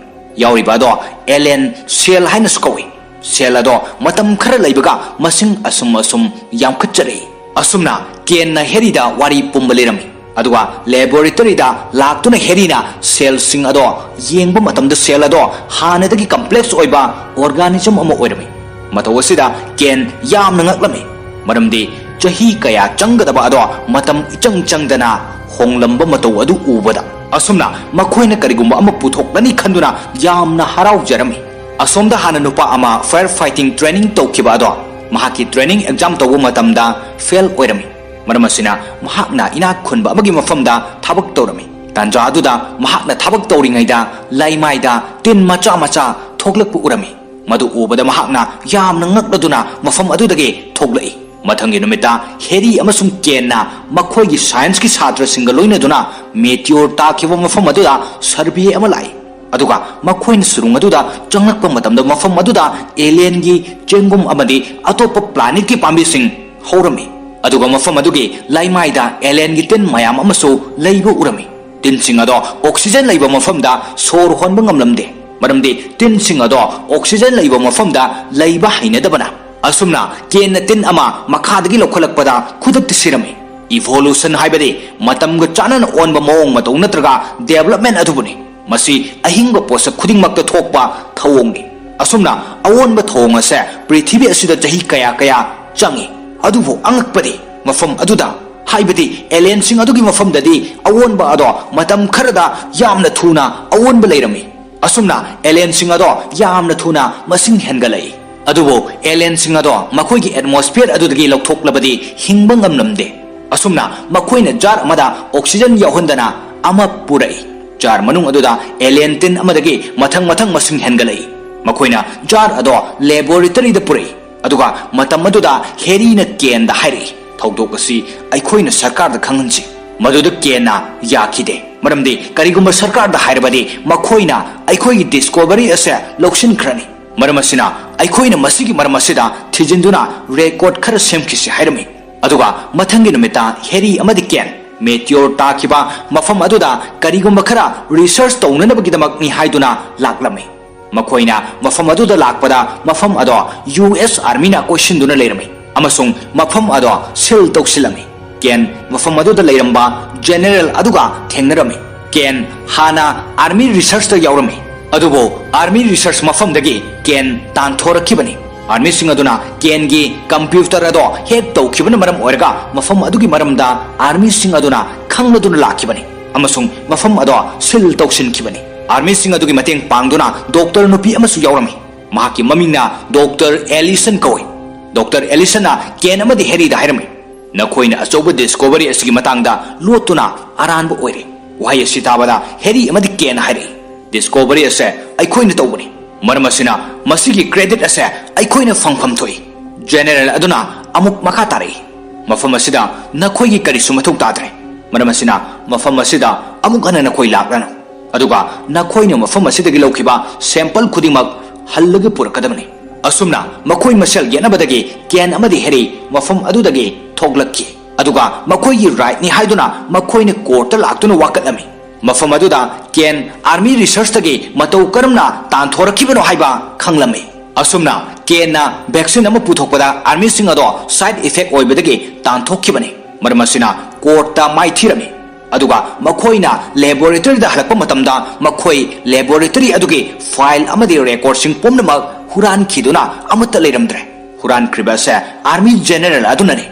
ꯌꯥꯎꯔꯤꯕ ꯑꯗꯣ ꯑꯦꯂꯦꯟ ꯁꯦꯜ ꯍꯥꯏꯅꯁꯨ ꯀꯧꯏ꯫ ꯁꯦꯜ ꯑꯗꯣ ꯃꯇꯝ ꯈꯔ ꯂꯩꯕꯒ ꯃꯁꯤꯡ ꯑꯁꯨꯝ ꯑꯁꯨꯝ ꯌꯥꯝꯈꯠꯆꯔꯛꯏ꯫ ꯑꯁꯨꯝꯅ ꯀꯦꯟꯅ ꯍꯦꯔꯤꯗ ꯋꯥꯔꯤ ꯄꯨꯝꯕ ꯂꯤꯔꯝꯃꯤ꯫ ꯑꯗꯨꯒ ꯂꯦꯕꯣꯔꯦꯇꯔꯤꯗ ꯂꯥꯛꯇꯨꯅ ꯍꯦꯔꯤꯅ ꯁꯦꯜꯁꯤꯡ ꯑꯗꯣ ꯌꯦꯡꯕ ꯃꯇꯝꯗ ꯁꯦꯜ ꯑꯗꯣ ꯍꯥꯟꯅꯗꯒꯤ ꯀꯝꯄ꯭ꯂꯦꯛꯁ ꯑꯣꯏꯕ ꯑꯣꯔꯒꯥꯅꯤꯖꯝ ꯑꯃ ꯑꯣꯏꯔꯝꯃꯤ꯫ ꯃꯇꯧ ꯑꯁꯤꯗ ꯀꯦꯟ ꯌꯥꯝꯅ ꯉꯛꯂꯝꯃꯤ, ꯃꯔꯝꯗꯤ ꯆꯍꯤ ꯀꯌꯥ ꯆꯪꯒꯗꯕ ꯑꯗꯣ ꯃꯇꯝ ꯏꯆꯪ ꯆꯪꯗꯅ ꯍꯣꯡꯂꯝꯕ ꯃꯇꯧ ꯑꯗꯨ ꯎꯕꯗ꯫ ꯑꯁꯨꯝꯅ ꯃꯈꯣꯏꯅ ꯀꯔꯤꯒꯨꯝꯕ ꯑꯃ ꯄꯨꯊꯣꯛꯂꯅꯤ ꯈꯟꯗꯨꯅ ꯌꯥꯝꯅ ꯍꯔꯥꯎꯖꯔꯝꯃꯤ꯫ ꯑꯁꯣꯝꯗ ꯍꯥꯟꯅ ꯅꯨꯄꯥ ꯑꯃ ꯐꯥꯌꯔ ꯐꯥꯏꯇꯤꯡ ꯇ꯭ꯔꯦꯅꯤꯡ ꯇꯧꯈꯤꯕ ꯑꯗꯣ ꯃꯍꯥꯛꯀꯤ ꯇ꯭ꯔꯦꯅꯤꯡ ꯑꯦꯛꯖꯥꯝ ꯇꯧꯕ ꯃꯇꯝꯗ ꯐꯦꯜ ꯑꯣꯏꯔꯝꯃꯤ꯫ ꯃꯔꯝ ꯑꯁꯤꯅ ꯃꯍꯥꯛꯅ ꯏꯅꯥꯛ ꯈꯨꯟꯕ ꯑꯃꯒꯤ ꯃꯐꯝꯗ ꯊꯕꯛ ꯇꯧꯔꯝꯃꯤ꯫ ꯇꯥꯟꯖꯥ ꯑꯗꯨꯗ ꯃꯍꯥꯛꯅ ꯊꯕꯛ ꯇꯧꯔꯤꯉꯩꯗ ꯂꯩꯃꯥꯏꯗ ꯇꯤꯟ ꯃꯆꯥ ꯃꯆꯥ ꯊꯣꯛꯂꯛꯄ ꯎꯔꯝꯃꯤ꯫ ꯃꯗꯨ ꯎꯕꯗ ꯃꯍꯥꯛꯅ ꯌꯥꯝꯅ ꯉꯛꯂꯗꯨꯅ ꯃꯐꯝ ꯑꯗꯨꯗꯒꯤ ꯊꯣꯛꯂꯛꯏ꯫ ꯃꯊꯪꯒꯤ ꯅꯨꯃꯤꯠꯇ ꯍꯦꯔꯤ ꯑꯃꯁꯨꯡ ꯀꯦꯟꯅ ꯃꯈꯣꯏꯒꯤ ꯁꯥꯏꯟꯁꯀꯤ ꯁꯥꯇ꯭ꯔꯁꯤꯡꯒ ꯂꯣꯏꯅꯗꯨꯅ ꯃꯦꯇꯤꯌꯣꯔ ꯇꯥꯈꯤꯕ ꯃꯐꯝ ꯑꯗꯨꯗ ꯁꯔꯚꯦ ꯑꯃ ꯂꯥꯛꯏ꯫ ꯑꯗꯨꯒ ꯃꯈꯣꯏꯅ ꯁꯨꯔꯨꯡ ꯑꯗꯨꯗ ꯆꯪꯂꯛꯄ ꯃꯇꯝꯗ ꯃꯐꯝ ꯑꯗꯨꯗ ꯑꯦꯂꯤꯌꯟꯒꯤ ꯆꯦꯡꯒꯨꯝ ꯑꯃꯗꯤ ꯑꯇꯣꯞꯄ ꯄ꯭ꯂꯥꯅꯦꯠꯀꯤ ꯄꯥꯝꯕꯤꯁꯤꯡ ꯍꯧꯔꯝꯃꯤ꯫ ꯑꯗꯨꯒ ꯃꯐꯝ ꯑꯗꯨꯒꯤ ꯂꯩꯃꯥꯏꯗ ꯑꯦꯂꯤꯌꯟꯒꯤ ꯇꯤꯟ ꯃꯌꯥꯝ ꯑꯃꯁꯨ ꯂꯩꯕ ꯎꯔꯝꯃꯤ꯫ ꯇꯤꯟꯁꯤꯡ ꯑꯗꯣ ꯑꯣꯛꯁꯤꯖꯟ ꯂꯩꯕ ꯃꯐꯝꯗ ꯁꯣꯔ ꯍꯣꯟꯕ ꯉꯝꯂꯝꯗꯦ, ꯃꯔꯝꯗꯤ ꯇꯤꯟꯁꯤꯡ ꯑꯗꯣ ꯑꯣꯛꯁꯤꯖꯟ ꯂꯩꯕ ꯃꯐꯝꯗ ꯂꯩꯕ ꯍꯩꯅꯗꯕꯅ꯫ ꯑꯁꯨꯝꯅ ꯀꯦꯟꯅ ꯇꯤꯟ ꯑꯃ ꯃꯈꯥꯗꯒꯤ ꯂꯧꯈꯠꯂꯛꯄꯗ ꯈꯨꯗꯛꯇ ꯁꯤꯔꯝꯃꯤ꯫ ꯏꯚꯣꯂꯨꯁꯟ ꯍꯥꯏꯕꯗꯤ ꯃꯇꯝꯒ ꯆꯥꯟꯅꯅ ꯑꯣꯟꯕ ꯃꯑꯣꯡ ꯃꯇꯧ ꯅꯠꯇ꯭ꯔꯒ ꯗꯦꯕꯂꯞꯃꯦꯟ ꯑꯗꯨꯕꯨꯅꯤ꯫ ꯃꯁꯤ ꯑꯍꯤꯡꯕ ꯄꯣꯠꯁꯛ ꯈꯨꯗꯤꯡꯃꯛꯇ ꯊꯣꯛꯄ ꯊꯧꯑꯣꯡꯅꯤ꯫ ꯑꯁꯨꯝꯅ ꯑꯑꯣꯟꯕ ꯊꯧꯑꯣꯡ ꯑꯁꯦ ꯄ꯭ꯔꯤꯊꯤꯕꯤ ꯑꯁꯤꯗ ꯆꯍꯤ ꯀꯌꯥ ꯀꯌꯥ ꯆꯪꯏ꯫ ꯑꯗꯨꯕꯨ ꯑꯉꯛꯄꯗꯤ ꯃꯐꯝ ꯑꯗꯨꯗ, ꯍꯥꯏꯕꯗꯤ ꯑꯦꯂꯤꯌꯟꯁꯤꯡ ꯑꯗꯨꯒꯤ ꯃꯐꯝꯗꯗꯤ ꯑꯑꯣꯟꯕ ꯑꯗꯣ ꯃꯇꯝ ꯈꯔꯗ ꯌꯥꯝꯅ ꯊꯨꯅ ꯑꯑꯣꯟꯕ ꯂꯩꯔꯝꯃꯤ꯫ ꯑꯁꯨꯝꯅ ꯑꯦꯂꯤꯌꯟꯁꯤꯡ ꯑꯗꯣ ꯌꯥꯝꯅ ꯊꯨꯅ ꯃꯁꯤꯡ ꯍꯦꯟꯒꯠꯂꯛꯏ꯫ ꯑꯗꯨꯕꯨ ꯑꯦꯂꯤꯌꯟꯁꯤꯡ ꯑꯗꯣ ꯃꯈꯣꯏꯒꯤ ꯑꯦꯠꯃꯣꯁꯐꯤꯌꯔ ꯑꯗꯨꯗꯒꯤ ꯂꯧꯊꯣꯛꯂꯕꯗꯤ ꯍꯤꯡꯕ ꯉꯝꯂꯝꯗꯦ꯫ ꯑꯁꯨꯝꯅ ꯃꯈꯣꯏꯅ ꯖꯥꯔ ꯑꯃꯗ ꯑꯣꯛꯁꯤꯖꯟ ꯌꯥꯎꯍꯟꯗꯅ ꯑꯃ ꯄꯨꯔꯛꯏ꯫ ꯖꯥꯔ ꯃꯅꯨꯡ ꯑꯗꯨꯗ ꯑꯦꯂꯤꯌꯟ ꯇꯤꯟ ꯑꯃꯗꯒꯤ ꯃꯊꯪ ꯃꯊꯪ ꯃꯁꯤꯡ ꯍꯦꯟꯒꯠꯂꯛꯏ꯫ ꯃꯈꯣꯏꯅ ꯖꯥꯔ ꯑꯗꯣ ꯂꯦꯕꯣꯔꯦꯇꯔꯤꯗ ꯄꯨꯔꯛꯏ꯫ ꯑꯗꯨꯒ ꯃꯇꯝ ꯑꯗꯨꯗ ꯍꯦꯔꯤꯅ ꯀꯦꯟꯗ ꯍꯥꯏꯔꯛꯏ, "ꯊꯧꯗꯣꯛ ꯑꯁꯤ ꯑꯩꯈꯣꯏꯅ ꯁꯔꯀꯥꯔꯗ ꯈꯪꯍꯟꯁꯤ꯫" ꯃꯗꯨꯗ ꯀꯦꯟꯅ ꯌꯥꯈꯤꯗꯦ, ꯃꯔꯝꯗꯤ ꯀꯔꯤꯒꯨꯝꯕ ꯁꯔꯀꯥꯔꯗ ꯍꯥꯏꯔꯕꯗꯤ ꯃꯈꯣꯏꯅ ꯑꯩꯈꯣꯏꯒꯤ ꯗꯤꯁꯀꯣꯚꯔꯤ ꯑꯁꯦ ꯂꯧꯁꯤꯟꯈ꯭ꯔꯅꯤ꯫ ꯃꯔꯝ ꯑꯁꯤꯅ ꯑꯩꯈꯣꯏꯅ ꯃꯁꯤꯒꯤ ꯃꯔꯝ ꯑꯁꯤꯗ ꯊꯤꯖꯤꯟꯗꯨꯅ ꯔꯦꯀꯣꯔꯗ ꯈꯔ ꯁꯦꯝꯈꯤꯁꯤ ꯍꯥꯏꯔꯝꯃꯤ꯫ ꯑꯗꯨꯒ ꯃꯊꯪꯒꯤ ꯅꯨꯃꯤꯠꯇ ꯍꯦꯔꯤ ꯑꯃꯗꯤ ꯀꯦꯟ ꯃꯦꯇꯤꯌꯣꯔ ꯇꯥꯈꯤꯕ ꯃꯐꯝ ꯑꯗꯨꯗ ꯀꯔꯤꯒꯨꯝꯕ ꯈꯔ ꯔꯤꯁꯔꯆ ꯇꯧꯅꯅꯕꯒꯤꯗꯃꯛꯅꯤ ꯍꯥꯏꯗꯨꯅ ꯂꯥꯛꯂꯝꯃꯤ꯫ ꯃꯈꯣꯏꯅ ꯃꯐꯝ ꯑꯗꯨꯗ ꯂꯥꯛꯄꯗ ꯃꯐꯝ ꯑꯗꯣ ꯌꯨ ꯑꯦꯁ ꯑꯥꯔꯃꯤꯅ ꯀꯣꯏꯁꯤꯟꯗꯨꯅ ꯂꯩꯔꯝꯃꯤ ꯑꯃꯁꯨꯡ ꯃꯐꯝ ꯑꯗꯣ ꯁꯤꯜ ꯇꯧꯁꯤꯜꯂꯝꯃꯤ꯫ ꯀꯦꯟ ꯃꯐꯝ ꯑꯗꯨꯗ ꯂꯩꯔꯝꯕ ꯖꯦꯅꯦꯔꯦꯜ ꯑꯗꯨꯒ ꯊꯦꯡꯅꯔꯝꯃꯤ꯫ ꯀꯦꯟ ꯍꯥꯟꯅ ꯑꯥꯔꯃꯤ ꯔꯤꯁꯔꯆꯇ ꯌꯥꯎꯔꯝꯃꯤ, ꯑꯗꯨꯕꯨ ꯑꯥꯔꯃꯤ ꯔꯤꯁꯔꯆ ꯃꯐꯝꯗꯒꯤ ꯀꯦꯟ ꯇꯥꯟꯊꯣꯔꯛꯈꯤꯕꯅꯤ꯫ ꯑꯥꯔꯃꯤꯁꯤꯡ ꯑꯗꯨꯅ ꯀꯦꯟꯒꯤ ꯀꯝꯄ꯭ꯌꯨꯇꯔ ꯑꯗꯣ ꯍꯦꯛ ꯇꯧꯈꯤꯕꯅ ꯃꯔꯝ ꯑꯣꯏꯔꯒ ꯃꯐꯝ ꯑꯗꯨꯒꯤ ꯃꯔꯝꯗ ꯑꯥꯔꯃꯤꯁꯤꯡ ꯑꯗꯨꯅ ꯈꯪꯂꯗꯨꯅ ꯂꯥꯛꯈꯤꯕꯅꯤ ꯑꯃꯁꯨꯡ ꯃꯐꯝ ꯑꯗꯣ ꯁꯤꯜ ꯇꯧꯁꯤꯟꯈꯤꯕꯅꯤ꯫ ꯑꯥꯔꯃꯤꯁꯤꯡ ꯑꯗꯨꯒꯤ ꯃꯇꯦꯡ ꯄꯥꯡꯗꯨꯅ ꯗꯣꯛꯇꯔ ꯅꯨꯄꯤ ꯑꯃꯁꯨ ꯌꯥꯎꯔꯝꯃꯤ꯫ ꯃꯍꯥꯛꯀꯤ ꯃꯃꯤꯡꯅ ꯗꯣꯛꯇꯔ ꯑꯦꯂꯤꯁꯟ ꯀꯧꯏ꯫ ꯗꯣꯛꯇꯔ ꯑꯦꯂꯤꯁꯟꯅ ꯀꯦꯟ ꯑꯃꯗꯤ ꯍꯦꯔꯤꯗ ꯍꯥꯏꯔꯝꯃꯤ, "ꯅꯈꯣꯏꯅ ꯑꯆꯧꯕ ꯗꯤꯁꯀꯣꯚꯔꯤ ꯑꯁꯤꯒꯤ ꯃꯇꯥꯡꯗ ꯂꯣꯠꯇꯨꯅ ꯑꯔꯥꯟꯕ ꯑꯣꯏꯔꯦ꯫" ꯋꯥꯍꯩ ꯑꯁꯤ ꯇꯥꯕꯗ ꯍꯦꯔꯤ ꯑꯃꯗꯤ ꯀꯦꯟꯅ ꯍꯥꯏꯔꯛꯏ, "ꯗꯤꯁꯀꯣꯚꯔꯤ ꯑꯁꯦ ꯑꯩꯈꯣꯏꯅ ꯇꯧꯕꯅꯤ꯫ ꯃꯔꯝ ꯑꯁꯤꯅ ꯃꯁꯤꯒꯤ credit ꯑꯁꯦ ꯑꯩꯈꯣꯏꯅ ꯐꯪꯐꯝ ꯊꯣꯛꯏ꯫ General ꯑꯗꯨꯅ ꯑꯃꯨꯛ ꯃꯈꯥ ꯇꯥꯔꯛꯏ, "ꯃꯐꯝ ꯑꯁꯤꯗ ꯅꯈꯣꯏꯒꯤ ꯀꯔꯤꯁꯨ ꯃꯊꯧ ꯇꯥꯗ꯭ꯔꯦ, ꯃꯔꯝ ꯑꯁꯤꯅ ꯃꯐꯝ ꯑꯁꯤꯗ ꯑꯃꯨꯛ ꯍꯟꯅ ꯅꯈꯣꯏ ꯂꯥꯛꯂꯅꯨ, ꯑꯗꯨꯒ ꯅꯈꯣꯏꯅ ꯃꯐꯝ ꯑꯁꯤꯗꯒꯤ ꯂꯧꯈꯤꯕ sample ꯈꯨꯗꯤꯡꯃꯛ ꯍꯜꯂꯒ ꯄꯨꯔꯛꯀꯗꯕꯅꯤ꯫" ꯑꯁꯨꯝꯅ ꯃꯈꯣꯏ ꯃꯁꯦꯜ ꯌꯦꯠꯅꯕꯗꯒꯤ ꯀꯦꯟ ꯑꯃꯗꯤ ꯍꯦꯔꯤ ꯃꯐꯝ ꯑꯗꯨꯗꯒꯤ ꯊꯣꯛꯂꯛꯈꯤ, ꯑꯗꯨꯒ ꯃꯈꯣꯏꯒꯤ rightꯅꯤ ꯍꯥꯏꯗꯨꯅ ꯃꯈꯣꯏꯅ courtꯇ ꯂꯥꯛꯇꯨꯅ ꯋꯥꯀꯠꯂꯝꯃꯤ꯫ ꯃꯐꯝ ꯑꯗꯨꯗ ꯀꯦꯟ army researchꯇꯒꯤ ꯃꯇꯧ ꯀꯔꯝꯅ ꯇꯥꯟꯊꯣꯔꯛꯈꯤꯕꯅꯣ ꯍꯥꯏꯕ ꯈꯪꯂꯝꯃꯤ꯫ ꯑꯁꯨꯝꯅ ꯀꯦꯟꯅ vaccine ꯑꯃ ꯄꯨꯊꯣꯛꯄꯗ armyꯁꯤꯡ ꯑꯗꯣ side effect ꯑꯣꯏꯕꯗꯒꯤ ꯇꯥꯟꯊꯣꯛꯈꯤꯕꯅꯤ꯫ ꯃꯔꯝ ꯑꯁꯤꯅ courtꯇ ꯃꯥꯏꯊꯤꯔꯝꯃꯤ, ꯑꯗꯨꯒ ꯃꯈꯣꯏꯅ laboratoryꯗ ꯍꯜꯂꯛꯄ ꯃꯇꯝꯗ ꯃꯈꯣꯏ laboratory ꯑꯗꯨꯒꯤ file ꯑꯃꯗꯤ recordꯁꯤꯡ ꯄꯨꯝꯅꯃꯛ ꯍꯨꯔꯥꯟꯈꯤꯗꯨꯅ ꯑꯃꯠꯇ ꯂꯩꯔꯝꯗ꯭ꯔꯦ꯫ ꯍꯨꯔꯥꯟꯈ꯭ꯔꯤꯕ ꯑꯁꯦ army general ꯑꯗꯨꯅꯅꯤ꯫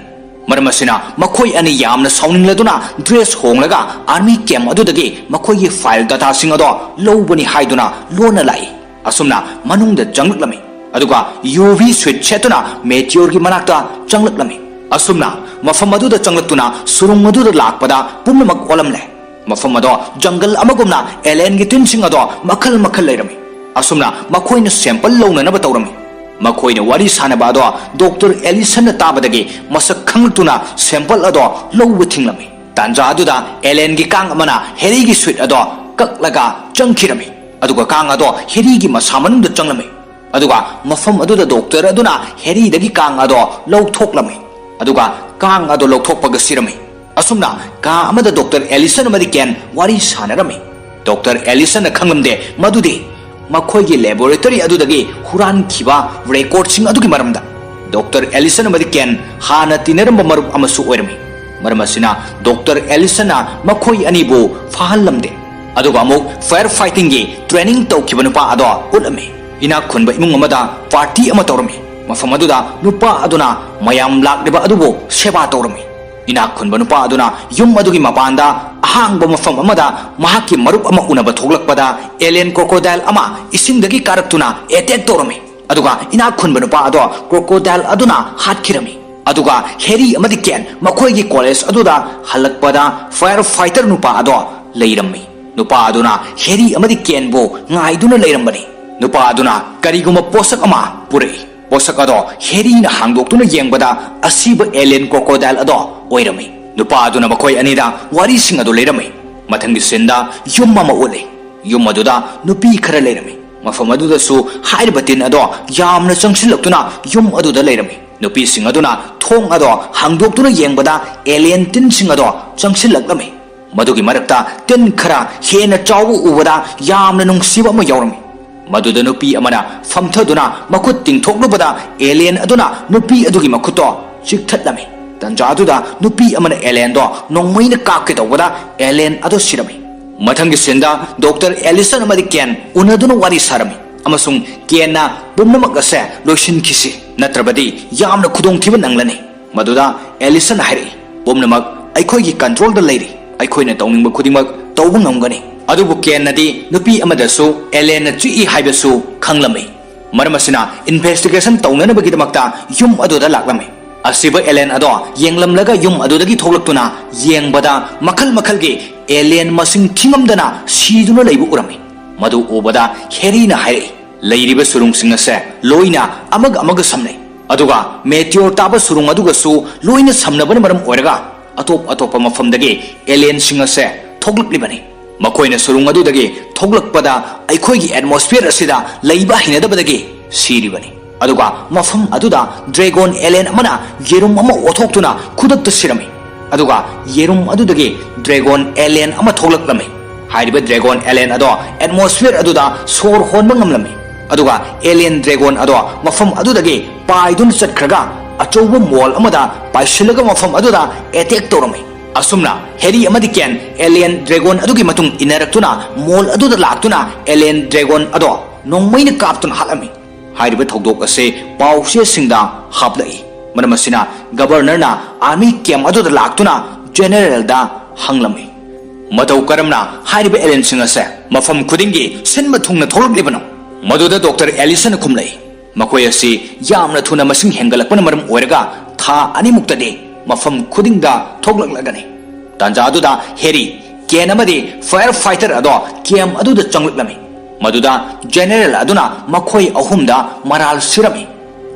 ꯃꯔꯝ ꯑꯁꯤꯅ ꯃꯈꯣꯏ ꯑꯅꯤ ꯌꯥꯝꯅ ꯁꯥꯎꯅꯤꯡꯂꯗꯨꯅ dress ꯍꯣꯡꯂꯒ army camp ꯑꯗꯨꯗꯒꯤ ꯃꯈꯣꯏꯒꯤ file dataꯁꯤꯡ ꯑꯗꯣ ꯂꯧꯕꯅꯤ ꯍꯥꯏꯗꯨꯅ ꯂꯣꯟꯅ ꯂꯥꯛꯏ꯫ ꯑꯁꯨꯝꯅ ꯃꯅꯨꯡꯗ ꯆꯪꯂꯛꯂꯝꯃꯤ, ꯑꯗꯨꯒ UV suit ꯁꯦꯠꯇꯨꯅ Meteorꯒꯤ ꯃꯅꯥꯛꯇ ꯆꯪꯂꯛꯂꯝꯃꯤ꯫ ꯑꯁꯨꯝꯅ ꯃꯐꯝ ꯑꯗꯨꯗ ꯆꯪꯂꯛꯇꯨꯅ ꯁꯨꯔꯨꯡ ꯑꯗꯨꯗ ꯂꯥꯛꯄꯗ ꯄꯨꯝꯅꯃꯛ ꯑꯣꯜꯂꯝꯂꯦ꯫ ꯃꯐꯝ ꯑꯗꯣ jungle ꯑꯃꯒꯨꯝꯅ alienꯒꯤ ꯇꯤꯟꯁꯤꯡ ꯑꯗꯣ ꯃꯈꯜ ꯃꯈꯜ ꯂꯩꯔꯝꯃꯤ꯫ ꯑꯁꯨꯝꯅ ꯃꯈꯣꯏꯅ sample ꯂꯧꯅꯅꯕ ꯇꯧꯔꯝꯃꯤ꯫ ꯃꯈꯣꯏꯅ ꯋꯥꯔꯤ ꯁꯥꯅꯕ ꯑꯗꯣ Doctor Allisonꯅ ꯇꯥꯕꯗꯒꯤ ꯃꯁꯛ ꯈꯪꯂꯛꯇꯨꯅ sample ꯑꯗꯣ ꯂꯧꯕ ꯊꯤꯡꯂꯝꯃꯤ꯫ ꯇꯥꯟꯖꯥ ꯑꯗꯨꯗ alienꯒꯤ ꯀꯥꯡ ꯑꯃꯅ ꯍꯦꯔꯤꯒꯤ suit ꯑꯗꯣ ꯀꯛꯂꯒ ꯆꯪꯈꯤꯔꯝꯃꯤ, ꯑꯗꯨꯒ ꯀꯥꯡ ꯑꯗꯣ ꯍꯦꯔꯤꯒꯤ ꯃꯁꯥ ꯃꯅꯨꯡꯗ ꯆꯪꯂꯝꯃꯤ꯫ ꯑꯗꯨꯒ ꯃꯐꯝ ꯑꯗꯨꯗ doctor ꯑꯗꯨꯅ ꯍꯦꯔꯤꯗꯒꯤ ꯀꯥꯡ ꯑꯗꯣ ꯂꯧꯊꯣꯛꯂꯝꯃꯤ, ꯑꯗꯨꯒ ꯀꯥꯡ ꯑꯗꯣ ꯂꯧꯊꯣꯛꯄꯒ ꯁꯤꯔꯝꯃꯤ꯫ ꯑꯁꯨꯝꯅ ꯀꯥ ꯑꯃꯗ Doctor Allison ꯑꯃꯗꯤ ꯀꯦꯟ ꯋꯥꯔꯤ ꯁꯥꯅꯔꯝꯃꯤ꯫ Doctor Allisonꯅ ꯈꯪꯂꯝꯗꯦ ꯃꯗꯨꯗꯤ ꯃꯈꯣꯏꯒꯤ laboratory ꯑꯗꯨꯗꯒꯤ ꯍꯨꯔꯥꯟꯈꯤꯕ recordꯁꯤꯡ ꯑꯗꯨꯒꯤ ꯃꯔꯝꯗ꯫ Doctor Allison ꯑꯃꯗꯤ ꯀꯦꯟ ꯍꯥꯟꯅ ꯇꯤꯟꯅꯔꯝꯕ ꯃꯔꯨꯞ ꯑꯃꯁꯨ ꯑꯣꯏꯔꯝꯃꯤ꯫ ꯃꯔꯝ ꯑꯁꯤꯅ Doctor Allisonꯅ ꯃꯈꯣꯏ ꯑꯅꯤꯕꯨ ꯐꯥꯍꯜꯂꯝꯗꯦ꯫ ꯑꯗꯨꯒ ꯑꯃꯨꯛ fire fightingꯒꯤ training ꯇꯧꯈꯤꯕ ꯅꯨꯄꯥ ꯑꯗꯣ ꯎꯠꯂꯝꯃꯤ꯫ ꯏꯅꯥꯛ ꯈꯨꯟꯕ ꯏꯃꯨꯡ ꯑꯃꯗ party ꯑꯃ ꯇꯧꯔꯝꯃꯤ꯫ ꯃꯐꯝ ꯑꯗꯨꯗ ꯅꯨꯄꯥ ꯑꯗꯨꯅ ꯃꯌꯥꯝ ꯂꯥꯛꯂꯤꯕ ꯑꯗꯨꯕꯨ ꯁꯦꯕꯥ ꯇꯧꯔꯝꯃꯤ꯫ ꯏꯅꯥꯛ ꯈꯨꯟꯕ ꯅꯨꯄꯥ ꯑꯗꯨꯅ ꯌꯨꯝ ꯑꯗꯨꯒꯤ ꯃꯄꯥꯟꯗ ꯑꯍꯥꯡꯕ ꯃꯐꯝ ꯑꯃꯗ ꯃꯍꯥꯛꯀꯤ ꯃꯔꯨꯞ ꯑꯃ ꯎꯅꯕ ꯊꯣꯛꯂꯛꯄꯗ alien crocodile ꯑꯃ ꯏꯁꯤꯡꯗꯒꯤ ꯀꯥꯔꯛꯇꯨꯅ attack ꯇꯧꯔꯝꯃꯤ꯫ ꯑꯗꯨꯒ ꯏꯅꯥꯛ ꯈꯨꯟꯕ ꯅꯨꯄꯥ ꯑꯗꯣ crocodile ꯑꯗꯨꯅ ꯍꯥꯠꯈꯤꯔꯝꯃꯤ꯫ ꯑꯗꯨꯒ ꯍꯦꯔꯤ ꯑꯃꯗꯤ ꯀꯦꯟ ꯃꯈꯣꯏꯒꯤ college ꯑꯗꯨꯗ ꯍꯜꯂꯛꯄꯗ fire fighter ꯅꯨꯄꯥ ꯑꯗꯣ ꯂꯩꯔꯝꯃꯤ꯫ ꯅꯨꯄꯥ ꯑꯗꯨꯅ ꯍꯦꯔꯤ ꯑꯃꯗꯤ ꯀꯦꯟꯕꯨ ꯉꯥꯏꯗꯨꯅ ꯂꯩꯔꯝꯕꯅꯤ꯫ ꯅꯨꯄꯥ ꯑꯗꯨꯅ ꯀꯔꯤꯒꯨꯝꯕ ꯄꯣꯠꯁꯛ ꯑꯃ ꯄꯨꯔꯛꯏ꯫ ꯄꯣꯠꯁꯛ ꯑꯗꯣ ꯍꯦꯔꯤꯅ ꯍꯥꯡꯗꯣꯛꯇꯨꯅ ꯌꯦꯡꯕꯗ ꯑꯁꯤꯕ alien crocodile ꯑꯗꯣ ꯑꯣꯏꯔꯝꯃꯤ꯫ ꯅꯨꯄꯥ ꯑꯗꯨꯅ ꯃꯈꯣꯏ ꯑꯅꯤꯗ ꯋꯥꯔꯤꯁꯤꯡ ꯑꯗꯨ ꯂꯩꯔꯝꯃꯤ꯫ ꯃꯊꯪꯒꯤ sceneꯗ ꯌꯨꯝ ꯑꯃ ꯎꯠꯂꯤ꯫ ꯌꯨꯝ ꯑꯗꯨꯗ ꯅꯨꯄꯤ ꯈꯔ ꯂꯩꯔꯝꯃꯤ꯫ ꯃꯐꯝ ꯑꯗꯨꯗꯁꯨ ꯍꯥꯏꯔꯤꯕ ꯇꯤꯟ ꯑꯗꯣ ꯌꯥꯝꯅ ꯆꯪꯁꯤꯜꯂꯛꯇꯨꯅ ꯌꯨꯝ ꯑꯗꯨꯗ ꯂꯩꯔꯝꯃꯤ꯫ ꯅꯨꯄꯤꯁꯤꯡ ꯑꯗꯨꯅ ꯊꯣꯡ ꯑꯗꯣ ꯍꯥꯡꯗꯣꯛꯇꯨꯅ ꯌꯦꯡꯕꯗ alien ꯇꯤꯟꯁꯤꯡ ꯑꯗꯣ ꯆꯪꯁꯤꯜꯂꯛꯂꯝꯃꯤ꯫ ꯃꯗꯨꯒꯤ ꯃꯔꯛꯇ ꯇꯤꯟ ꯈꯔ ꯍꯦꯟꯅ ꯆꯥꯎꯕ ꯎꯕꯗ ꯌꯥꯝꯅ ꯅꯨꯡꯁꯤꯕ ꯑꯃ ꯌꯥꯎꯔꯝꯃꯤ꯫ ꯃꯗꯨꯗ ꯅꯨꯄꯤ ꯑꯃꯅ ꯐꯝꯊꯗꯨꯅ ꯃꯈꯨꯠ ꯇꯤꯡꯊꯣꯛꯂꯨꯕꯗ alien ꯑꯗꯨꯅ ꯅꯨꯄꯤ ꯑꯗꯨꯒꯤ ꯃꯈꯨꯠꯇꯣ ꯆꯤꯛꯊꯠꯂꯝꯃꯤ꯫ ꯇꯟꯖꯥ ꯑꯗꯨꯗ ꯅꯨꯄꯤ ꯑꯃꯅ alienꯗꯣ ꯅꯣꯡꯃꯩꯅ ꯀꯥꯞꯀꯦ ꯇꯧꯕꯗ alien ꯑꯗꯨ ꯁꯤꯔꯝꯃꯤ꯫ ꯃꯊꯪꯒꯤ sceneꯗ Doctor Allison ꯑꯃꯗꯤ Ken ꯎꯅꯗꯨꯅ ꯋꯥꯔꯤ ꯁꯥꯔꯝꯃꯤ ꯑꯃꯁꯨꯡ Kenꯅ ꯄꯨꯝꯅꯃꯛ ꯑꯁꯦ ꯂꯣꯏꯁꯤꯟꯈꯤꯁꯤ, ꯅꯠꯇ꯭ꯔꯕꯗꯤ ꯌꯥꯝꯅ ꯈꯨꯗꯣꯡꯊꯤꯕ ꯅꯪꯂꯅꯤ꯫ ꯃꯗꯨꯗ Allisonꯅ ꯍꯥꯏꯔꯛꯏ, "ꯄꯨꯝꯅꯃꯛ ꯑꯩꯈꯣꯏꯒꯤ controlꯗ ꯂꯩꯔꯤ, ꯑꯩꯈꯣꯏꯅ ꯇꯧꯅꯤꯡꯕ ꯈꯨꯗꯤꯡꯃꯛ ꯇꯧꯕ ꯉꯝꯒꯅꯤ"꯫ ꯑꯗꯨꯕꯨ Kenꯅꯗꯤ ꯅꯨꯄꯤ ꯑꯃꯗꯁꯨ alienꯅ ꯆꯤꯛꯏ ꯍꯥꯏꯕꯁꯨ ꯈꯪꯂꯝꯃꯤ꯫ ꯃꯔꯝ ꯑꯁꯤꯅ investigation ꯇꯧꯅꯅꯕꯒꯤꯗꯃꯛꯇ ꯌꯨꯝ ꯑꯗꯨꯗ ꯂꯥꯛꯂꯝꯃꯤ꯫ ꯑꯁꯤꯕ alien ꯑꯗꯣ ꯌꯦꯡꯂꯝꯂꯒ ꯌꯨꯝ ꯑꯗꯨꯗꯒꯤ ꯊꯣꯛꯂꯛꯇꯨꯅ ꯌꯦꯡꯕꯗ ꯃꯈꯜ ꯃꯈꯜꯒꯤ alien ꯃꯁꯤꯡ ꯊꯤꯉꯝꯗꯅ ꯁꯤꯗꯨꯅ ꯂꯩꯕ ꯎꯔꯝꯃꯤ꯫ ꯃꯗꯨ ꯎꯕꯗ Harryꯅ ꯍꯥꯏꯔꯛꯏ, "ꯂꯩꯔꯤꯕ ꯁꯨꯔꯨꯡꯁꯤꯡ ꯑꯁꯦ ꯂꯣꯏꯅ ꯑꯃꯒ ꯑꯃꯒ ꯁꯝꯅꯩ꯫ ꯑꯗꯨꯒ meteor ꯇꯥꯕ ꯁꯨꯔꯨꯡ ꯑꯗꯨꯒꯁꯨ ꯂꯣꯏꯅ ꯁꯝꯅꯕꯅ ꯃꯔꯝ ꯑꯣꯏꯔꯒ ꯑꯇꯣꯞ ꯑꯇꯣꯞꯄ ꯃꯐꯝꯗꯒꯤ alienꯁꯤꯡ ꯑꯁꯦ ꯊꯣꯛꯂꯛꯂꯤꯕꯅꯤ꯫ ꯃꯈꯣꯏꯅ ꯁꯨꯔꯨꯡ ꯑꯗꯨꯗꯒꯤ ꯊꯣꯛꯂꯛꯄꯗ ꯑꯩꯈꯣꯏꯒꯤ atmosphere ꯑꯁꯤꯗ ꯂꯩꯕ ꯍꯩꯅꯗꯕꯗꯒꯤ ꯁꯤꯔꯤꯕꯅꯤ꯫ ꯑꯗꯨꯒ ꯃꯐꯝ ꯑꯗꯨꯗ dragon alien ꯑꯃꯅ ꯌꯦꯔꯨꯝ ꯑꯃ ꯑꯣꯊꯣꯛꯇꯨꯅ ꯈꯨꯗꯛꯇ ꯁꯤꯔꯝꯃꯤ꯫ ꯑꯗꯨꯒ ꯌꯦꯔꯨꯝ ꯑꯗꯨꯗꯒꯤ dragon alien ꯑꯃ ꯊꯣꯛꯂꯛꯂꯝꯃꯤ꯫ ꯍꯥꯏꯔꯤꯕ dragon alien ꯑꯗꯣ atmosphere ꯑꯗꯨꯗ ꯁꯣꯔ ꯍꯣꯟꯕ ꯉꯝꯂꯝꯃꯤ꯫ ꯑꯗꯨꯒ alien dragon ꯑꯗꯣ ꯃꯐꯝ ꯑꯗꯨꯗꯒꯤ ꯄꯥꯏꯗꯨꯅ ꯆꯠꯈ꯭ꯔꯒ ꯑꯆꯧꯕ mall ꯑꯃꯗ ꯄꯥꯏꯁꯤꯜꯂꯒ ꯃꯐꯝ ꯑꯗꯨꯗ attack ꯇꯧꯔꯝꯃꯤ꯫ ꯑꯁꯨꯝꯅ Harry ꯑꯃꯗꯤ Ken alien dragon ꯑꯗꯨꯒꯤ ꯃꯇꯨꯡ ꯏꯟꯅꯔꯛꯇꯨꯅ mall ꯑꯗꯨꯗ ꯂꯥꯛꯇꯨꯅ alien dragon ꯑꯗꯣ ꯅꯣꯡꯃꯩꯅ ꯀꯥꯞꯇꯨꯅ ꯍꯥꯠꯂꯝꯃꯤ꯫ ꯍꯥꯏꯔꯤꯕ ꯊꯧꯗꯣꯛ ꯑꯁꯤ ꯄꯥꯎꯆꯦꯁꯤꯡꯗ ꯍꯥꯞꯂꯛꯏ꯫ ꯃꯔꯝ ꯑꯁꯤꯅ governorꯅ army camp ꯑꯗꯨꯗ ꯂꯥꯛꯇꯨꯅ generalꯗ ꯍꯪꯂꯝꯃꯤ, "ꯃꯇꯧ ꯀꯔꯝꯅ ꯍꯥꯏꯔꯤꯕ alienꯁꯤꯡ ꯑꯁꯦ ꯃꯐꯝ ꯈꯨꯗꯤꯡꯒꯤ ꯁꯤꯟꯕ ꯊꯨꯡꯅ ꯊꯣꯛꯂꯛꯂꯤꯕꯅꯣ?" ꯃꯗꯨꯗ Doctor Allisonꯅ ꯈꯨꯝꯂꯛꯏ, "ꯃꯈꯣꯏ ꯑꯁꯤ ꯌꯥꯝꯅ ꯊꯨꯅ ꯃꯁꯤꯡ ꯍꯦꯟꯒꯠꯂꯛꯄꯅ ꯃꯔꯝ ꯑꯣꯏꯔꯒ ꯊꯥ ꯑꯅꯤꯃꯨꯛꯇꯗꯤ ꯃꯐꯝ ꯈꯨꯗꯤꯡꯗ ꯊꯣꯛꯂꯛꯂꯒꯅꯤ"꯫ ꯇꯥꯟꯖꯥ ꯑꯗꯨꯗ Harry, Ken ꯑꯃꯗꯤ fire fighter ꯑꯗꯣ camp ꯑꯗꯨꯗ ꯆꯪꯂꯛꯂꯝꯃꯤ꯫ ꯃꯗꯨꯗ ꯖꯦꯅꯦꯔꯦꯜ ꯑꯗꯨꯅ ꯃꯈꯣꯏ ꯑꯍꯨꯝꯗ ꯃꯔꯥꯜ ꯁꯤꯔꯝꯃꯤ꯫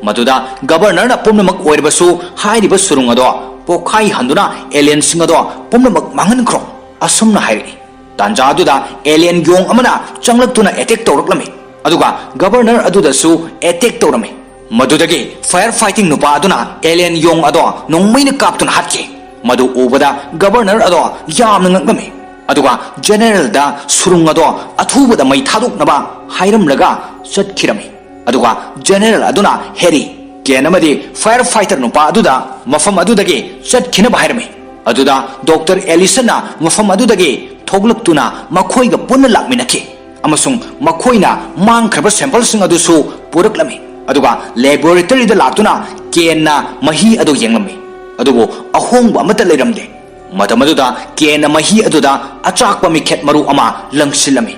ꯃꯗꯨꯗ ꯒꯕꯔꯅꯔꯅ ꯄꯨꯝꯅꯃꯛ ꯑꯣꯏꯔꯕꯁꯨ ꯍꯥꯏꯔꯤꯕ ꯁꯨꯔꯨꯡ ꯑꯗꯣ ꯄꯣꯛꯈꯥꯏꯍꯟꯗꯨꯅ ꯑꯦꯂꯤꯌꯟꯁꯤꯡ ꯑꯗꯣ ꯄꯨꯝꯅꯃꯛ ꯃꯥꯡꯍꯟꯈ꯭ꯔꯣ ꯑꯁꯨꯝꯅ ꯍꯥꯏꯔꯛꯏ꯫ ꯇꯥꯟꯖꯥ ꯑꯗꯨꯗ ꯑꯦꯂꯤꯌꯟ ꯌꯣꯡ ꯑꯃꯅ ꯆꯪꯂꯛꯇꯨꯅ ꯑꯦꯇꯦꯛ ꯇꯧꯔꯛꯂꯝꯃꯤ꯫ ꯑꯗꯨꯒ ꯒꯕꯔꯅꯔ ꯑꯗꯨꯗꯁꯨ ꯑꯦꯇꯦꯛ ꯇꯧꯔꯝꯃꯤ꯫ ꯃꯗꯨꯗꯒꯤ ꯐꯥꯌꯔ ꯐꯥꯏꯇꯤꯡ ꯅꯨꯄꯥ ꯑꯗꯨꯅ ꯑꯦꯂꯤꯌꯟ ꯌꯣꯡ ꯑꯗꯣ ꯅꯣꯡꯃꯩꯅ ꯀꯥꯞꯇꯨꯅ ꯍꯥꯠꯈꯤ꯫ ꯃꯗꯨ ꯎꯕꯗ ꯒꯕꯔꯅꯔ ꯑꯗꯣ ꯌꯥꯝꯅ ꯉꯛꯂꯝꯃꯤ꯫ ꯑꯗꯨꯒ ꯖꯦꯅꯦꯔꯦꯜꯗ ꯁꯨꯔꯨꯡ ꯑꯗꯣ ꯑꯊꯨꯕꯗ ꯃꯩ ꯊꯥꯗꯣꯛꯅꯕ ꯍꯥꯏꯔꯝꯂꯒ ꯆꯠꯈꯤꯔꯝꯃꯤ꯫ ꯑꯗꯨꯒ ꯖꯦꯅꯦꯔꯦꯜ ꯑꯗꯨꯅ ꯍꯦꯔꯤ, ꯀꯦꯟ ꯑꯃꯗꯤ ꯐꯥꯌꯔ ꯐꯥꯏꯇꯔ ꯅꯨꯄꯥ ꯑꯗꯨꯗ ꯃꯐꯝ ꯑꯗꯨꯗꯒꯤ ꯆꯠꯈꯤꯅꯕ ꯍꯥꯏꯔꯝꯃꯤ꯫ ꯑꯗꯨꯗ ꯗꯣꯛꯇꯔ ꯑꯦꯂꯤꯁꯟꯅ ꯃꯐꯝ ꯑꯗꯨꯗꯒꯤ ꯊꯣꯛꯂꯛꯇꯨꯅ ꯃꯈꯣꯏꯒ ꯄꯨꯟꯅ ꯂꯥꯛꯃꯤꯟꯅꯈꯤ ꯑꯃꯁꯨꯡ ꯃꯈꯣꯏꯅ ꯃꯥꯡꯈ꯭ꯔꯕ ꯁꯦꯝꯄꯜꯁꯤꯡ ꯑꯗꯨꯁꯨ ꯄꯨꯔꯛꯂꯝꯃꯤ꯫ ꯑꯗꯨꯒ ꯂꯦꯕꯣꯔꯦꯇꯔꯤꯗ ꯂꯥꯛꯇꯨꯅ ꯀꯦꯟꯅ ꯃꯍꯤ ꯑꯗꯨ ꯌꯦꯡꯂꯝꯃꯤ꯫ ꯑꯗꯨꯕꯨ ꯑꯍꯣꯡꯕ ꯑꯃꯠꯇ ꯂꯩꯔꯝꯗꯦ꯫ ꯃꯇꯝ ꯑꯗꯨꯗ ꯀꯦꯟꯅ ꯃꯍꯤ ꯑꯗꯨꯗ ꯑꯆꯥꯛꯄ ꯃꯤꯈꯦꯠ ꯃꯔꯨ ꯑꯃ ꯂꯪꯁꯤꯜꯂꯝꯃꯤ꯫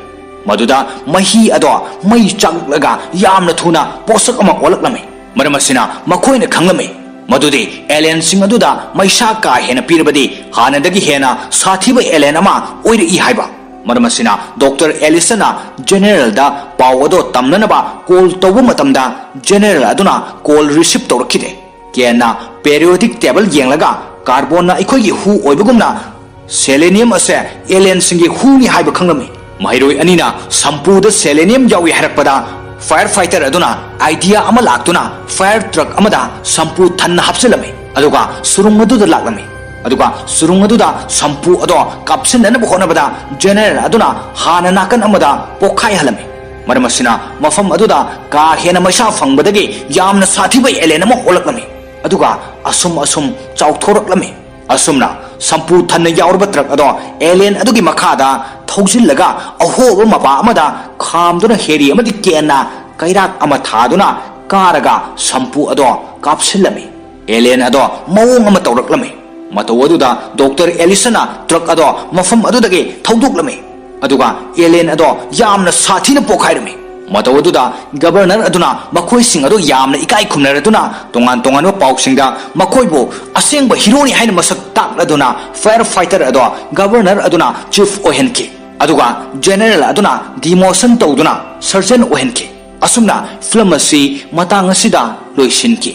ꯃꯗꯨꯗ ꯃꯍꯤ ꯑꯗꯣ ꯃꯩ ꯆꯥꯛꯂꯛꯂꯒ ꯌꯥꯝꯅ ꯊꯨꯅ ꯄꯣꯠꯁꯛ ꯑꯃ ꯑꯣꯜꯂꯛꯂꯝꯃꯤ꯫ ꯃꯔꯝ ꯑꯁꯤꯅ ꯃꯈꯣꯏꯅ ꯈꯪꯂꯝꯃꯤ ꯃꯗꯨꯗꯤ ꯑꯦꯂꯤꯌꯟꯁꯤꯡ ꯑꯗꯨꯗ ꯃꯩꯁꯥ ꯀꯥ ꯍꯦꯟꯅ ꯄꯤꯔꯕꯗꯤ ꯍꯥꯟꯅꯗꯒꯤ ꯍꯦꯟꯅ ꯁꯥꯊꯤꯕ ꯑꯦꯂꯤꯌꯟ ꯑꯃ ꯑꯣꯏꯔꯛꯏ ꯍꯥꯏꯕ꯫ ꯃꯔꯝ ꯑꯁꯤꯅ ꯗꯣꯛꯇꯔ ꯑꯦꯂꯤꯁꯟꯅ ꯖꯦꯅꯦꯔꯦꯜꯗ ꯄꯥꯎ ꯑꯗꯣ ꯇꯝꯅꯅꯕ ꯀꯣꯜ ꯇꯧꯕ ꯃꯇꯝꯗ ꯖꯦꯅꯦꯔꯦꯜ ꯑꯗꯨꯅ ꯀꯣꯜ ꯔꯤꯁꯤꯞ ꯇꯧꯔꯛꯈꯤꯗꯦ꯫ ꯀꯦꯟꯅ ꯄꯦꯔꯤꯌꯣꯗꯤꯛ ꯇꯦꯕꯜ ꯌꯦꯡꯂꯒ ꯀꯥꯔꯕꯣꯟꯅ ꯑꯩꯈꯣꯏꯒꯤ ꯍꯨ ꯑꯣꯏꯕꯒꯨꯝꯅ ꯁꯦꯂꯦꯅꯤꯌꯝ ꯑꯁꯦ ꯑꯦꯂꯤꯌꯟꯁꯤꯡꯒꯤ ꯍꯨꯅꯤ ꯍꯥꯏꯕ ꯈꯪꯂꯝꯃꯤ꯫ ꯃꯍꯩꯔꯣꯏ ꯑꯅꯤꯅ ꯁꯝꯄꯨꯗ ꯁꯦꯂꯦꯅꯤꯌꯝ ꯌꯥꯎꯏ ꯍꯥꯏꯔꯛꯄꯗ ꯐꯥꯌꯔ ꯐꯥꯏꯇꯔ ꯑꯗꯨꯅ ꯑꯥꯏꯗꯤꯌꯥ ꯑꯃ ꯂꯥꯛꯇꯨꯅ ꯐꯥꯌꯔ ꯇ꯭ꯔꯛ ꯑꯃꯗ ꯁꯝꯄꯨ ꯊꯟꯅ ꯍꯥꯞꯆꯤꯜꯂꯝꯃꯤ꯫ ꯑꯗꯨꯒ ꯁꯨꯔꯨꯡ ꯑꯗꯨꯗ ꯂꯥꯛꯂꯝꯃꯤ꯫ ꯑꯗꯨꯒ ꯁꯨꯔꯨꯡ ꯑꯗꯨꯗ ꯁꯝꯄꯨ ꯑꯗꯣ ꯀꯥꯞꯁꯤꯟꯅꯅꯕ ꯍꯣꯠꯅꯕꯗ ꯖꯦꯅꯦꯔꯦꯜ ꯑꯗꯨꯅ ꯍꯥꯟꯅ ꯅꯥꯀꯟ ꯑꯃꯗ ꯄꯣꯈꯥꯏꯍꯜꯂꯝꯃꯤ꯫ ꯃꯔꯝ ꯑꯁꯤꯅ ꯃꯐꯝ ꯑꯗꯨꯗ ꯀꯥ ꯍꯦꯟꯅ ꯃꯩꯁꯥ ꯐꯪꯕꯗꯒꯤ ꯌꯥꯝꯅ ꯁꯥꯊꯤꯕ ꯑꯦꯂꯤꯌꯟ ꯑꯃ ꯑꯣꯜꯂꯛꯂꯝꯃꯤ꯫ ꯑꯗꯨꯒ ꯑꯁꯨꯝ ꯑꯁꯨꯝ ꯆꯥꯎꯊꯣꯔꯛꯂꯝꯃꯤ꯫ ꯑꯁꯨꯝꯅ ꯁꯝꯄꯨ ꯊꯟꯅ ꯌꯥꯎꯔꯕ ꯇ꯭ꯔꯛ ꯑꯗꯣ ꯑꯦꯂꯤꯌꯟ ꯑꯗꯨꯒꯤ ꯃꯈꯥꯗ ꯊꯧꯖꯤꯜꯂꯒ ꯑꯍꯣꯕ ꯃꯄꯥ ꯑꯃꯗ ꯈꯥꯝꯗꯨꯅ ꯍꯦꯔꯤ ꯑꯃꯗꯤ ꯀꯦꯟꯅ ꯀꯩꯔꯥꯛ ꯑꯃ ꯊꯥꯗꯨꯅ ꯀꯥꯔꯒ ꯁꯝꯄꯨ ꯑꯗꯣ ꯀꯥꯞꯁꯤꯜꯂꯝꯃꯤ꯫ ꯑꯦꯂꯤꯌꯟ ꯑꯗꯣ ꯃꯑꯣꯡ ꯑꯃ ꯇꯧꯔꯛꯂꯝꯃꯤ꯫ ꯃꯇꯧ ꯑꯗꯨꯗ ꯗꯣꯛꯇꯔ ꯑꯦꯂꯤꯁꯟꯅ ꯇ꯭ꯔꯛ ꯑꯗꯣ ꯃꯐꯝ ꯑꯗꯨꯗꯒꯤ ꯊꯧꯗꯣꯛꯂꯝꯃꯤ꯫ ꯑꯗꯨꯒ ꯑꯦꯂꯤꯌꯟ ꯑꯗꯣ ꯌꯥꯝꯅ ꯁꯥꯊꯤꯅ ꯄꯣꯈꯥꯏꯔꯝꯃꯤ꯫ ꯃꯇꯧ ꯑꯗꯨꯗ ꯒꯕꯔꯅꯔ ꯑꯗꯨꯅ ꯃꯈꯣꯏꯁꯤꯡ ꯑꯗꯨ ꯌꯥꯝꯅ ꯏꯀꯥꯏ ꯈꯨꯝꯅꯔꯗꯨꯅ ꯇꯣꯉꯥꯟ ꯇꯣꯉꯥꯟꯕ ꯄꯥꯎꯁꯤꯡꯗ ꯃꯈꯣꯏꯕꯨ ꯑꯁꯦꯡꯕ ꯍꯤꯔꯣꯅꯤ ꯍꯥꯏꯅ ꯃꯁꯛ ꯇꯥꯛꯂꯗꯨꯅ ꯐꯥꯌꯔ ꯐꯥꯏꯇꯔ ꯑꯗꯣ ꯒꯕꯔꯅꯔ ꯑꯗꯨꯅ ꯆꯤꯐ ꯑꯣꯏꯍꯟꯈꯤ꯫ ꯑꯗꯨꯒ ꯖꯦꯅꯔꯦꯜ ꯑꯗꯨꯅ ꯗꯤꯃꯣꯁꯟ ꯇꯧꯗꯨꯅ ꯁꯔꯖꯟ ꯑꯣꯏꯍꯟꯈꯤ꯫ ꯑꯁꯨꯝꯅ ꯐꯤꯂꯝ ꯑꯁꯤ ꯃꯇꯥꯡ ꯑꯁꯤꯗ ꯂꯣꯏꯁꯤꯟꯈꯤ꯫